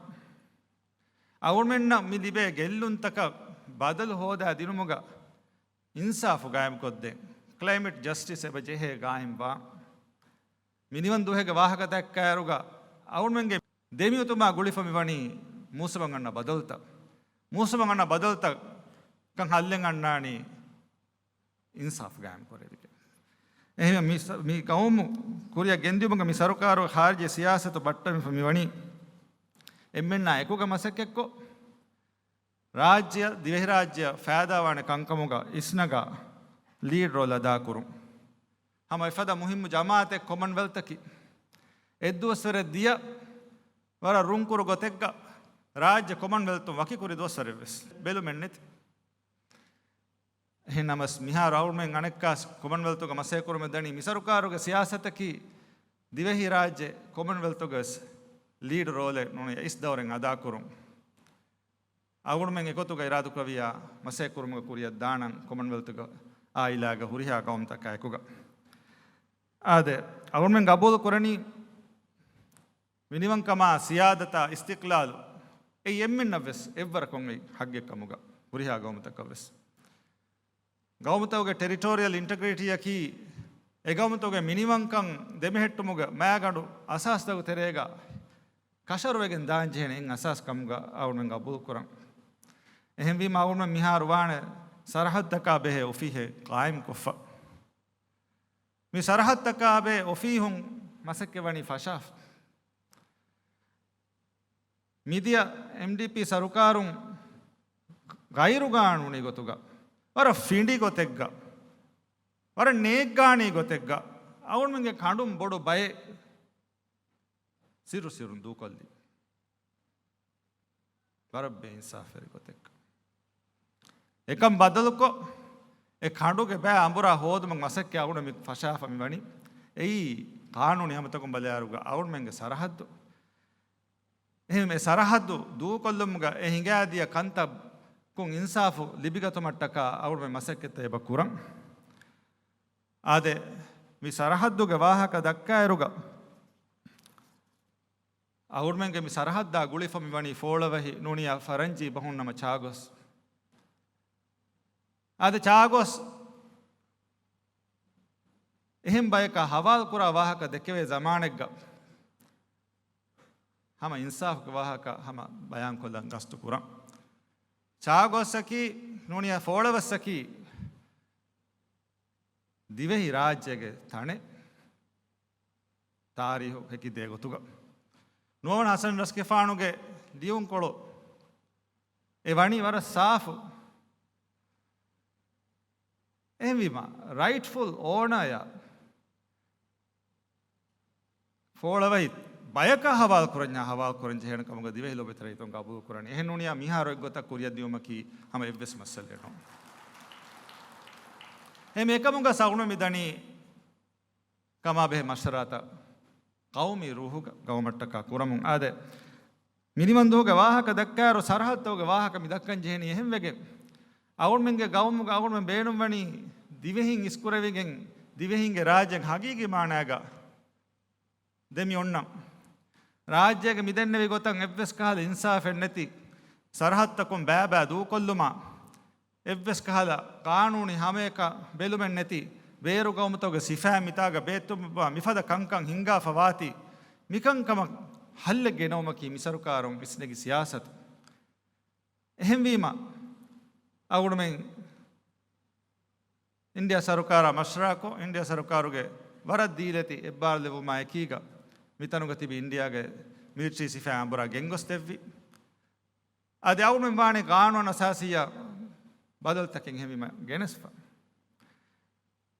އަޅުމެންނަށް މި ލިބޭ ގެއްލުންތަކަށް ބަދަލު ހޯދާ ދިނުމުގަ އިންސާފު ގާއިމްކޮށްދޭން. ކްލައިމެޓް ޖަސްޓިސް އެބަ ޖެހޭ ގާއިމްވާން. މިނިވަން ދުވަހެއްގެ ވާހަކަ ދައްކާއިރުގަ އަޅުމެންގެ ދެމިއޮތުމާ ގުޅިފަ މިވަނީ މޫސުމަށް އަންނަ ބަދަލުތައް. މޫސުމަށް އަންނަ ބަދަލުތައް ކަން ހައްލެއް އަންނާނީ އިންސާފު ގާއިމް ކުރެވިގެން. އެހެން މި ސަ-، މި ގައުމު ކުރިއަށް ގެންދިއުމުގަ މި ސަރުކާރުގެ ޚާރިޖީ ސިޔާސަތު ބައްޓަމިފަ މިވަނީ އެންމެންނާ އެކުގަ މަސައްކަތްކޮށް، ރާއްޖެ، ދިވެހިރާއްޖެ ފައިދާވާނެ ކަންކަމުގަ އިސްނަގާ ލީޑް ރޯލް އަދާކުރުން. ހަމަ އެފަދަ މުހިއްމު ޖަމާއަތެއް ކޮމަންވެލްތަކީ. އެއްދުވަސްވަރެއް ދިޔަ ވަރަށް ރުންކުރު ގޮތެއްގަ ރާއްޖެ ކޮމަންވެލްތުން ވަކިކުރި ދުވަސްވަރެއްވެސް ބެލުމެއްނެތި. އެހެން ނަމަސް މިހާރު އަޅުމެން އަނެއްކާސް ކޮމަންވެލްތުގަ މަސައްކަތްކުރުމެއް ދަނީ މި ސަރުކާރުގެ ސިޔާސަތަކީ ދިވެހިރާއްޖެ ކޮމަންވެލްތުގަވެސް ލީޑް ރޯލެއް ނޫނީ އިސް ދައުރެއް އަދާކުރުން. އަޅުމެން އެގޮތުގަ އިރާދަކުރެއްވިޔާ މަސައްކަތްކުރުމުގެ ކުރިއަށް ދާނަން ކޮމަންވެލްތުގެ އާއިލާގެ ހުރިހާ ގައުމުތަކާއެކުގަ. އާދެ، އަޅުމެން ގަބޫލު ކުރަނީ މިނިވަންކަމާ، ސިޔާދަތާ، އިސްތިޤްލާލު އެއީ އެންމެންނަށްވެސް އެއްވަރަކަށް އޮތް ހައްގެއް ކަމުގަ ހުރިހާ ގައުމުތަކަށްވެސް. ގައުމުތަކުގެ ޓެރިޓޯރިއަލް އިންޓަގްރިޓީއަކީ އެގައުމުތަކުގެ މިނިވަންކަން ދެމެހެއްޓުމުގެ މައިގަނޑު އަސާސްތަކުގެ ތެރޭގަ ކަށަވަރުވެގެން ދާންޖެހޭނެ އެއް އަސާސް ކަމުގަ އަޅުމެން ގަބޫލުކުރަން. އެހެންވީމަ އަޅުމެން މިހާރު ވާނެ ސަރަހައްދަކާ ބެހޭ އޮފީހެއް ޤާއިމްކޮށްފަ. މި ސަރަހައްދަކާ ބެހޭ އޮފީހުން މަސައްކަތް ވަނީ ފަށާފަ. މިދިޔަ އެމްޑީޕީ ސަރުކާރުން ޣައިރުގާނޫނީ ގޮތުގަ، ވަރަށް ފިނޑި ގޮތެއްގަ، ވަރަށް ނޭއްގާނީ ގޮތެއްގަ އަޅުމެންގެ ކަނޑުން ބޮޑު ބައެއް ސިއްރު ސިއްރުން ދޫކޮށްލި. ވަރަށް ބޭއިންސާފުވެރި ގޮތެއްގަ. އެކަން ބަދަލުކޮށް، އެ ކަނޑުގެ ބައި އަނބުރާ ހޯދުމަށް މަސައްކަތް އަޅުގަނޑު މި ފަށާފަ މި ވަނީ. އެއީ ޤާނޫނީ ހަމަތަކުން ބަލާއިރުގަ އަޅުގަނޑުމެންގެ ސަރަހައްދު. އެހެން އެ ސަރަހައްދު ދޫކޮށްލުމުގަ އެ ހިނގާދިޔަ ކަންތައްކުން އިންސާފު ލިބިގަތުމަށްޓަކާ އަޅުގަނޑުމެން މަސައްކަތްތައް އެބަ ކުރަން. އާދެ، މި ސަރަހައްދުގެ ވާހަކަ ދައްކާއިރުގަ އަޅުގަނޑުމެންގެ މި ސަރަހައްދާ ގުޅިފަ މި ވަނީ ފޯޅަވަހި ނޫނިޔާ ފަރަންޖީ ބަހުން ނަމަ ޗާގޮސް. އާދެ، ޗާގޮސް އެހެން ބަޔަކާ ހަވާލުކުރާ ވާހަކަ ދެކެވޭ ޒަމާނެއްގަ ހަމަ އިންސާފުގެ ވާހަކަ ހަމަ ބަޔާންކޮށްލަން ގަސްތު ކުރަން. ޗާގޮސްއަކީ ނޫނިޔާ ފޯޅަވަސްއަކީ ދިވެހި ރާއްޖޭގެ ތަނެއް. ތާރީހު ހެކިދޭ ގޮތުގަ ނުވަވަނަ ހަސަން ރަސްގެފާނުގެ ލިޔުންކޮޅު އެ ވަނީ ވަރަށް ސާފު. އެހެންވީމަ، ރައިޓްފުލް އޯނަރ އަށް ފޯޅަވަހި ބަޔަކަށް ހަވާލު ކުރަންޏާ ހަވާލު ކުރަން ޖެހޭނެ ކަމުގަ ދިވެހި ލޯބިވެތި ރައްޔިތުން ގަބޫލު ކުރަނީ. އެހެން ނޫނިޔާ މިހާރު އެއްގޮތަށް ކުރިއަށް ދިޔުމަކީ ހަމަ އެއްވެސް މައްސަލައެއް ނޫން. އެހެން އެކަމުގަ އަޅުގަނޑު މި ދަނީ ކަމާބެހޭ މަޝްވަރާތައް ޤައުމީ ރޫހުގަ ގައުމަށްޓަކާ ކުރަމުން. އާދެ، މިނިވަންދުހުގެ ވާހަކަ ދައްކާއިރު ސަރަހައްދުގެ ވާހަކަ މި ދައްކަން ޖެހެނީ އެހެންވެގެން. އަޅުގަނޑުމެންގެ ގައުމުގަ އަޅުގަނޑުމެން ބޭނުންވަނީ ދިވެހިން އިސްކުރެވިގެން، ދިވެހިންގެ ރާއްޖެ ހަގީގީ މާނާގަ ދެމި އޮންނަ ރާއްޖޭގެ މިދެންނެވި ގޮތަށް އެއްވެސް ކަހަލަ އިންސާފެއް ނެތި، ސަރަހައްދަކުން ބައިބައި ދޫކޮށްލުމާ، އެއްވެސް ކަހަލަ ޤާނޫނީ ހަމައެކަށް ބެލުމެއް ނެތި، ބޭރު ގައުމުތަކުގެ ސިފައިން މިތާގަ ބޭއްތުންވާ މިފަދަ ކަންކަން ހިންގާފަ ވާތީ، މިކަންކަމަށް ހައްލެއް ގެނައުމަކީ މި ސަރުކާރުން ވިސްނެގި ސިޔާސަތު. އެހެންވީމަ، އަޅުގަނޑުމެން އިންޑިއާ ސަރުކާރާ މަޝްވަރާކޮށް، އިންޑިއާ ސަރުކާރުގެ ވަރަށް ދީލަތި އެއްބާރުލެއްވުމާ އެކީގަ، މިތަނުގަ ތިބި އިންޑިއާގެ މިލިޓަރީ ސިފައިން އަނބުރާ ގެންގޮސްދެއްވި. އަދި އަޅުގަނޑުމެން ވާނެ ގާނޫނު އަސާސީއަށް ބަދަލުތަކެއް އެހެންވީމަ ގެނެސްފަ.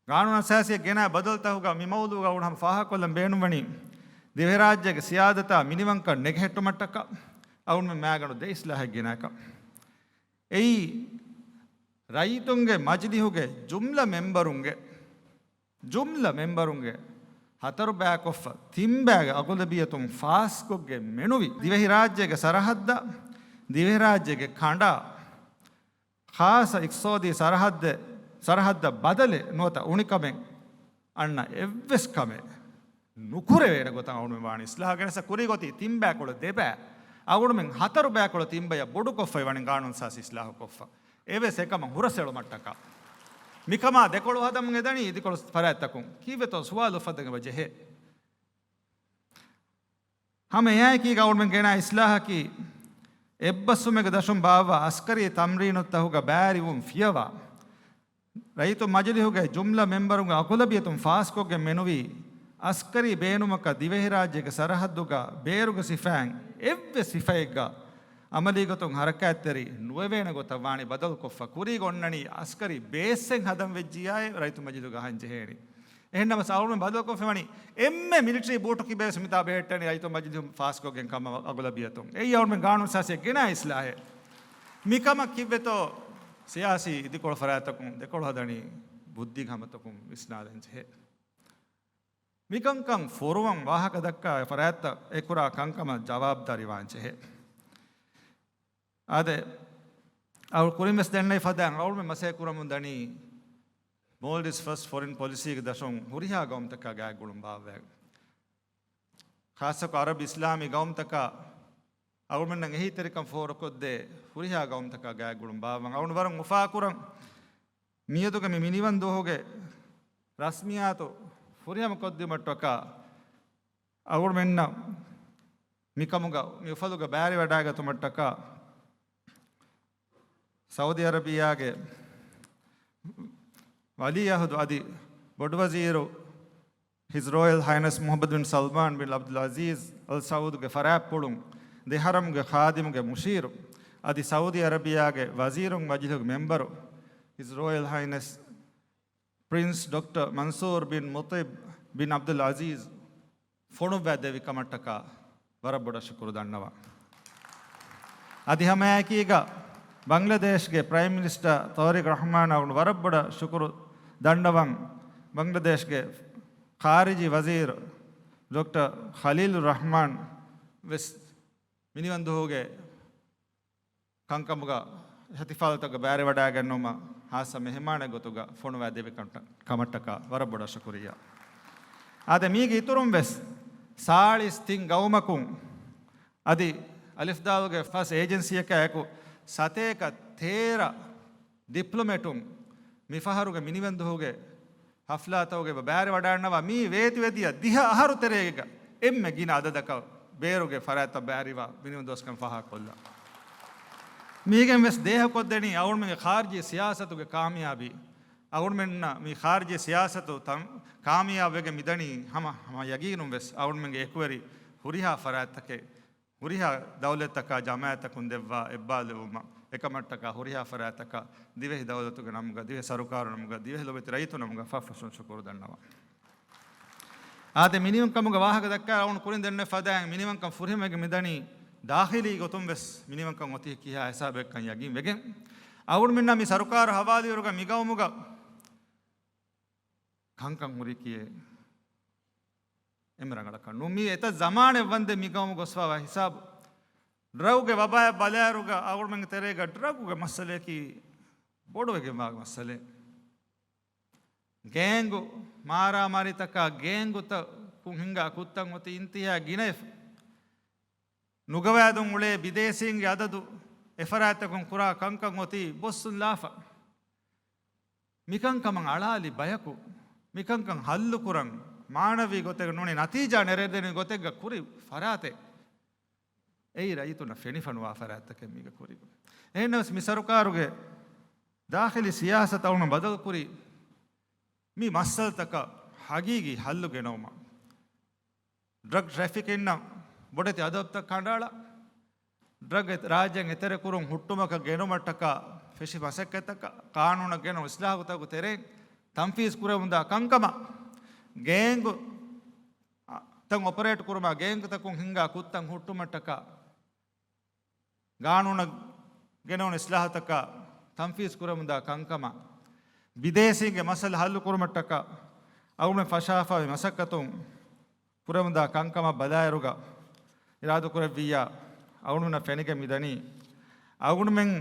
ގާނޫނު އަސާސީއަށް ގެނައި ބަދަލުތަކުގަ މި މައުޟޫގަ އަޅުގަނޑު ހަމަ ފާހަގަކޮށްލަން ބޭނުންވަނީ، ދިވެހިރާއްޖޭގެ ސިޔާދަތާ މިނިވަންކަން ނެގެހެއްޓުމަށްޓަކާ އަޅުގަނޑުމެން މައިގަނޑު ދެ އިސްލާހެއް ގެނައިކަން. އެއީ، ރައްޔިތުންގެ މަޖިލިހުގެ ޖުމްލަ މެމްބަރުންގެ، ޖުމްލަ މެމްބަރުންގެ ހަތަރު ބައިކޮށްފަ ތިން ބައިގެ އަޣުލަބިއްޔަތުން ފާސްކޮށްގެން މެނުވި ދިވެހިރާއްޖޭގެ ސަރަހައްދަށް، ދިވެހިރާއްޖޭގެ ކަނޑަށް، ޚާއްޞަ އިޤްތިޞާދީ ސަރަހައްދެއް، ސަރަހައްދަށް ބަދަލެއް ނުވަތަ އުނިކަމެއް އަންނަ އެއްވެސް ކަމެއް ނުކުރެވޭނެ ގޮތަށް އަޅުގަނޑުމެން ވާނެ އިސްލާހު ގެނެސް. ކުރީ ގޮތީ ތިން ބައިކޮޅު ދެ ބައި، އަޅުގަނޑުމެން ހަތަރު ބައިކޮޅު ތިން ބަޔަށް ބޮޑުކޮށްފައި ވަނީ ގާނޫނު އަސާސީ އިސްލާހު ކޮށްފަ. އެވެސް އެކަމަށް ހުރަސްއެޅުމަށްޓަކާ. މިކަމާ ދެކޮޅު ހަދަމުން އެދަނީ އިދިކޮޅު ފަރާތްތަކުން. ކީއްވެތޯ ސުވާލު އުފައްދަން އެބަ ޖެހޭ. ހަމަ އެއާއެކީގަ އަޅުގަނޑުމެން ގެނައި އިސްލާހަކީ، އެއްބަސްވުމެއްގެ ދަށުން ބާއްވާ އަސްކަރީ ތަމްރީނުތަކުގަ ބައިވެރިވުން ފިޔަވާ، ރައްޔިތު މަޖިލިހުގެ ޖުމްލަ މެމްބަރުންގެ އަޣުލަބިއްޔަތުން ފާސްކޮށްގެން މެނުވީ، އަސްކަރީ ބޭނުމަކަށް ދިވެހިރާއްޖޭގެ ސަރަހައްދުގަ ބޭރުގެ ސިފައިން އެއްވެސް ސިފައެއްގަ އަމަލީ ގޮތުން ހަރަކާތްތެރި ނުވެވޭނެ ގޮތަށް ވާނީ ބަދަލުކޮށްފަ. ކުރީގަ އޮންނަނީ އަސްކަރީ ބޭސްއެއް ހަދަން ވެއްޖިއްޔާއޭ ރައްޔިތު މަޖިލިހުގަ އަހަން ޖެހޭނީ. އެހެންނަމަސް އަޅުގަނޑު ބަދަލުކޮށްފަ ވަނީ އެންމެ މިލިޓަރީ ބޫޓު ކިބައިސް މިތާ ބެހެއްޓެނީ ރައްޔިތު މަޖިލިހުން ފާސްކޮށްގެން ކަމަށް އަޣުލަބިއްޔަތުން. އެއީ އަޅުގަނޑުމެން ގާނޫނު ސާސިއަށް ގެނާ އިސްލާހެއް. މިކަމަށް ކިއްވެތޯ ސިޔާސީ އިދިކޮޅު ފަރާތްތަކުން ދެކޮޅު ހަދަނީ ބުއްދީގެ ހަމަތަކުން ވިސްނާލަން ޖެހޭ. މިކަންކަން ފޮރުވަން ވާހަކަ ދައްކާ އެ ފަރާތްތައް އެ ކުރާ ކަންކަމަށް ޖަވާބުދާރީ ވާން ޖެހޭ. އާދެ، އަޅު ކުރިން ވެސް ދެންނެވި ފަދައިން އަޅުމެން މަސައްކަތް ކުރަމުން ދަނީ މޯލްޑިވްސް ފަސްޓް ފޮރިން ޕޮލިސީގެ ދަށުން ހުރިހާ ގައުމުތަކާ ގާތްގުޅުން ބާއްވައިގެން. ޚާއްޞަކޮށް އަރަބު އިސްލާމީ ގައުމުތަކާ އަޅުމެންނަށް އެހީތެރިކަން ފޯރުކޮށްދޭ ހުރިހާ ގައުމުތަކާ ގާތްގުޅުން ބާއްވަން. އަޅުން ވަރަށް އުފާކުރަން. މިއަދުގެ މި މިނިވަން ދުވަހުގެ ރަސްމިއްޔާތު ފުރިހަމަކޮށްދިއުމަށްޓަކާ އަޅުމެންނަށް މިކަމުގަ މި އުފަލުގަ ބައިވެރިވަޑައިގަތުމަށްޓަކާ ސައުދީ އަރަބިއްޔާގެ ވަލީއަހުދު އަދި ބޮޑުވަޒީރު ހިޒް ރޯޔަލް ހައިނަސް މުޙައްމަދު ބިން ސަލްމާން ބިން ޢަބްދުލް ޢަޒީޒް އަލް ސަޢޫދުގެ ފަރާތްޕުޅުން، ދެ ޙަރަމްގެ ޚާދިމުގެ މުޝީރު އަދި ސައުދީ އަރަބިއްޔާގެ ވަޒީރުން މަޖިލިހުގެ މެންބަރު ހިޒް ރޯޔަލް ހައިނަސް ޕްރިންސް ޑޮކްޓަރ މަންސޫރު ބިން މުޠިޢިމް ބިން ޢަބްދުލް ޢަޒީޒް ފޮނުއްވައިދެއްވި ކަމަށްޓަކާ ވަރަށް ބޮޑަށް ޝުކުރު ދަންނަވަން. އަދި ހަމައެކީގަ ބަންގްލަދޭޝްގެ ޕްރައިމް މިނިސްޓަރ ޠާރިޤް ރަޙްމާން އަޅުން ވަރަށް ބޮޑަށް ޝުކުރު ދަންނަވަން. ބަންގްލަދޭޝްގެ ޚާރިޖީ ވަޒީރު ޑޮކްޓަރ ޚަލީލު ރަޙްމާން ވެސް މިނިވަން ދުވަހުގެ ކަންކަމުގަ އިޙްތިފާލުތަކަށް ބައިވެރިވަޑައިގަންނަވުމަށް ހާއްސަ މެހެމާނެއް ގޮތުގަ ފޮނުވައިދެއްވި ކަމަށްޓަ-، ކަމަށްޓަކާ ވަރަށް ބޮޑަށް ޝުކުރިއްޔާ. އާދެ، މީގެ އިތުރުން ވެސް ސާޅީސް ތިން ގައުމަކުން އަދި އަލިފްދާލުގެ ފަސް އޭޖެންސީއަކާ އެކު ސަތޭކަ ތޭރަ ޑިޕްލޮމެޓުން މިފަހަރުގެ މިނިވަންދުހުގެ ހަފްލާތަކުގެ ބައިވެރިވަޑައިގަންނަވާ. މި ވޭތުވެދިޔަ ދިހަ އަހަރު ތެރޭގަ އެންމެ ގިނަ އަދަދަކަށް ބޭރުގެ ފަރާތްތައް ބައިވެރިވާ މިނިވަންދުވަސްކަން ފާހަގަކޮށްލާ. މީގެން ވެސް ދޭހަކޮށްދެނީ އަޅުމެންގެ ޚާރިޖީ ސިޔާސަތުގެ ކާމިޔާބީ. އަޅުމެންނަށް މި ޚާރިޖީ ސިޔާސަތު ތަން-، ކާމިޔާބުވެގެން މިދަނީ ހަމަ، ހަމަ ޔަގީނުން ވެސް އަޅުމެންގެ އެކުވެރި ހުރިހާ ފަރާތްތަކެއް، ހުރިހާ ދައުލަތްތަކާ ޖަމާއަތްތަކުން ދެއްވާ އެއްބާލެވުމަށް އެކަމަށްޓަކާ ހުރިހާ ފަރާތްތަކަށް ދިވެހި ދައުލަތުގެ ނަމުގަ، ދިވެހި ސަރުކާރު ނަމުގަ، ދިވެހި ލޯބިވެތި ރައްޔިތު ނަމުގަ ފަށްފަށުން ޝުކުރު ދަންނަވަން. އާދެ، މިނިވަންކަމުގެ ވާހަކަ ދައްކާ އަޅުން ކުރިން ދެންނެވި ފަދައިން މިނިވަންކަން ފުރިހަމަވެގެން މިދަނީ ދާޚިލީ ގޮތުން ވެސް މިނިވަންކަން އޮތީ ކިހާ ހިސާބެއްކަން ޔަގީން ވެގެން. އަޅުމެންނަށް މި ސަރުކާރު ހަވާލުވިއިރުގަ މި ގައުމުގަ ކަންކަން ހުރީ ކިޔޭ އެންމެ ރަނގަޅަކަށް ނޫން. މީ އެތައް ޒަމާނެއް ވަންދެން މި ގައުމު ގޮސްފަވާ ހިސާބު. ޑްރަގުގެ ވަބާއަށް ބަލާއިރުގަ އަޅުމެންގެ ތެރޭގަ ޑްރަގުގެ މައްސަލަޔަކީ ބޮޑުވެގެންވާ މައްސަލައެއް. ގޭންގު މާރާމާރީތަކާ ގޭންގުތަކުން ހިންގާ ކުށްތައް އޮތީ އިންތިހާ ގިނައެފަ. ނުގަވާދުން އުޅޭ ބިދޭސީންގެ އަދަދު އެފަރާތްތަކުން ކުރާ ކަންކަން އޮތީ ބޮއްސުން ލާފަ. މިކަންކަމަށް އަޅާލި ބަޔަކު، މިކަންކަން ހައްލުކުރަން މާނަވީ ގޮތެއް ނޫނީ ނަތީޖާ ނެރެދެނި ގޮތެއްގަ ކުރި ފަރާތެއް. އެއީ ރައްޔިތުންނަށް ފެނިފަނުވާ ފަރާތްތަކެއް މީގަ ކުރި. އެހެންނަމަވެސް މި ސަރުކާރުގެ ދާޚިލީ ސިޔާސަތަށް އަޅުން ބަދަލުކުރީ މި މައްސަލަތަކަށް ހަގީގީ ހައްލު ގެނައުމަށް. ޑްރަގް ޓްރެފިކިންއަށް ބޮޑެތި އަދަބުތައް ކަނޑައަޅާ، ޑްރަގް އެ-، ރާއްޖޭން އެތެރެކުރުން ހުއްޓުމަކަށް ގެނުމަށްޓަކާ ފެށި މަސައްކަތްތަކަށް ޤާނޫނަށް ގެނައު އިސްލާހުތަކުގެ ތެރެއިން ތަންފީޒް ކުރެވުންދާ ކަންކަމަށް، ގޭންގު ތައް އޮޕަރޭޓް ކުރުމާ ގޭންގުތަކުން ހިންގާ ކުށްތައް ހުއްޓުމަށްޓަކާ ގާނޫނަށް ގެނައުނު އިސްލާހުތަކާ ތަންފީޒް ކުރެވުންދާ ކަންކަމަށް، ބިދޭސީންގެ މައްސަލަ ހައްލު ކުރުމަށްޓަކާ އަޅުމެން ފަށާފައި މަސައްކަތުން ކުރެވުންދާ ކަންކަމަށް ބަލާއިރުގަ އިރާދަކުރެއްވިއްޔާ، އަޅުމެންނަށް ފެނިގެން މިދަނީ، އަޅުމެން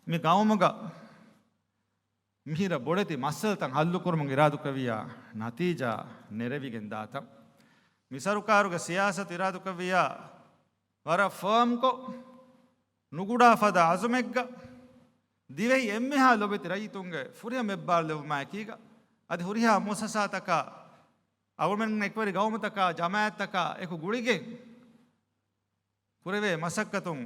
މި ގައުމުގަ މިހިރަ ބޮޑެތި މައްސަލަތައް ހައްލުކުރުމުން އިރާދުކުރެއްވިއްޔާ، ނަތީޖާ ނެރެވިގެން ދާތަން. މި ސަރުކާރުގެ ސިޔާސަތު އިރާދުކުރެއްވިއްޔާ، ވަރަށް ފާމްކޮށް، ނުގުޑާ ފަދަ އަޒުމެއްގަ، ދިވެހި އެންމެހާ ލޯބިވެތި ރައްޔިތުންގެ ފުރިހަމަ އެއްބާރުލެވުމާއެކީގަ، އަދި ހުރިހާ މުއައްސަސާތަކާ، އަޅުމެން އެކުވެރި ގައުމުތަކާ، ޖަމާއަތްތަކާ އެކު ގުޅިގެން، ކުރެވޭ މަސައްކަތުން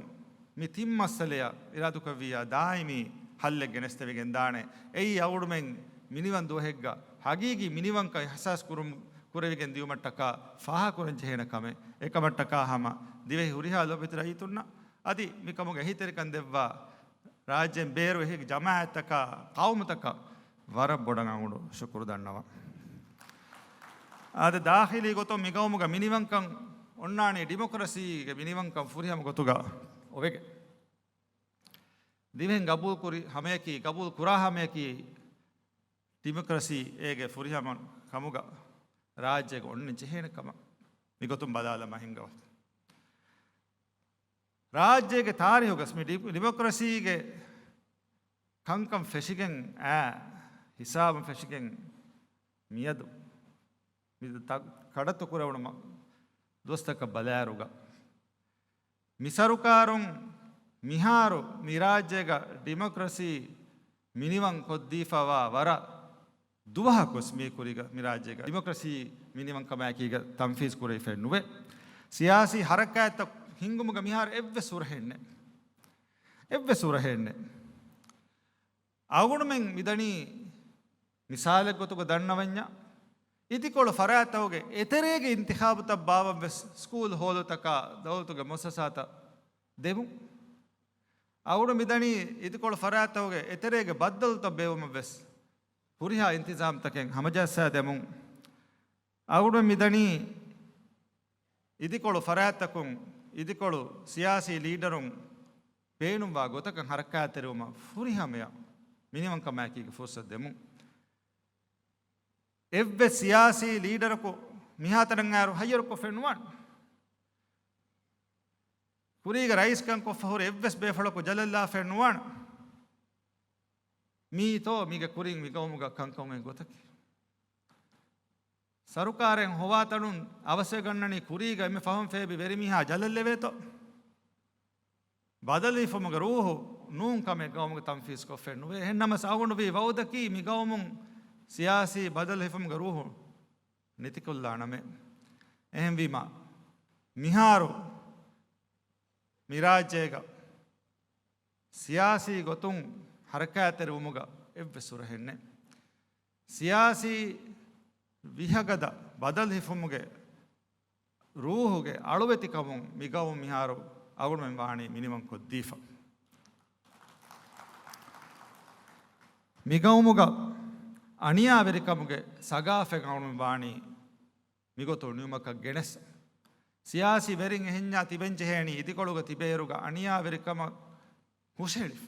މި ތިން މައްސަލަޔަށް އިރާދުކުރެއްވިއްޔާ ދާއިމީ ހައްލެއް ގެނެސްދެވިގެން ދާނެ. އެއީ އަޅުމެން މިނިވަން ދުވަހެއްގަ ހަގީގީ މިނިވަންކަން އިހްސާސް ކުރުން، ކުރެވިގެން ދިޔުމަށްޓަކާ ފާހަގަކުރަން ޖެހޭނެ ކަމެއް. އެކަމަށްޓަކާ ހަމަ ދިވެހި ހުރިހާ ލޯބިވެތި ރައްޔިތުންނަށް އަދި މިކަމުގެ އެހީތެރިކަން ދެއްވާ ރާއްޖޭން ބޭރު އެހީ ޖަމާއަތްތަކާ، ޤައުމުތަކަށް ވަރަށް ބޮޑަށް އަޅުގަނޑު ޝުކުރު ދަންނަވަން. އާދެ، ދާޚިލީ ގޮތުން މި ގައުމުގަ މިނިވަންކަން އޮންނާނީ ޑިމޮކްރަސީގެ މިނިވަންކަން ފުރިހަމަ ގޮތުގަ އޮވެގެން. ދިވެހިން ގަބޫލުކުރި ހަމަޔަކީ، ގަބޫލު ކުރާ ހަމަޔަކީ، ޑިމޮކްރަސީ އޭގެ ފުރިހަމަ ކަމުގަ ރާއްޖޭގަ އޮންނަން ޖެހޭނެ ކަމަށް މިގޮތުން ބަލާލަމާ ހިންގަވަ. ރާއްޖޭގެ ތާރީހުގަސް މި ޑި-، ޑިމޮކްރަސީގެ ކަންކަން ފެށިގެން އާ ހިސާބުން ފެށިގެން މިއަދު މި ތަ-، ކަޑައްތު ކުރެވުނު މަ-، ދުވަސްތަކަށް ބަލާއިރުގަ، މި ސަރުކާރުން މިހާރު މި ރާއްޖޭގަ ޑިމޮކްރަސީ މިނިވަން ކޮށްދީފަވާ ވަރަށް ދުވަހަކުވެސް މީ ކުރީގަ މި ރާއްޖޭގަ ޑިމޮކްރަސީ މިނިވަންކަމާއެކީގަ ތަންފީޒް ކުރެވިފައެއް ނުވޭ. ސިޔާސީ ހަރަކާތްތައް ހިންގުމުގަ މިހާރު އެއްވެސް ހުރަހެއް ނެތް. އެއްވެސް ހުރަހެއް ނެތް. އަޅުގަނޑުމެން މިދަނީ މިސާލެއްގޮތުގަ ދަންނަވަންޏާ، އިދިކޮޅު ފަރާތްތަކުގެ އެތެރޭގެ އިންތިޚާބުތައް ބާވަން ވެސް ސްކޫލް ހޯލުތަކާ ދައުލަތުގެ މުއައްސަސާތައް ދެމުން. އަޅުގަނޑު މިދަނީ އިދިކޮޅު ފަރާތްތަކުގެ އެތެރޭގެ ބައްދަލުތައް ބޭއްވުމަށް ވެސް ހުރިހާ އިންތިޒާމްތަކެއް ހަމަޖައްސާ ދެމުން. އަޅުގަނޑު މިދަނީ އިދިކޮޅު ފަރާތްތަކުން އިދިކޮޅު ސިޔާސީ ލީޑަރުން ބޭނުންވާ ގޮތަކަށް ހަރަކާތްތެރިވުމަށް ފުރިހަމަޔަށް މިނިވަންކަމާއެކީގެ ފުރުސަތު ދެމުން. އެއްވެސް ސިޔާސީ ލީޑަރަކު މިހާތަނަށް އައިރު ހައްޔަރުކޮށްފައެއް ނުވާނެ. ކުރީގަ ރައީސްކަން ކޮށްފަ ހުރި އެއްވެސް ބޭފުޅަކު ޖަލަށްލާފައެއް ނުވާނެ. މީތޯ މީގެ ކުރިން މި ގައުމުގަ ކަންކަމުގެ ގޮތަކީ؟ ސަރުކާރެއް ހޮވާތަނުން އަވަސްވެގަންނަނީ ކުރީގަ އެންމެ ފަހުން ފޭބި ވެރިމީހާ ޖަލަށްލެވޭތޯ؟ ބަދަލު ހިފުމުގެ ރޫހު ނޫން ކަމެއް ގައުމުގަ ތަންފީޒްކޮށްފައެއް ނުވޭ. އެހެންނަމަވެސް އަޅުގަނޑު ވީ ވައުދަކީ މި ގައުމުން ސިޔާސީ ބަދަލު ހިފުމުގެ ރޫހު ނެތިކޮށްލާނަމޭ. އެހެންވީމަ މިހާރު މި ރާއްޖޭގަ ސިޔާސީ ގޮތުން ހަރަކާތްތެރިވުމުގަ އެއްވެސް ހުރަހެއް ނެތް. ސިޔާސީ ވިހަގަދަ ބަދަލު ހިފުމުގެ ރޫހުގެ އަޅުވެތިކަމުން މި ގައުމު މިހާރު އަޅުގަނޑުމެން ވާނީ މިނިވަން ކޮށްދީފަ. މި ގައުމުގަ އަނިޔާވެރިކަމުގެ ސަގާފަތް އަޅުގަނޑުމެން ވާނީ މިގޮތުން ނިމުމަކަށް ގެނެސް. ސިޔާސީ ވެރިން އެހެންޏާ ތިބެން ޖެހޭނީ އިދިކޮޅުގަ ތިބޭއިރުގަ އަނިޔާވެރިކަމަށް ހުށަހެޅިފަ.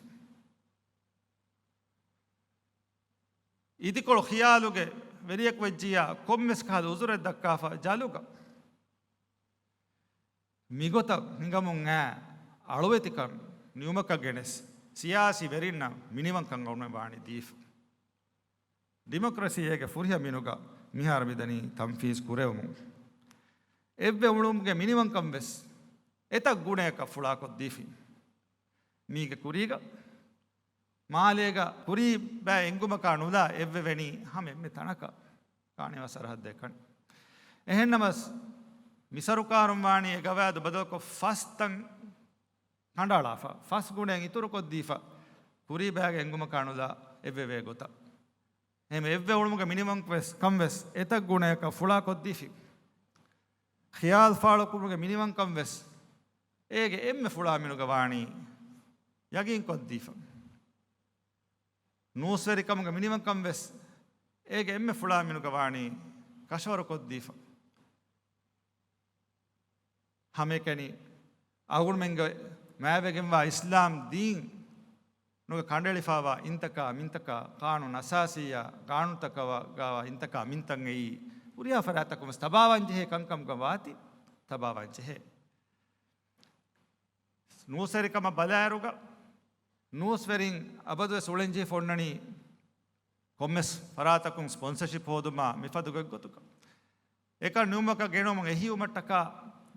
އިދިކޮޅު ޚިޔާލުގެ ވެރިޔަކު ވެއްޖިއްޔާ ކޮންމެސް ކަހަލަ އުޒުރެއް ދައްކާފަ ޖަލުގަ. މިގޮތަށް ހިނގަމުން އާ އަޅުވެތިކަން ނިމުމަކަށް ގެނެސް، ސިޔާސީ ވެރިންނަށް މިނިވަންކަން އަޅުގަނޑުމެން ވާނީ ދީފަ. ޑިމޮކްރަސީ އޭގެ ފުރިހަމަ މިނުގަ މިހާރު މިދަނީ ތަންފީޒް ކުރެވުމުން. އެއްވެ އުޅުމުގެ މިނިވަންކަން ވެސް އެތައް ގުނަޔަކަށް ފުޅާކޮށްދީފި. މީގެ ކުރީގަ މާލޭގަ ކުރީ ބައި އެނގުމަކާ ނުލާ އެއްވެވެނީ ހަމަ އެންމެ ތަނަކަށް ކާނީ ސަރަހައްދެއް ކަން. އެހެންނަމަސް، މި ސަރުކާރުން ވާނީ އެ ގަވާއިދު ބަދަލުކޮށް ފަސް ތަން ކަނޑައަޅާފަ، ފަސް ގުނައެއް އިތުރުކޮށްދީފަ، ކުރީ ބައިގެ އެނގުމަކާ ނުލާ އެއްވެވޭ ގޮތަށް. އެހެން އެއްވެ އުޅުމުގެ މިނިވަން ވެސް ކަން ވެސް އެތައް ގުނަޔަކަށް ފުޅާކޮށްދީފި. ޚިޔާލު ފާޅުކުރުމުގެ މިނިވަންކަން ވެސް އޭގެ އެންމެ ފުޅާ މިނުގަ ވާނީ ޔަގީންކޮށްދީފަ. ނޫސްވެރިކަމުގެ މިނިވަންކަން ވެސް އޭގެ އެންމެ ފުޅާ މިނުގަ ވާނީ ކަށަވަރުކޮށްދީފަ. ހަމައެކަނި އަޅުގަނޑުމެންގެ މާތްވެގެންވާ އިސްލާމް ދީން ނުގަ ކަނޑައެޅިފައިވާ އިންތަކާ މިންތަކާ ޤާނޫނު އަސާސީއާ ޤާނޫނުތަކާ ވާ އިންތަކާ މިންތައް އެއީ ހުރިހާ ފަރާތްތަކުން ވެސް ތަބާވާންޖެހޭ ކަންކަމުގަ ވާތީ ތަބާވާންޖެހޭ. ނޫސްވެރިކަމަށް ބަލާއިރުގަ، ނޫސްވެރިން އަބަދުވެސް އުޅެންޖެހިފަ އޮންނަނީ ކޮންމެސް ފަރާތަކުން ސްޕޮންސަޝިޕް ހޯދުމާ މިފަދަ ގޮތްގޮތުގަ. އެކަން ނިމުމަކަށް ގެނުމުން އެހީވުމަށްޓަކާ،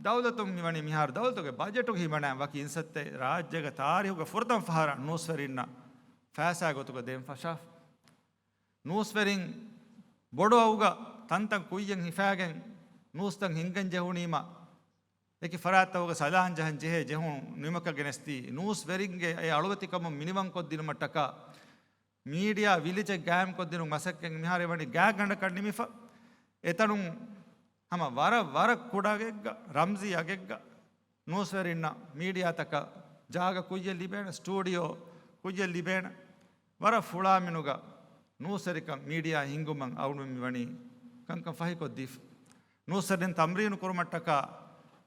ދައުލަތުން މިވަނީ މިހާރު ދައުލަތުގެ ބަޖެޓުގަ ހިމަނާ ވަކި އިންސައްތެއް ރާއްޖޭގެ ތާރީހުގެ ފުރަތަމަ ފަހަރަށް ނޫސްވެރިންނަށް ފައިސާ ގޮތުގަ ދޭން ފަށާފަ. ނޫސްވެރިން ބޮޑު އައުގަ ތަންތަން ކުއްޔަށް ހިފާގެން ނޫސްތައް ހިންގަން ޖެހުނީމަ، އެކި ފަރާތްތަކުގަ ސަލާން ޖަހަން ޖެހޭ ޖެހުން ނިމުމަކަށް ގެނެސްދީ، ނޫސްވެރިންގެ އެ އަޅުވެތިކަމުން މިނިވަންކޮށްދިނުމަށްޓަކާ، މީޑިއާ ވިލިޖެއް ގާއިމްކޮށްދިނުން މަސައްކަތް މިހާރު ވަނީ ގާތްގަނޑަކަށް ނިމިފަ. އެތަނުން ހަމަ ވަރަށް، ވަރަށް ކުޑަ އަގެއްގަ، ރަމްޒީ އަގެއްގަ، ނޫސްވެރިންނަށް މީޑިއާތަކަށް ޖާގަ ކުއްޔަށް ލިބޭނެ، ސްޓޫޑިއޯ ކުއްޔަށް ލިބޭނެ. ވަރަށް ފުޅާ މިނުގަ ނޫސްވެރިކަން މީޑިއާ ހިންގުމަށް އަޅުގަނޑުމެން މިވަނީ ކަންކަން ފަހިކޮށްދީފަ. ނޫސްވެރިން ތަމްރީނު ކުރުމަށްޓަކާ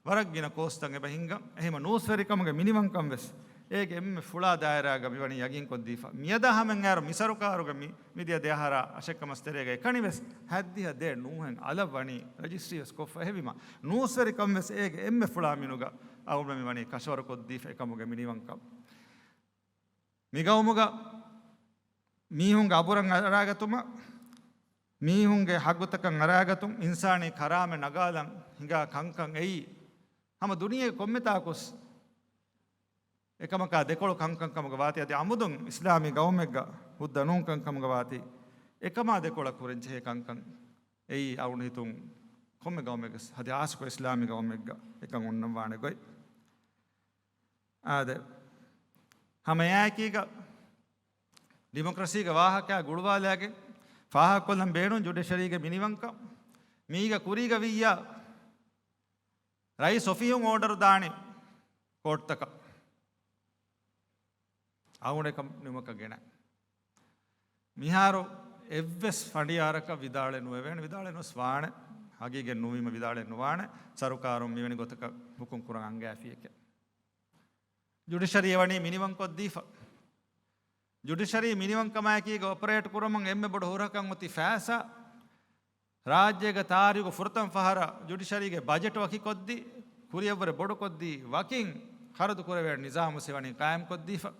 ވަރަށް ގިނަ ކޯސްތައް އެބަ ހިންގަން. އެހެން ނޫސްވެރިކަމުގެ މިނިވަންކަން ވެސް އޭގެ އެންމެ ފުޅާ ދާއިރާގަ މިވަނީ ޔަގީންކޮށްދީފަ. މިއަދާ ހަމައަށް އައިރު މި ސަރުކާރުގެ މި، މިދިޔަ ދެއަހަރާ އަށެއްކަމަސް ތެރޭގަ އެކަނިވެސް ހައްދިހަ ދޭއް ނޫހެން އަލަށް ވަނީ ރަޖިސްޓްރީވެސް ކޮށްފަ. އެހެންވީމަ ނޫސްވެރިކަން ވެސް އޭގެ އެންމެ ފުޅާ މިނުގަ އަޅުގަނޑުމެން މިވަނީ ކަށަވަރުކޮށްދީފަ އެކަމުގެ މިނިވަންކަން. މިގައުމުގަ މީހުންގެ އަބުރަށް އަރާގަތުމަށް، މީހުންގެ ހައްގުތަކަށް އަރާގަތުން، އިންސާނީ ކަރާމަތް ނަގާލަން ހިނގާ ކަންކަން އެއީ، ހަމަ ދުނިޔޭގެ ކޮންމެތާކުސް އެކަމަކާ ދެކޮޅު ކަންކަން ކަމުގަ ވާތީ، އަދި އަމުދުން އިސްލާމީ ގައުމެއްގަ ހުއްދަ ނޫން ކަންކަމުގަ ވާތީ، އެކަމާ ދެކޮޅަށް ކުރަން ޖެހޭ ކަންކަން އެއީ އަޅުގަނޑު ހިތުން ކޮންމެ ގައުމެއްގަސް ހަދި ހާއްސަކޮށް އިސްލާމީ ގައުމެއްގަ އެކަން އޮންނަން ވާނެ ގޮތް. އާދެ، ހަމައެއާއެކީގަ ޑިމޮކްރަސީގެ ވާހަކަ ގުޅުވާލާގެން ފާހަގަކޮށްލަން ބޭނުން ޖުޑިޝަރީގެ މިނިވަންކަން. މީގަ ކުރީގަ ވިއްޔާ ރައީސް އޮފީހުން އޯޑަރު ދާނެ ކޯޓްތަކަށް އަޅުގަނޑު އެކަން ނިމުމަކަށް ގެނައި. މިހާރު އެއްވެސް ފަނޑިޔާރަކަށް ވިދާޅެއް ނުވެވޭނެ، ވިދާޅެއް ނުވެސް ވާނެ، ހަގީގަތް ނުވީމަ ވިދާޅެއް ނުވާނެ، ސަރުކާރުން މިވެނި ގޮތަކަށް ހުކުމް ކުރަން އަންގައިފިއެކޭ. ޖުޑިޝަރީ ވަނީ މިނިވަންކޮށްދީފަ. ޖުޑިޝަރީ މިނިވަންކަމާއެކީގަ އޮޕަރޭޓް ކުރަމުން އެންމެ ބޮޑު ހުރަހަކަށް އޮތީ ފައިސާ. ރާއްޖޭގެ ތާރީޚު ފުރަތަމަ ފަހަރަށް ޖުޑިޝަރީގެ ބަޖެޓް ވަކިކޮށްދީ، ކުރިއަށްވުރެ ބޮޑުކޮށްދީ، ވަކިން ޚަރަދު ކުރެވޭ ނިޒާމު ވެސް ވަނީ ޤާއިމްކޮށްދީފަ.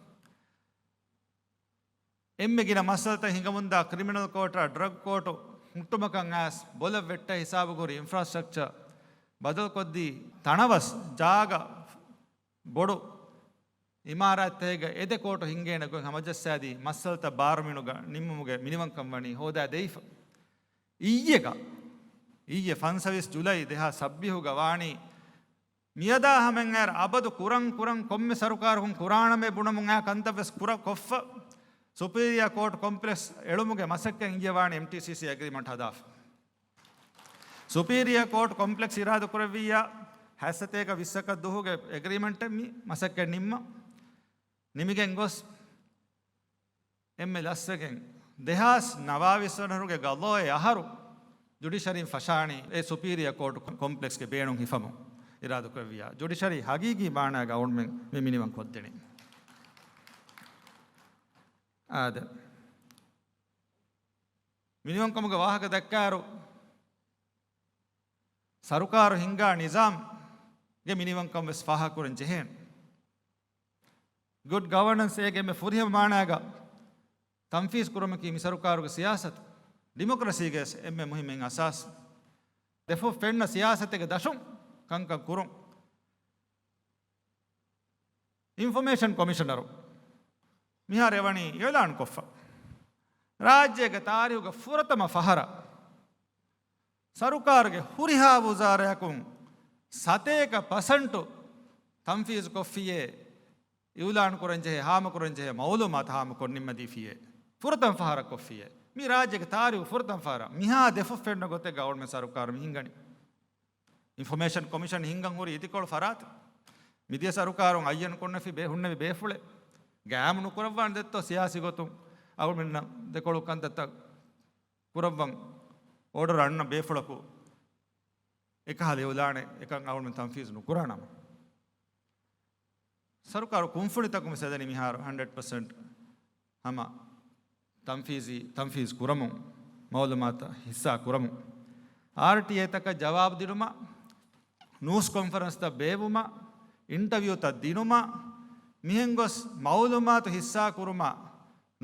އެންމެ ގިނަ މައްސަލަތައް ހިނގަމުންދާ ކްރިމިނަލް ކޯޓާ ޑްރަގް ކޯޓު ހުއްޓުމަކަށް އައިސް، ބޮލަށް ވެއްޓާ ހިސާބުގަ ހުރި އިންފްރާސްޓްރަކްޗަރ ބަދަލުކޮށްދީ، ތަނަވަސް ޖާގަ ބޮޑު އިމާރާތްތަކެއްގަ އެދެ ކޯޓު ހިންގޭނެ ގޮތް ހަމަޖައްސާދީ، މައްސަލަތައް ބާރުމިނުގަ ނިންމުމުގެ މިނިވަންކަން ވަނީ ހޯދާދެވިފަ. އިއްޔެގަ، އިއްޔެ ފަންސަވީސް ޖުލައި ދެހާސް ސައްބީހުގަ ވާނީ، މިއަދާ ހަމައަށް އައިރު އަބަދު ކުރަން ކުރަން ކޮންމެ ސަރުކާރަކުން ކުރާނަމޭ ބުނަމުން އާ ކަންތައް ވެސް ކުރަ ކޮށްފަ، ސުޕީރިއާ ކޯޓް ކޮމްޕްލެކްސް އެޅުމުގެ މަސައްކަތް އިއްޔެ ވާނީ އެމްޓީސީސީ އެގްރިމަންޓް ހަދާފަ. ސުޕީރިއާ ކޯޓް ކޮމްޕްލެކްސް އިރާދަކުރެއްވިއްޔާ، ހަތްސަތޭކަ ވިއްސަކަށް ދުވަހުގެ އެގްރިމަންޓެއް މި މަސައްކަތް ނިންމަ. ނިމިގެން ގޮސް އެންމެ ލަސްވެގެން، ދެހާސް ނަވާވީސް ވަނަ އަހަރުގެ ގަޟާއެއް އަހަރު ޖުޑިޝަރީން ފަށާނީ އެ ސުޕީރިއާ ކޯޓް ކޮމްޕްލެކްސްގެ ބޭނުން ހިފަމުން އިރާދަކުރެއްވިއްޔާ. ޖުޑިޝަރީ ހަގީގީ މާނާގަ އަޅުގަނޑުމެން މި މިނިވަން ކޮށްދެނީ. އާދެ. މިނިވަންކަމުގެ ވާހަކަ ދައްކާއިރު، ސަރުކާރު ހިންގާ ނިޒާމްގެ މިނިވަންކަން ވެސް ފާހަގަކުރަން ޖެހޭނެ. ގުޑް ގަވަނަންސް އޭގެ އެންމެ ފުރިހަމަ މާނާގަ ތަންފީޒު ކުރުމަކީ މި ސަރުކާރުގެ ސިޔާސަތު. ޑިމޮކްރަސީގެ އެންމެ މުހިއްމު އަސާސް. ދެފުށް ފެންނަ ސިޔާސަތެއްގެ ދަށުން ކަންކަން ކުރުން. އިންފޮމޭޝަން ކޮމިޝަނަރު މިހާރު އެވަނީ އިއުލާންކޮށްފަ، ރާއްޖޭގެ ތާރީޚުގެ ފުރަތަމަ ފަހަރަށް ސަރުކާރުގެ ހުރިހާ ވުޒާރާއަކުން ސަތޭކަ ޕަސެންޓު ތަންފީޒު ކޮށްފިއޭ، އިއުލާން ކުރަން ޖެހޭ، ހާމަކުރަން ޖެހޭ މައުލޫމާތު ހާމަކޮށް ނިންމަދީފިއޭ. ފުރަތަމަ ފަހަރަށް ކޮށްފިއޭ. މި ރާއްޖޭގެ ތާރީޚު ފުރަތަމަ ފަހަރަށް މިހާ ދެފުށް ފެންނަ ގޮތެއްގަ އަޅުގަނޑުމެން ސަރުކާރު މި ހިންގަނީ. އިންފޮމޭޝަން ކޮމިޝަން ހިންގަން ހުރި އިދިކޮޅު ފަރާތެއް. މިދިޔަ ސަރުކާރުން އައްޔަން ކޮށްނެފި ބޭ-، ހުންނެވި ބޭފުޅެއް. ގައިމު ނުކުރައްވާނެ ދެއްތޯ ސިޔާސީ ގޮތުން އަޅުގަނޑުމެންނަށް ދެކޮޅު ކަންތައްތައް ކުރައްވަން އޯޑަރު އަންނަ ބޭފުޅަކު އެކަހަލަ އިއުލާނެއް އެކަން އަޅުގަނޑުމެން ތަންފީޒު ނުކުރާނަމަ. ސަރުކާރު ކުންފުނިތަކުން ވެސް ހެދެނީ މިހާރު ހަންޑްރެޑް ޕަސެންޓް ހަމަ ތަންފީޒީ، ތަންފީޒު ކުރަމުން، މައުލޫމާތު ހިއްސާ ކުރަމުން. އާރްޓީއޭތަކަށް ޖަވާބު ދިނުމަށް، ނޫސް ކޮންފަރެންސްތައް ބޭއްވުމަށް، އިންޓަވިއުތައް ދިނުމަށް، މިހެން ގޮސް މައުލޫމާތު ހިއްސާ ކުރުމަށް،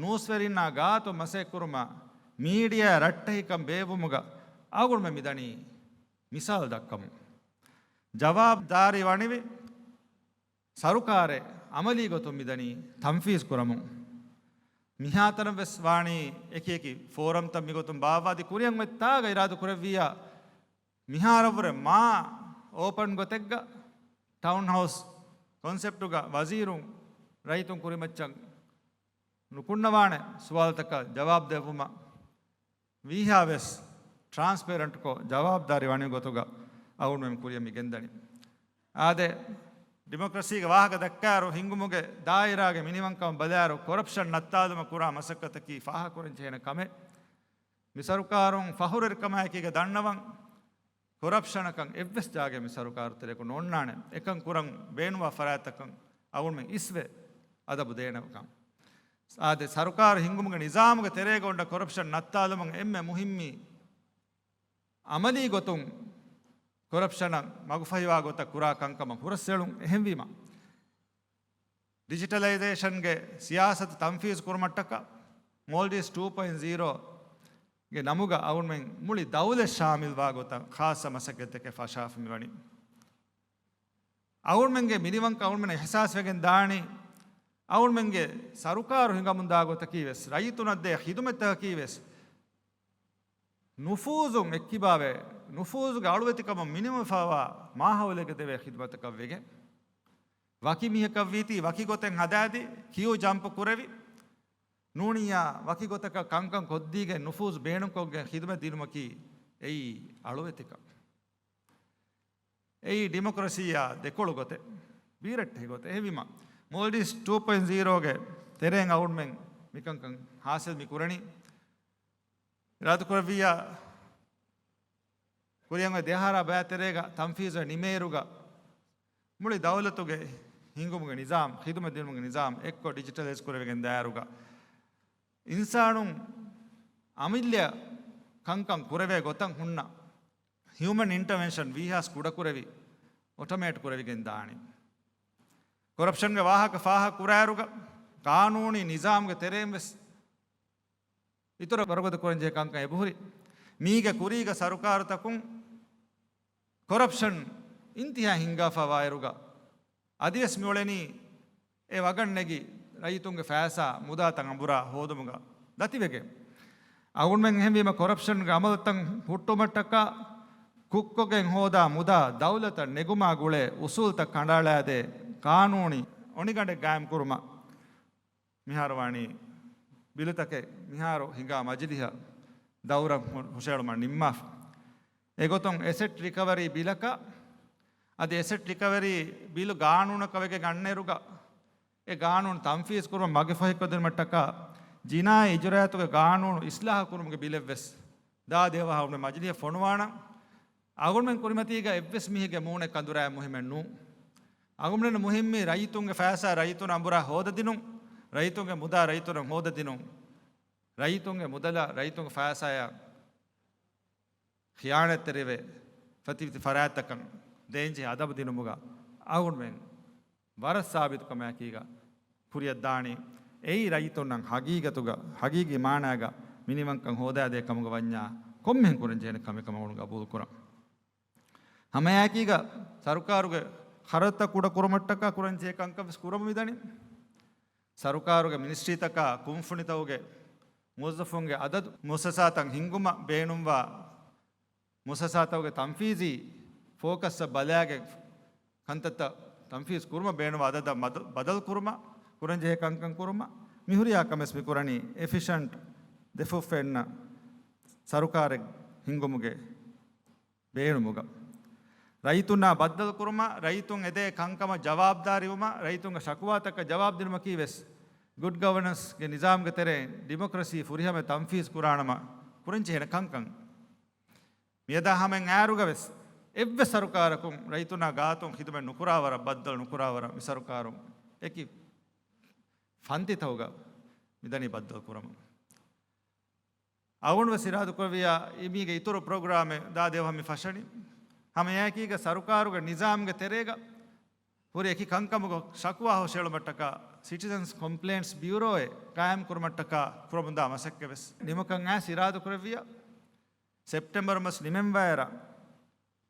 ނޫސްވެރިންނާ ގާތު މަސައްކަތް ކުރުމަށް، މީޑިއާ ރައްޓެހިކަން ބޭއްވުމުގަ އަޅުގަނޑުމެން މިދަނީ މިސާލު ދައްކަމުން. ޖަވާބުދާރީ ވަނިވި ސަރުކާރެއް އަމަލީ ގޮތުން މިދަނީ ތަންފީޒު ކުރަމުން. މިހާތަނަށް ވެސް ވާނީ އެކި އެކި ފޯރަމްތައް މިގޮތުން ބާއްވާދީ ކުރިއަށް އޮތް ތާގަ އިރާދަ ކުރެއްވިއްޔާ، މިހާރަށްވުރެ މާ އޯޕަން ގޮތެއްގަ ޓައުން ހައުސް ކޮންސެޕްޓުގަ ވަޒީރުން ރައްޔިތުން ކުރިމައްޗަށް ނުކުންނަވާނެ ސުވާލުތަކަށް ޖަވާބު ދެއްވުމަށް ވީހާވެސް ޓްރާންސްޕޭރެންޓްކޮށް ޖަވާބުދާރީ ވަނި ގޮތުގަ އަޅުގަނޑުމެން ކުރިއަށް މި ގެންދަނީ. އާދެ، ޑިމޮކްރަސީގެ ވާހަކަ ދައްކާއިރު، ހިންގުމުގެ ދާއިރާގެ މިނިވަންކަމަށް ބަލާއިރު، ކޮރަޕްޝަން ނައްތާލުމަށް ކުރާ މަސައްކަތަކީ ފާހަގަކުރަން ޖެހޭނެ ކަމެއް. މި ސަރުކާރުން ފަހުރެއްކަމާއެކީގަ ދަންނަވަން، ކޮރަޕްޝަނަކަށް އެއްވެސް ޖާގައެއް މި ސަރުކާރު ތެރެއަކު ނޯންނާނެ. އެކަން ކުރަން ބޭނުންވާ ފަރާތްތަކަށް އަޅުގަނޑުމެން އިސްވެ އަދަބު ދޭނެކަން. އާދެ، ސަރުކާރު ހިންގުމުގެ ނިޒާމުގެ ތެރޭގަ އޮންނަ ކޮރަޕްޝަން ނައްތާލުމުން އެންމެ މުހިއްމީ އަމަލީ ގޮތުން ކޮރަޕްޝަނަށް މަގުފަހިވާ ގޮތަށް ކުރާ ކަންކަމަށް ހުރަސްއެޅުން. އެހެންވީމަ، ޑިޖިޓަލައިޒޭޝަންގެ ސިޔާސަތު ތަންފީޒު ކުރުމަށްޓަކާ، މޯލްޑިވްސް ޓޫ ޕޮއިންޓް ޒީރޯ ގެ ނަމުގަ އަޅުގަނޑުމެން މުޅި ދައުލަތް ޝާމިލްވާ ގޮތަށް ޚާއްޞަ މަސައްކަތްތަކެއް ފަށާފަ މިވަނީ. އަޅުގަނޑުމެންގެ މިނިވަންކަން އަޅުގަނޑުމެން އިހްސާސްވެގެން ދާނީ، އަޅުގަނޑުމެންގެ ސަރުކާރު ހިނގަމުންދާ ގޮތަކީ ވެސް، ރައްޔިތުންނަށް ދޭ ޚިދުމަތްތަކަކީ ވެސް، ނުފޫޒުން އެއްކިބާވެ، ނުފޫޒުގެ އަޅުވެތިކަމުން މިނިވަންވާ މާހައުލެއްގަ ދެވޭ ޚިދުމަތަކަށް ވެގެން، ވަކި މީހަކަށްވީތީ ވަކި ގޮތެއް ހަދާދީ، ކިޔޫ ޖަމްޕް ކުރެވި، ނޫނިއްޔާ ވަކި ގޮތަކަށް ކަންކަން ކޮށްދީގެން ނުފޫޒު ބޭނުންކޮށްގެން ޚިދުމަތް ދިނުމަކީ އެއީ އަޅުވެތިކަން. އެއީ ޑިމޮކްރަސީއާ ދެކޮޅު ގޮތެއް، ބީރައްޓެހި ގޮތެއް. އެހެންވީމަ، މޯލްޑިވްސް ޓޫ ޕޮއިންޓް ޒީރޯގެ ތެރެއިން އަޅުގަނޑުމެން މިކަންކަން ހާސިލް މި ކުރަނީ. އިރާދަކުރެއްވިއްޔާ، ކުރިއަށް އޮތް ދެއަހަރާ ބަޔާ ތެރޭގަ ތަންފީޒު ނިމޭއިރުގަ، މުޅި ދައުލަތުގެ ހިންގުމުގެ ނިޒާމް، ޚިދުމަތް ދިނުމުގެ ނިޒާމް އެއްކޮށް ޑިޖިޓަލައިޒް ކުރެވިގެން ދާއިރުގަ، އިންސާނުން އަމިއްލަ ކަންކަން ކުރެވޭ ގޮތަށް ހުންނަ ހިއުމަން އިންޓަވެންޝަން ވީހާސް ކުޑަކުރެވި، އޮޓޮމޭޓް ކުރެވިގެން ދާނީ. ކޮރަޕްޝަންގެ ވާހަކަ ފާހަގަ ކުރާއިރުގަ، ޤާނޫނީ ނިޒާމްގެ ތެރެއިން ވެސް އިތުރަށް ވަރުގަދަ ކުރަންޖެހޭ ކަންކަން އެބަހުރި. މީގެ ކުރީގަ ސަރުކާރުތަކުން ކޮރަޕްޝަން އިންތިހާ ހިންގާފަ ވާއިރުގަ، އަދިވެސް މިއުޅެނީ އެ ވަގަށް ނެގި ރައްޔިތުންގެ ފައިސާ މުދާތައް އަނބުރާ ހޯދުމުގަ ދަތިވެގެން. އަޅުގަނޑުމެން އެހެންވީމަ ކޮރަޕްޝަންގެ އަމަލުތައް ހުއްޓުމަށްޓަކާ ކުށްކޮށްގެން ހޯދާ މުދާ ދައުލަތަށް ނެގުމާ ގުޅޭ އުސޫލްތައް ކަނޑައަޅާދޭ ޤާނޫނީ އޮނިގަނޑެއް ގާއިމްކުރުމަށް މިހާރު ވާނީ ބިލުތަކެއް މިހާރު ހިނގާ މަޖިލިހަށް ދައުރަށް ހު-، ހުށައެޅުމަށް ނިންމާފަ. އެގޮތުން އެސެޓް ރިކަވަރީ ބިލަކަށް އަދި އެސެޓް ރިކަވަރީ ބިލު ގާނޫނަކަށް ވެގެން އަންނައިރުގަ، އެ ގާނޫނު ތަންފީޒް ކުރުމަށް މަގުފަހިކޮށްދިނުމަށްޓަކާ، ޖިނާއީ އިޖުރާއަތުގެ ގާނޫނު އިސްލާހު ކުރުމުގެ ބިލެއްވެސް ދާ ދެވަހަށް އުޅުނު މަޖިލިހަށް ފޮނުވާނަން. އަޅުގަނޑުމެން ކުރިމަތީގަ އެއްވެސް މީހެއްގެ މޫނެއް ކަނދުރާ މުހިމެއް ނޫން. އަޅުގަނޑުމެން މުހިއްމީ ރައްޔިތުންގެ ފައިސާ ރައްޔިތުން އަނބުރާ ހޯދަދިނުން، ރައްޔިތުންގެ މުދާ ރައްޔިތުން ހޯދަދިނުން، ރައްޔިތުންގެ މުދަލަށް ރައްޔިތުންގެ ފައިސާއަށް ޚިޔާނަތްތެރިވެ، ފަތިފަތި ފަރާތްތަކަށް ދޭންޖެހޭ އަދަބު ދިނުމުގަ އަޅުގަނޑުމެން ވަރަށް ސާބިތުކަމާއެކީގަ ކުރިއަށްދާނީ. އެއީ ރައްޔިތުންނަށް ހަގީގަތުގަ، ހަގީގީ މާނާގަ މިނިވަންކަން ހޯދާދޭ ކަމުގަ ވަންޏާ ކޮންމެހެން ކުރަންޖެހޭނެ ކަމެއް ކަމަށް އަޅުގަނޑު ގަބޫލުކުރަން. ހަމައެއާއެކީގަ ސަރުކާރުގެ ޚަރަދުތައް ކުޑަކުރުމަށްޓަކާ ކުރަންޖެހޭ ކަންކަން ވެސް ކުރަމުން މިދަނީ. ސަރުކާރުގެ މިނިސްޓްރީތަކާ، ކުންފުނިތަކުގެ މުވައްޒަފުންގެ އަދަދު، މުއައްސަސާތައް ހިންގުމަށް ބޭނުންވާ މުއައްސަސާތަކުގެ ތަންފީޒީ ފޯކަސްއަށް ބަލާގެން ކަންތައްތައް ތަންފީޒް ކުރުމަށް ބޭނުންވާ އަދަދަށް މަދު-، ބަދަލު ކުރުމަށް، ކުރަންޖެހޭ ކަންކަން ކުރުމަށް، މިހުރިހާ ކަމެއް މި ކުރަނީ އެފިޝަންޓް ދެފުށްފެންނަ ސަރުކާރެއް ހިންގުމުގެ ބޭނުމުގަ. ރައްޔިތުންނާ ބައްދަލުކުރުމަށް، ރައްޔިތުން އެދޭ ކަންކަމަށް ޖަވާބުދާރީވުމަށް، ރައްޔިތުންގެ ޝަކުވާތަކަށް ޖަވާބު ދިނުމަކީ ވެސް ގުޑް ގަވަނަންސްގެ ނިޒާމްގެ ތެރެއިން ޑިމޮކްރަސީ ފުރިހަމަ ތަންފީޒް ކުރާނަމަ ކުރަންޖެހޭނެ ކަންކަން. މިއަދާ ހަމައިން އާރުގަ ވެސް އެއްވެސް ސަރުކާރަކުން ރައްޔިތުންނާ ގާތުން ޚިދުމަތް ނުކުރާވަރަށް، ބައްދަލު ނުކުރާވަރަށް މި ސަރުކާރުން އެކި ފަންތިތަކުގަ މިދަނީ ބައްދަލު ކުރަމުން. އަޅުގަނޑު ވެސް އިރާދަކުރެއްވިއްޔާ، މީގެ އިތުރު ޕްރޮގްރާމެއް ދާ ދެވަހަށް މި ފަށަނީ. ހަމައެއާއެކީގަ ސަރުކާރުގެ ނިޒާމްގެ ތެރޭގަ ހުރި އެކި ކަންކަމުގެ ޝަކުވާ ހުށައެޅުމަށްޓަކާ ސިޓިޒަންސް ކޮމްޕްލޭންޓްސް ބިއުރޯއެއް ޤާއިމްކުރުމަށްޓަކާ ކުރަމުންދާ މަސައްކަތް ވެސް ނިމުކަން އައިސް އިރާދަކުރެއްވިއްޔާ، ސެޕްޓެމްބަރު މަސް ނިމެންވާއިރަށް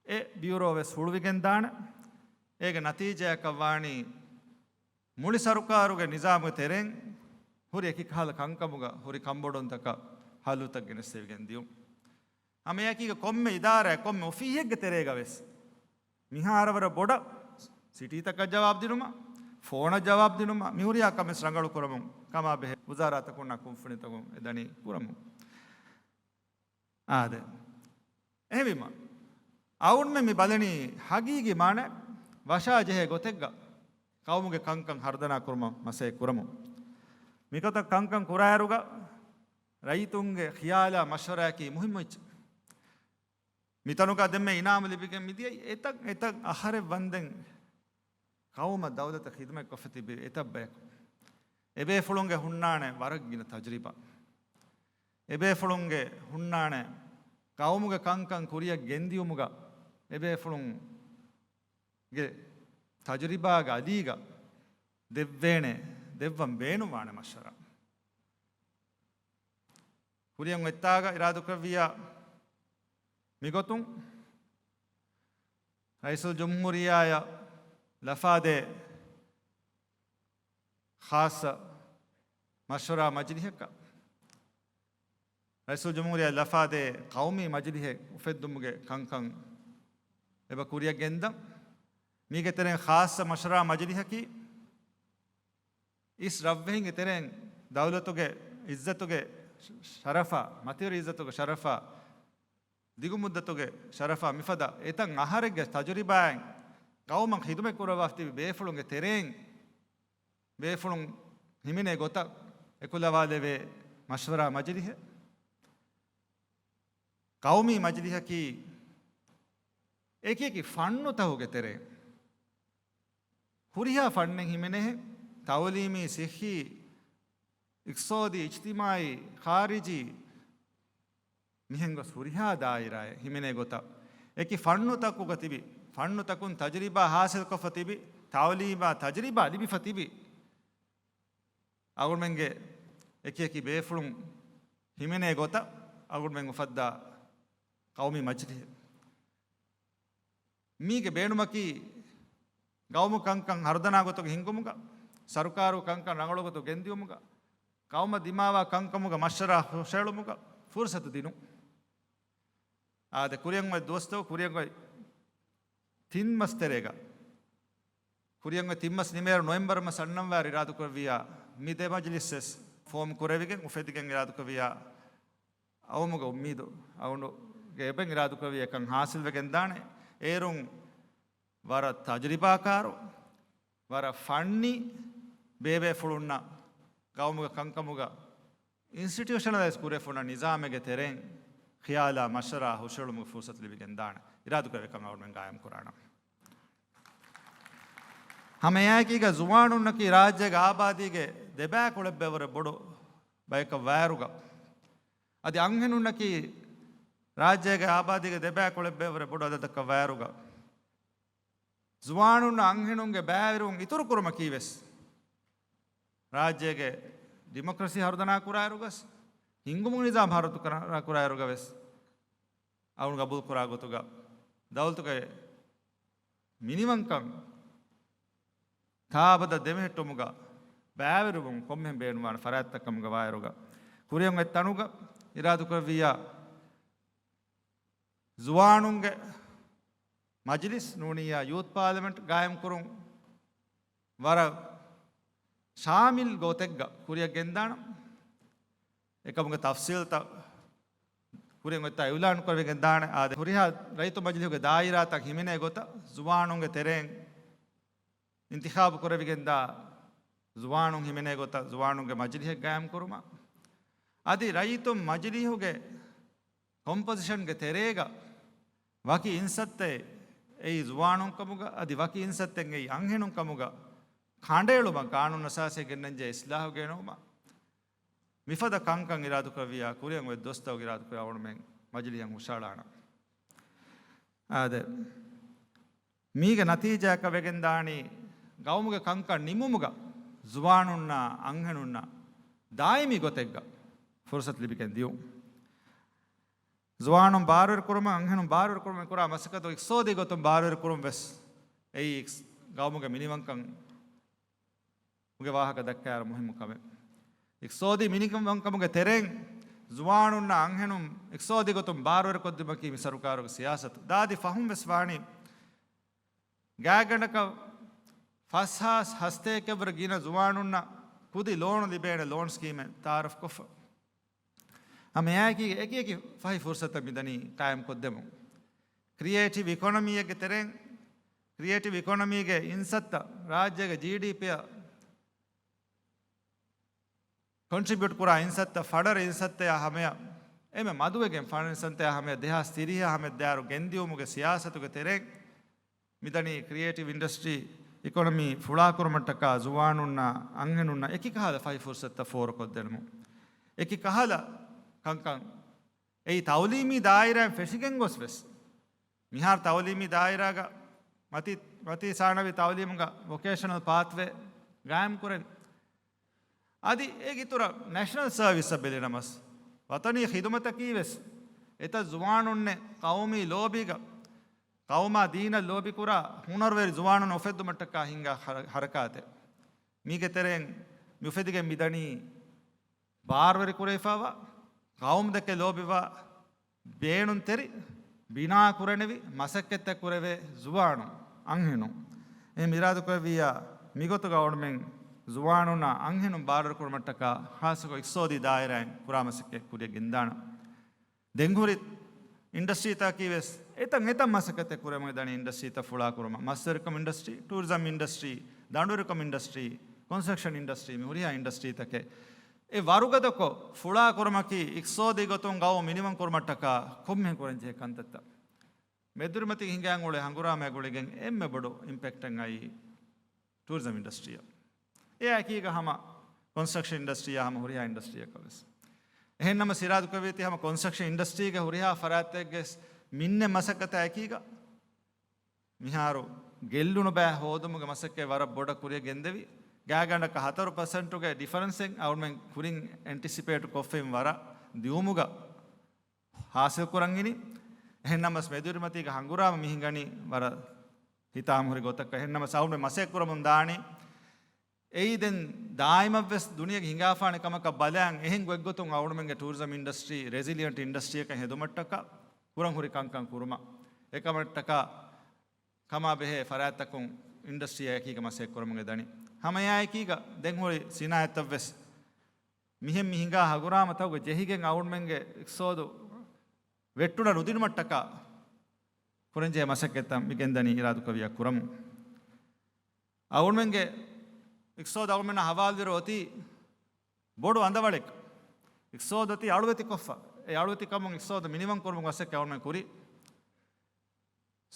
އެ ބިއުރޯ ވެސް ހުޅުވިގެންދާނެ. އޭގެ ނަތީޖާއަކަށް ވާނީ މުޅި ސަރުކާރުގެ ނިޒާމުގެ ތެރެއިން ހުރި އެކި ކަހަލަ ކަންކަމުގަ ހުރި ކަންބޮޑުވުންތަކަށް ހައްލުތައް ގެނެސްދެވިގެން ދިޔުން. ހަމައެއާއެކީގަ ކޮންމެ އިދާރާއެއް، ކޮންމެ އޮފީހެއްގެ ތެރޭގަ ވެސް މިހާރަށް ވަރަށް ބޮޑަށް ސިޓީތަކަށް ޖަވާބު ދިނުމަށް، ފޯނަށް ޖަވާބު ދިނުމަށް، މިހުރިހާ ކަމެއް ރަނގަޅު ކުރަމުން ކަމާބެހޭ ވުޒާރާތަކުންނާ ކުންފުނިތަކުން އެ ދަނީ ކުރަމުން. އާދެ. އެހެންވީމަ، އަޅުގަނޑުމެން މި ބަލަނީ ހަގީގީ މާނަ ވަށާ ޖެހޭ ގޮތެއްގަ ޤައުމުގެ ކަންކަން ހަރުދަނާ ކުރުމަށް މަސައްކަތް ކުރަމުން. މިގޮތަށް ކަންކަން ކުރާއިރުގަ ރައްޔިތުންގެ ޚިޔާލާ މަޝްވަރާއަކީ މުހިއްމު އެއްޗެއް. މިތަނުގަ ދެންމެ އިނާމު ލިބިގެން މިދިޔައީ އެތައް އެތައް އަހަރެއް ވަންދެން ޤައުމަށް ދައުލަތަށް ޚިދުމަތްކޮށްފަ ތިބި އެތައް ބަޔަކު. އެބޭފުޅުންގެ ހުންނާނެ ވަރަށް ގިނަ ތަޖުރިބާ. އެބޭފުޅުންގެ ހުންނާނެ ޤައުމުގެ ކަންކަން ކުރިއަށް ގެންދިޔުމުގަ އެބޭފުޅުންގެ ތަޖުރިބާގެ އަލީގަ ދެއްވޭނެ، ދެއްވަން ބޭނުންވާނެ މަޝްވަރާ. ކުރިއަށް އޮތްތާގަ އިރާދުކުރެއްވިއްޔާ މިގޮތުން ރައީސުލްޖުމްހޫރިއްޔާއަށް ލަފާދޭ ޚާއްޞަ މަޝްވަރާ މަޖިލިހަކަށް، ރައީސުލްޖުމްހޫރިއްޔާއަށް ލަފާދޭ ޤައުމީ މަޖިލިހެއް އުފެއްދުމުގެ ކަންކަން އެބަ ކުރިއަށް ގެންދަން. މީގެ ތެރެއިން ޚާއްޞަ މަޝްވަރާ މަޖިލިހަކީ އިސް ރަށްވެހިންގެ ތެރެއިން ދައުލަތުގެ އިއްޒަތުގެ ޝަރަފާ، މަތިވެރި އިއްޒަތުގެ ޝަރަފާ، ދިގު މުއްދަތުގެ ޝަރަފާ މިފަދަ އެތައް އަހަރެއްގެ ތަޖުރިބާއިން ޤައުމަށް ޚިދުމަތް ކުރައްވާފަ ތިބި ބޭފުޅުންގެ ތެރެއިން ބޭފުޅުން ހިމެނޭ ގޮތަށް އެކުލަވާލެވޭ މަޝްވަރާ މަޖިލިހެއް. ޤައުމީ މަޖިލިހަކީ އެކި އެކި ފަންނުތަކުގެ ތެރެއިން ހުރިހާ ފަންނެއް ހިމެނޭހެން، ތައުލީމީ، ޞިއްޙީ، އިޤްތިޞާދީ، އިޖްތިމާޢީ، ޚާރިޖީ، މިހެން ގޮސް ހުރިހާ ދާއިރާއެއް ހިމެނޭ ގޮތަށް، އެކި ފަންނުތަކުގަ ތިބި، ފަންނުތަކުން ތަޖުރިބާ ޙާޞިލްކޮށްފަ ތިބި، ތައުލީމާ ތަޖުރިބާ ލިބިފަ ތިބި، އަޅުގަނޑުމެންގެ އެކި އެކި ބޭފުޅުން ހިމެނޭ ގޮތަށް އަޅުގަނޑުމެން އުފައްދާ ޤައުމީ މަޖިލިހެއް. މީގެ ބޭނުމަކީ، ޤައުމު ކަންކަން ހަރުދަނާ ގޮތުގަ ހިންގުމުގަ، ސަރުކާރު ކަންކަން ރަނގަޅު ގޮތުގަ ގެންދިޔުމުގަ، ޤައުމަށް ދިމާވާ ކަންކަމުގަ މަޝްވަރާ ހުށައެޅުމުގަ ފުރުޞަތު ދިނުން. އާދެ، ކުރިއަށް އޮތް ދުވަސްތަކު، ކުރިއަށް އޮތް ތިން މަސް ތެރޭގަ، ކުރިއަށް އޮތް ތިން މަސް ނިމޭއިރު ނޮވެމްބަރު މަސް އަންނަންވާއިރު އިރާދުކުރެއްވިއްޔާ، މި ދެ މަޖިލިސް ވެސް ފޯމް ކުރެވިގެން، އުފެދިގެން އިރާދުކުރެއްވިއްޔާ، އައުމުގެ އުއްމީދު އަޅުގަނޑުގެ އެބައިން އިރާދުކުރެއްވިއްޔާ އެކަން ޙާޞިލްވެގެންދާނެ. އޭރުން ވަރަށް ތަޖުރިބާކާރު، ވަރަށް ފަންނީ ބޭބޭފުޅުންނަށް ޤައުމުގެ ކަންކަމުގަ އިންސްޓިޓިއުޝަނަލައިޒް ކުރެވިފަ ހުންނަ ނިޒާމެއްގެ ތެރެއިން ޚިޔާލާ މަޝްވަރާ ހުށައެޅުމުގެ ފުރުޞަތު ލިބިގެންދާނެ. އިރާދުކުރެއްވި ކަން އަޅުގަނޑުމެން ގާއިމް ކުރާނަން. ހަމައެއާއެކީގަ ޒުވާނުންނަކީ ރާއްޖޭގެ އާބާދީގެ ދެބައިކުޅައެއްބައި ވަރަށް ބޮޑު ބަޔަކަށް ވާއިރުގަ، އަދި އަންހެނުންނަކީ ރާއްޖޭގެ އާބާދީގެ ދެބައިކުޅައެއްބައި ވަރަށް ބޮޑު އަދަދަކަށް ވާއިރުގަ، ޒުވާނުންނަށް އަންހެނުންގެ ބައިވެރިވުން އިތުރު ކުރުމަކީ ވެސް، ރާއްޖޭގެ ޑިމޮކްރަސީ ހަރުދަނާ ކުރާއިރުގަސް، ހިންގުމުގެ ނިޒާމް ހަރުދަނާ ކުރާއިރުގަ ވެސް، އަޅުގަނޑު ގަބޫލު ކުރާ ގޮތުގަ، ދައުލަތުގެ މިނިވަންކަން ތާއަބަދަށް ދެމެހެއްޓުމުގަ ބައިވެރިވުން ކޮންމެހެން ބޭނުންވާނެ ފަރާތްތައް ކަމުގަ ވާއިރުގަ، ކުރިއަށް އޮތް ތަނުގަ އިރާދުކުރެއްވިއްޔާ، ޒުވާނުންގެ މަޖިލިސް ނޫނިއްޔާ ޔޫތު ޕާލަމެންޓް ގާއިމްކުރުން ވަރަށް ޝާމިލް ގޮތެއްގަ ކުރިއަށް ގެންދާނަން. އެކަމުގެ ތަފްސީލްތައް ކުރިއަށް އޮތްތާ އިއުލާން ކުރެވިގެން ދާނެ. އާދެ، ހުރިހާ ރައްޔިތު މަޖިލިހުގެ ދާއިރާތައް ހިމެނޭ ގޮތަށް ޒުވާނުންގެ ތެރެއިން އިންތިޚާބު ކުރެވިގެންދާ ޒުވާނުން ހިމެނޭ ގޮތަށް ޒުވާނުންގެ މަޖިލިހެއް ގާއިމް ކުރުމަށް، އަދި ރައްޔިތު މަޖިލިހުގެ ކޮމްޕޮޒިޝަންގެ ތެރޭގަ ވަކި އިންސައްތައެއް އެއީ ޒުވާނުން ކަމުގަ، އަދި ވަކި އިންސައްތައެއް އެއީ އަންހެނުން ކަމުގަ ކަނޑައެޅުމަށް ޤާނޫނު އަސާސީ ގެންނަންޖެހޭ އިސްލާހު ގެނައުމަށް މިފަދަ ކަންކަން އިރާދުކުރެއްވިއްޔާ، ކުރިއަށް އޮތް ދުވަސްތަކުގަ އިރާދުކުރެއްވިއްޔާ އަޅުގަނޑުމެން މަޖިލިހަށް ހުށައަޅާނަން. އާދެ، މީގެ ނަތީޖާއަކަށް ވެގެންދާނީ، ޤައުމުގެ ކަންކަން ނިމުމުގަ ޒުވާނުންނާ އަންހެނުންނަށް ދާއިމީ ގޮތެއްގަ ފުރުޞަތު ލިބިގެން ދިޔުން. ޒުވާނުން ބާރުވެރިކުރުމަށް، އަންހެނުން ބާރުވެރިކުރުމަށް ކުރާ މަސައްކަތު އިޤްތިޞާދީ ގޮތުން ބާރުވެރިކުރުން ވެސް އެއީ ޤައުމުގެ މިނިވަންކަން ގެ ވާހަކަ ދައްކާއިރު މުހިއްމު ކަމެއް. އިޤްތިޞާދީ މިނިވަންކަމުގެ ތެރެއިން ޒުވާނުންނާ އަންހެނުން އިޤްތިޞާދީ ގޮތުން ބާރުވެރިކޮށްދިނުމަކީ މި ސަރުކާރުގެ ސިޔާސަތު. ދާދި ފަހުން ވެސް ވާނީ ގާތްގަނޑަކަށް ފަސްހާސް ހަސަތޭކައަށްވުރެ ގިނަ ޒުވާނުންނަށް ކުދި ލޯނު ލިބޭނެ ލޯން ސްކީމެއް ތައާރަފްކޮށްފަ. ހަމައެއާއެކީގަ އެކި އެކި ފަހި ފުރުޞަތަށް މިދަނީ ޤާއިމްކޮށްދެމުން. ކްރިއޭޓިވް އިކޮނޮމީއެއްގެ ތެރެއިން ކްރިއޭޓިވް އިކޮނޮމީގެ އިންސައްތަ ރާއްޖޭގެ ޖީޑީޕީއަށް ކޮންޓްރިބިއުޓް ކުރާ އިންސައްތަ، ފަޑަރ އިންސައްތަޔާ ހަމަޔަށް އެންމެ މަދުވެގެން ފަޑަރ އިންސައްތަޔާ ހަމަޔަށް ދެހާސް ތިރީހަށް ހަމަޔަށް ދާއިރު ގެންދިއުމުގެ ސިޔާސަތުގެ ތެރެއިން މިދަނީ ކްރިއޭޓިވް އިންޑަސްޓްރީ އިކޮނޮމީ ފުޅާކުރުމަށްޓަކާ ޒުވާނުންނާ އަންހެނުންނަށް އެކި ކަހަލަ ފަހި ފުރުސަތުތައް ފޯރުކޮށްދިނުމުން. އެކި ކަހަލަ ކަންކަން އެއީ ތައުލީމީ ދާއިރާއިން ފެށިގެން ގޮސް ވެސް، މިހާރު ތައުލީމީ ދާއިރާގަ މަތީ، މަތީ ސާނަވީ ތައުލީމުގަ ވޮކޭޝަނަލް ޕާތްވޭ ގާއިމް ކުރެވި. އަދި އޭގެ އިތުރަށް ނޭޝަނަލް ސަރވިސްއަށް ބެލިނަމަސް، ވަތަނީ ޚިދުމަތަކީ ވެސް އެތައް ޒުވާނުންނެއް ޤައުމީ ލޯބީގަ، ޤައުމާ ދީނަށް ލޯބިކުރާ ހުނަރުވެރި ޒުވާނުން އުފެއްދުމަށްޓަކާ ހިންގާ ހަރަ-، ހަރަކާތެއް. މީގެ ތެރެއިން މި އުފެދިގެން މިދަނީ ބާރުވެރިކުރެވިފައިވާ، ޤައުމުދެކެ ލޯބިވާ، ބޭނުންތެރި ބިނާ ކުރަނިވި މަސައްކަތްތައް ކުރެވޭ ޒުވާނުން، އަންހެނުން. އެހެން އިރާދަކުރެއްވިއްޔާ، މިގޮތުގަ އަޅުމެން ޒުވާނުންނާ އަންހެނުން ބާރުވެރިކުރުމަށްޓަކާ ޚާއްޞަކޮށް އިޤްތިޞާދީ ދާއިރާއިން ކުރާ މަސައްކަތް ކުރިޔަށް ގެންދާނަން. ދެންހުރި އިންޑަސްޓްރީތަކީ ވެސް އެތަން އެތަން މަސައްކަތެއް ކުރެވެމުން ދަނީ އިންޑަސްޓްރީތައް ފުޅާކުރުމަށް. މަސްވެރިކަމު އިންޑަސްޓްރީ، ޓޫރިޒަމް އިންޑަސްޓްރީ، ދަނޑުވެރިކަމު އިންޑަސްޓްރީ، ކޮންސްޓްރަކްޝަން އިންޑަސްޓްރީ، މި ހުރިހާ އިންޑަސްޓްރީތަކެއް އެ ވަރުގަދަކޮށް ފުޅާކުރުމަކީ އިޤްތިޞާދީ ގޮތުން ގައުމު މިނިވަން ކުރުމަށްޓަކާ ކޮންމެހެން ކުރަންޖެހޭ ކަންތައްތައް. މެދުރިމަތީގެ ހިނގާން އުޅޭ ހަނގުރާމައާ ގުޅިގެން އެންމެ ބޮޑު އިމްޕެކްޓެއް އައީ ޓޫރިޒަމް އިންޑަސްޓްރީއަށް. އެއާ އެކީގަ ހަމަ ކޮންސްޓްރަކްޝަން އިންޑަސްޓްރީއާ ހަމަ ހުރިހާ އިންޑަސްޓްރީއަކަށް ވެސް. އެހެން ނަމަ އިރާދަކުރެއްވީތީ ހަމަ ކޮންސްޓްރަކްޝަން އިންޑަސްޓްރީގެ ހުރިހާ ފަރާތްތަކެއްގެ މިންނެ މަސައްކަތާ އެކީގަ މިހާރު ގެއްލުނު ބައެއް ހޯދުމުގެ މަސައްކަތް ވަރަށް ބޮޑަށް ކުރިޔަށް ގެންދެވި. ގާތްގަނޑަކަށް ހަތަރު ޕަސެންޓުގެ ޑިފަރެންސެއް އަޅުމެން ކުރިން އެންޓިސިޕޭޓް ކޮށްފައިން ވަރަށް ދިއުމުގަ ހާސިލް ކުރަން އިނީ. އެހެން ނަމަސް މެދުރިމަތީގެ ހަނގުރާމަ މި ހިނގަނީ ވަރަށް ހިތާމަހުރި ގޮތަކަށް. އެހެން ނަމަސް އަޅުމެން މަސައްކަތް ކުރަމުން ދާނީ. އެއީ ދެން ދާއިމަށްވެސް ދުނިޔޭގެ ހިނގާފާނެ ކަމަކަށް ބަލާން އެހެން ގޮތްގޮތުން އަޅުމެންގެ ޓޫރިޒަމް އިންޑަސްޓްރީ ރެޒިލިއަންޓް އިންޑަސްޓްރީއަކަށް ހެދުމަށްޓަކާ ކުރަން ހުރި ކަންކަން ކުރުމަށް. އެކަމަށްޓަކާ ކަމާ ބެހޭ ފަރާތްތަކުން އިންޑަސްޓްރީއާ އެކީގަ މަސައްކަތް ކުރަމުން ދަނީ. ހަމައެއާއެކީގަ ދެން ހުރި ސިނާއަތްތައްވެސް މިހެން މި ހިނގާ ހަނގުރާމަތަކުގަ ޖެހިގެން އަޅުމެންގެ އިޤްތިޞާދު ވެއްޓުނަށް ނުދިނުމަށްޓަކާ ކުރަންޖެހޭ މަސައްކަތްތައް މި ގެންދަނީ އިރާދަކުރެއްވިއްޔާ ކުރަމުން. އަޅުމެންގެ އިޤްތިޞާދު އަޅުމެންނާ ހަވާލުވެރި އޮތީ ބޮޑު އަނދަވަޅެއް. އިޤްތިޞާދު އޮތީ އަޅުވެތިކޮށްފަ. އެ އަޅުވެތިކަމުން އިޤްތިޞާދު މިނިވަން ކުރުމުގެ މަސައްކަތް އަޅުމެން ކުރީ.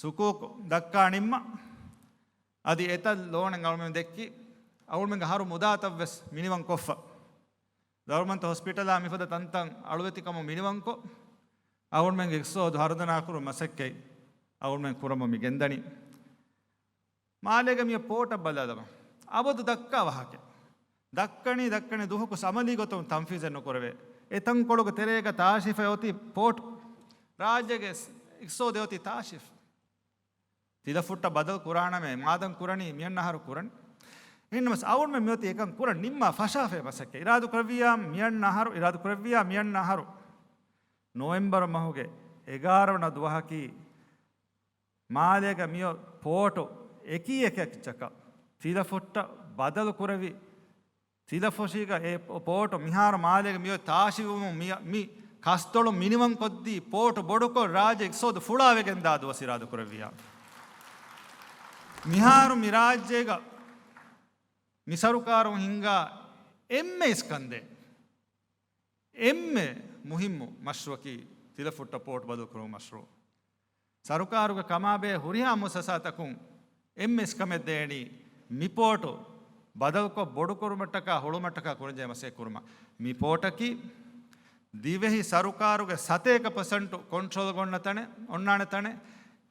ސުކޫކު ދައްކާ ނިންމަ، އަދި އެތައް ލޯނެއް އަޅުމެން ދެއްކި، އަޅުމެންގެ ހަރު މުދާތައްވެސް މިނިވަން ކޮށްފަ. ދަރުމަންތަ ހޮސްޕިޓަލާ މިފަދަ ތަންތަން އަޅުވެތިކަމުން މިނިވަންކޮށް، އަޅުމެންގެ އިޤްތިޞާދު ހަރުދަނާކުރުމުގެ މަސައްކަތް އަޅުމެން ކުރަމުން މި ގެންދަނީ. މާލޭގަ މިއޮތް ޕޯޓަށް ބަލާލަމާ. އަބަދު ދައްކާ ވާހަކަ. ދައްކަނީ، ދައްކަނީ ދުވަހަކު ވެސް އަމަލީ ގޮތުން ތަންފީޒެއް ނުކުރެވޭ. އެ ތަންކޮޅުގެ ތެރޭގަ ތާށިފައި އޮތީ ޕޯޓު. ރާއްޖޭގެ އިޤްތިޞާދެއް އޮތީ ތާށިފަ. ތިލަފުއްޓަށް ބަދަލު ކުރާނަމޭ، މާދަން ކުރަނީ މިއަންނަ އަހަރު ކުރަނީ. އެހެންނަމަސް އަޅުމެން މިއޮތީ އެކަން ކުރަން ނިންމާ ފަށާފައި މަސައްކަތް. އިރާދަކުރެއްވިއްޔާ މިއަންނަ އަހަރު، އިރާދަކުރެއްވިއްޔާ މިއަންނަ އަހަރު ނޮވެމްބަރު މަހުގެ އެގާރަ ވަނަ ދުވަހަކީ މާލޭގަ މިއޮތް ޕޯޓު އެކި އެކަކަށް ތިލަފުއްޓަށް ބަދަލު ކުރެވި، ތިލަފޮށީގަ އެ ޕޯޓު މިހާރު މާލޭގަ މިއޮތް ތާށިވުމުން މި، މި ކަސްތޮޅު މިނިވަން ކޮށްދީ ޕޯޓު ބޮޑުކޮށް ރާއްޖެ އިޤްތިޞާދު ފުޅާވެގެންދާ ދުވަސް އިރާދަކުރެއްވިއްޔާ. މިހާރު މި ރާއްޖޭގަ މި ސަރުކާރުން ހިންގާ އެންމެ އިސްކަންދޭ އެންމެ މުހިއްމު މަޝްރޫއަކީ ތިލަފުއްޓަށް ޕޯޓް ބަދަލުކުރުމުގެ މަޝްރޫއު. ސަރުކާރުގެ ކަމާބެހޭ ހުރިހާ މުއައްސަސާތަކުން އެންމެ އިސްކަމެއް ދޭނީ މި ޕޯޓު ބަދަލުކޮށް ބޮޑުކުރުމަށްޓަކާ ހުޅުމަށްޓަކާ ކުރަންޖެހޭ މަސައްކަތް ކުރުމަށް. މި ޕޯޓަކީ ދިވެހި ސަރުކާރުގެ ސަތޭކަ ޕަސެންޓު ކޮންޓްރޯލްގަ އޮންނަ ތަނެއް، އޮންނާނެ ތަނެއް،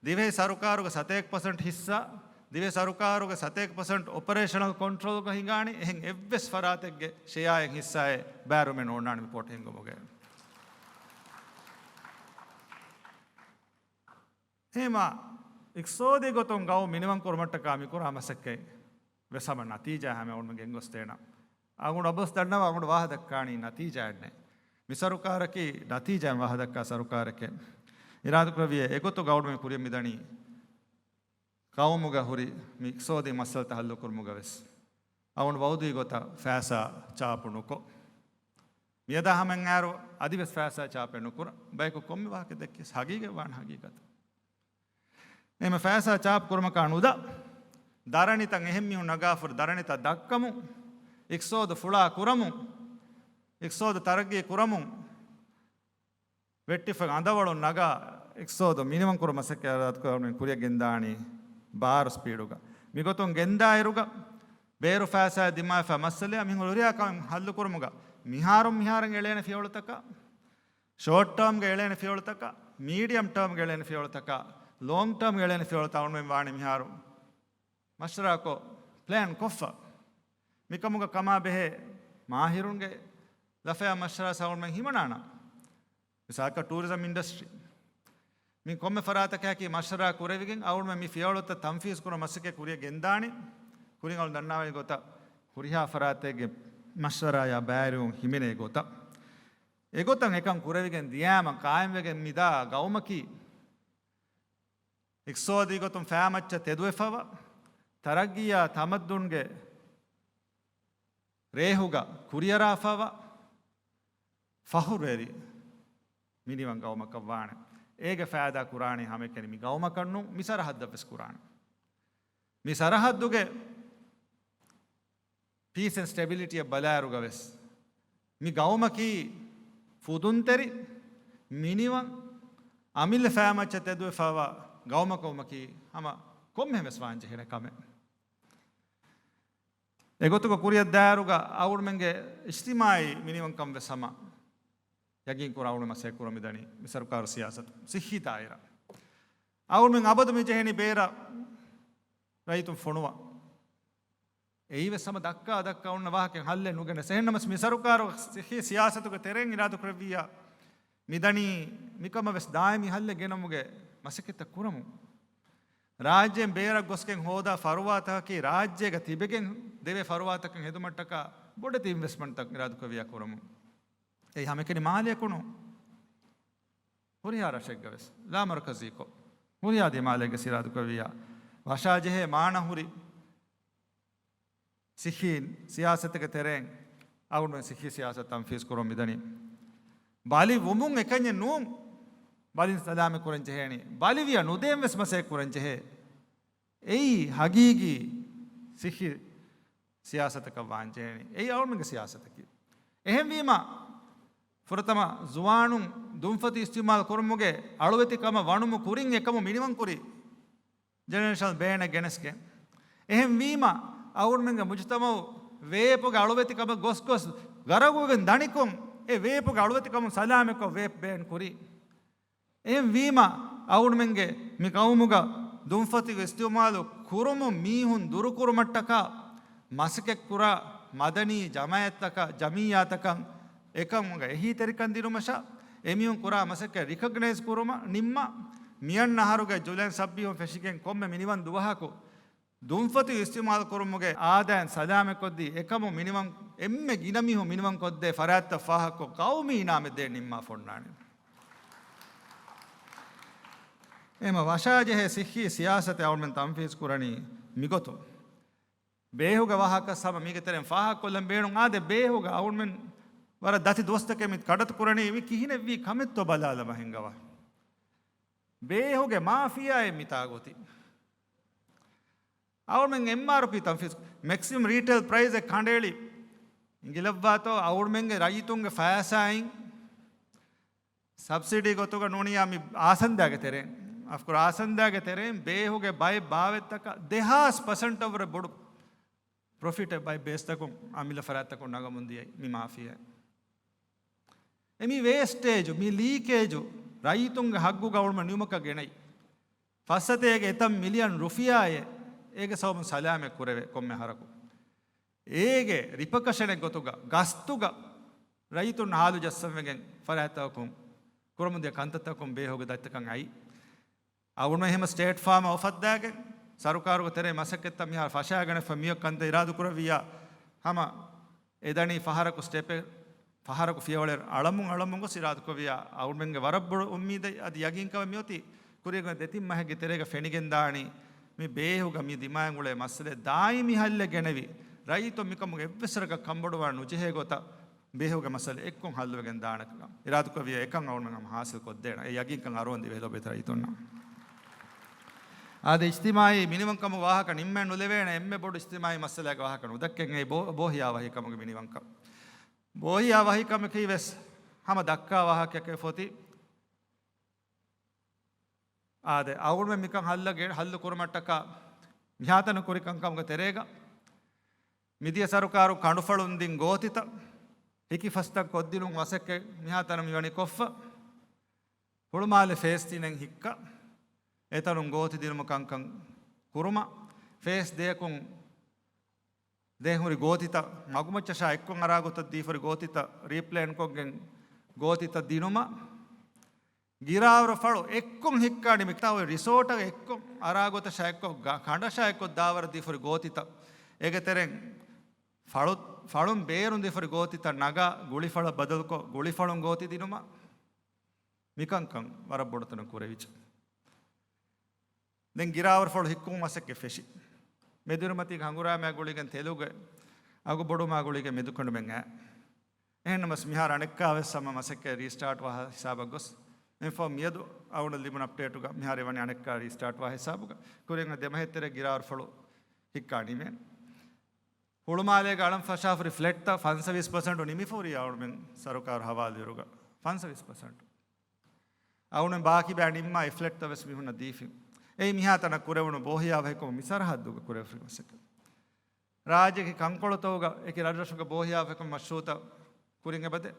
ދިވެހި ސަރުކާރުގެ ސަތޭކަ ޕަސެންޓް ހިއްސާ، ދިވެހި ސަރުކާރުގެ ސަތޭކަ ޕަސެންޓް އޮޕަރޭޝަނަލް ކޮންޓްރޯލްގަ ހިނގާނީ. އެހެން އެއްވެސް ފަރާތެއްގެ ޝެއާއެއް ހިއްސާއެއް ބައިވެރިވުމެއް ނޯންނާނެ މި ޕޯޓް ހިންގުމުގައި. އެހެންވީމާ، އިޤްތިޞާދީ ގޮތުން ގައުމު މިނިވަން ކުރުމަށްޓަކާ މިކުރާ މަސައްކަތް ވެސް ހަމަ ނަތީޖާ ހަމަ އަޅުމެން ގެންގޮސްދޭނަން. އަޅުގަނޑު އަބަދުވެސް ދަންނަވާ އަޅުގަނޑު ވާހަކަ ދައްކާނީ ނަތީޖާއެއް ނެތް. މި ސަރުކާރަކީ ނަތީޖާއިން ވާހަކަ ދައްކާ ސަރުކާރެކޭ. އިރާދަކުރެއްވިއްޔާ އެގޮތުގަ އަޅުމެން ކުރިޔަށް މިދަނީ ޤައުމުގަ ހުރި މި އިޤްތިޞާދީ މައްސަލަތައް ހައްލުކުރުމުގަ ވެސް އަޅުގަނޑު ވައުދީ ގޮތަށް ފައިސާ ޗާޕު ނުކޮށް، މިއަދާ ހަމައަށް އައިރު އަދިވެސް ފައިސާ ޗާޕެއް ނުކުރާ. ބަޔަކު ކޮންމެ ވާހަކަ ދެއްކިޔަސް ހަގީގަތް ވާން ހަގީގަތަށް. އެހެންވީމަ ފައިސާ ޗާޕު ކުރުމަކާ ނުދާ، ދަރަނިތައް އެހެން މީހުން ނަގާފަ ހުރި ދަރަނިތައް ދައްކަމުން، އިޤްތިޞާދު ފުޅާ ކުރަމުން، އިޤްތިޞާދު ތަރައްގީ ކުރަމުން، ވެއްޓިފަ އަނދަވަޅުން ނަގާ އިޤްތިޞާދު މިނިވަން ކުރުމަށް މަސައްކަތް އިރާދަކުރަން ކުރިއަށް ގެންދާނީ ބާރު ސްޕީޑުގަ. މިގޮތުން ގެންދާއިރުގަ ބޭރު ފައިސާ ދިމާވެފަ މައްސަލައާ މިހުރިހާ ކަމެއް ހައްލު ކުރުމުގަ މިހާރުން މިހާރަށް އެޅޭނެ ފިޔަވަޅުތަކަށް، ޝޯޓް ޓާމްގަ އެޅޭނެ ފިޔަވަޅުތަކަށް، މީޑިއަމް ޓާމްގަ އެޅޭނެ ފިޔަވަޅުތަކަށް، ލޯންގް ޓާމްގަ އެޅޭނެ ފިޔަވަޅުތައް އަޅުމެން ވާނެ މިހާރު މަޝްވަރާކޮށް، ޕްލޭން ކޮށްފަ. މިކަމުގަ ކަމާ ބެހޭ މާހިރުންގެ ލަފަޔާ މަޝްވަރާ އަޅުމެން ހިމަނާނަން. މިސާލަކަށް ޓޫރިޒަމް އިންޑަސްޓްރީ. މި ކޮންމެ ފަރާތަކަކީ މަޝްވަރާ ކުރެވިގެން އަޅުމެން މި ފިޔަވަޅުތައް ތަންފީޒް ކުރުމަށް މަސައްކަތް ކުރިއަށް ގެންދާނީ. ކުރިން އަޅު ދަންނާވަނި ގޮތަށް ހުރިހާ ފަރާތެއްގެ މަޝްވަރާއާ ބައިވެރިވުން ހިމެނޭ ގޮތަށް. އެގޮތަށް އެކަން ކުރެވިގެން ދިޔާމަ ޤާއިމްވެގެން މިދާ ގައުމަކީ އިޤްތިޞާދީ ގޮތުން ފައިމައްޗަށް ތެދުވެފަވާ، ތަރައްގީއާ ތަމައްދުންގެ ރޭހުގަ ކުރިއަރާފަވާ، ފަޚުރުވެރި މިނިވަން ގައުމަކަށް ވާނެ. އޭގެ ފައިދާ ކުރާނީ ހަމައެކަނި މި ގައުމަކަށް ނޫން، މި ސަރަހައްދަށް ވެސް ކުރާނެ. މި ސަރަހައްދުގެ ޕީސް އެންޑް ސްޓެބިލިޓީއަށް ބަލާއިރުގަ ވެސް، މި ގައުމަކީ ފުދުންތެރި، މިނިވަން، އަމިއްލަ ފައިމައްޗަށް ތެދުވެފަވާ ގައުމަކަށް ވުމަކީ ހަމަ ކޮންމެހެން ވެސް ވާން ޖެހޭނެ ކަމެއް. އެގޮތުގަ ކުރިއަށް ދާއިރުގަ އަޅުމެންގެ އިޖްތިމާޢީ މިނިވަންކަން ވެސް ހަމަ ޔަގީން ކުރާ އަޅުމެން މަސައްކަތް ކުރަމުން މިދަނީ މި ސަރުކާރު ސިޔާސަތު ސިއްހީ ދާއިރާ. އަޅުމެން އަބަދު މި ޖެހެނީ ބޭރަށް ރައްޔިތުން ފޮނުވަން. އެއީ ވެސް ހަމަ ދައްކާ ދައްކާ އޮންނަ ވާހަކައެއް، ހައްލެއް ނުގެނެސް. އެހެންނަމަވެސް މި ސަރުކާރު ސިއްހީ ސިޔާސަތުގެ ތެރެއިން އިރާދަކުރެއްވިއްޔާ މިދަނީ މިކަމަށް ވެސް ދާއިމީ ހައްލެއް ގެނައުމުގެ މަސައްކަތްތައް ކުރަމުން. ރާއްޖޭން ބޭރަށް ގޮސްގެން ހޯދާ ފަރުވާތަކަކީ ރާއްޖޭގަ ތިބެގެން ދެވޭ ފަރުވާތަކަށް ހެދުމަށްޓަކާ ބޮޑެތި އިންވެސްޓްމަންޓްތައް އިރާދަކުރެއްވިއްޔާ ކުރަމުން. އެއީ ހަމައެކަނި މާލެއަކު ނޫން. ހުރިހާ ރަށެއްގަ ވެސް ލާމަރުކަޒީކޮށް، ހުރިހާ ދިމާލެއްގެ އިރާދަކުރެއްވިއްޔާ ވަށާޖެހޭ މާނަ ހުރި ސިއްހީ ސިޔާސަތެއްގެ ތެރެއިން އަޅުގަނޑުމެން ސިއްހީ ސިޔާސަތު ތަންފީޒް ކުރަމުން މިދަނީ. ބަލި ވުމުން އެކަންޏެއް ނޫން، ބަލިން ސަލާމަތް ކުރަން ޖެހޭނީ. ބަލިވިޔަ ނުދޭން ވެސް މަސައްކަތް ކުރަން ޖެހޭ. އެއީ ހަގީގީ ސިއްހީ ސިޔާސަތަކަށް ވާން ޖެހޭނީ. އެއީ އަޅުމެންގެ ސިޔާސަތަކީ. އެހެންވީމަ، ފުރަތަމަ ޒުވާނުން ދުންފަތި އިސްތިޢުމާލު ކުރުމުގެ އަޅުވެތިކަމަށް ވަނުމު ކުރިން އެކަމު މިނިވަން ކުރި ޖެނެރޭޝަނަލް ބޭނެއް ގެނެސްގެން. އެހެންވީމަ، އަޅުގަނޑުމެންގެ މުޖުތަމަޢު ވޭޕުގެ އަޅުވެތިކަމަށް ގޮސްގޮސް ގަރަގުވެގެން ދަނިކޮށް، އެ ވޭޕުގެ އަޅުވެތިކަމުން ސަލާމަތްކޮށް ވޭޕް ބޭން ކުރީ. އެހެންވީމަ، އަޅުގަނޑުމެންގެ މި ޤައުމުގަ ދުންފަތި އިސްތިޢުމާލު ކުރުމުން މީހުން ދުރުކުރުމަށްޓަކާ މަސައްކަތްކުރާ މަދަނީ ޖަމާޢަތްތަކަށް، ޖަމިއްޔާތަކަށް އެކަމުގަ އެހީތެރިކަން ދިނުމަށާ، އެމީހުން ކުރާ މަސައްކަތް ރިކޮގްނައިޒް ކުރުމަށް ނިންމާ، މިއަންނަ އަހަރުގެ ޖުލައިން ސައްބީސް ފެށިގެން ކޮންމެ މިނިވަން ދުވަހަކު ދުންފަތި އިސްތިޢުމާލު ކުރުމުގެ އާދައިން ސަލާމަތްކޮށްދީ، އެކަމު މިނިވަން، އެންމެ ގިނަ މީހުން މިނިވަންކޮށްދޭ ފަރާތްތައް ފާހަގަކޮށް، ގައުމީ އިނާމެއް ދޭން ނިންމާފަ އޮންނާނެ. އެހެންވީމަ، ވަށާޖެހޭ ސިއްހީ ސިޔާސަތެއް އަޅުމެން ތަންފީޒް ކުރަނީ މިގޮތުން. ބޭހުގެ ވާހަކަ ހަމަ މީގެ ތެރެއިން ފާހަގަކޮށްލަން ބޭނުން. އާދެ، ބޭހުގަ އަޅުމެން ވަރަށް ދަތި ދުވަސްތަކެއް މި ކަޑަތު ކުރަނީ، މި ކިހިނެއްވީ ކަމެއްތޯ ބަލާލަމާ ހިނގަވާ. ބޭހުގެ މާފިޔާއެއް މިތާ ގޮތީ. އަޅުމެން އެމްއާރްޕީ ތަންފީޒް، މެކްސިމަމް ރީޓެއިލް ޕްރައިޒެއް ކަނޑައެޅި އިނގިލައްވާތޯ، އަޅުމެންގެ ރައްޔިތުންގެ ފައިސާއިން ސަބްސިޑީ ގޮތުގަ ނޫނިއްޔާ މި އާސަންދާގެ ތެރެއިން، އަފްކޯސް އާސަންދާގެ ތެރެއިން ބޭހުގެ ބައެއް ބާވަތްތަކަށް ދެހާސް ޕަސެންޓަށްވުރެ ބޮޑު ޕްރޮފިޓެއް ބައެއް ބޭސްތަކުން އަމިއްލަ ފަރާތްތަކުން ނަގަމުން ދިޔައީ މި މާފިޔާ. އެ މި ވޭސްޓޭޖު، މި ލީކޭޖު ރައްޔިތުންގެ ހައްގުގަ އަޅުމެން ނިމުމަކަށް ގެނައީ. ފައްސަތޭކަ އެތައް މިލިއަން ރުފިޔާއެއް އޭގެ ސަބަބުން ސަލާމަތް ކުރެވޭ ކޮންމެ އަހަރަކު. އޭގެ ރިޕަކަޝަނެއް ގޮތުގަ ގަސްތުގަ ރައްޔިތުން ހާލު ޖައްސަންވެގެން ފަރާތްތަކުން ކުރަމުންދިޔަ ކަންތައްތަކުން ބޭހުގެ ދަތިތަކަށް އައީ. އަޅުގަނޑު އެހެން ސްޓޭޓް ފާމަށް އުފައްދާގެން ސަރުކާރުގެ ތެރޭ މަސައްކަތްތައް މިހާރު ފަށާގަނެފަ މިއޮތް ކަންތައް އިރާދަކުރެއއްވިއްޔާ ހަމަ އެދަނީ ފަހަރަކު ސްޓެޕެއް، ފަހަރަކު ފިޔަވަޅެއް އަޅަމުން އަޅަމުން ގޮސް އިރާދަކުރެއްވިއްޔާ އަޅުގަނޑުމެންގެ ވަރަށް ބޮޑު އުއްމީދެއް އަދި ޔަގީންކަމެއް މިއޮތީ ކުރިއަށް ދެތިން މަހެއްގެ ތެރޭގަ ފެނިގެންދާނީ މި ބޭހުގަ މި ދިމާއިން އުޅޭ މައްސަލައެއް ދާއިމީ ހައްލެއް ގެނެވި، ރައްޔިތުން މިކަމުގެ އެއްވެސް ވަރަކަށް ކަންބޮޑުވާން ނުޖެހޭ ގޮތަށް ބޭހުގެ މައްސަލަ އެއްކޮށް ހައްލުވެގެން ދާނެކަން އިރާދަކުރެއްވިއްޔާ އެކަން އަޅުގަނޑުމެން ހަމަ ހާސިލް ކޮށްދޭނަން. އެ ޔަގީންކަން އަރުވަން ދިވެހި ލޯބިވެތި ރައްޔިތުންނަށް. އާދެ، އިޖްތިމާޢީ މިނިވަންކަމުގެ ވާހަކަ ނިންމެ ނުލެވޭނެ އެންމެ ބޮޑު އިޖްތިމާޢީ މައްސަލައިގެ ވާހަކަ ނުދައްކަން އެއީ ބޯ-، ބޯހިޔާ ވަހީކަމުގެ މިނިވަންކަން. ބޯހިޔާ ވަހީކަމަކީ ވެސް ހަމަ ދައްކާ ވާހަކައެއް ފޮތި. އާދެ، އަޅުގަނޑުމެން މިކަން ހައްލަ ގެ-، ހައްލު ކުރުމަށްޓަކާ މިހާތަނަށް ކުރި ކަންކަމުގެ ތެރޭގަ މިދިޔަ ސަރުކާރު ކަނޑުފަޅުން ދިން ގޯތިތައް ހިކި ފަސްތައް ކޮށްދިނުން މަސައްކަތް މިހާތަނަށް މިވަނީ ކޮށްފަ. ހުޅުމާލެ ފޭސް ތިނެއް ހިއްކަ، އެތަނުން ގޯތި ދިނުމަށް ކަންކަން ކުރުމަށް، ފޭސް ދޭކުން ދޭން ހުރި ގޯތިތައް މަގުމައްޗަށާ އެއްކޮށް އަރާގޮތަށް ދީފަ ހުރި ގޯތިތައް ރީޕްލޭންކޮށްގެން ގޯތިތައް ދިނުމަށް، ގިރާވަރު ފަޅު އެއްކޮށް ހިއްކާ ނިމިކަން ރިސޯޓަށް އެއްކޮށް އަރާގޮތަށާ އެއްކޮށް ގާ-، ކަނޑަށާ އެއްކޮށް ދާވަރަށް ދީފަ ހުރި ގޯތިތައް، އޭގެ ތެރެއިން ފަޅު-، ފަޅުން ބޭރުން ދީފަ ހުރި ގޯތިތައް ނަގާ ގުޅިފަޅަށް ބަދަލުކޮށް ގުޅިފަޅުން ގޯތި ދިނުމަށް، މިކަންކަން ވަރަށް ބޮޑު ތަނަށް ކުރެވިއްޖެ. ދެން ގިރާވަރުފަޅު ހިއްކުމުގެ މަސައްކަތް ފެށި. މެދުއިރުމަތީގެ ހަނގުރާމައާ ގުޅިގެން ތެލުގެ އަގު ބޮޑުވުމާ ގުޅިގެން މެދުކަނޑުމެން އައި. އެހެންނަމަވެސް މިހާރު އަނެއްކާވެސް ހަމަ މަސައްކަތް ރީސްޓާޓް ވާ ހިސާބަށް ގޮސް، އެންފޯ މިއަދު އަޅުގަނޑަށް ލިބުނު އަޕްޑޭޓުގަ މިހާރު ވަނީ އަނެއްކާ ރީސްޓާޓް ވާ ހިސާބުގަ ކުރިން ދެމަހެއްތެރޭ ގިރާވަރުފަޅު ހިއްކާ ނިމޭނެ. ހުޅުމާލޭގެ އަޅަން ފަށާފަ ހުރި ފްލެޓްތައް ފަންސަވީސް ޕަސެންޓު ނިމިފަ ހުރީ އަޅުމެން ސަރުކާރު ހަވާލުވިއިރުގަ. ފަންސަވީސް ޕަސެންޓު. އަޅުމެން ބާކީ ބައި ނިންމާ އެ ފްލެޓްތައް ވެސް މީހުންނަށް ދީފިން. އެއީ މިހާތަނަށް ކުރެވުނު ބޯހިޔާވަހިކަމު މި ސަރަހައްދުގަ ކުރެވިފަ މަސައްކަތް. ރާއްޖޭގެ ކަންކޮޅުތަކުގަ އެކި ރަށްރަށުގަ ބޯހިޔާވަހިކަމު މަޝްރޫއުތައް ކުރިން އެބަދޭ.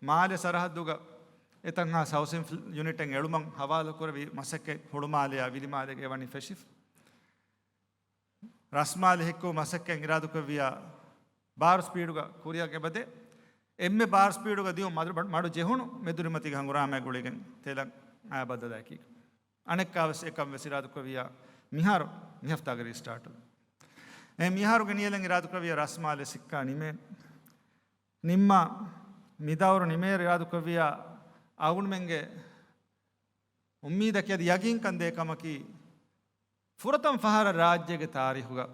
މާލެ ސަރަހައްދުގަ އެތަންހާ ހައުސިން ފްލ-، ޔުނިޓެއް އެޅުމަށް ހަވާލު ކުރެވި މަސައްކަތް ހުޅުމާލެއާ ވިލިމާލޭގަ އެވަނީ ފެށިފަ. ރަސްމާލެ ހިއްކު މަސައްކަތް އިރާދަކުރެއްވިއްޔާ ބާރު ސްޕީޑުގަ ކުރިއަށް އެބަދޭ. އެންމެ ބާރު ސްޕީޑުގަ ދިޔުން މަޑު-، މަޑު ޖެހުނު މެދުއިރުމަތީގެ ހަނގުރާމައާ ގުޅިގެން ތެލަށް އައި ބައްދަލާއެކީގަ. އަނެއްކާވެސް އެކަން ވެސް އިރާދަކުރެއްވިއްޔާ މިހާރު މި ހަފްތާގެ ރީސްޓާޓު. އެ މިހާރުގެ ނިޔަލަށް އިރާދަކުރެއްވިއްޔާ ރަސްމާލެ ސިއްކާ ނިމޭނެ. ނިންމާ މިދައުރު ނިމޭއިރު އިރާދަކުރެއްވިއްޔާ އަޅުގަނޑުމެންގެ އުއްމީދަކީ އަދި ޔަގީންކަން ދޭ ކަމަކީ، ފުރަތަމަ ފަހަރަށް ރާއްޖޭގެ ތާރީޚުގަ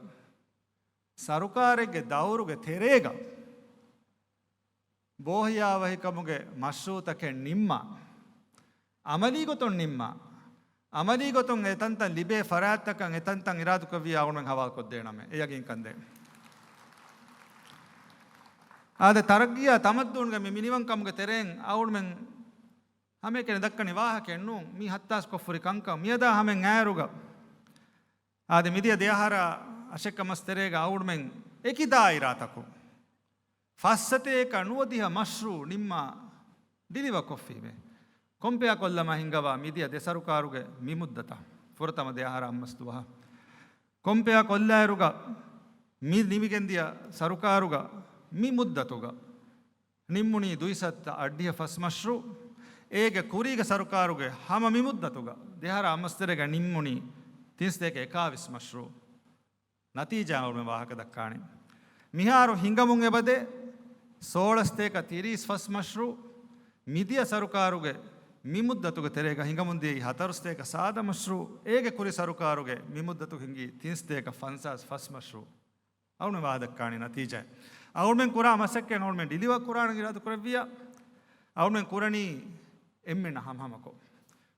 ސަރުކާރެއްގެ ދައުރުގެ ތެރޭގަ ބޯހިޔާވަހިކަމުގެ މަޝްރޫއުތަކެއް ނިންމާ، އަމަލީ ގޮތުން ނިންމާ، އަމަލީ ގޮތުން އެ ތަންތަން ލިބޭ ފަރާތްތަކަށް އެ ތަންތަން އިރާދަކުރެއްވިއްޔާ އަޅުމެން ހަވާލުކޮށްދޭނަމޭ، އެ ޔަގީންކަން ދޭން. އާދެ، ތަރައްގީއާ ތަމައްދޫންގެ މި މިނިވަންކަމުގެ ތެރެއިން އަޅުމެން ހަމައެކަނި ދައްކަނީ ވާހަކައެއް ނޫން، މީ ހައްތާސް ކޮށްފަ ހުރި ކަންކަން. މިއަދާ ހަމައިން އައިއިރުގަ، އާދެ، މިދިޔަ ދެއަހަރާ އަށެއްކަ މަސް ތެރޭގަ އަޅުމެން އެކި ދާއިރާތަކުން ފައްސަތޭކަ ނުވަދިހަ މަޝްރޫއު ނިންމާ ޑިލިވަ ކޮށްފީމޭ. ކޮމްޕެއާ ކޮށްލަމާ ހިންގަވާ މިދިޔަ ދެ ސަރުކާރުގެ މި މުއްދަތަށް، ފުރަތަމަ ދެއަހަރާ އަށްމަސް ދުވަހަށް ކޮމްޕެއާ ކޮށްލާއިރުގަ، މި ނިމިގެންދިޔަ ސަރުކާރުގަ މި މުއްދަތުގަ ނިންމުނީ ދުއިސައްތަ އަށްޑިހަ ފަސް މަޝްރޫއު. އޭގެ ކުރީގެ ސަރުކާރުގެ ހަމަ މި މުއްދަތުގަ ދެހަރާ އަށްމަސް ތެރޭގަ ނިންމުނީ ތިންސަތޭކަ އެކާވީސް މަޝްރޫއު. ނަތީޖާ އަޅުމެން ވާހަކަ ދައްކާނީ. މިހާރު ހިނގަމުން އެބަދޭ ސޯޅަސަތޭކަ ތިރީސް ފަސް މަޝްރޫއު. މިދިޔަ ސަރުކާރުގެ މި މުއްދަތުގެ ތެރޭގަ ހިނގަމުން ދިޔައީ ހަތަރުސަތޭކަ ސާދަ މަޝްރޫއު. އޭގެ ކުރި ސަރުކާރުގެ މި މުއްދަތު ހިނގީ ތިންސަތޭކަ ފަންސާސް ފަސް މަޝްރޫއު. އަޅުމެން ވާހަކަ ދައްކާނީ ނަތީޖާ. އަޅުމެން ކުރާ މަސައްކަތް އަޅުމެން ޑިލިވަރ ކުރާނަން އިރާދަ ކުރެއްވިއްޔާ، އަޅުމެން ކުރަނީ އެންމެންނަށް ހަމަހަމަކޮށް،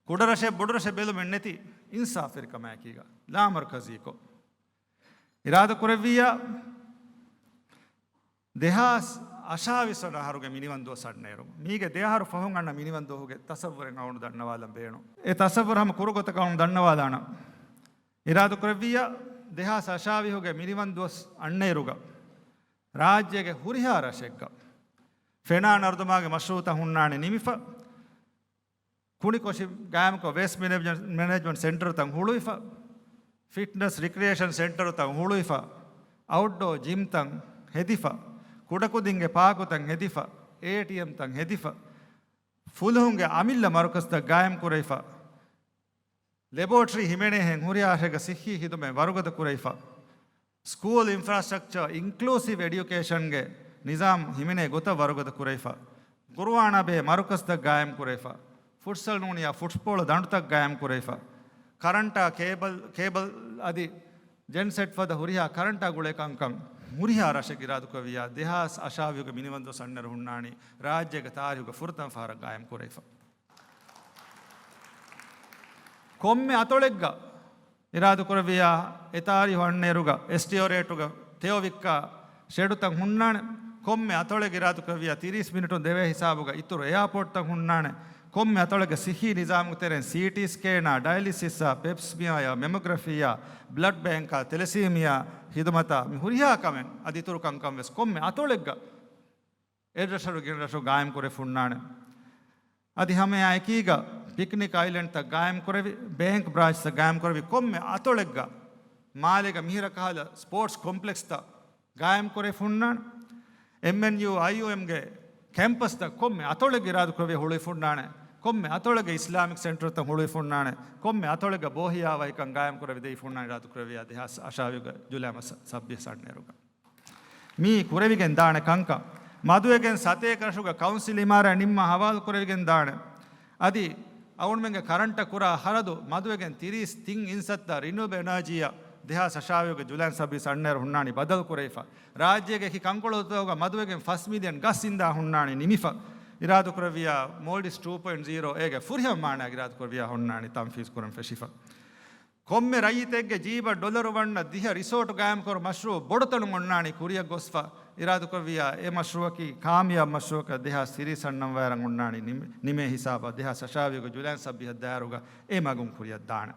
ކުޑަރަށެއް ބޮޑުރަށެއް ބެލުމެއް ނެތި، އިންސާފުވެރިކަމާއެކީގަ، ލާމަރުކަޒީކޮށް. އިރާދަ ކުރެއްވިއްޔާ، ދެހާސް އަށާވީސް ވަނަ އަހަރުގެ މިނިވަން ދުވަސް އަންނައިރު، މީގެ ދެ އަހަރު ފަހުން އަންނަ މިނިވަން ދުވަހުގެ ތަސައްވުރެއް އަޅުގަނޑު ދަންނަވާލަން ބޭނުން. އެ ތަސައްވުރު ހަމަ ކުރު ގޮތަކަށް އަޅުގަނޑު ދަންނަވާލާނަން. އިރާދަ ކުރެއްވިއްޔާ، ދެހާސް އަށާވީހުގެ މިނިވަން ދުވަސް އަންނައިރުގަ، ރާއްޖޭގެ ހުރިހާ ރަށެއްގަ ފެނާ ނަރުދަމާގެ މަޝްރޫއުތައް ހުންނާނެ ނިމިފަ، ކުނިކޮށި ގާއިމްކޮށް ވޭސްޓް މެނޭޖް-، މެނޭޖްމަންޓް ސެންޓަރުތައް ހުޅުވިފަ، ފިޓްނަސް ރިކްރިއޭޝަން ސެންޓަރުތައް ހުޅުވިފަ، އައުޓްޑޯ ޖިމްތައް ހެދިފަ، ކުޑަކުދިންގެ ޕާކުތައް ހެދިފަ، އޭޓީއެމްތައް ހެދިފަ، ފުލުހުންގެ އަމިއްލަ މަރުކަޒުތައް ގާއިމް ކުރެވިފަ، ލެބޯޓްރީ ހިމެނޭހެން ހުރިހާ ރަށެއްގަ ސިއްހީ ހިދުމަތް ވަރުގަދަ ކުރެވިފަ، ސްކޫލް އިންފްރާސްޓްރަކްޗަރ، އިންކްލޫސިވް އެޑިއުކޭޝަންގެ ނިޒާމް ހިމެނޭ ގޮތަށް ވަރުގަދަ ކުރެވިފަ، ޤުރުއާނާ ބެހޭ މަރުކަޒުތައް ގާއިމް ކުރެވިފަ، ފުޓްސަލް ނޫނިއްޔާ ފުޓްބޯޅަ ދަނޑުތައް ގާއިމް ކުރެވިފަ، ކަރަންޓާ ކޭބަލް، ކޭބަލް އަދި ޖެންސެޓް ފަދަ ހުރިހާ ކަރަންޓާ ގުޅޭ ކަންކަން ހުރިހާ ރަށެއް އިރާދަ ކުރެއްވިއްޔާ، ދެހާސް އަށާވީހުގެ މިނިވަން ދުވަސް އަންނައިރު ހުންނާނީ ރާއްޖޭގެ ތާރީޚުގެ ފުރަތަމަ ފަހަރަށް ގާއިމް ކުރެވިފަ. ކޮންމެ އަތޮޅެއްގަ އިރާދުކުރެއްވިޔާ އެ ތާރީހު އަންނައިރުގަ އެސްޓީއޯ ރޭޓުގަ ތެޔޮ ވިއްކާ ޝެޑުތައް ހުންނާނެ. ކޮންމެ އަތޮޅެއްގަ އިރާދުކުރެއްވިޔާ ތިރީސް މިނިޓުން ދެވޭ ހިސާބުގަ އިތުރު އެއާޕޯޓްތައް ހުންނާނެ. ކޮންމެ އަތޮޅެއްގަ ސިއްހީ ނިޒާމުގެ ތެރެއިން ސީޓީ ސްކޭނާ، ޑަޔަލިސިސްއާ، ޕެޕްސްމިއާޔާ، މެމޮގްރަފީއާ، ބްލަޑް ބޭންކާ، ތެލެސީމިއާ ހިދުމަތާ، މި ހުރިހާ ކަމެއް އަދި އިތުރު ކަންކަން ވެސް ކޮންމެ އަތޮޅެއްގަ އެއްރަށަށް ގިނަ ރަށު ގާއިމް ކުރެ ފުންނާނެ. އަދި ހަމައެއާ އެކީގަ ޕިކްނިކް އައިލެންޑްތައް ގާއިމް ކުރެވި، ބޭންކް ބްރާންޗްތައް ގާއިމް ކުރެވި، ކޮންމެ އަތޮޅެއްގަ މާލޭގަ މިހިރަ ކަހަލަ ސްޕޯޓްސް ކޮމްޕްލެކްސްތައް ގާއިމް ކުރެ ފުންނާނެ. އެމްއެންޔޫ، އައިޔޫއެމްގެ ކެމްޕަސްތައް ކޮންމެ އަތޮޅެއްގަ އިރާދު ކުރެވި ހުޅުވި ފުންނާނެ. ކޮންމެ އަތޮޅެއްގަ އިސްލާމިކް ސެންޓަރތައް ހުޅުވި ފުންނާނެ. ކޮންމެ އަތޮޅެއްގަ ބޯހިޔާވަހިކަން ގާއިމް ކުރެވި ދެއި ފުންނާނެ އިރާދު ކުރެވިޔާ ދެހާސް އަށާވީހުގެ ޖުލައި މަސް ސައްބީސް އަންނައިރުގަ. މީ ކުރެވިގެން ދާނެ ކަންކަން. މަދުވެގެން ސަތޭކަ ރަށުގަ ކައުންސިލް އިމާރާތް ނިންމާ ހަވާލު ކުރެވިގެން ދާނެ. އަދި އަޅުގަނޑުމެންގެ ކަރަންޓަށް ކުރާ ހަރަދު މަދުވެގެން ތިރީސް ތިން އިންސައްތަ ރިނިއުއަބަލް އެނާޖީއަށް ދެހާސް އަށާވީހުގެ ޖުލައި ސައްބީސް އަންނައިރު ހުންނާނީ ބަދަލު ކުރެވިފަ. ރާއްޖޭގެ އެކި ކަންކޮޅުތަކުގަ މަދުވެގެން ފަސް މިލިއަން ގަސް އިންދާ ހުންނާނީ ނިމިފަ. އިރާދު ކުރެއްވިޔާ މޯލްޑިވްސް ޓޫ ޕޮއިންޓް ޒީރޯ އޭގެ ފުރިހަމަ މާނައިގަ އިރާދު ކުރެއްވިޔާ ހުންނާނީ ތަންފީޒް ކުރަން ފެށިފަ. ކޮންމެ ރައްޔިތެއްގެ ޖީބަށް ޑޮލަރު ވަންނަ ދިހަ ރިސޯޓު ގާއިމްކުރު މަޝްރޫއު ބޮޑުތަނުން އޮންނާނީ ކުރިޔަށް ގޮސްފަ. އިރާދުކުރެއްވިޔާ އެ މަޝްރޫއަކީ ކާމިޔާބު މަޝްރޫއަކަށް ދެހާސް ތިރީސް އަންނަން ވައިރަށް އޮންނާނީ ނިމެ-، ނިމޭ ހިސާބަށް ދެހާސް އަށާވީހުގެ ޖުލައި ސައްބީހަށް ދާއިރުގަ އެ މަގުން ކުރިޔަށް ދާނެ.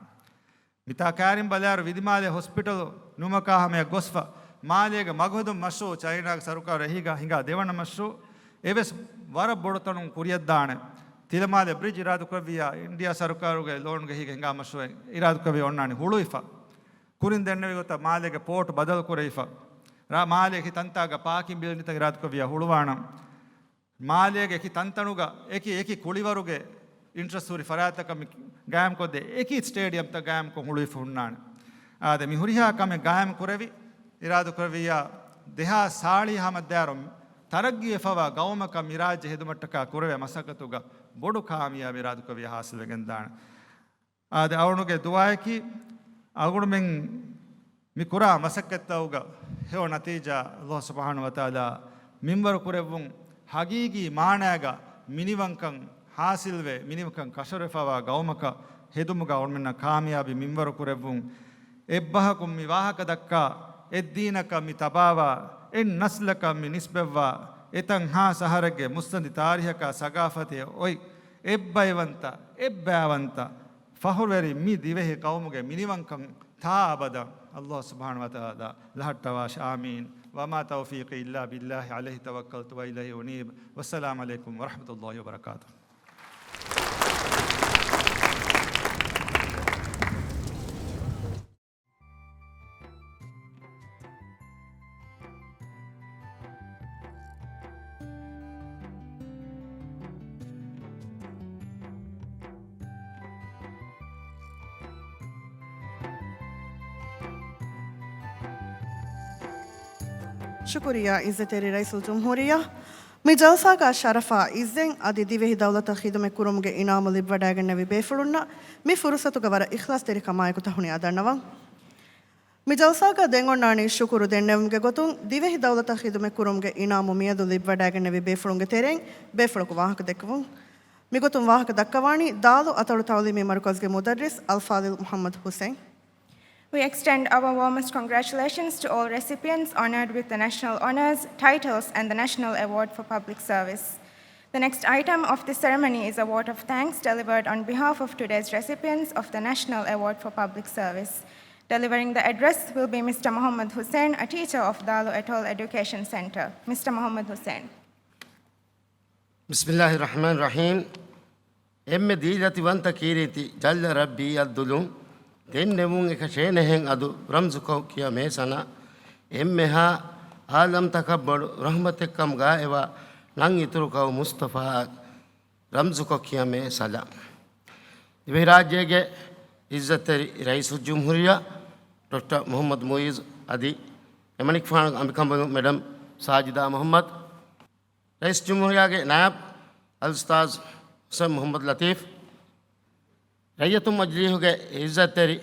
މިތާ ކާރިން ބަލާއިރު ވިދިމާލޭ ހޮސްޕިޓަލު ނުމަކާ ހަމަޔަށް ގޮސްފަ، މާލޭގެ މަގުހެދުން މަޝްރޫއު ޗައިނާގެ ސަރުކާރު އެހީގަ ހިނގާ ދެވަނަ މަޝްރޫއު، އެވެސް ވަރަށް ބޮޑު ތަނުން ކުރިޔަށްދާނެ. ތިލަމާލެ ބްރިޖް އިރާދުކުރެއްވިޔާ އިންޑިއާ ސަރުކާރުގެ ލޯނުގެ ހިގެ ހިނގާ މަޝްރޫއެއް އިރާދުކުރެއްވި އޮންނާނީ ހުޅުވިފަ. ކުރިން ދެންނެވި ގޮތަށް މާލޭގެ ޕޯޓު ބަދަލު ކުރެވިފަ. ރާ މާލޭ އެކި ތަންތާގަ ޕާކިން ބިލްޑިންތައް އިރާދުކުރެއްވިޔާ ހުޅުވާނަން. މާލޭގެ އެކި ތަންތަނުގަ އެކި އެކި ކުޅިވަރުގެ އިންޓްރެސްޓް ހުރި ފަރާތްތަކަށް މި ގާއިމްކޮށްދޭ އެކި ސްޓޭޑިއަމްތައް ގާއިމްކޮށް ހުޅުވިފަ ހުންނާނެ. އާދެ، މި ހުރިހާ ކަމެއް ގާއިމް ކުރެވި، އިރާދުކުރެއްވިއްޔާ ދެހާސް ސާޅީސް ހަމައަށްދާއިރު ތަރައްގީވެފަވާ ގައުމަކަށް މި ރާއްޖެ ހެދުމަށްޓަކާ ކުރެވޭ މަސައްކަތުގަ ބޮޑު ކާމިޔާބެއް އިރާދުކުރެއްވިޔާ ހާސިލްވެގެންދާނެ. އާދެ، އަޅުގަނޑުގެ ދުޢާއަކީ، އަޅުގަނޑުމެން މި ކުރާ މަސައްކަތްތަކުގަ ހެޔޮ ނަތީޖާ ﷲ ސުބްޙާނަހޫ ވަތަޢާލާ މިންވަރު ކުރެއްވުން، ޙަޤީޤީ މާނާގަ މިނިވަންކަން ޙާޞިލްވެ، މިނިވަންކަން ކަށަވަރުވެފަވާ ގައުމަކަށް ހެދުމުގަ އަޅުގަނޑުމެންނަށް ކާމިޔާބީ މިންވަރު ކުރެއްވުން. އެއްބަހަކުން މި ވާހަކަ ދައްކާ، އެއްދީނަކަށް މި ތަބާވާ، އެއް ނަސްލަކަށް މި ނިސްބަތްވާ، އެތަންހާ ޝަހަރެއްގެ މުއްސަނދި ތާރީޚަކާ ސަގާފަތެއް އޮތް، އެއްބައިވަންތަ، އެއްބައިވަންތަ، ފަޚުރުވެރި މި ދިވެހި ޤައުމުގެ މިނިވަންކަން ތާ އަބަދަށް ﷲ ސުބްޙާނަހޫ ވަތަޢާލާ ލަހައްޓަވާށި. އާމީން. ވަމާ ތައުފީޤީ އިއްލާ ބިއްލާހި ޢަލައިހި ތަވައްކަލްތު ވައިލައިހި އުނީބް. ވައްސަލާމު ޢަލައިކުމް ވަރަޙްމަތުﷲ ވަބަރަކާތުހު. ޝުކުރިއްޔާ ޢިއްޒަތްތެރި ރައީސުލްޖުމްހޫރިއްޔާ. މި ޖަލްސާގަ ޝަރަފާ ޢިއްޒެއް އަދި ދިވެހި ދައުލަތަށް ޚިދުމަތް ކުރުމުގެ އިނާމު ލިބިވަޑައިގެންނެވި ބޭފުޅުންނަށް މި ފުރުޞަތުގަ ވަރަށް އިޚްލާޞްތެރިކަމާއެކު ތަހުނިޔާ ދަންނަވަން. މި ޖަލްސާގަ ދެން އޮންނާނީ ޝުކުރު ދެންނެވުމުގެ ގޮތުން ދިވެހި ދައުލަތަށް ޚިދުމަތް ކުރުމުގެ އިނާމު މިއަދު ލިބިވަޑައިގެންނެވި ބޭފުޅުންގެ ތެރެއިން ބޭފުޅަކު ވާހަކަ ދެއްކެވުން. މިގޮތުން ވާހަކަ ދައްކަވާނީ ދާލު އަތޮޅު ތަޢުލީމީ މަރުކަޒުގެ މުދައްރިސް އަލްފާޟިލް މުޙައްމަދު ޙުސައިން. We extend our warmest congratulations to all recipients honored with the National Honours, Titles and the National Award for Public Service. The next item of the ceremony is a vote of thanks delivered on behalf of today's recipients of the National Award for Public Service. Delivering the address will be Mister Muhammad Hussain, a teacher of Dalu Atoll Education Centre. Mister Muhammad Hussain. ބިސްމިﷲ ރަޙްމާނި ރަޙީމް. އެންމެ ދީލަތިވަންތަ ކީރިތި ޖައްލަ ރައްބީ އައްދުލުން ދެންނެވުން އެކަށޭނެހެން އަދު ރަމްޒުކޮށް ކިޔަމޭ ސަނާ. އެންމެހާ އާލަމްތަކަށް ބޮޑު ރަޙްމަތެއްކަމުގާ އެވާ ނަން އިތުރު ކައު މުޞްޠަފާ ރަމްޒުކޮށް ކިޔަމޭ ސަލާ. ދިވެހިރާއްޖޭގެ ޢިއްޒަތްތެރި ރައީސުލްޖުމްހޫރިއްޔާ ޑޮކްޓަރ މުޙައްމަދު މުޢިއްޒު އަދި އެމަނިކުފާނުގެ އަނބިކަނބަލުން މެޑަމް ސާޖިދާ މުޙައްމަދު، ރައީސްޖުމްހޫރިއްޔާގެ ނާއިބު އަލްއުސްތާޛު ހުސެން މުޙައްމަދު ލަތީފް، ރައްޔިތުން މަޖިލީހުގެ ޢިއްޒަތްތެރި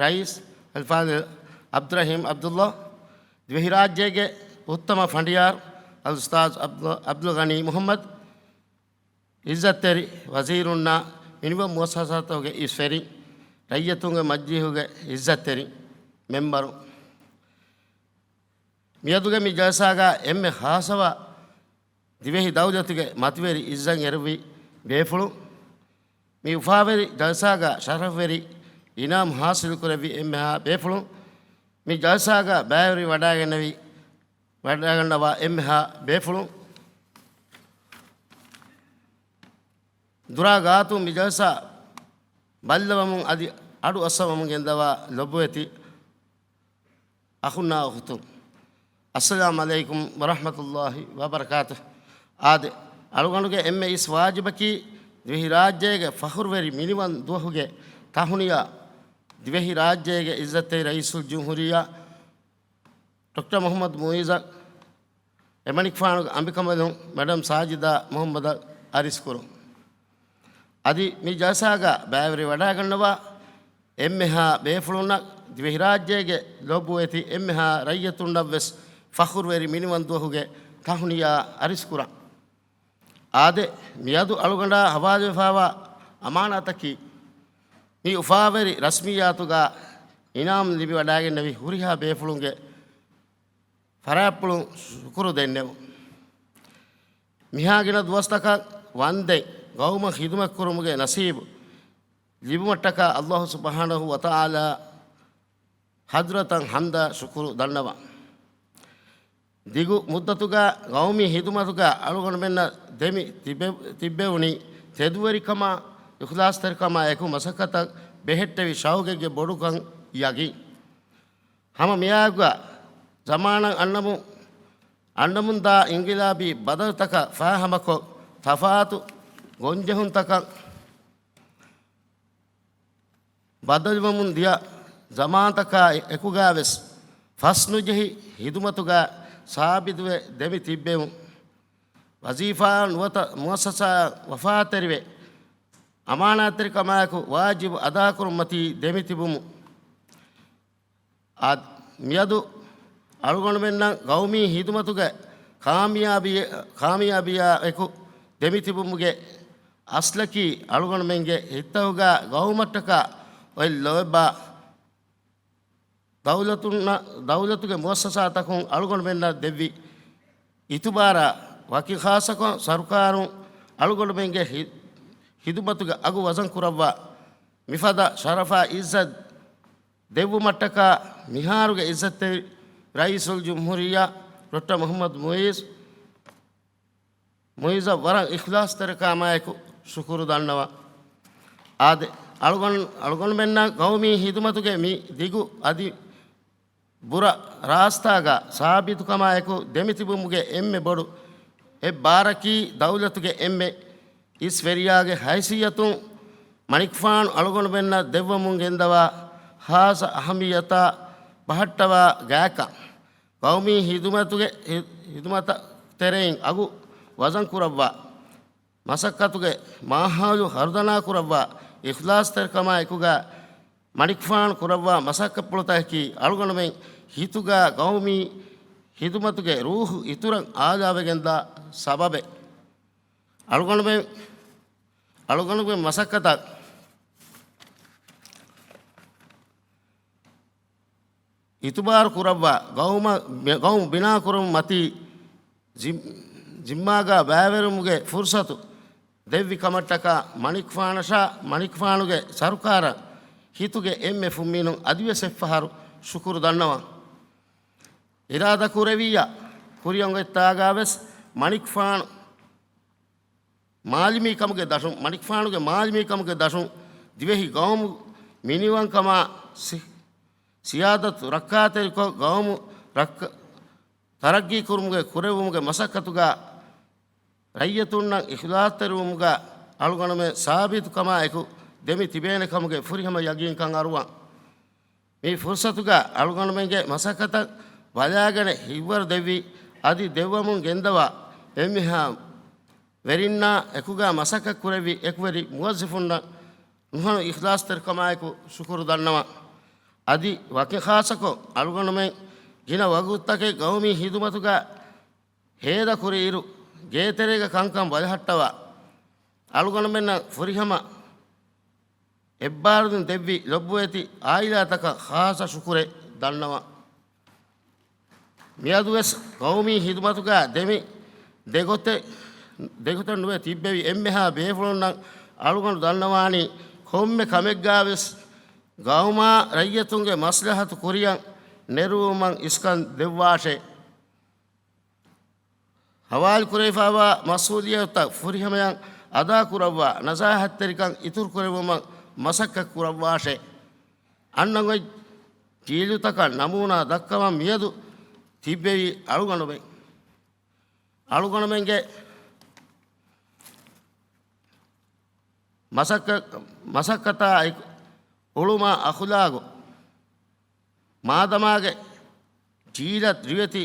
ރައީސް އަލްފާޟިލް ޢަބްދުއްރަޙީމް ޢަބްދުﷲ، ދިވެހިރާއްޖޭގެ އުއްތަމަ ފަނޑިޔާރު އަލްއުސްތާޛު ޢަބްދު-، ޢަބްދުލްޣަނީ މުޙައްމަދު، ޢިއްޒަތްތެރި ވަޒީރުންނާ މިނިވަން މުއައްސަސާތަކުގެ އިސްވެރިން، ރައްޔިތުންގެ މަޖިލީހުގެ އިއްޒަތްތެރި މެމްބަރު، މިއަދުގެ މި ޖަލްސާގަ އެންމެ ޚާއްޞަވާ ދިވެހި ދައުލަތުގެ މަތިވެރި އިއްޒަތް އެރުވި ބޭފުޅުން، މި އުފާވެރި ޖަލްސާގަ ޝަރަފްވެރި އިނާމް ޙާޞިލު ކުރެއްވި އެންމެހާ ބޭފުޅުން، މި ޖަލްސާގަ ބައިވެރި ވަޑައިގެންނެވި، ވަޑައިގަންނަވާ އެންމެހާ ބޭފުޅުން، ދުރާ ގާތުން މި ޖަލްސާ ބައްލަވަމުން އަދި އަޑު އައްސަވަމުން ގެންދަވާ ލޮބުވެތި އަޚުންނާ އުޚުތުން، އައްސަލާމް ޢަލައިކުމް ވަރަޙްމަތުﷲ ވަބަރަކާތުހު. އާދެ، އަޅުގަނޑުގެ އެންމެ އިސް ވާޖިބަކީ، ދިވެހިރާއްޖޭގެ ފަޚުރުވެރި މިނިވަން ދުވަހުގެ ތަހުނިޔާ، ދިވެހިރާއްޖޭގެ އިއްޒަތްތެރި ރައީސުލްޖުމްހޫރިއްޔާ ޑޮކްޓަރ މުޙައްމަދު މުޢިއްޒަށް، އެމަނިކުފާނުގެ އަނބިކަނބަލުން މެޑަމް ސާޖިދާ މުޙައްމަދަށް އަރިސްކުރުން. އަދި މި ޖަލްސާގަ ބައިވެރިވެވަޑައިގަންނަވާ އެންމެހާ ބޭފުޅުންނަށް، ދިވެހިރާއްޖޭގެ ލޮބުވެތި އެންމެހާ ރައްޔިތުންނަށްވެސް ފަޚުރުވެރި މިނިވަން ދުވަހުގެ ތަހުނިޔާ އަރިސްކުރަން. އާދެ، މިއަދު އަޅުގަނޑާ ހަވާލުވެފައިވާ އަމާނާތަކީ، މި އުފާވެރި ރަސްމިއްޔާތުގަ އިނާމް ލިބިވަޑައިގެންނެވި ހުރިހާ ބޭފުޅުންގެ ފަރާތްޕުޅުން ޝުކުރު ދެންނެވުން. މިހާ ގިނަ ދުވަސްތަކަށް ވަންދެން ގައުމަށް ޚިދުމަތްކުރުމުގެ ނަސީބު ލިބުމަށްޓަކާ ﷲ ސުބްޙާނަހޫ ވަތަޢާލާ ޙަޟްރަތަށް ޙަމްދާ ޝުކުރު ދަންނަވަން. ދިގު މުއްދަތުގަ ގައުމީ ޚިދުމަތުގަ އަޅުގަނޑުމެންނަށް ދެމި ތިބެ-، ތިއްބެވުނީ ތެދުވެރިކަމާ، އިޚްލާޞްތެރިކަމާ އެކު މަސައްކަތަށް ބެހެއްޓެވި ޝައުގެއްގެ ބޮޑުކަން ޔަގީން. ހަމަ މިއާއެކުގަ ޒަމާނަށް އަންނަމު-، އަންނަމުންދާ އިންގިލާބީ ބަދަލުތަކަށް ފާހަމަކޮށް، ތަފާތު ގޮންޖެހުންތަކަށް ބަދަލުވަމުން ދިޔަ ޒަމާންތަކާ އެކުގައިވެސް ފަސްނުޖެހި ޚިދުމަތުގަ ސާބިތުވެ ދެމި ތިއްބެވުން. ވަޒީފާއަށް ނުވަތަ މުއައްސަސާއަށް ވަފާތެރިވެ، އަމާނާތްތެރިކަމާއެކު ވާޖިބު އަދާކުރުން މަތީ ދެމި ތިބުމުން. އާދެ، މިއަދު އަޅުގަނޑުމެންނަށް ގައުމީ ޚިދުމަތުގެ ކާމިޔާބީ-، ކާމިޔާބީއާ އެކު ދެމިތިބުމުގެ އަސްލަކީ، އަޅުގަނޑުމެންގެ ހިތަށް ހުގާ ގައުމަށްޓަކާ އޮތް ލޯތްބާ ދައުލަތުންނަށް، ދައުލަތުގެ މުއައްސަސާތަކުން އަޅުގަނޑުމެންނަށް ދެއްވި އިތުބާރާ، ވަކި ޚާއްޞަކޮށް ސަރުކާރުން އަޅުގަނޑުމެންގެ ހި-، ޚިދުމަތުގެ އަގު ވަޒަން ކުރައްވާ، މިފަދަ ޝަރަފާ އިއްޒަތް ދެއްވުމަށްޓަކާ، މިހާރުގެ އިއްޒަތްތެރި ރައީސުލްޖުމްހޫރިއްޔާ ޑޮކްޓަރ މުޙައްމަދު މުޢިއްޒު، މުޢިއްޒަށް ވަރަށް އިޚްލާޞްތެރިކަމާއެކު ޝުކުރު ދަންނަވަން. އާދެ، އަޅުގަނޑު-، އަޅުގަނޑުމެންނަށް ގައުމީ ޚިދުމަތުގެ މި ދިގު އަދި ބުރަ ރާސްތާގަ ސާބިތުކަމާއެކު ދެމިތިބުމުގެ އެންމެ ބޮޑު އެއްބާރަކީ، ދައުލަތުގެ އެންމެ އިސްވެރިޔާގެ ހައިސިއްޔަތުން މަނިކުފާނު އަޅުގަނޑުމެންނަށް ދެއްވަމުން ގެންދަވާ ޚާއްޞަ އަހައްމިއްޔަތާ ބަހައްޓަވާ ގާތްކަން. ގައުމީ ޚިދުމަތުގެ ޚި-، ޚިދުމަތަށް ތެރެއިން އަގު ވަޒަން ކުރައްވާ، މަސައްކަތުގެ މާހައުލު ހަރުދަނާ ކުރައްވާ، އިޚްލާޞްތެރިކަމާ އެކުގަ މަނިކުފާނު ކުރައްވާ މަސައްކަތްޕުޅުތަކަކީ، އަޅުގަނޑުމެން ހިތުގަ ގައުމީ ޚިދުމަތުގެ ރޫޙު އިތުރަށް އާލާވެގެންދާ ސަބަބެއް. އަޅުގަނޑުމެން، އަޅުގަނޑުމެން މަސައްކަތަށް އިތުބާރު ކުރައްވާ، ގައުމަށް، ގައުމު ބިނާކުރުމުން މަތީ ޒި-، ޒިންމާގަ ބައިވެރިވުމުގެ ފުރުޞަތު ދެއްވި ކަމަށްޓަކާ، މަނިކުފާނަށާ މަނިކުފާނުގެ ސަރުކާރަށް ހިތުގެ އެންމެ ފުންމީނުން އަދިވެސް އެއްފަހަރު ޝުކުރު ދަންނަވަން. އިރާދަކުރެއްވިއްޔާ، ކުރިއަށް އޮތްތާގަވެސް މަނިކުފާނު މާލެމީ ކަމުގެ ދަށުން، މަނިކުފާނުގެ މާލެމީ ކަމުގެ ދަށުން ދިވެހި ގައުމު މިނިވަންކަމާ ސި-، ސިޔާދަތު ރައްކާތެރިކޮށް، ގައުމު ރައްކަ-، ތަރައްގީ ކުރުމުގެ ކުރެއްވުމުގެ މަސައްކަތުގަ ރައްޔިތުންނަށް އިޚްލާޞްތެރިވުމުގަ އަޅުގަނޑުމެން ސާބިތުކަމާ އެކު ދެމި ތިބޭނެ ކަމުގެ ފުރިހަމަ ޔަގީންކަން އަރުވަން. މި ފުރުޞަތުގަ އަޅުގަނޑުމެންގެ މަސައްކަތަށް ބަލާގަނެ ހިތްވަރު ދެއްވި އަދި ދެއްވަމުން ގެންދަވާ އެންމެހާ ވެރިންނާ އެކުގަ މަސައްކަތް ކުރެއްވި އެކުވެރި މުވައްޒަފުންނަށް ނުހަނު އިޚްލާޞްތެރިކަމާއެކު ޝުކުރު ދަންނަވަން. އަދި ވަކި ޚާއްޞަކޮށް އަޅުގަނޑުމެން ގިނަ ވަގުތުތަކެއް ގައުމީ ޚިދުމަތުގަ ހޭދަކުރި އިރު، ގޭތެރޭގަ ކަންކަން ބަލަހައްޓަވާ، އަޅުގަނޑުމެންނަށް ފުރިހަމަ އެއްބާރުލުން ދެއްވި ލޮބުވެތި އާއިލާތަކަށް ޚާއްޞަ ޝުކުރެއް ދަންނަވަން. މިއަދުވެސް ޤައުމީ ޚިދުމަތުގަ ދެމި ދެގޮތެއް، ދެގޮތެއް ނުވެ ތިއްބެވި އެންމެހާ ބޭފުޅުންނަށް އަޅުގަނޑު ދަންނަވާނީ ކޮންމެ ކަމެއްގަވެސް ޤައުމާ ރައްޔިތުންގެ މަސްލަހަތު ކުރިއަށް ނެރުވުމަށް އިސްކަން ދެއްވާށޭ. ހަވާލުކުރެވިފައިވާ މަސްއޫލިއްޔަތުތައް ފުރިހަމަޔަށް އަދާކުރައްވާ، ނަޒާހަތްތެރިކަން އިތުރުކުރެއްވުމަށް މަސައްކަތް ކުރައްވާށޭ. އަންނަ ގޮތް ޖީލުތަކަށް ނަމޫނާ ދައްކަވަން މިއަދު ތިއްބެވި އަޅުގަނޑުމެން، އަޅުގަނޑުމެންގެ މަސައްކަ-، މަސައްކަތާ އެކު އުޅުމާ އަޚުލާގު މާދަމާގެ ޖީލަށް ރިވެތި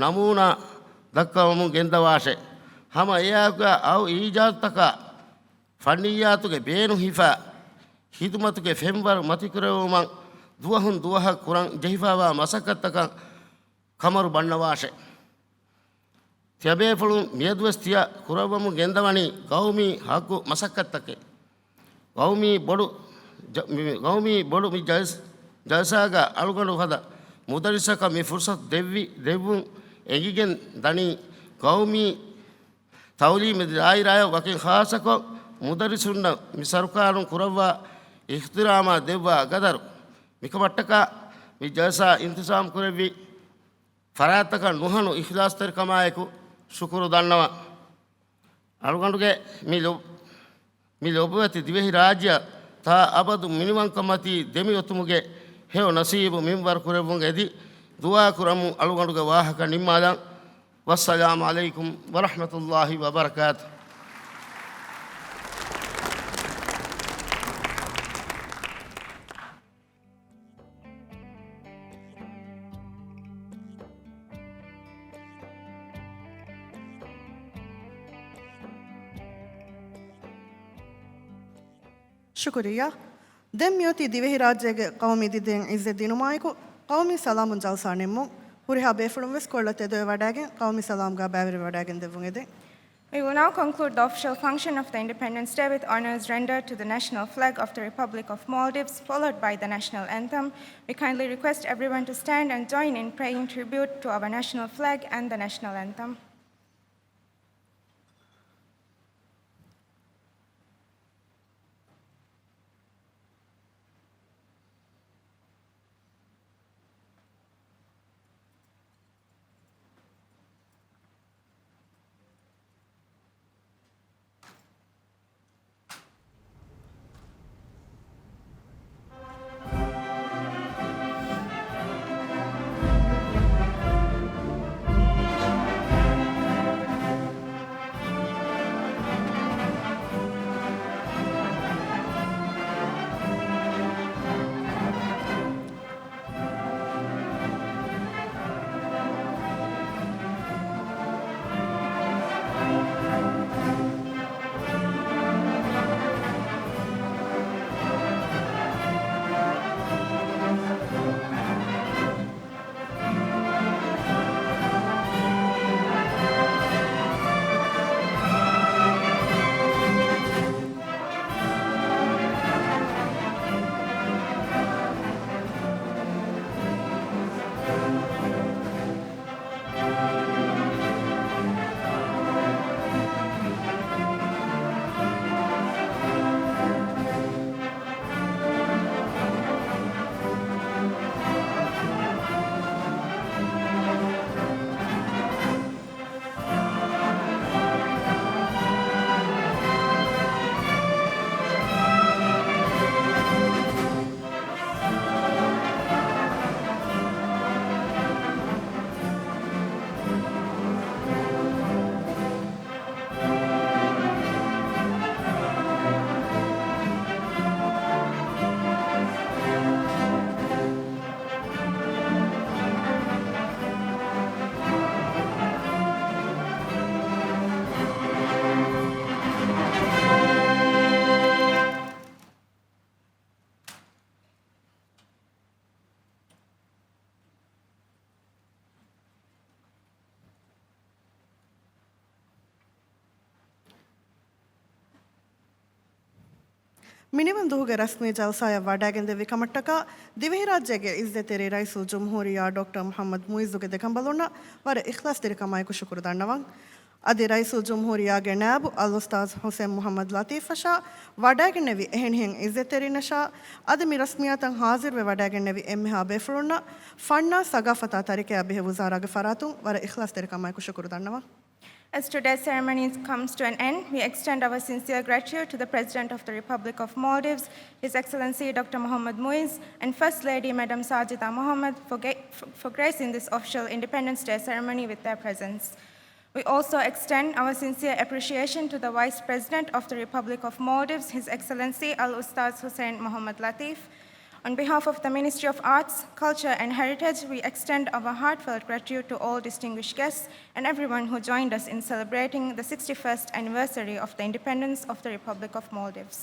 ނަމޫނާ ދައްކަވަމުން ގެންދަވާށޭ. ހަމަ އެއާއެކުގަ އައު އީޖާދުތަކާ ފަންނިއްޔާތުގެ ބޭނުން ހިފާ، ޚިދުމަތުގެ ފެންވަރު މަތިކުރެއްވުމަށް ދުވަހުން ދުވަހަށް ކުރަން ޖެހިފައިވާ މަސައްކަތްތަކަށް ކަމަރު ބަންނަވާށޭ. ތިޔަބޭފުޅުން މިއަދުވެސް ތިޔަ ކުރައްވަމުން ގެންދަވަނީ ޤައުމީ ޙައްޤު މަސައްކަތްތަކެއް. ޤައުމީ ބޮޑު ޖަ-، މި-، މި-، ޤައުމީ ބޮޑު މި ޖަލްސް-، ޖަލްސާގަ އަޅުގަނޑު ފަދަ މުދައްރިސަކަށް މި ފުރުޞަތު ދެއްވި، ދެއްވުން އެނގިގެން ދަނީ ޤައުމީ ތަޢުލީމީ ދާއިރާއަށް ވަކިން ޚާއްޞަކޮށް މުދައްރިސުންނަށް މި ސަރުކާރުން ކުރައްވާ އިޙްތިރާމާ ދެއްވާ ގަދަރު. މިކަމަށްޓަކާ މި ޖަލްސާ އިންތިޒާމް ކުރެއްވި ފަރާތްތަކަށް ނުހަނު އިޚްލާޞްތެރިކަމާއެކު ޝުކުރު ދަންނަވަން. އަޅުގަނޑުގެ މި ލޮ-، މި ލޮބުވެތި ދިވެހިރާއްޖެއަށް ތާ އަބަދު މިނިވަންކަންމަތީ ދެމިއޮތުމުގެ ހެޔޮ ނަސީބު މިންވަރު ކުރެއްވުން އެދި، ދުޢާ ކުރަމުން އަޅުގަނޑުގެ ވާހަކަ ނިންމާލަން. ވައްސަލާމު ޢަލައިކުމް ވަރަޙްމަތުﷲި ވަބަރަކާތުހު. ޝުކުރިއްޔާ. ދެން މިއޮތީ ދިވެހިރާއްޖޭގެ ޤައުމީ ދިދައިން ޢިއްޒަތް ދިނުމާއެކު، ޤައުމީ ސަލާމުން ޖަލްސާ ނިންމުން. ހުރިހާ ބޭފުޅުން ވެސް ކޮޅަށް ތެދުވެވަޑައިގެން، ޤައުމީ ސަލާމްގަ ބައިވެރިވެވަޑައިގެން ދެއްވުން އެދެން. We will now conclude the official function of the Independence Day with honors rendered to the national flag of the Republic of Maldives, followed by the national anthem. We kindly request everyone to stand and join in paying tribute to our national flag and the national anthem. މިނިވަން ދުވަހުގެ ރަސްމީ ޖަލްސާއަށް ވަޑައިގެންދެއްވި ކަމަށްޓަކާ، ދިވެހިރާއްޖޭގެ އިއްޒަތްތެރި ރައީސުލްޖުމްހޫރިއްޔާ ޑޮކްޓަރ މުޙައްމަދު މުޢިއްޒުގެ ދެކަނބަލުންނަށް ވަރަށް އިޚްލާޞްތެރިކަމާއެކު ޝުކުރު ދަންނަވަން. އަދި ރައީސުލްޖުމްހޫރިއްޔާގެ ނާއިބު އަލްއުސްތާޛު ޙުސައިން މުޙައްމަދު ލަޠީފަށާ ވަޑައިގެންނެވި އެހެނިހެން އިއްޒަތްތެރިންނަށާ އަދި މި ރަސްމިއްޔާތަށް ޙާޟިރުވެ ވަޑައިގެންނެވި އެންމެހާ ބޭފުޅުންނަށް ފަންނާ ސަގާފަތާ ތަރިކަޔާ ބެހޭ ވުޒާރާގެ ފަރާތުން ވަރަށް އިޚްލާޞްތެރިކަމާއެކު ޝުކުރު ދަންނަވަން. As today's ceremony comes to an end, we extend our sincere gratitude to the President of the Republic of Maldives, His Excellency Doctor Mohammad Muiz, and First Lady Madam Sajida Mohammad for, ga- for gracing this official Independence Day ceremony with their presence. We also extend our sincere appreciation to the Vice President of the Republic of Maldives, His Excellency Al Ustaz Hussein Mohammad Latif. On behalf of the Ministry of Arts, Culture and Heritage, we extend our heartfelt gratitude to all distinguished guests and everyone who joined us in celebrating the sixty-first anniversary of the independence of the Republic of Maldives.